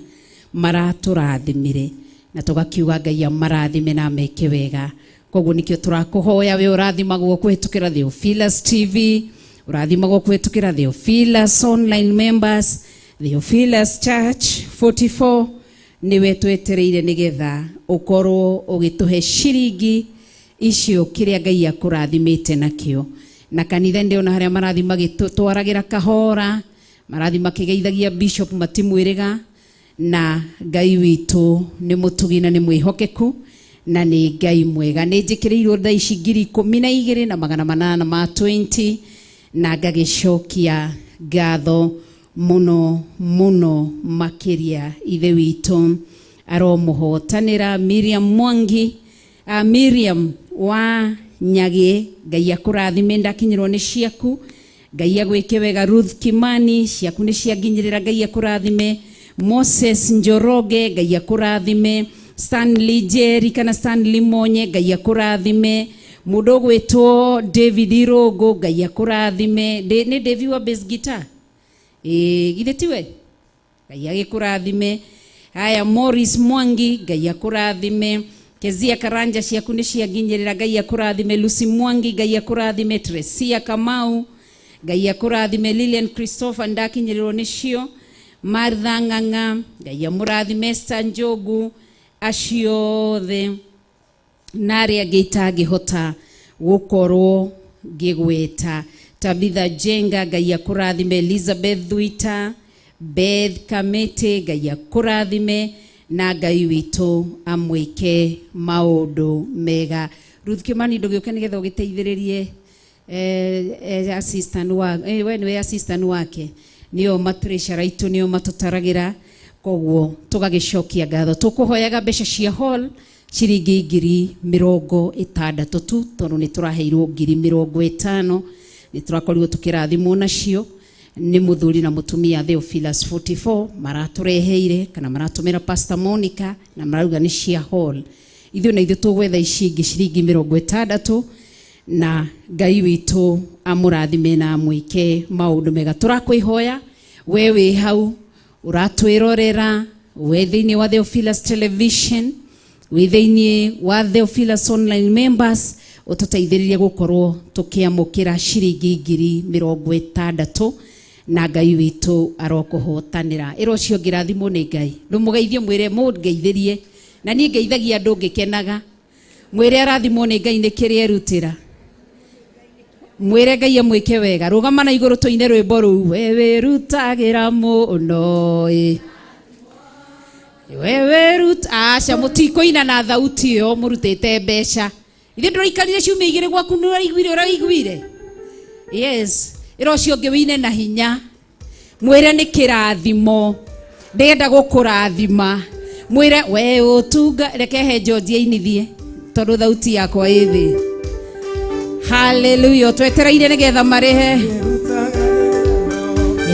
Speaker 9: maratũrathimire, na tũgakiuga Ngai amarathime na ameke wega. Koguo nĩkĩo tũrakũhoya we ũrathimagwo kũhĩtũkĩra Theophilus TV, ũrathimagwo kũhĩtũkĩra Theophilus online members, Theophilus Church 44, nĩwe twetereire nĩgetha ũkorwo ũgĩtũhe ciringi icio kĩrĩa Ngai akũrathimĩte nakĩo. Na kanitha ndĩona harĩa marathi magĩtwaragĩra kahora, marathi makĩgeithagia Bishop matimwĩrĩga, na Ngai witũ nĩ mũtugi na nĩ mwĩhokeku na nĩ Ngai mwega. Nĩ njĩkĩrĩirwo thaa ici 12,820 na ngagĩcokia ngatho mũno mũno makĩria. Ithe witũ aromũhotanĩra. Miriam Mwangi, Miriam wa Nyagĩ, Ngai akũrathime, ndakinyĩrwo nĩ ciaku, Ngai agwĩke wega. Ruth Kimani, ciaku nĩ cianginyĩrĩra, Ngai akũrathime. Moses Njoroge, Ngai akũrathime. Stanley Jerry kana Stanley Monye, Ngai akũrathime. Mũndũ ũgwĩtwo David Irongo, Ngai akũrathime. Nĩ David wa bass guitar? Ĩĩ, githĩ tiwe? Ngai agĩkũrathime. Haya, Morris Mwangi, Ngai akũrathime. Kezia Karanja, ciaku nĩ cianginyĩrĩra, Ngai akũrathime. Lucy Mwangi, Ngai akũrathime. Tresia Kamau, Ngai akũrathime. Lilian Christopher, ndakinyĩrĩrwo nĩcio. Martha Ng'ang'a, Ngai amũrathime. Esther Njogu, acio othe na arĩa angĩ itangĩhota gũkorwo ngĩgweta. Tabitha Jenga, Ngai akũrathime. Elizabeth Thuita, Beth Kamete, Ngai akũrathime na Ngai witũ amwĩke maũndũ mega. Ruth Kimani, ndũgĩũke nĩgetha ũgĩteithĩrĩrie assistant wa we nĩwe assistant wake, nĩo matreasurer aitũ, nĩo matũtaragĩra, koguo tũgagĩcokia ngatho. Tũkũhoyaga mbeca cia hall ciringi 60,000 tu, tondũ nĩ tũraheirwo 50,000, nĩ tũrakorirwo tũkĩrathimwo nacio nĩ mũthuri na mũtumia Theophilus 44, maratũreheire kana maratũmĩra Pastor Monica na marauga nĩ cia hall. Ithuĩ na ithuĩ tũgwetha ici ingĩ ciringi 60, na Ngai witũ amũrathime na amwĩke maũndũ mega. Tũrakwĩhoya we wĩ hau ũratwĩrorera, we thĩinĩ wa Theophilus Television, wĩ thĩinĩ wa Theophilus Online members, ũtũteithĩrĩrie gũkorwo tũkĩamũkĩra ciringi 60,000, na Ngai witũ arokũhotanĩra. Ĩra ũcio ũngĩrathimwo nĩ Ngai, ndũmũgeithie, mwĩre mũngeithĩrie, na niĩ ngeithagia andũ ngĩkenaga. Mwĩre arathimwo nĩ Ngai nĩ kĩrĩa erutĩra. Mwĩre Ngai amwĩke wega. Rũgama na igũrũ tũine rwĩmbo rũu, we wĩrutagĩra mũno ĩ, we wĩrut aca, mũtikũina na thauti ĩyo mũrutĩte mbeca. Ithuĩ ndũraikarire ciumia 2 gwaku, nĩ ũraiguire ũraiguire? Yes, ĩra ũcio ũngĩ wĩine na hinya, mwĩre nĩ kĩrathimo, ndĩrenda gũkũrathima. Mwĩre we ũtunga, reke he George ainithie tondũ thauti yakwa ĩ thĩ. Haleluya, twetereire nĩgetha marĩhe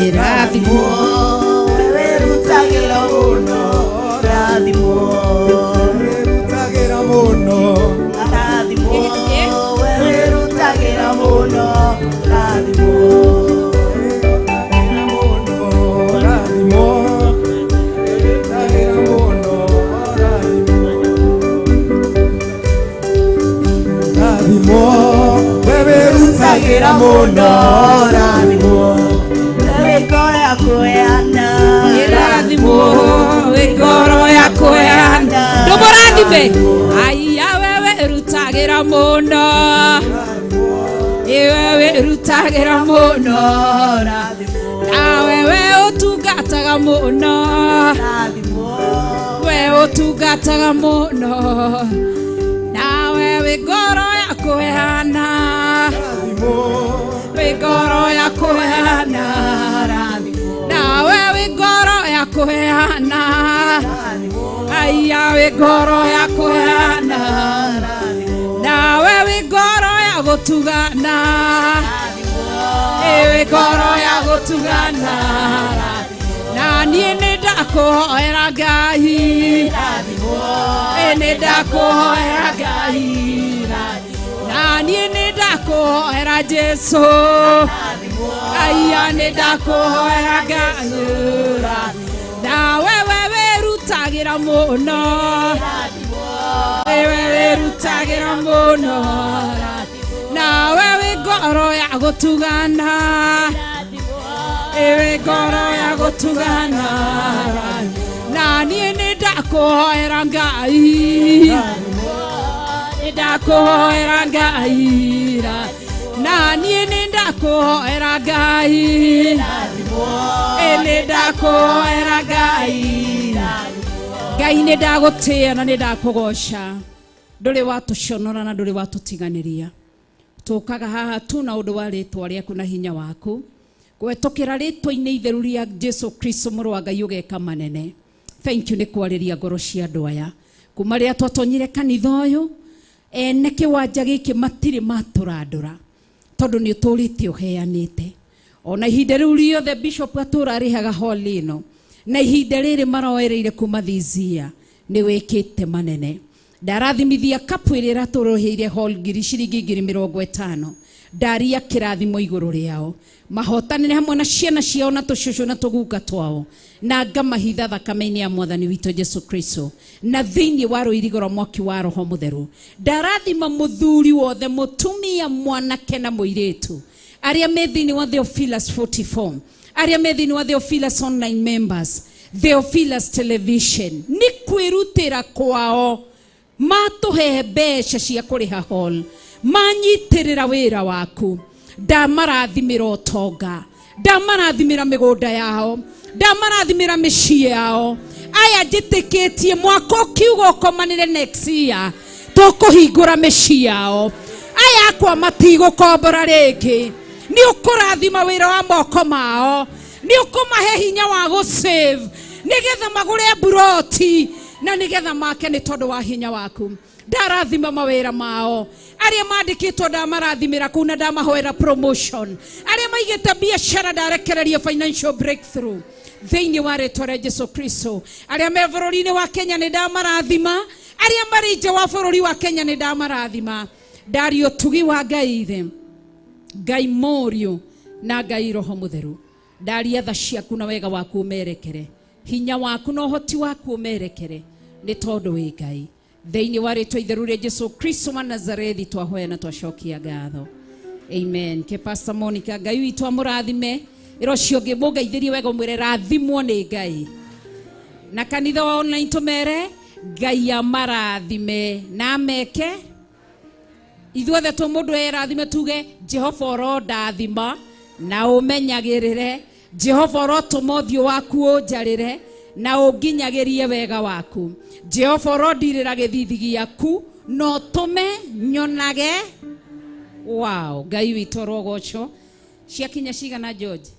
Speaker 9: ĩrathimwo.
Speaker 10: Wĩrutagĩra mũno, rathimwo.
Speaker 2: Wĩrutagĩra mũno,
Speaker 10: rathimwo. Wĩrutagĩra mũno, rathimwo.
Speaker 2: Rathimwo. Wĩrutagĩra mũno, rathimwo. Rathimwo. Wĩrutagĩra mũno, rathimwo.
Speaker 10: Wĩ ngoro ya kũheana,
Speaker 9: ĩrathimwo, wĩ ngoro ya kũheana, ndũmũrathime. Aya, wewe ĩrutagĩra mũno, wewe ĩrutagĩra mũno, na wewe ũtungataga mũno, we ũtungataga mũno, nawe wĩ ngoro ya kũheana, wĩ ngoro ya kũheana, nawe wĩ ngoro ya kũheana. Aya, wĩ ngoro ya kũheana, nawe wĩ ngoro ya gũtugana, ĩ wĩ ngoro ya gũtugana, na niĩ nĩ ndakũhoera Ngai, ĩ nĩ ndakũhoera Ngai, na niĩ nĩ ndakũhoera Jesu. Aya, nĩ ndakũhoera Ngai, nawe we wĩrutagĩra mũno, we wĩrutagĩra mũno, nawe wĩ ngoro ya gũtugana, wĩ ngoro ya gũtugana, na niĩ nĩ ndakũhoera Ngai, nĩ ndakũhoera Ngai, na niĩ nĩ ndakũhoera Ngai, ĩ nĩ ndakũhoera Ngai. Ngai, nĩ ndagũtĩĩa na nĩ ndakũgoca, ndũrĩ watũconora na ndũrĩ watũtiganĩria. Tũkaga haha tu na ũndũ wa rĩtwa rĩaku na hinya waku, kũhetũkĩra rĩtwa-inĩ itheru rĩa Jesu Kristo mũrũ wa Ngai, ũgeka manene. Thank you nĩ kwarĩria ngoro cia andũ aya. Kuma rĩrĩa twatonyire kanitha ũyũ, ene kĩwanja gĩkĩ matirĩ matũrandũra, tondũ nĩ ũtũrĩte ũheanĩte. Ona ihinda rĩu rĩothe bishop atũra arĩhaga hall ĩno, na ihinda rĩrĩ maroereire kuma this year, nĩ wĩkĩte manene. Ndarathimithia kapu ĩrĩa ĩratũrũhĩire hall ngiri ciringi 50,000. Ndaria kĩrathimo igũrũ rĩao, mahotanĩre hamwe na ciana ciao na tũcũcũ na tũguka twao, na ngamahitha thakame-inĩ ya mwathani witũ Jesu Kristo na thĩinĩ wa rũirigo rwa mwaki wa roho mũtheru. Ndarathima mũthuri wothe, mũtumia, mwanake na mũirĩtu arĩa me thĩinĩ wa Theophilus 44, arĩa me thĩinĩ wa Theophilus online members, Theophilus television, nĩ kwĩrutĩra kwao matũhe mbeca cia kũrĩha hall, manyitĩrĩra wĩra waku. Ndamarathimĩra ũtonga, ndamarathimĩra mĩgũnda yao, ndamarathimĩra mĩciĩ yao. Aya njĩtĩkĩtie mwaka ũkiuga ũkomanĩre next year tũkũhingũra mĩciĩ yao. Aya akwa matigũkombora rĩngĩ. Nĩ ũkũrathima wĩra wa moko mao, nĩ ũkũmahe hinya wa gũsave nĩgetha magũre mburoti na nĩgetha make nĩ tondũ wa hinya waku. Ndarathima mawĩra mao, arĩa mandĩkĩtwo ndamarathimĩra kũu na ndamahoera promotion, arĩa maigĩte biacara ndarekereria financial breakthrough thĩinĩ wa rĩtwa rĩa Jesu Kristo. Arĩa me bũrũri-inĩ wa Kenya nĩ ndamarathima, arĩa marĩ nja wa bũrũri wa Kenya nĩ ndamarathima. Ndaria ũtugi wa Ngai Ithe, Ngai Mũriũ na Ngai Roho Mũtheru. Ndaria tha ciaku na wega waku ũmerekere, hinya waku na ũhoti waku ũmerekere, nĩ tondũ wĩ Ngai. Thĩinĩ wa rĩtwa itheru rĩa Jesu Kristo wa Nazarethi twahoya na twacokia ngatho, amen. Ke Pastor Monica, Ngai witũ amũrathime. Ĩra ũcio ũngĩ mũngeithĩrie wega, ũmwĩre rathimwo nĩ Ngai. Na kanitha wa online tũmere Ngai amarathime na ameke. Ithuothe tũ mũndũ erathime tuge Jehova ũrondathima na ũmenyagĩrĩre, Jehova ũrotũma ũthiũ waku ũnjarĩre na ũnginyagĩrie wega waku, Jehova ũrondirĩra gĩthithi gĩaku na ũtũme nyonage. Wow, Ngai witũ ũrogocwo. Ciakinya cigana George?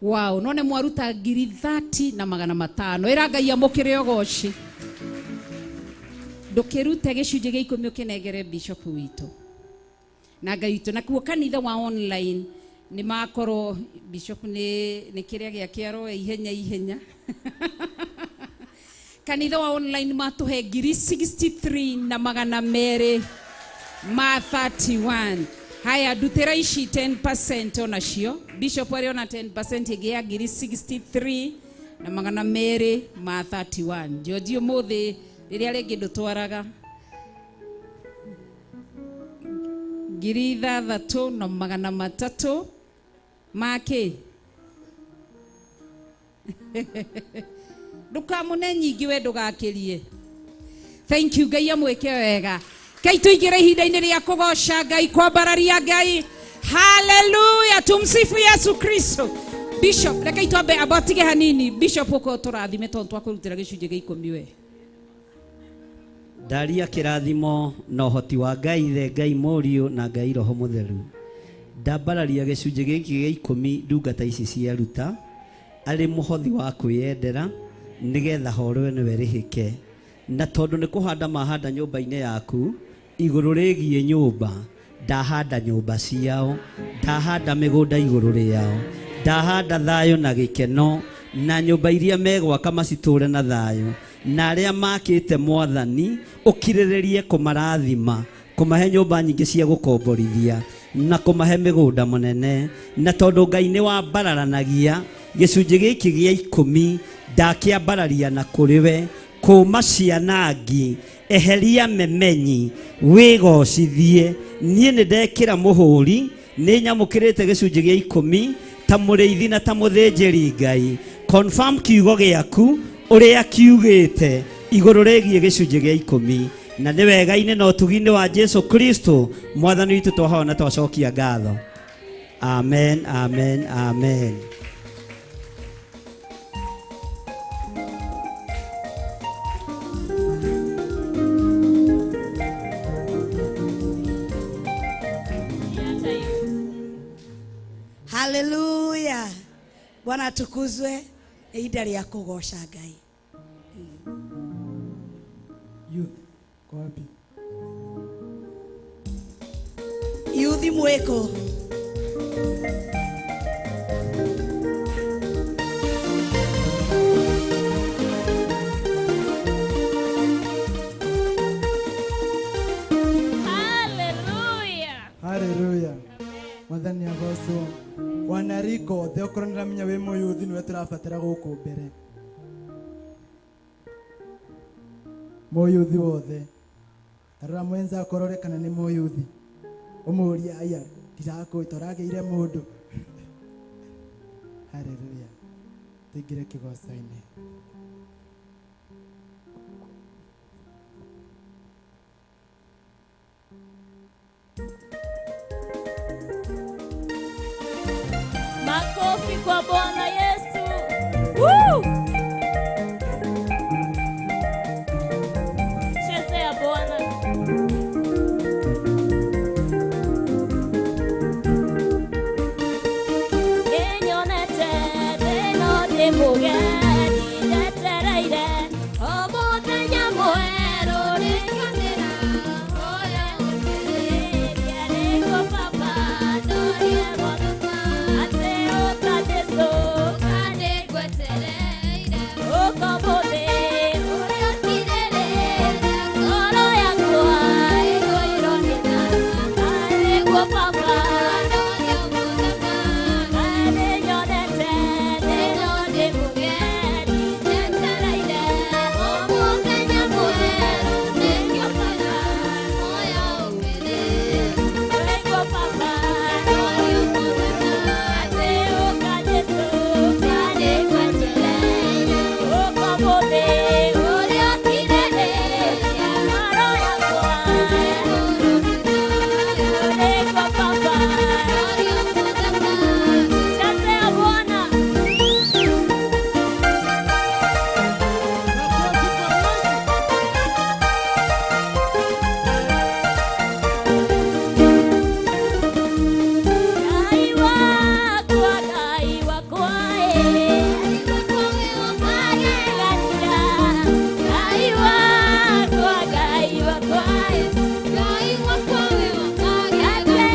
Speaker 9: Wow, no nĩ mwaruta 30,500 na 500. Ĩra Ngai amũkĩre ũgoci. Ndũkĩrute gĩcunjĩ gĩa 10 ũkĩnengere bishop witũ na Ngai witũ. Nakuo kanitha wa online nĩ makorwo bishop nĩ kĩrĩa gĩake aroya ihenya ihenya. Kanitha wa online matũhe 63,231 na 231. Haya, ndutĩra ici 10% onacio. Bishop arĩ ona 10% ĩngĩ ya 63,231 na 231. George ũmũthĩ rĩrĩa rĩngĩ ndũtwaraga 6,300 makĩ. Ndũkamũne nyingĩ we ndũgakĩrie. Thank you, Ngai amwĩke wega. Ngai tũingĩre ihinda-inĩ rĩa kũgoca Ngai, kwambararia Ngai. Haleluya, tumsifu Yesu Kristo. Bishop, reke itwambe amba tige hanini. Bishop ũkorwo tũrathime tondũ twakũrutĩra gĩcunjĩ gĩa 10 we.
Speaker 8: Ndaria kĩrathimo na ũhoti wa Ngai Ithe, Ngai Mũriũ na Ngai Roho Mũtheru. Ndambararia gĩcunjĩ gĩkĩ gĩa 10 ndungata ici ciaruta arĩ mũhothi wa kwĩyendera nĩgetha horo ĩno ĩrĩhĩke. Na tondũ nĩ kũhanda mahanda nyũmba-inĩ yaku igũrũ rĩgiĩ nyũmba, ndahanda nyũmba ciao, ndahanda mĩgũnda igũrũ rĩao, ndahanda thayũ na gĩkeno, na nyũmba iria megwaka macitũre na thayũ, na arĩa makĩte mwathani ũkirĩrĩrie kũmarathima, kũmahe nyũmba nyingĩ cia gũkomborithia na kũmahe mĩgũnda mũnene. Na tondũ Ngai nĩ wambararanagia gĩcunjĩ gĩkĩ gĩa 10 ndakĩambararia na kũrĩ we kũma cianangi, eheria memenyi, wĩgocithie. Niĩ nĩ ndekĩra mũhũri, nĩ nyamũkĩrĩte gĩcunjĩ gĩa 10 ta mũrĩithi na ta mũthĩnjĩri Ngai. Confirm kiugo gĩaku ũrĩa kiugĩte igũrũ rĩgiĩ gĩcunjĩ gĩa 10. Na nĩ wega-inĩ na ũtugi-inĩ wa Jesu Kristo mwathani witũ twahoya na twacokia ngatho. Amen, amen, amen.
Speaker 3: Haleluya. Bwana atukuzwe. Ihinda rĩa kũgoca Ngai.
Speaker 5: Youth, kwa wapi?
Speaker 3: Youth mweko.
Speaker 7: Haleluya.
Speaker 5: Ndĩramenya wĩ mũyuthi nĩwe tũrabatara gũkũ mbere. Mũyuthi wothe. Tarora mwenza akorore kana nĩ mũyuthi. Ũmũrie aya ndirakũĩ tũragĩire mũndũ. Haleluya. Tũingĩre kĩgoco-inĩ.
Speaker 1: Makofi kwa Bwana Yesu. Woo! Chezea Bwana. Enyonete thĩno ndĩ mũgeni njetereire o mũthenya mwerũ rĩkanĩra ũrĩa ũkĩrĩtie nĩguo Baba ndorie mũthenya atĩ ũka Jesũ kanĩgwetereire ũka ũmũthĩ ũrĩa ũkirĩrĩria ngoro yakwa ĩiyũirwo nĩ thayũ nĩguo Baba ndorie mũthenya nĩnyonete thĩno ndĩ mũgeni njetereire o mũthenya mwerũ nĩkĩo Baba moyo ũkĩrĩtie nĩguo Baba ndorie mũthenya atĩ ũka Jesũ kanĩgwetereire ũka ũmũthĩ ũrĩa ũkirĩrĩria ngoro yakwa nĩguo Baba ndorie mũthenya. Chezea Bwana. Ngai wakwa, Ngai wakwa, magegania. Ngai wakwa, Ngai wakwa, Ate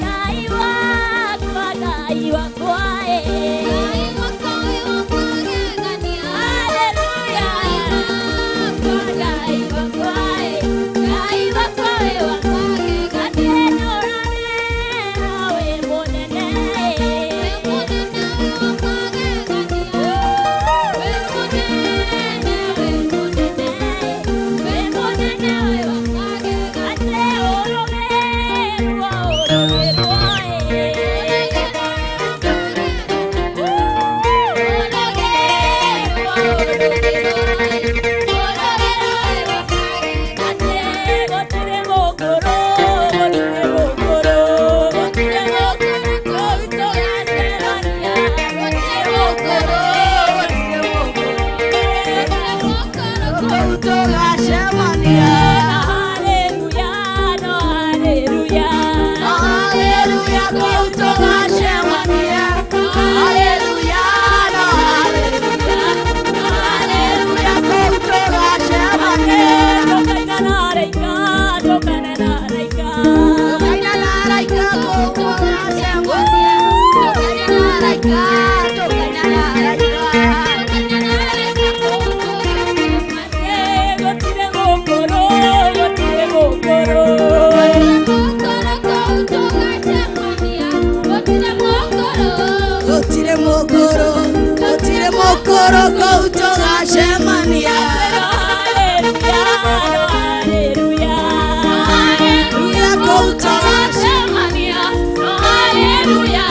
Speaker 1: Ngai wakwa, Ngai wakwa, Haleluya. Ngai wakwa, Ngai wakwa, Ate nũrane wĩ mũnene. Ate ũrũgĩrwo, ũrũgĩrwo, Ate gũtirĩ mũkũrũ, gũtirĩ mũkũrũ, gũtirĩ mũkũrũ tũgacerania. Gũtirĩ mũkũrũ, gũtirĩ mũkũrũ
Speaker 10: Tũgacemania.
Speaker 1: Haleluya, no haleluya.
Speaker 10: Haleluya, kũu tũgacemania. Haleluya, no haleluya. Haleluya, kũu tũgacemania.
Speaker 1: Tũkaina na araika, tũkaina na araika.
Speaker 10: Tũkaina na araika, kũu tũgacemania. Tũkaina na araika, tũkaina na araika.
Speaker 1: Ate gũtirĩ mũkũrũ, gũtirĩ mũkũrũ.
Speaker 10: Gũtirĩ mũkũrũ, gũtirĩ mũkũrũ kũu tũgacemania.
Speaker 1: Haleluya, no haleluya.
Speaker 10: Haleluya, kũu tũgacemania.
Speaker 1: Haleluya,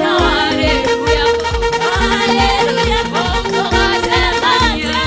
Speaker 1: no haleluya. Haleluya, kũu tũgacemania.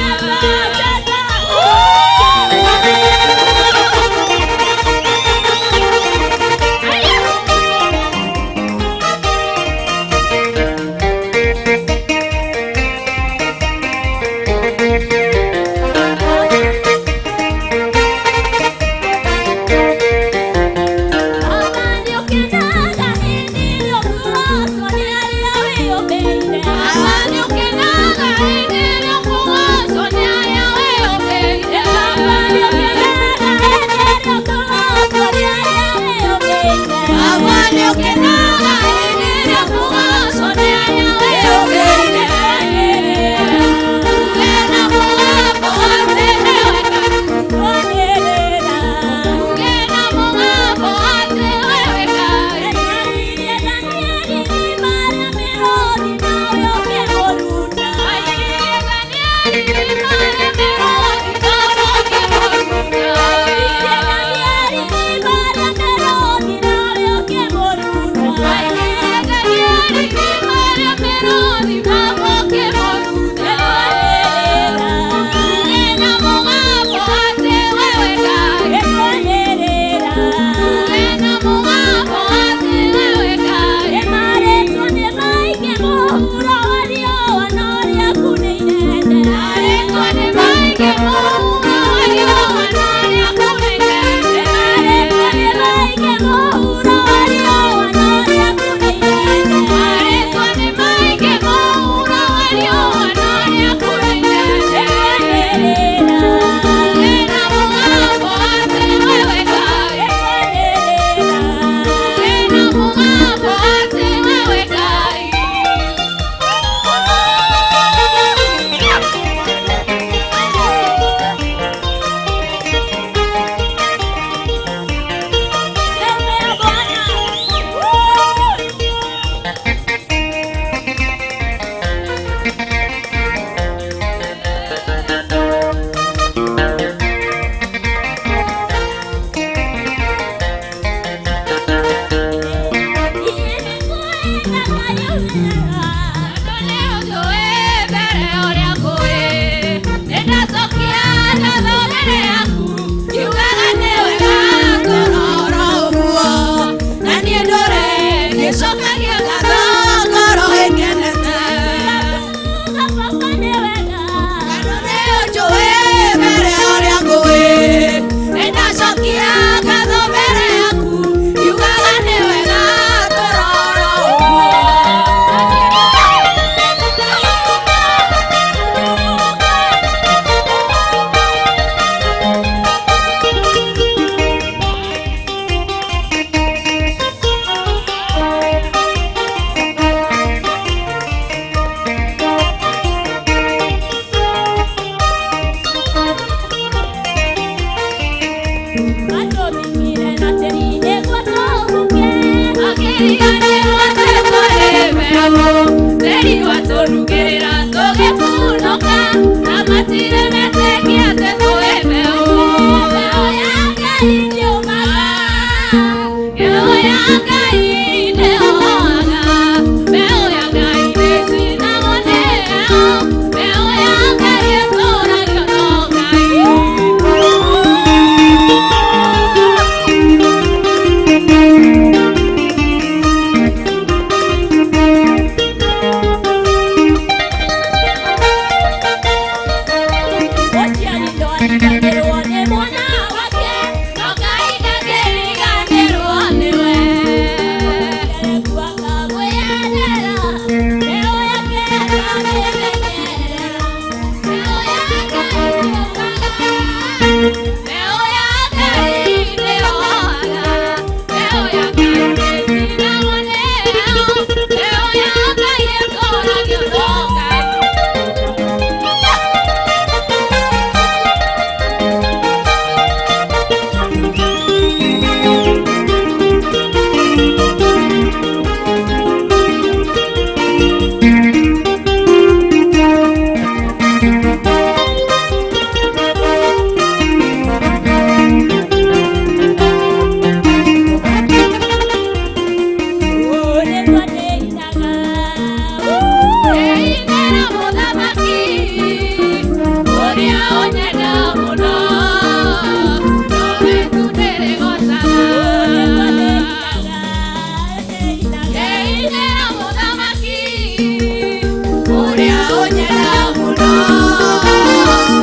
Speaker 10: kũnyenda mũno.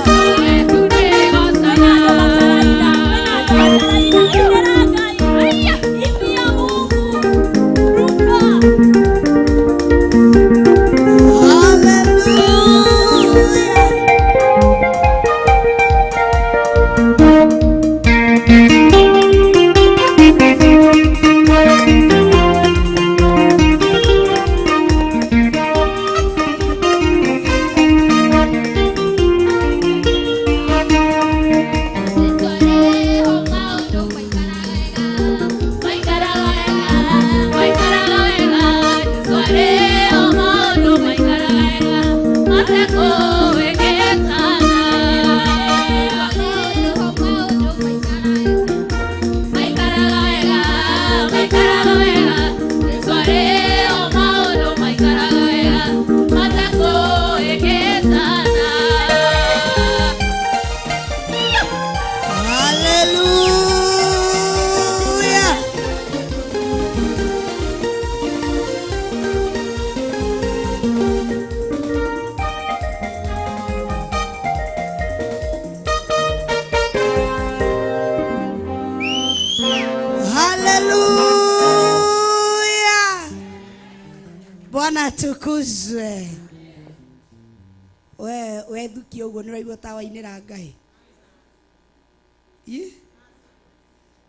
Speaker 10: Nowe tu ndĩgocaga.
Speaker 3: Hallelujah. Hallelujah. Bwana atukuzwe. We wethukia ũguo nĩ ũraigua ta wainĩra Ngai. Ĩ?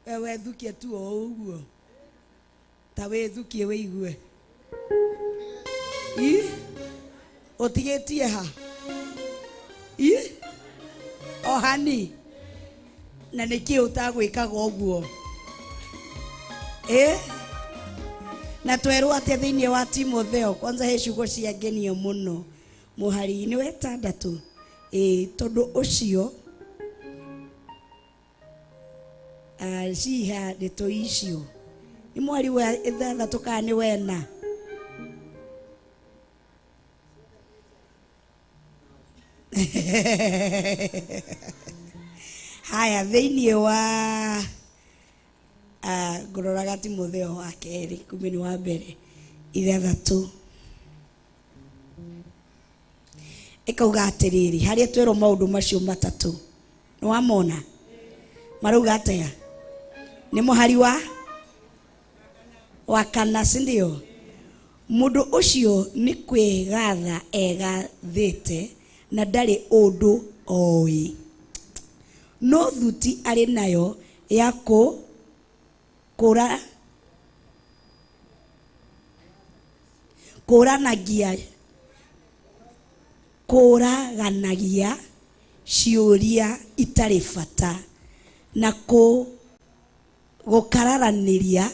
Speaker 3: We wethukie tu o ũguo. Ta wĩthukie wĩigue. Ĩ? Ũtigĩtie ha? Ĩ? O hani. Na nĩkĩ ũtagwĩkaga ũguo? Ĩ? Na twerwo atĩa thĩinĩ wa Timotheo kwanza he ciugo cia ngenio mũno mũhari-inĩ wa ĩtandatũ ĩ tondũ ũcio ah, ciha ndeto icio nĩ mweri wa ithathatũ kana nĩ wena haya thĩinĩ wa ah, ngũroraga Timotheo wa kerĩ kumbe nĩ wa mbere ithathatũ ĩkauga atĩrĩrĩ harĩa twerwo maũndũ macio matatũ nĩ wamona marauga atĩa nĩ mũhari wa wa kana si ndio mũndũ ũcio nĩ kwĩgatha egathĩte na ndarĩ ũndũ oĩ no thuti arĩ nayo ya kũ kũra kũranagia kũraganagia ciũria itarĩ bata na kũ gũkararanĩria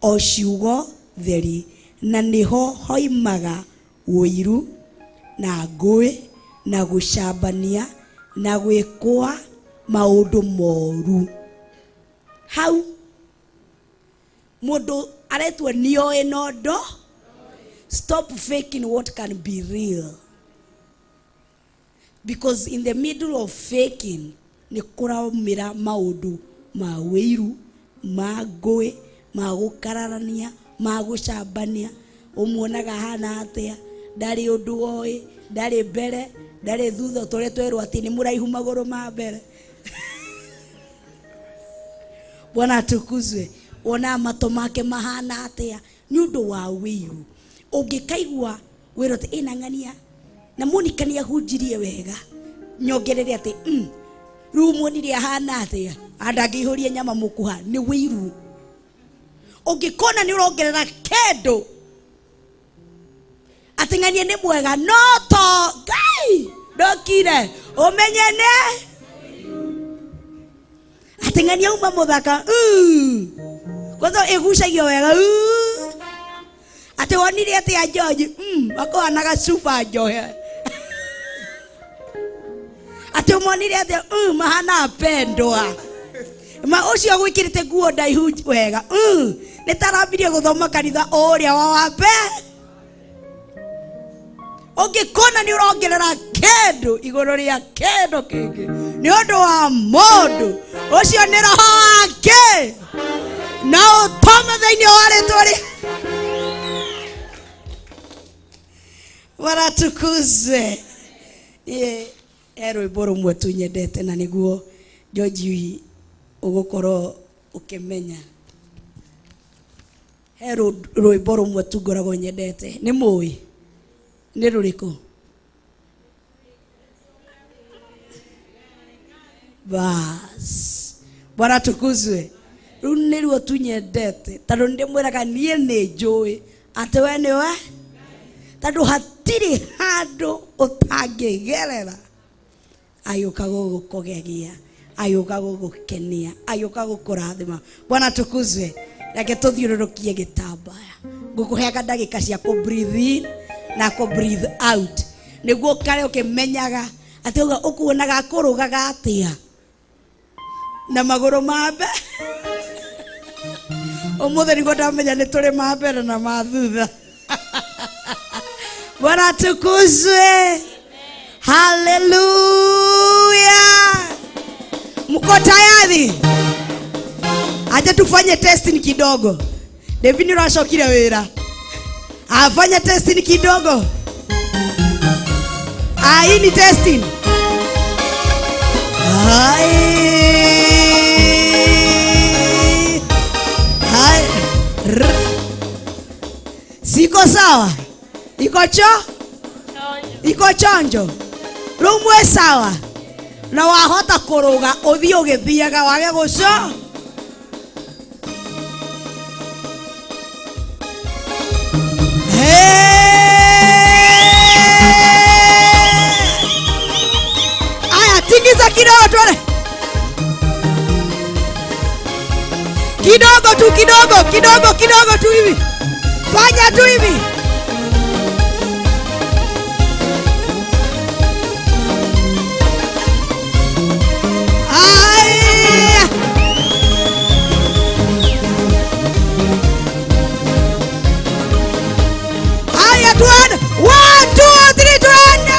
Speaker 3: o ciugo theri na nĩho hoimaga ũiru na ngũĩ na gũcambania na gwĩkwa maũndũ moru hau mũndũ aretua nĩoĩ no ndo stop faking what can be real because in the middle of faking nĩ kũraumĩra maũndũ ma wĩiru ma ngũĩ ma gũkararania ma gũcambania ũmuonaga hana atĩa ndarĩ ũndũ oĩ ndarĩ mbere ndarĩ thutha tũrĩa twerwo atĩ nĩ mũraihu magũrũ ma mbere bwana atukuzwe wonaga matũ make mahana atĩa nĩ ũndũ wa wĩiru ũngĩkaigua wĩrwo atĩ ĩna ng'ania na Monica nĩ ahunjirie wega nyongerere atĩ rĩu muonire ahana atĩa andangĩihũria nyama mũkuha nĩ wĩiru ũngĩkona nĩ ũrongerera kĩndũ atĩ ng'ania nĩ mwega no to ngai ndokire ũmenye nĩ atĩ ng'ania uma mũthaka kwanza ĩgucagio wega atĩ wonire atĩa George akũhanaga cuba njohe atĩ ũmonire atĩa mahana pendwa ma ũcio gwĩkĩrĩte nguo ndaihu wega nĩ tarambirie gũthoma kanitha ũrĩa wa wambe ũngĩkona nĩ ũrongerera kĩndũ igũrũ rĩa kĩndũ kĩngĩ nĩ ũndũ wa mũndũ ũcio nĩ roho wake na ũtome thĩinĩ wa rĩtwa rĩa Bwana Ye he rwĩmbo rũmwe tu nyendete na nĩguo George ũgũkorwo ũkĩmenya. He rwĩmbo rũmwe tu ngoragwo nyendete. Nĩ mũĩ? Nĩ rũrĩkũ? Bas. Bwana tukuzwe. Rĩu nĩruo tu nyendete tondũ nĩndĩmwĩraga niĩ nĩ njũĩ atĩ we nĩwe tondũ hatirĩ handũ ũtangĩgerera agĩũka gũgũkũgegia agĩũka gũgũkenia agĩũka gũkũrathima. Bwana tukuzwe. Reke tũthiũrũrũkie gĩtambaya. Ngũkũheaga ndagĩka cia kũ breathe in na kũ breathe out nĩguo ũkare ũkĩmenyaga atĩ ũguo ũkuonaga akũrũgaga atĩa na magũrũ ma mbere. Ũmũthĩ nĩguo ndamenya nĩ tũrĩ ma mbere na ma thutha. Bwana tukuzwe. Haleluya. Mko tayari? Acha tufanye testing kidogo. David nĩũracokire wĩra. Afanye testing kidogo. Ah, hii ni testing. Hai. Hai. Siko sawa? Iko cho? Iko chonjo. Rĩu sawa. Na wahota kũrũga ũthiĩ ũgĩthiaga wage gũco. Aya, tingiza kidogo tuone. Kidogo tu, kidogo, kidogo, kidogo tu hivi. Fanya tu hivi. Aya. Haya tuende. 1 2 3 tuende.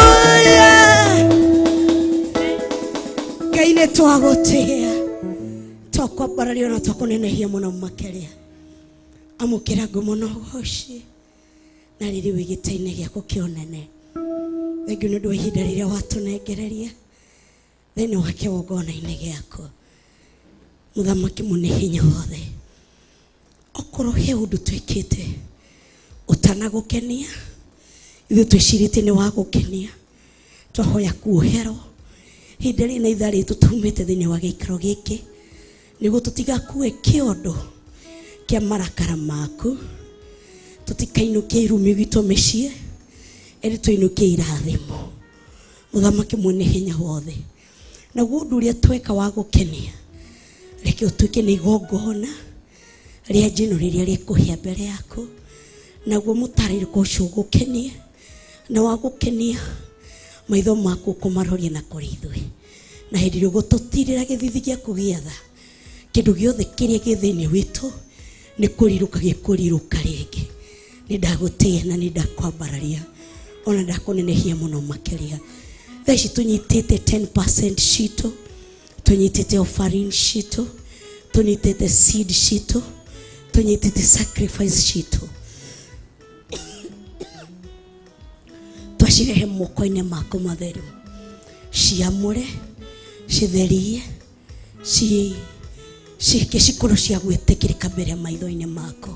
Speaker 3: Hallelujah. Ngai nĩ twagũtĩĩa twakwambararia na twakũnenehia mũno makĩria. Amũkĩra ngumo na ũgoci na rĩrĩ wĩ gĩtĩ-inĩ gĩaku kĩa ũnene. Thengiũ nĩ ũndũ wa ihinda rĩrĩa watũnengereria thĩinĩ wa kĩgongona-inĩ gĩaku. Mũthamaki mũne hinya wothe, okorwo he ũndũ twĩkĩte ũtanagũkenia, ithuĩ twĩcirĩtie nĩ wagũkenia, twahoya kuoherwo hĩndĩ ĩrĩa na ithaa rĩtũ tumĩte thĩinĩ wa gĩikaro gĩkĩ nĩguo tũtigakue kĩondo kĩa marakara maku, tũtikainũkie irumi gwitũ mĩciĩ, ĩndĩ tũinũkie irathimo. Mũthamaki mwene hinya wothe, naguo ũndũ ũrĩa tweka wa gũkenia reke ũtuĩke nĩ igongona rĩa njino rĩrĩa rĩkũhĩa mbere yaku, naguo mũtarĩrĩko ũcio ũgũkenie na wa gũkenia maitho maku ũkũmaroria na kũrĩ ithuĩ, na hĩndĩ ĩrĩa ũgũtũtirĩra gĩthithi gĩaku gĩa tha, kĩndũ gĩothe kĩrĩa gĩ thĩinĩ witũ nĩ kũrirũka gĩkũrirũka rĩngĩ. Nĩ ndagũtĩĩa na nĩ ndakwambararia ona ndakũnenehia mũno makĩria. Thaa ici tũnyitĩte 10% citũ, tũnyitĩte offering citũ, tũnyitĩte seed citũ, tũnyitĩte sacrifice citũ, twacirehe moko-inĩ maku matheru, ciamũre, citherie, ciĩke cikorwo cia gwĩtĩkĩrĩka mbere maitho-inĩ maku.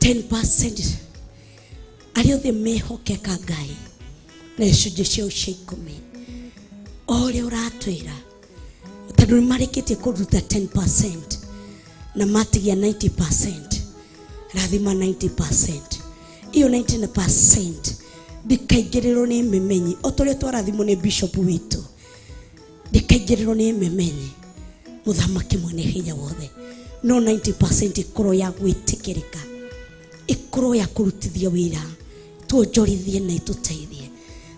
Speaker 3: 10% arĩa othe mehokeka Ngai na icunjĩ ciao cia ikũmi, o ũrĩa ũratwĩra, tondũ nĩ marĩkĩtie kũruta 10% na matigia 90%, rathima 90%. Iyo 90% ndĩkaingĩrĩrwo nĩ memenyi o ta ũrĩa twarathimwo nĩ bishop witũ, ndĩkaingĩrĩrwo nĩ memenyi. Mũthamaki mwene hinya wothe, no 90% ĩkorwo ya gwĩtĩkĩrĩka, ĩkorwo ya kũrutithia wĩra, tuonjorithie na ĩtũteithie.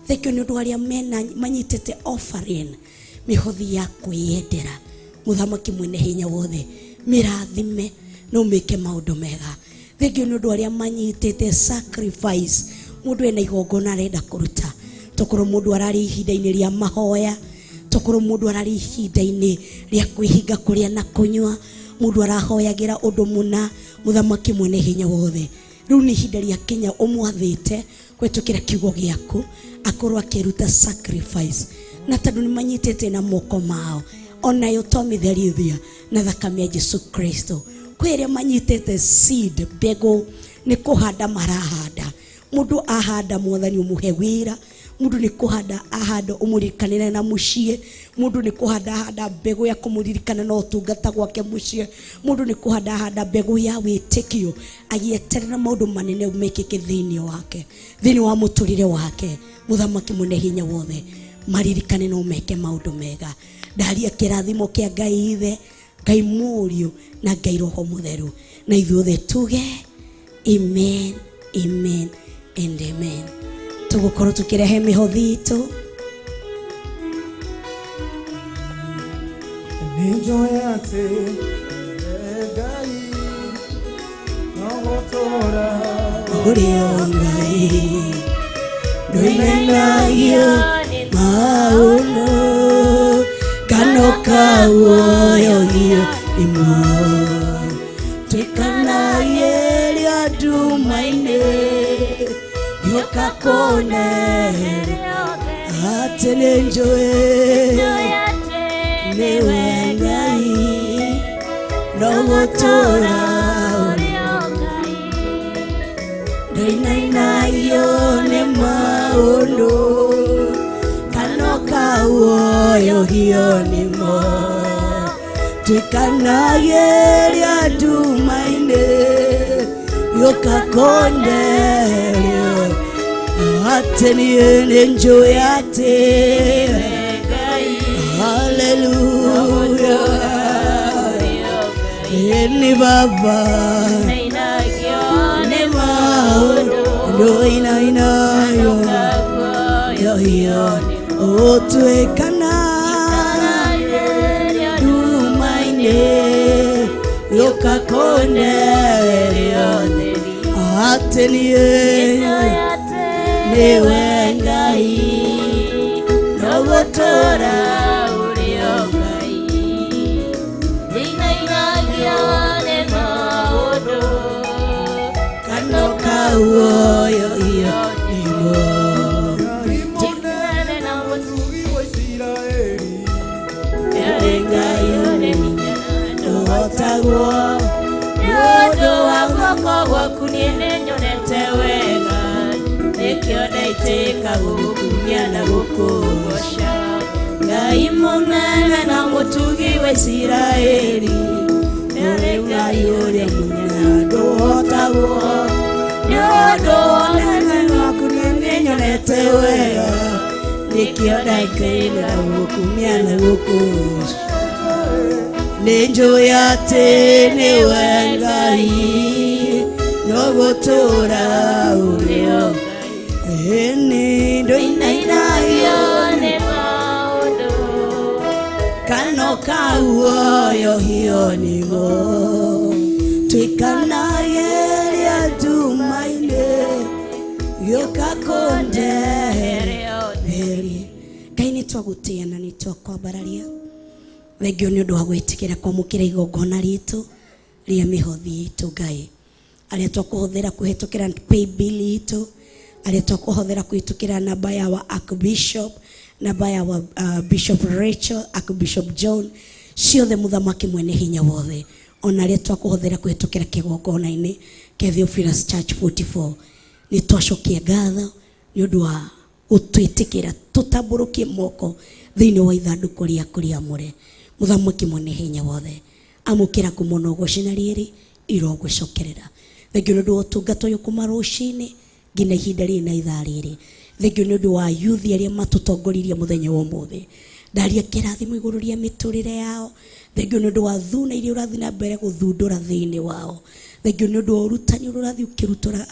Speaker 3: Thengio nĩ ũndũ arĩa mena manyitĩte offering, mĩhothi ya kwĩyendera. Mũthamaki mwene hinya wothe, mĩrathime na ũmĩke maũndũ mega. Thengio nĩ ũndũ arĩa manyitĩte sacrifice, mũndũ ena igongona arenda kũruta, tokorwo mũndũ ararĩ ihinda-inĩ rĩa mahoya, tokorwo mũndũ ararĩ ihinda-inĩ rĩa kwĩhinga kũrĩa na kũnyua, mũndũ arahoyagĩra ũndũ mũna. Mũthamaki mwene hinya wothe, rĩu nĩ ihinda rĩa kinya ũmwathĩte kũhetũkĩra kiugo gĩaku akorwo akĩruta sacrifice, na tondũ nĩ manyitĩte na moko mao, onayo twamĩtherithia na thakame ya Jesu Kristo. Kwĩ arĩa manyitĩte seed, mbegũ, nĩ kũhanda marahanda. Mũndũ ahanda, mwathani ũmũhe wĩra. Mũndũ nĩ kũhanda ahanda, ũmũririkanĩre na mũciĩ. Mũndũ nĩ kũhanda ahanda mbegũ ya kũmũririkana na ũtungata gwake mũciĩ. Mũndũ nĩ kũhanda ahanda mbegũ ya wĩtĩkio, agĩeterera maũndũ manene mekĩke thĩinĩ wake, thĩinĩ wa mũtũrĩre wake. Mũthamaki mwene hinya wothe, maririkane no meke maũndũ mega. Ndaria kĩrathimo kĩa Ngai Ithe, Ngai Mũriũ na Ngai Roho Mũtheru, na ithuothe tuge amen, amen and amen. Tũgũkorwo tũkĩrehe mĩhothi itũ.
Speaker 2: Nĩnjũĩ atĩ Ngai no gũtũũra
Speaker 3: ũrĩ o Ngai, ndũinainagio maũndũ kano kawuoyogio nĩmo twĩkanageria nduma-inĩ, gĩũka kũneheria atĩ nĩnjũĩ nĩwe Ngai no gũtũũra ndũinainagio nĩ maũndũ kano kawuoyogio nĩmo twĩkanageria nduma-inĩ, gĩũka kũndeheria atĩ niĩ nĩnjũĩ atĩ haleluya ni Baba nĩ maũndũ ndũinainagio yohio ũtuĩkana nduma-inĩ, gĩũka kũndeheria atĩ niĩ nĩwe Ngai no gũtũũra
Speaker 10: ũrĩ o Ngai, ndũinainagio nĩ maũndũ
Speaker 3: kano kawuoyohio nĩmo.
Speaker 2: Ngai mũnene na mũtugi wa Isiraeli,
Speaker 3: Nĩ Ngai
Speaker 10: ũrĩ hinya na
Speaker 3: ndũhotagwo
Speaker 10: nĩ ũndũ wa guoko gwaku niĩ nĩnyonete wega, nĩkĩo ndaitĩka gũgũkumia na gũkũgoca.
Speaker 3: Ngai mũnene na mũtugi wa Isiraeli, nĩ Ngai ũrĩ hinya ndũhotagwo nĩ ũndũ wa ũnene waku niĩ nĩnyonete wega, nĩkĩo ndaitĩka gũgũkumia na gũkũgoca. Nĩnjũĩ atĩ nĩwe Ngai no gũtũũra ũrĩ o Ngai, ndũinainagio
Speaker 10: nĩ maũndũ
Speaker 3: kano kawuoyohio nĩmo twĩkanageria nduma-inĩ, gĩũka kũndeheria. Ngai nĩ twagũtĩĩa na nĩ twakwambararia. Thengio nĩ ũndũ wa gwĩtĩkĩra kwamũkĩra igongona ritũ rĩa mĩhothi itũ Ngai, arĩa twakũhũthĩra kũhetũkĩra paybill itũ, arĩa twakũhũthĩra kũhetũkĩra namba ya wa Archbishop, namba ya wa Bishop Rachel, Archbishop John, ciothe Mũthamaki mwene hinya wothe, ona arĩa twakũhũthĩra kũhetũkĩra kĩgongona-inĩ kĩa Theophilus Church 44, nĩ twacokia ngatho nĩ ũndũ wa gũtwĩtĩkĩra tũtambũrũkie moko thĩinĩ wa ithandũkũ rĩaku rĩamũre. Mũthamaki mwene hinya wothe, amũkĩra kumona ũgoci na rĩrĩ irogũcokerera. Thengio nĩ ũndũ wa ũtungata ũyũ kuma rũcinĩ nginya ihinda rĩrĩ na ithaa rĩrĩ. Thengio nĩ ũndũ wa yuthi arĩa matũtongoririe mũthenya wa ũmũthĩ. Ndaria kĩrathimo igũrũ rĩa mĩtũrĩre yao, Thengio nĩ ũndũ wa thuna iria ũrathiĩ na mbere gũthundũra thĩinĩ wao. Thengio nĩ ũndũ wa ũrutani ũrĩa ũrathiĩ ũkĩrutũra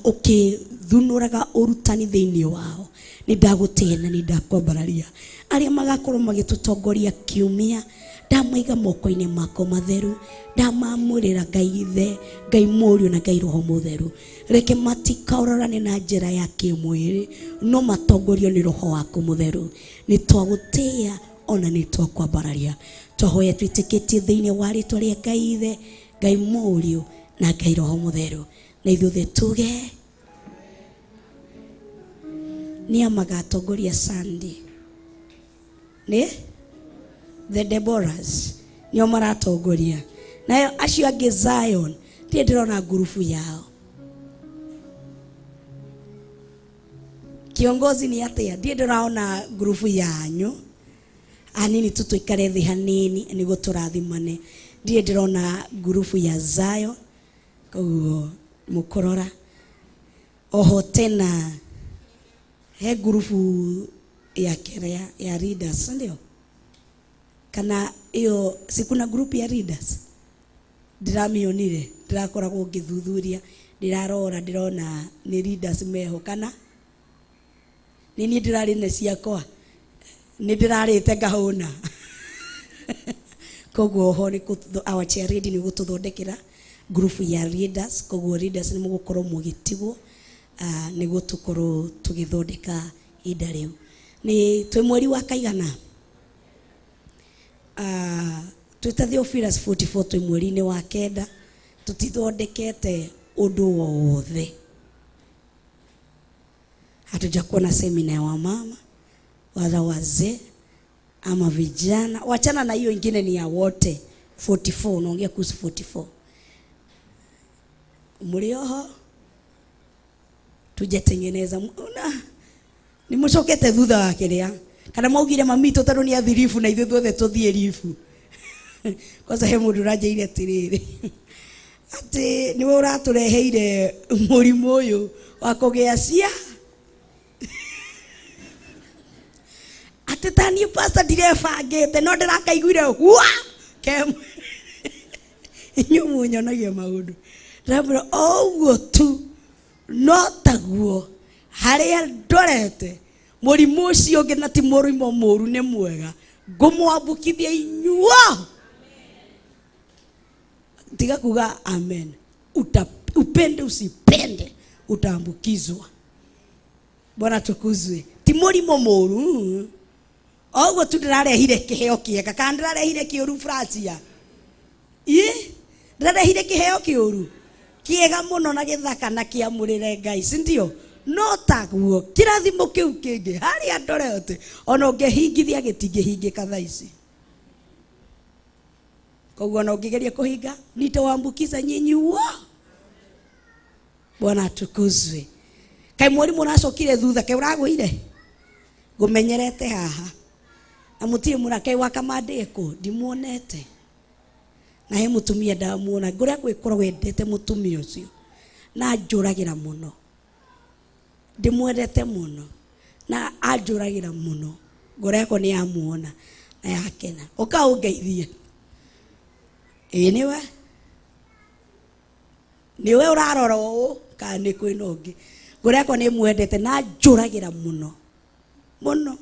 Speaker 3: ũkĩthunũraga ũrutani thĩinĩ wao. Nĩ ndagũtĩĩa na nĩ ndakwambararia. Arĩa magakorwo magĩtũtongoria kiumia, ndamaiga moko-inĩ mako matheru, ndamamũrĩra Ngai Ithe, Ngai Mũriũ na Ngai Roho Mũtheru. Reke matikaũrorane na njĩra ya kĩmwĩrĩ, no matongorio nĩ Roho waku Mũtheru. Nĩ twagũtĩĩa ona nĩ twakwambararia. Twahoya twĩtĩkĩtie thĩinĩ wa rĩtwa rĩa Ngai Ithe, Ngai Mũriũ na Ngai Roho Mũtheru. Na ithuothe tuge nĩa magatongoria Sunday? Nĩ the Deborahs nĩo maratongoria, nayo acio angĩ Zion ndirĩ ndĩrona ngurubu yao. Kiongozi nĩ atĩa? Ndirĩ ndĩraona ngurubu yanyu. Hanini tu tuikare thĩ hanini nĩguo tũrathimane. Ndirĩ ndĩrona ngurubu ya Zion, koguo mũkũrora oho tena he ngurubu ya kerea ya leaders, ndio kana iyo si kuna group ya leaders ndiramionire, ndirakoragwo ngĩthuthuria, ndirarora ndĩrona nĩ leaders meho, kana nĩ niĩ ndĩrarĩ na ciakwa, nĩ ndĩrarĩte ngahũna. Koguo oho nĩ our chair lady nĩ gũtũthondekera group ya leaders, koguo leaders nĩ mũgũkorwo mũgĩtigwo nĩguo tũkorwo tũgĩthondeka ihinda rĩu. Nĩ twĩ mweri wa kaigana? Twĩ ta Theophilus 44 twĩ mweri-inĩ wa kenda, tũtithondekete ũndũ o wothe. Hatujakuwa na semina ya wamama wala wazee ama vijana. Wachana na hiyo ingine, ni ya wote. 44 unaongea kuhusu 44. Mlioho tujatengeneza una ni mucokete thutha wa kiria kana maugire mami tondu ni athiribu na ithuĩ ithuothe tũthiĩ ribu. Kwanza he mũndũ ũranjĩire atĩrĩrĩ atĩ nĩwe ũratũreheire mũrimũ ũyũ wa kũgĩa cia atĩ ta niĩ pastor ndirebangĩte no ndĩrakaiguire hua ke inyuĩ mũnyonagia maũndũ. Ndĩramwĩra o ũguo tu no taguo harĩa ndorete mũrimũ ũcio ũngĩ, na ti mũrimũ mũru, nĩ mwega, ngũmwambũkithia inyuo. Tiga kuga amen. Upende usipende utaambukizwa. Bwana tukuzwe. Ti mũrimũ mũru oguo tu ndĩrarehire kĩheo kĩega kana ndĩrarehire kĩũru Francia? Ĩ ndĩrarehire kĩheo kĩũru kĩega mũno na gĩthaka na kĩamũrĩre Ngai, si ndio? No taguo kĩrathimo kĩu kĩngĩ harĩa ndorete ona ũngĩhingithia gĩtingĩhingĩka thaa ici. Koguo ona ũngĩgeria kũhinga nitawaambukiza nyinyi wo. Bwana atukuzwe. Kaĩ mwarimũ ũracokire thutha, kaĩ ũragũire? Ngũmenyerete haha na mũtirĩ mũra kaĩ wakamandĩko ndimuonete na he mũtumia ndamuona ngũrĩa gwĩkorwo wendete mũtumia ũcio na anjũragĩra mũno, ndĩmwendete mũno na anjũragĩra mũno, ngoro yakwa nĩ yamuona na yakena. Ũka ũngeithie. Ĩĩ nĩwe nĩwe ũrarora ũũ kana nĩ kwĩna ũngĩ? Ngoro yakwa nĩ ĩmwendete na anjũragĩra mũno mũno.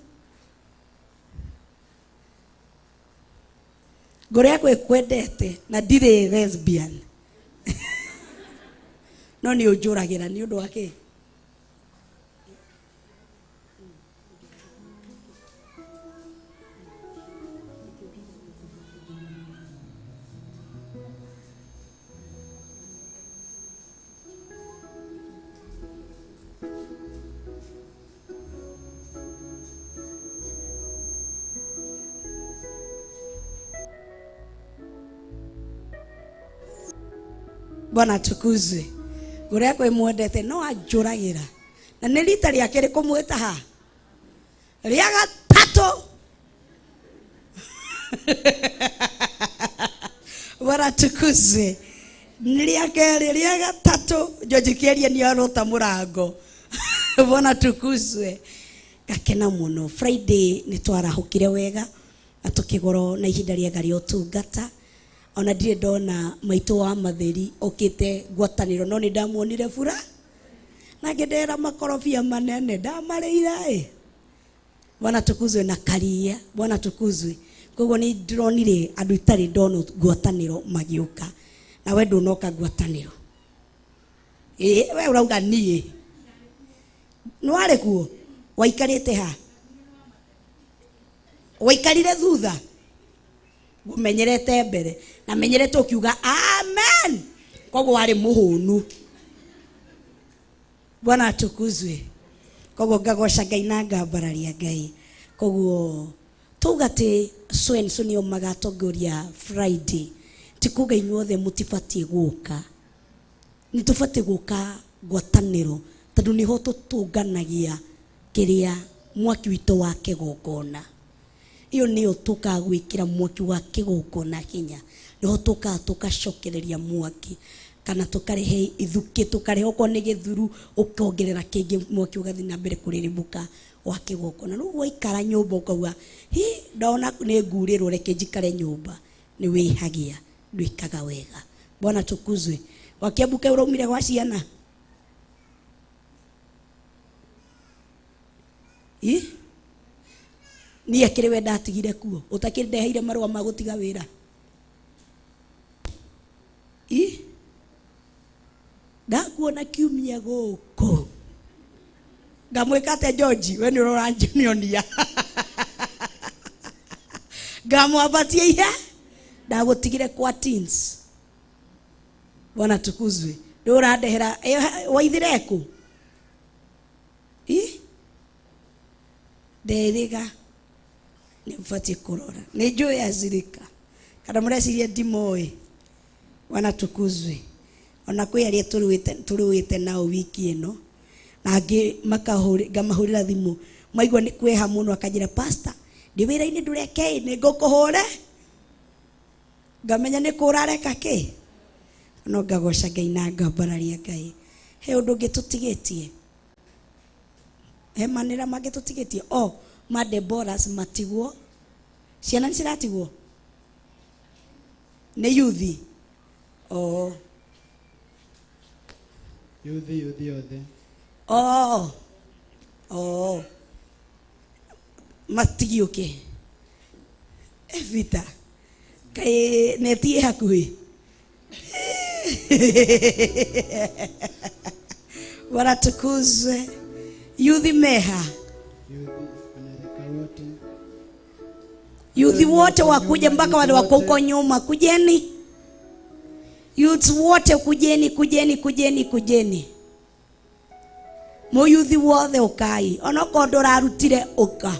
Speaker 3: Ngoro yakwa ĩkwendete na ndirĩ lesbian no nĩ ũnjũragĩra nĩ ũndũ wa kĩ? Bwana atukuzwe. Ngoro yakwa ĩmwendete no anjũragĩra na nĩ rita rĩake rĩkũmwĩta ha rĩa gatatũ. Bwana atukuzwe. Nĩ rĩa kerĩ, rĩa gatatũ George Kĩaria nĩ arota mũrango. Bwana atukuzwe. Ngakena mũno. Friday nĩ twarahũkire wega Na tũkĩgoro na ihinda rĩega rĩa ũtungata. Ona ndirĩ ndona maitũ wa matheri okĩte ngwatanĩro no nĩ ndamuonire bura na ngĩndehera makorobia manene ndamarĩire ĩ. Bwana tukuzwe na karia, Bwana tukuzwe. Koguo nĩ ndĩronire andũ itarĩ ndona ngwatanĩro magĩũka. Na we ndũnoka ngwatanĩro. Ĩ we ũrauga niĩ. Nĩ warĩ kuo? Waikarĩte ha? Waikarire thutha? Ngũmenyerete mbere. Na menyerete ũkiuga amen. Koguo warĩ mũhũnu. Bwana atukuzwe. Koguo ngagoca Ngai na ngambararia Ngai. Koguo tuga atĩ so and so nĩo magatongoria Friday. Ti kuga inyuothe mũtibatiĩ gũka. Nĩ tũbatiĩ gũka ngwatanĩro tondũ nĩho tũtũnganagia kĩrĩa mwaki witũ wa kĩgongona. Iyo nĩyo tũkaga gwĩkĩra mwaki wa kĩgongona hinya. Nĩho tũkaga tũgacokereria mwaki kana tũkarehe ithukĩ, tũkarehe okorwo nĩ gĩthuru ũkongerera kĩngĩ mwaki ũgathiĩ na mbere kũrĩrĩmbũka wa kĩgongona. Rĩu waikara nyũmba ũkauga hi ndona nĩ ngurĩrwo reke njikare nyũmba, nĩ wĩhagia, ndwĩkaga wega. Bwana tukuzwe. Wakiambuka ũraumire gwa ciana? Ĩ? Niĩ akĩrĩ we ndatigire kuo ũtakĩndeheire marũa ma gũtiga wĩra. Ĩ? Ndakuona kiumia gũkũ. Ngamwĩka atĩa George? We nĩ ũranyonia. Ngamwambatia ihe ndagũtigire kwa teens. Bwana tukuzwe. Rĩu ũrandehera waithire kũ? Ĩ? Nderĩga nĩ ũbatiĩ kũrora. Nĩ njũĩ acirika. Kana mũreciria ndimoĩ. Bwana tukuzwe. Ona kwĩ arĩa tũrũĩte nao wiki ĩno. Na angĩ ngamahũrĩra thimũ. Maigua nĩ kwĩha mũno akanjĩra pastor, ndĩ wĩra-inĩ ndũreke ĩ, nĩ ngũkũhũre. Ngamenya nĩ kũrareka kĩ. No ngagoca Ngai na ngambararia Ngai. He ũndũ ũngĩ tũtigĩtie. He manĩra mangĩ tũtigĩtie. O, ma Deborahs matigwo. Ciana nĩ ciratigwo? Nĩ yuthi. O.
Speaker 5: Yuthi, yuthi othe.
Speaker 3: O. O. Matigiũke. Evita. Kaĩ neti ĩ hakuhĩ? Bwana tukuzwe. Yuthi meha.
Speaker 5: Yuthi wanarika wote.
Speaker 3: Yuthi wote wakuje mpaka wale wako huko nyuma, kujeni. Youths wote kujeni, kujeni, kujeni, kujeni. Mũyuthi wothe ũkai, onokorwo ndũrarutire ũka.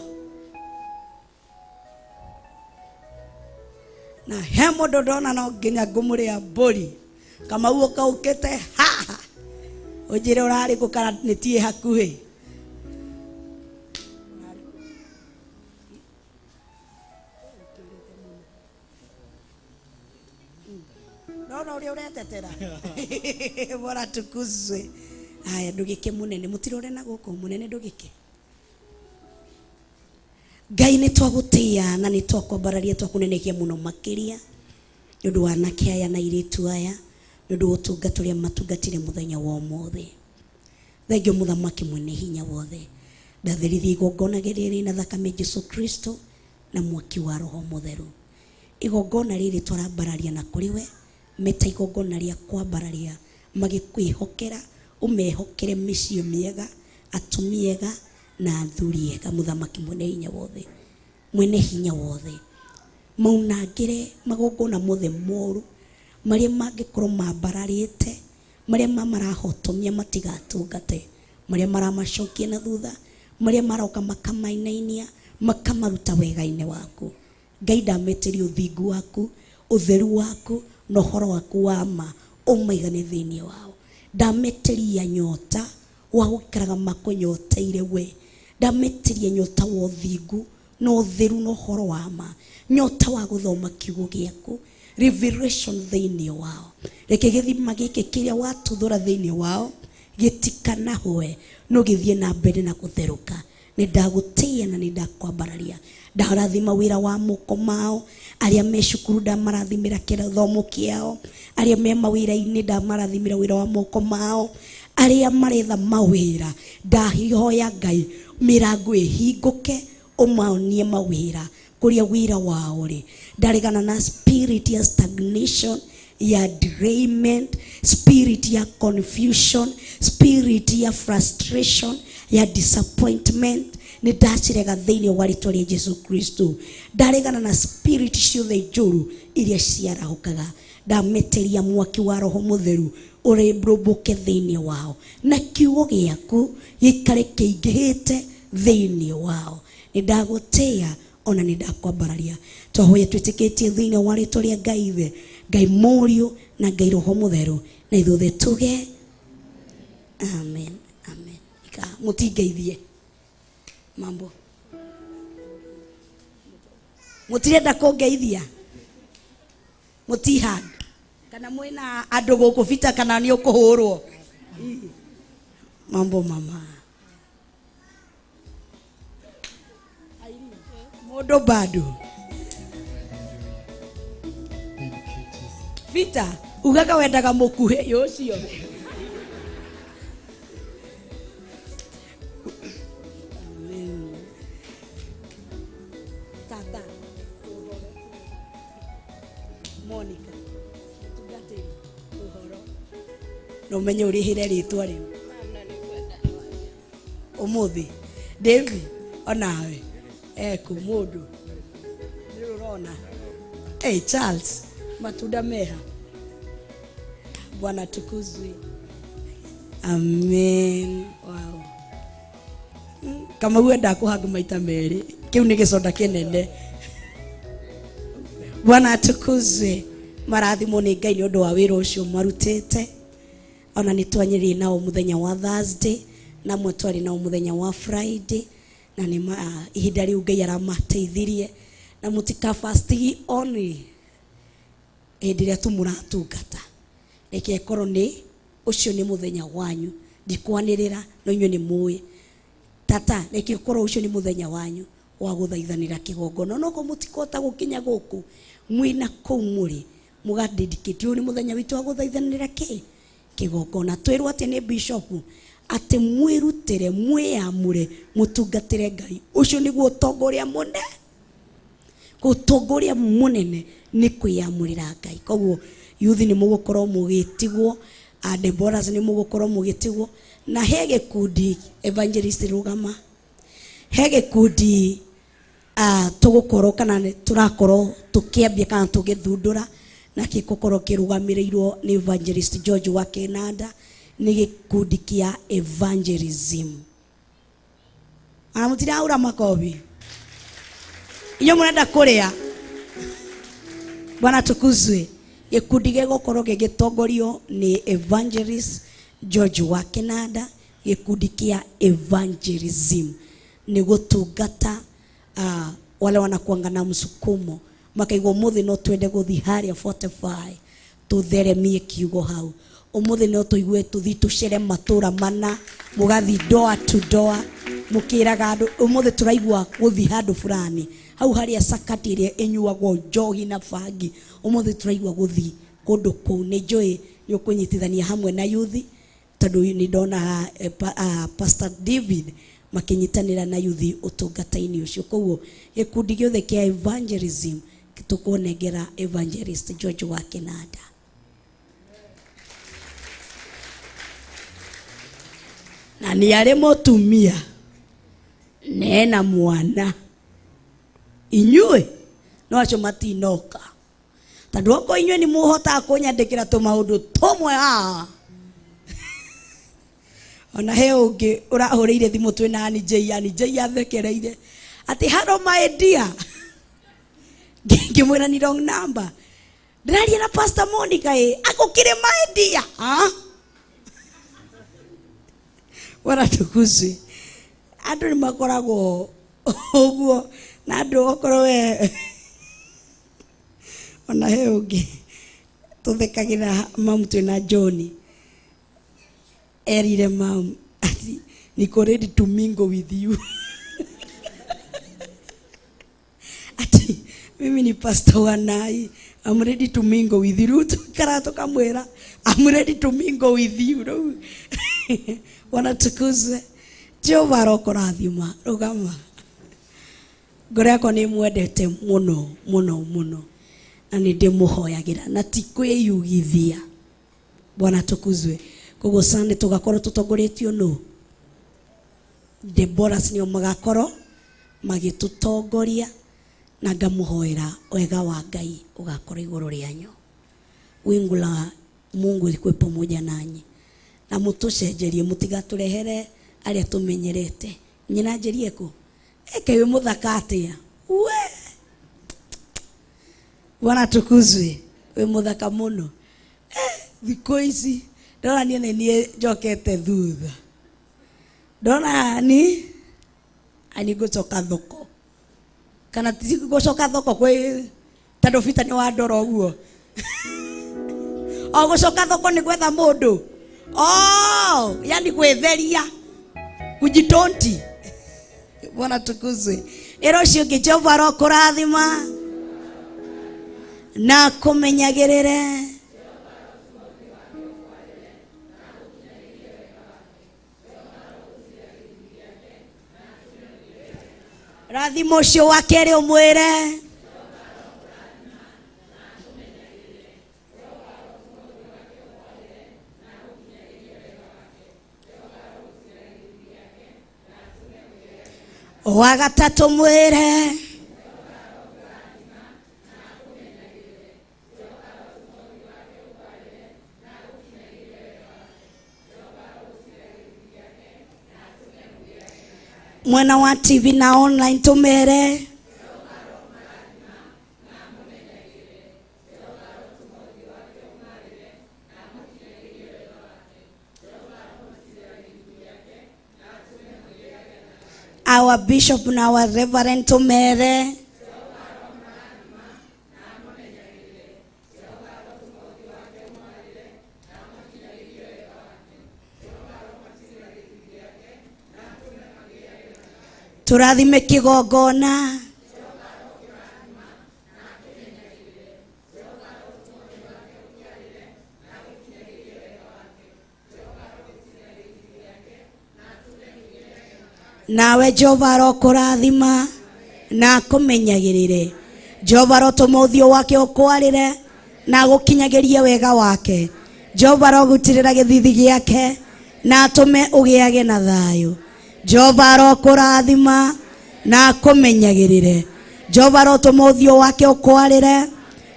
Speaker 3: Na he mũndũ ndona no nginya ngũmũrĩa mbũri. Kamau ũka ũkĩte haha. Ũnjĩre ũrarĩ kũ kana nĩ tiĩ hakuhĩ. Ndona ũrĩa ũretetera. Bora tukuzwe. Haya ndũgĩke mũnene, mũtirore na gũkũ mũnene ndũgĩke. Ngai nĩ twagũtĩĩa na nĩ twakwambararia twakũnenehia mũno makĩria nĩ ũndũ wa anake aya na airĩtu aya, nĩ ũndũ wa ũtungata ũrĩa matungatire mũthenya wa ũmũthĩ. Thengio mũthamaki mwene hinya wothe. Ndatherithia igongona rĩrĩ na thakame Jesu Kristo na mwaki wa Roho Mũtheru. Igongona rĩrĩ twarambararia na kũrĩ we, meta igongona rĩa kwambararia magĩkwĩhokera, ũmehokere mĩciĩ mĩega, atumia ega na athuri ega, mũthamaki mwene hinya wothe. Mwene hinya wothe. Maunangĩre magongona mothe moru marĩa mangĩkorwo mambararĩte, marĩa marahotomia matigatungate, marĩa maramacokia na thutha, marĩa maroka makamainainia, makamaruta wega-inĩ waku. Ngai ndametĩria ũthingu waku, ũtheru waku na ũhoro waku wa ma ũmaigane thĩinĩ wao. Ndametĩria nyota wa gũikaraga makũnyoteire we. Ndametĩria nyota wa ũthingu na ũtheru na ũhoro wa ma, nyota wa gũthoma kiugo gĩaku, revelation thĩinĩ wao. Reke gĩthima gĩkĩ kĩrĩa watuthũra thĩinĩ wao gĩtikanahũe, no gĩthiĩ na mbere na gũtherũka. Nĩ ndagũtĩĩa na nĩ ndakwambararia. Ndarathima wĩra wa moko mao, arĩa me cukuru ndamarathimĩra kĩthomo kĩao, arĩa me mawĩra-inĩ ndamarathimĩra wĩra wa moko mao, arĩa maretha mawĩra ndahoya Ngai mĩrango ĩhingũke, ũmonie mawĩra kũrĩa wĩra wao rĩ. Ndaregana na spirit ya stagnation, ya derailment, spirit ya confusion, spirit ya frustration, ya disappointment. Nĩ ndacirega thĩinĩ wa rĩtwa rĩa Jesu Kristo. Ndaregana na spirit ciothe njũru iria ciarahũkaga, ndameteria mwaki wa Roho Mũtheru ũrĩmbũke thĩinĩ wao, na kiugo gĩaku gĩikare kĩingĩhĩte thĩinĩ wao. Nĩ ndagũtĩĩa ona nĩ ndakwambararia. Twahoya twĩtĩkĩtie thĩinĩ wa rĩtwa rĩa Ngai Ithe, Ngai Mũriũ na Ngai Roho Mũtheru, na ithuothe tuge amen, amen. Ika mũtingeithie mambo, mũtirenda kũngeithia, mũtihag kana mwĩna andũ gũkũ bita kana nĩ ũkũhũrwo mambo mama mũndũ bado Peter ugaga wendaga mũkuhĩ ũcio. Amen. Tata Monica tungatĩri ũhoro na ũmenye ũrĩhĩre rĩtwa rĩu ũmũthĩ. David onawe eku mũndũ nĩ ũrona. Hey, Charles matunda meha. Bwana tukuzwe. Amen. Wow. Kama wenda kũhanga maita merĩ kĩu nĩ gĩconda kĩnene. Bwana atukuzwe. Marathimwo nĩ Ngai nĩ ũndũ wa wĩra ũcio marutĩte. Ona nĩ twanyĩrĩ nao mũthenya wa Thursday, na amwe twarĩ nao mũthenya wa Friday, na nĩ ihinda rĩu Ngai aramateithirie. Na mũtika fast only hĩndĩ ĩrĩa tu mũratungata, reke ĩkorwo nĩ ũcio nĩ mũthenya wanyu. Ndikwanĩrĩra no inyuĩ nĩ mũĩ. Tata, reke ũkorwo ũcio nĩ mũthenya wanyu wa gũthaithanĩra kĩgongona. Onokorwo mũtikũhota gũkinya gũkũ, mwĩna kũu mũrĩ mũgadedicate ũyũ nĩ mũthenya witũ wa gũthaithanĩra kĩ kĩgongona. Twĩrwo atĩ nĩ bishop atĩ mwĩrutĩre, mwĩamũre, mũtungatĩre Ngai. Ũcio nĩguo ũtonga ũrĩa mũnene. Ũtonga ũrĩa mũnene nĩ kwĩyamũrĩra Ngai. Koguo youth nĩ mũgũkorwo mũgĩtigwo, Deborahs nĩ mũgũkorwo mũgĩtigwo, na he gĩkundi evangelist rũgama, he gĩkundi tũgũkorwo kana tũrakorwo tũkĩambia kana tũgĩthundũra, na gĩgũkorwo kĩrũgamĩrĩirwo nĩ evangelist George wa Kenanda. Nĩ gĩkundi kĩa evangelism. Ana mũtiraura makobi, inyuĩ mũrenda kũrĩa. Bwana tukuzwe. Gĩkundi gĩgũkorwo gĩgĩtongorio nĩ evangelist George wa Kenanda. Gĩkundi kĩa evangelism nĩ gũtungata wale wanakuanga na msukumo makaigua ũmũthĩ no twende gũthiĩ harĩa 45 tũtheremie kiugo hau, ũmũthĩ no tũigue tũthiĩ tũcere matũra mana, mũgathiĩ door to door mũkĩraga andũ ũmũthĩ tũraigua gũthiĩ handũ fulani, hau harĩa sakati ĩrĩa ĩnyuagwo njohi na bangi, ũmũthĩ tũraigua gũthiĩ kũndũ kũu. Nĩ njũĩ nĩ ũkũnyitithania hamwe na youth, tondũ nĩ ndona Pastor David makĩnyitanĩra na youth ũtungata-inĩ ũcio. Koguo gĩkundi gĩothe kĩa evangelism tũkũnengera evangelist George wa Kenanda. Na nĩ arĩ mũtumia nena mwana, inyuĩ no acio matinoka, tondũ okorwo inyuĩ nĩ mũhotaga kũnyandĩkĩra tũmaũndũ tũmwe haha. Ona he ũngĩ ũrahũrĩire thimũ twĩna Annie J, Annie J athekereire atĩ hello my dear, ngĩmwĩra ni wrong number, ndĩraria na Pastor Monica ĩ agũkĩrĩ my dear. Ha, Bwana tukuzwe. Andũ nĩ makoragwo ũguo na andũ okorwo we ona he ũngĩ tũthekagĩra mamu twĩna John erire mamu ati niko ready to mingle with you. Mimi ni pastor wa Nai, I'm ready to mingle with you. Tukara tukamwira I'm ready to mingle with you. Rĩu Bwana tukuzwe. Jehova arokũrathima. Rũgama. Ngoro yakwa nĩ mwendete mũno mũno mũno, na nĩ ndĩmũhoyagĩra na ti kwĩyugithia. Bwana tukuzwe. Koguo Sunday tũgakorwo tũtongoretio nũ? Deborahs nĩo magakorwo magĩtũtongoria, na ngamũhoera wega wa Ngai ũgakorwo igũrũ rĩanyu. Wingu la Mungu likuwe pamoja nanyi, na mũtũcenjerie, mũtigatũrehere arĩa tũmenyerete. Nyina njerie kũ? Eke wĩ mũthaka atĩa? We Bwana tukuzwe. Wĩ mũthaka mũno. Thikũ ici ndona niĩ nĩ niĩ njokete thutha, ndona ni ani ngũcoka thoko kana ti gũcoka thoko kwĩ tondũ Peter nĩ wandora ũguo. O gũcoka thoko nĩ gwetha mũndũ. Oh, yani gwĩtheria, kujitonti. Bwana tukuzwe. Ĩra ũcio ũngĩ, Jehova arokũrathima na kũmenyagĩrĩre. Rathima ũcio wa kerĩ ũmwĩre wa gatatũ mwĩre mwena wa TV na online tumere our bishop na our reverend tumere turathime kigongona nawe Jehova arokũrathima na akũmenyagĩrĩre. Jehova arotũma ũthiũ wake ũkwarĩre na agũkinyagĩrie wega wake. Jehova arogutĩrĩra gĩthithi gĩake na atũme ũgĩage na thayũ. Jehova arokũrathima na akũmenyagĩrĩre. Jehova arotũma ũthiũ wake ũkwarĩre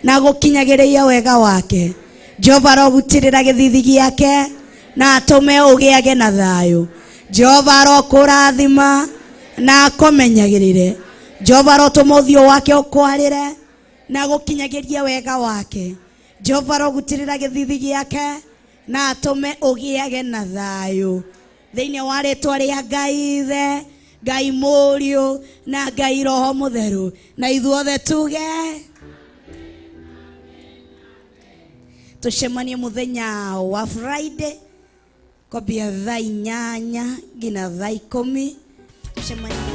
Speaker 3: na agũkinyagĩrie wega wake. Jehova arogutĩrĩra gĩthithi gĩake na atũme ũgĩage na thayũ. Jehova arokũrathima na akũmenyagĩrĩre. Jehova arotũma ũthiũ wake ũkwarĩre na agũkinyagĩrie wega wake. Jehova arogutĩrĩra gĩthithi gĩake na atũme ũgĩage na thayũ. Thĩinĩ wa rĩtwa rĩa Ngai Ithe, Ngai Mũriũ na Ngai Roho Mũtheru, na ithuothe tuge tũcemanie mũthenya wa Friday kwambia thaa 8 nginya thaa 10. Tũcemanie.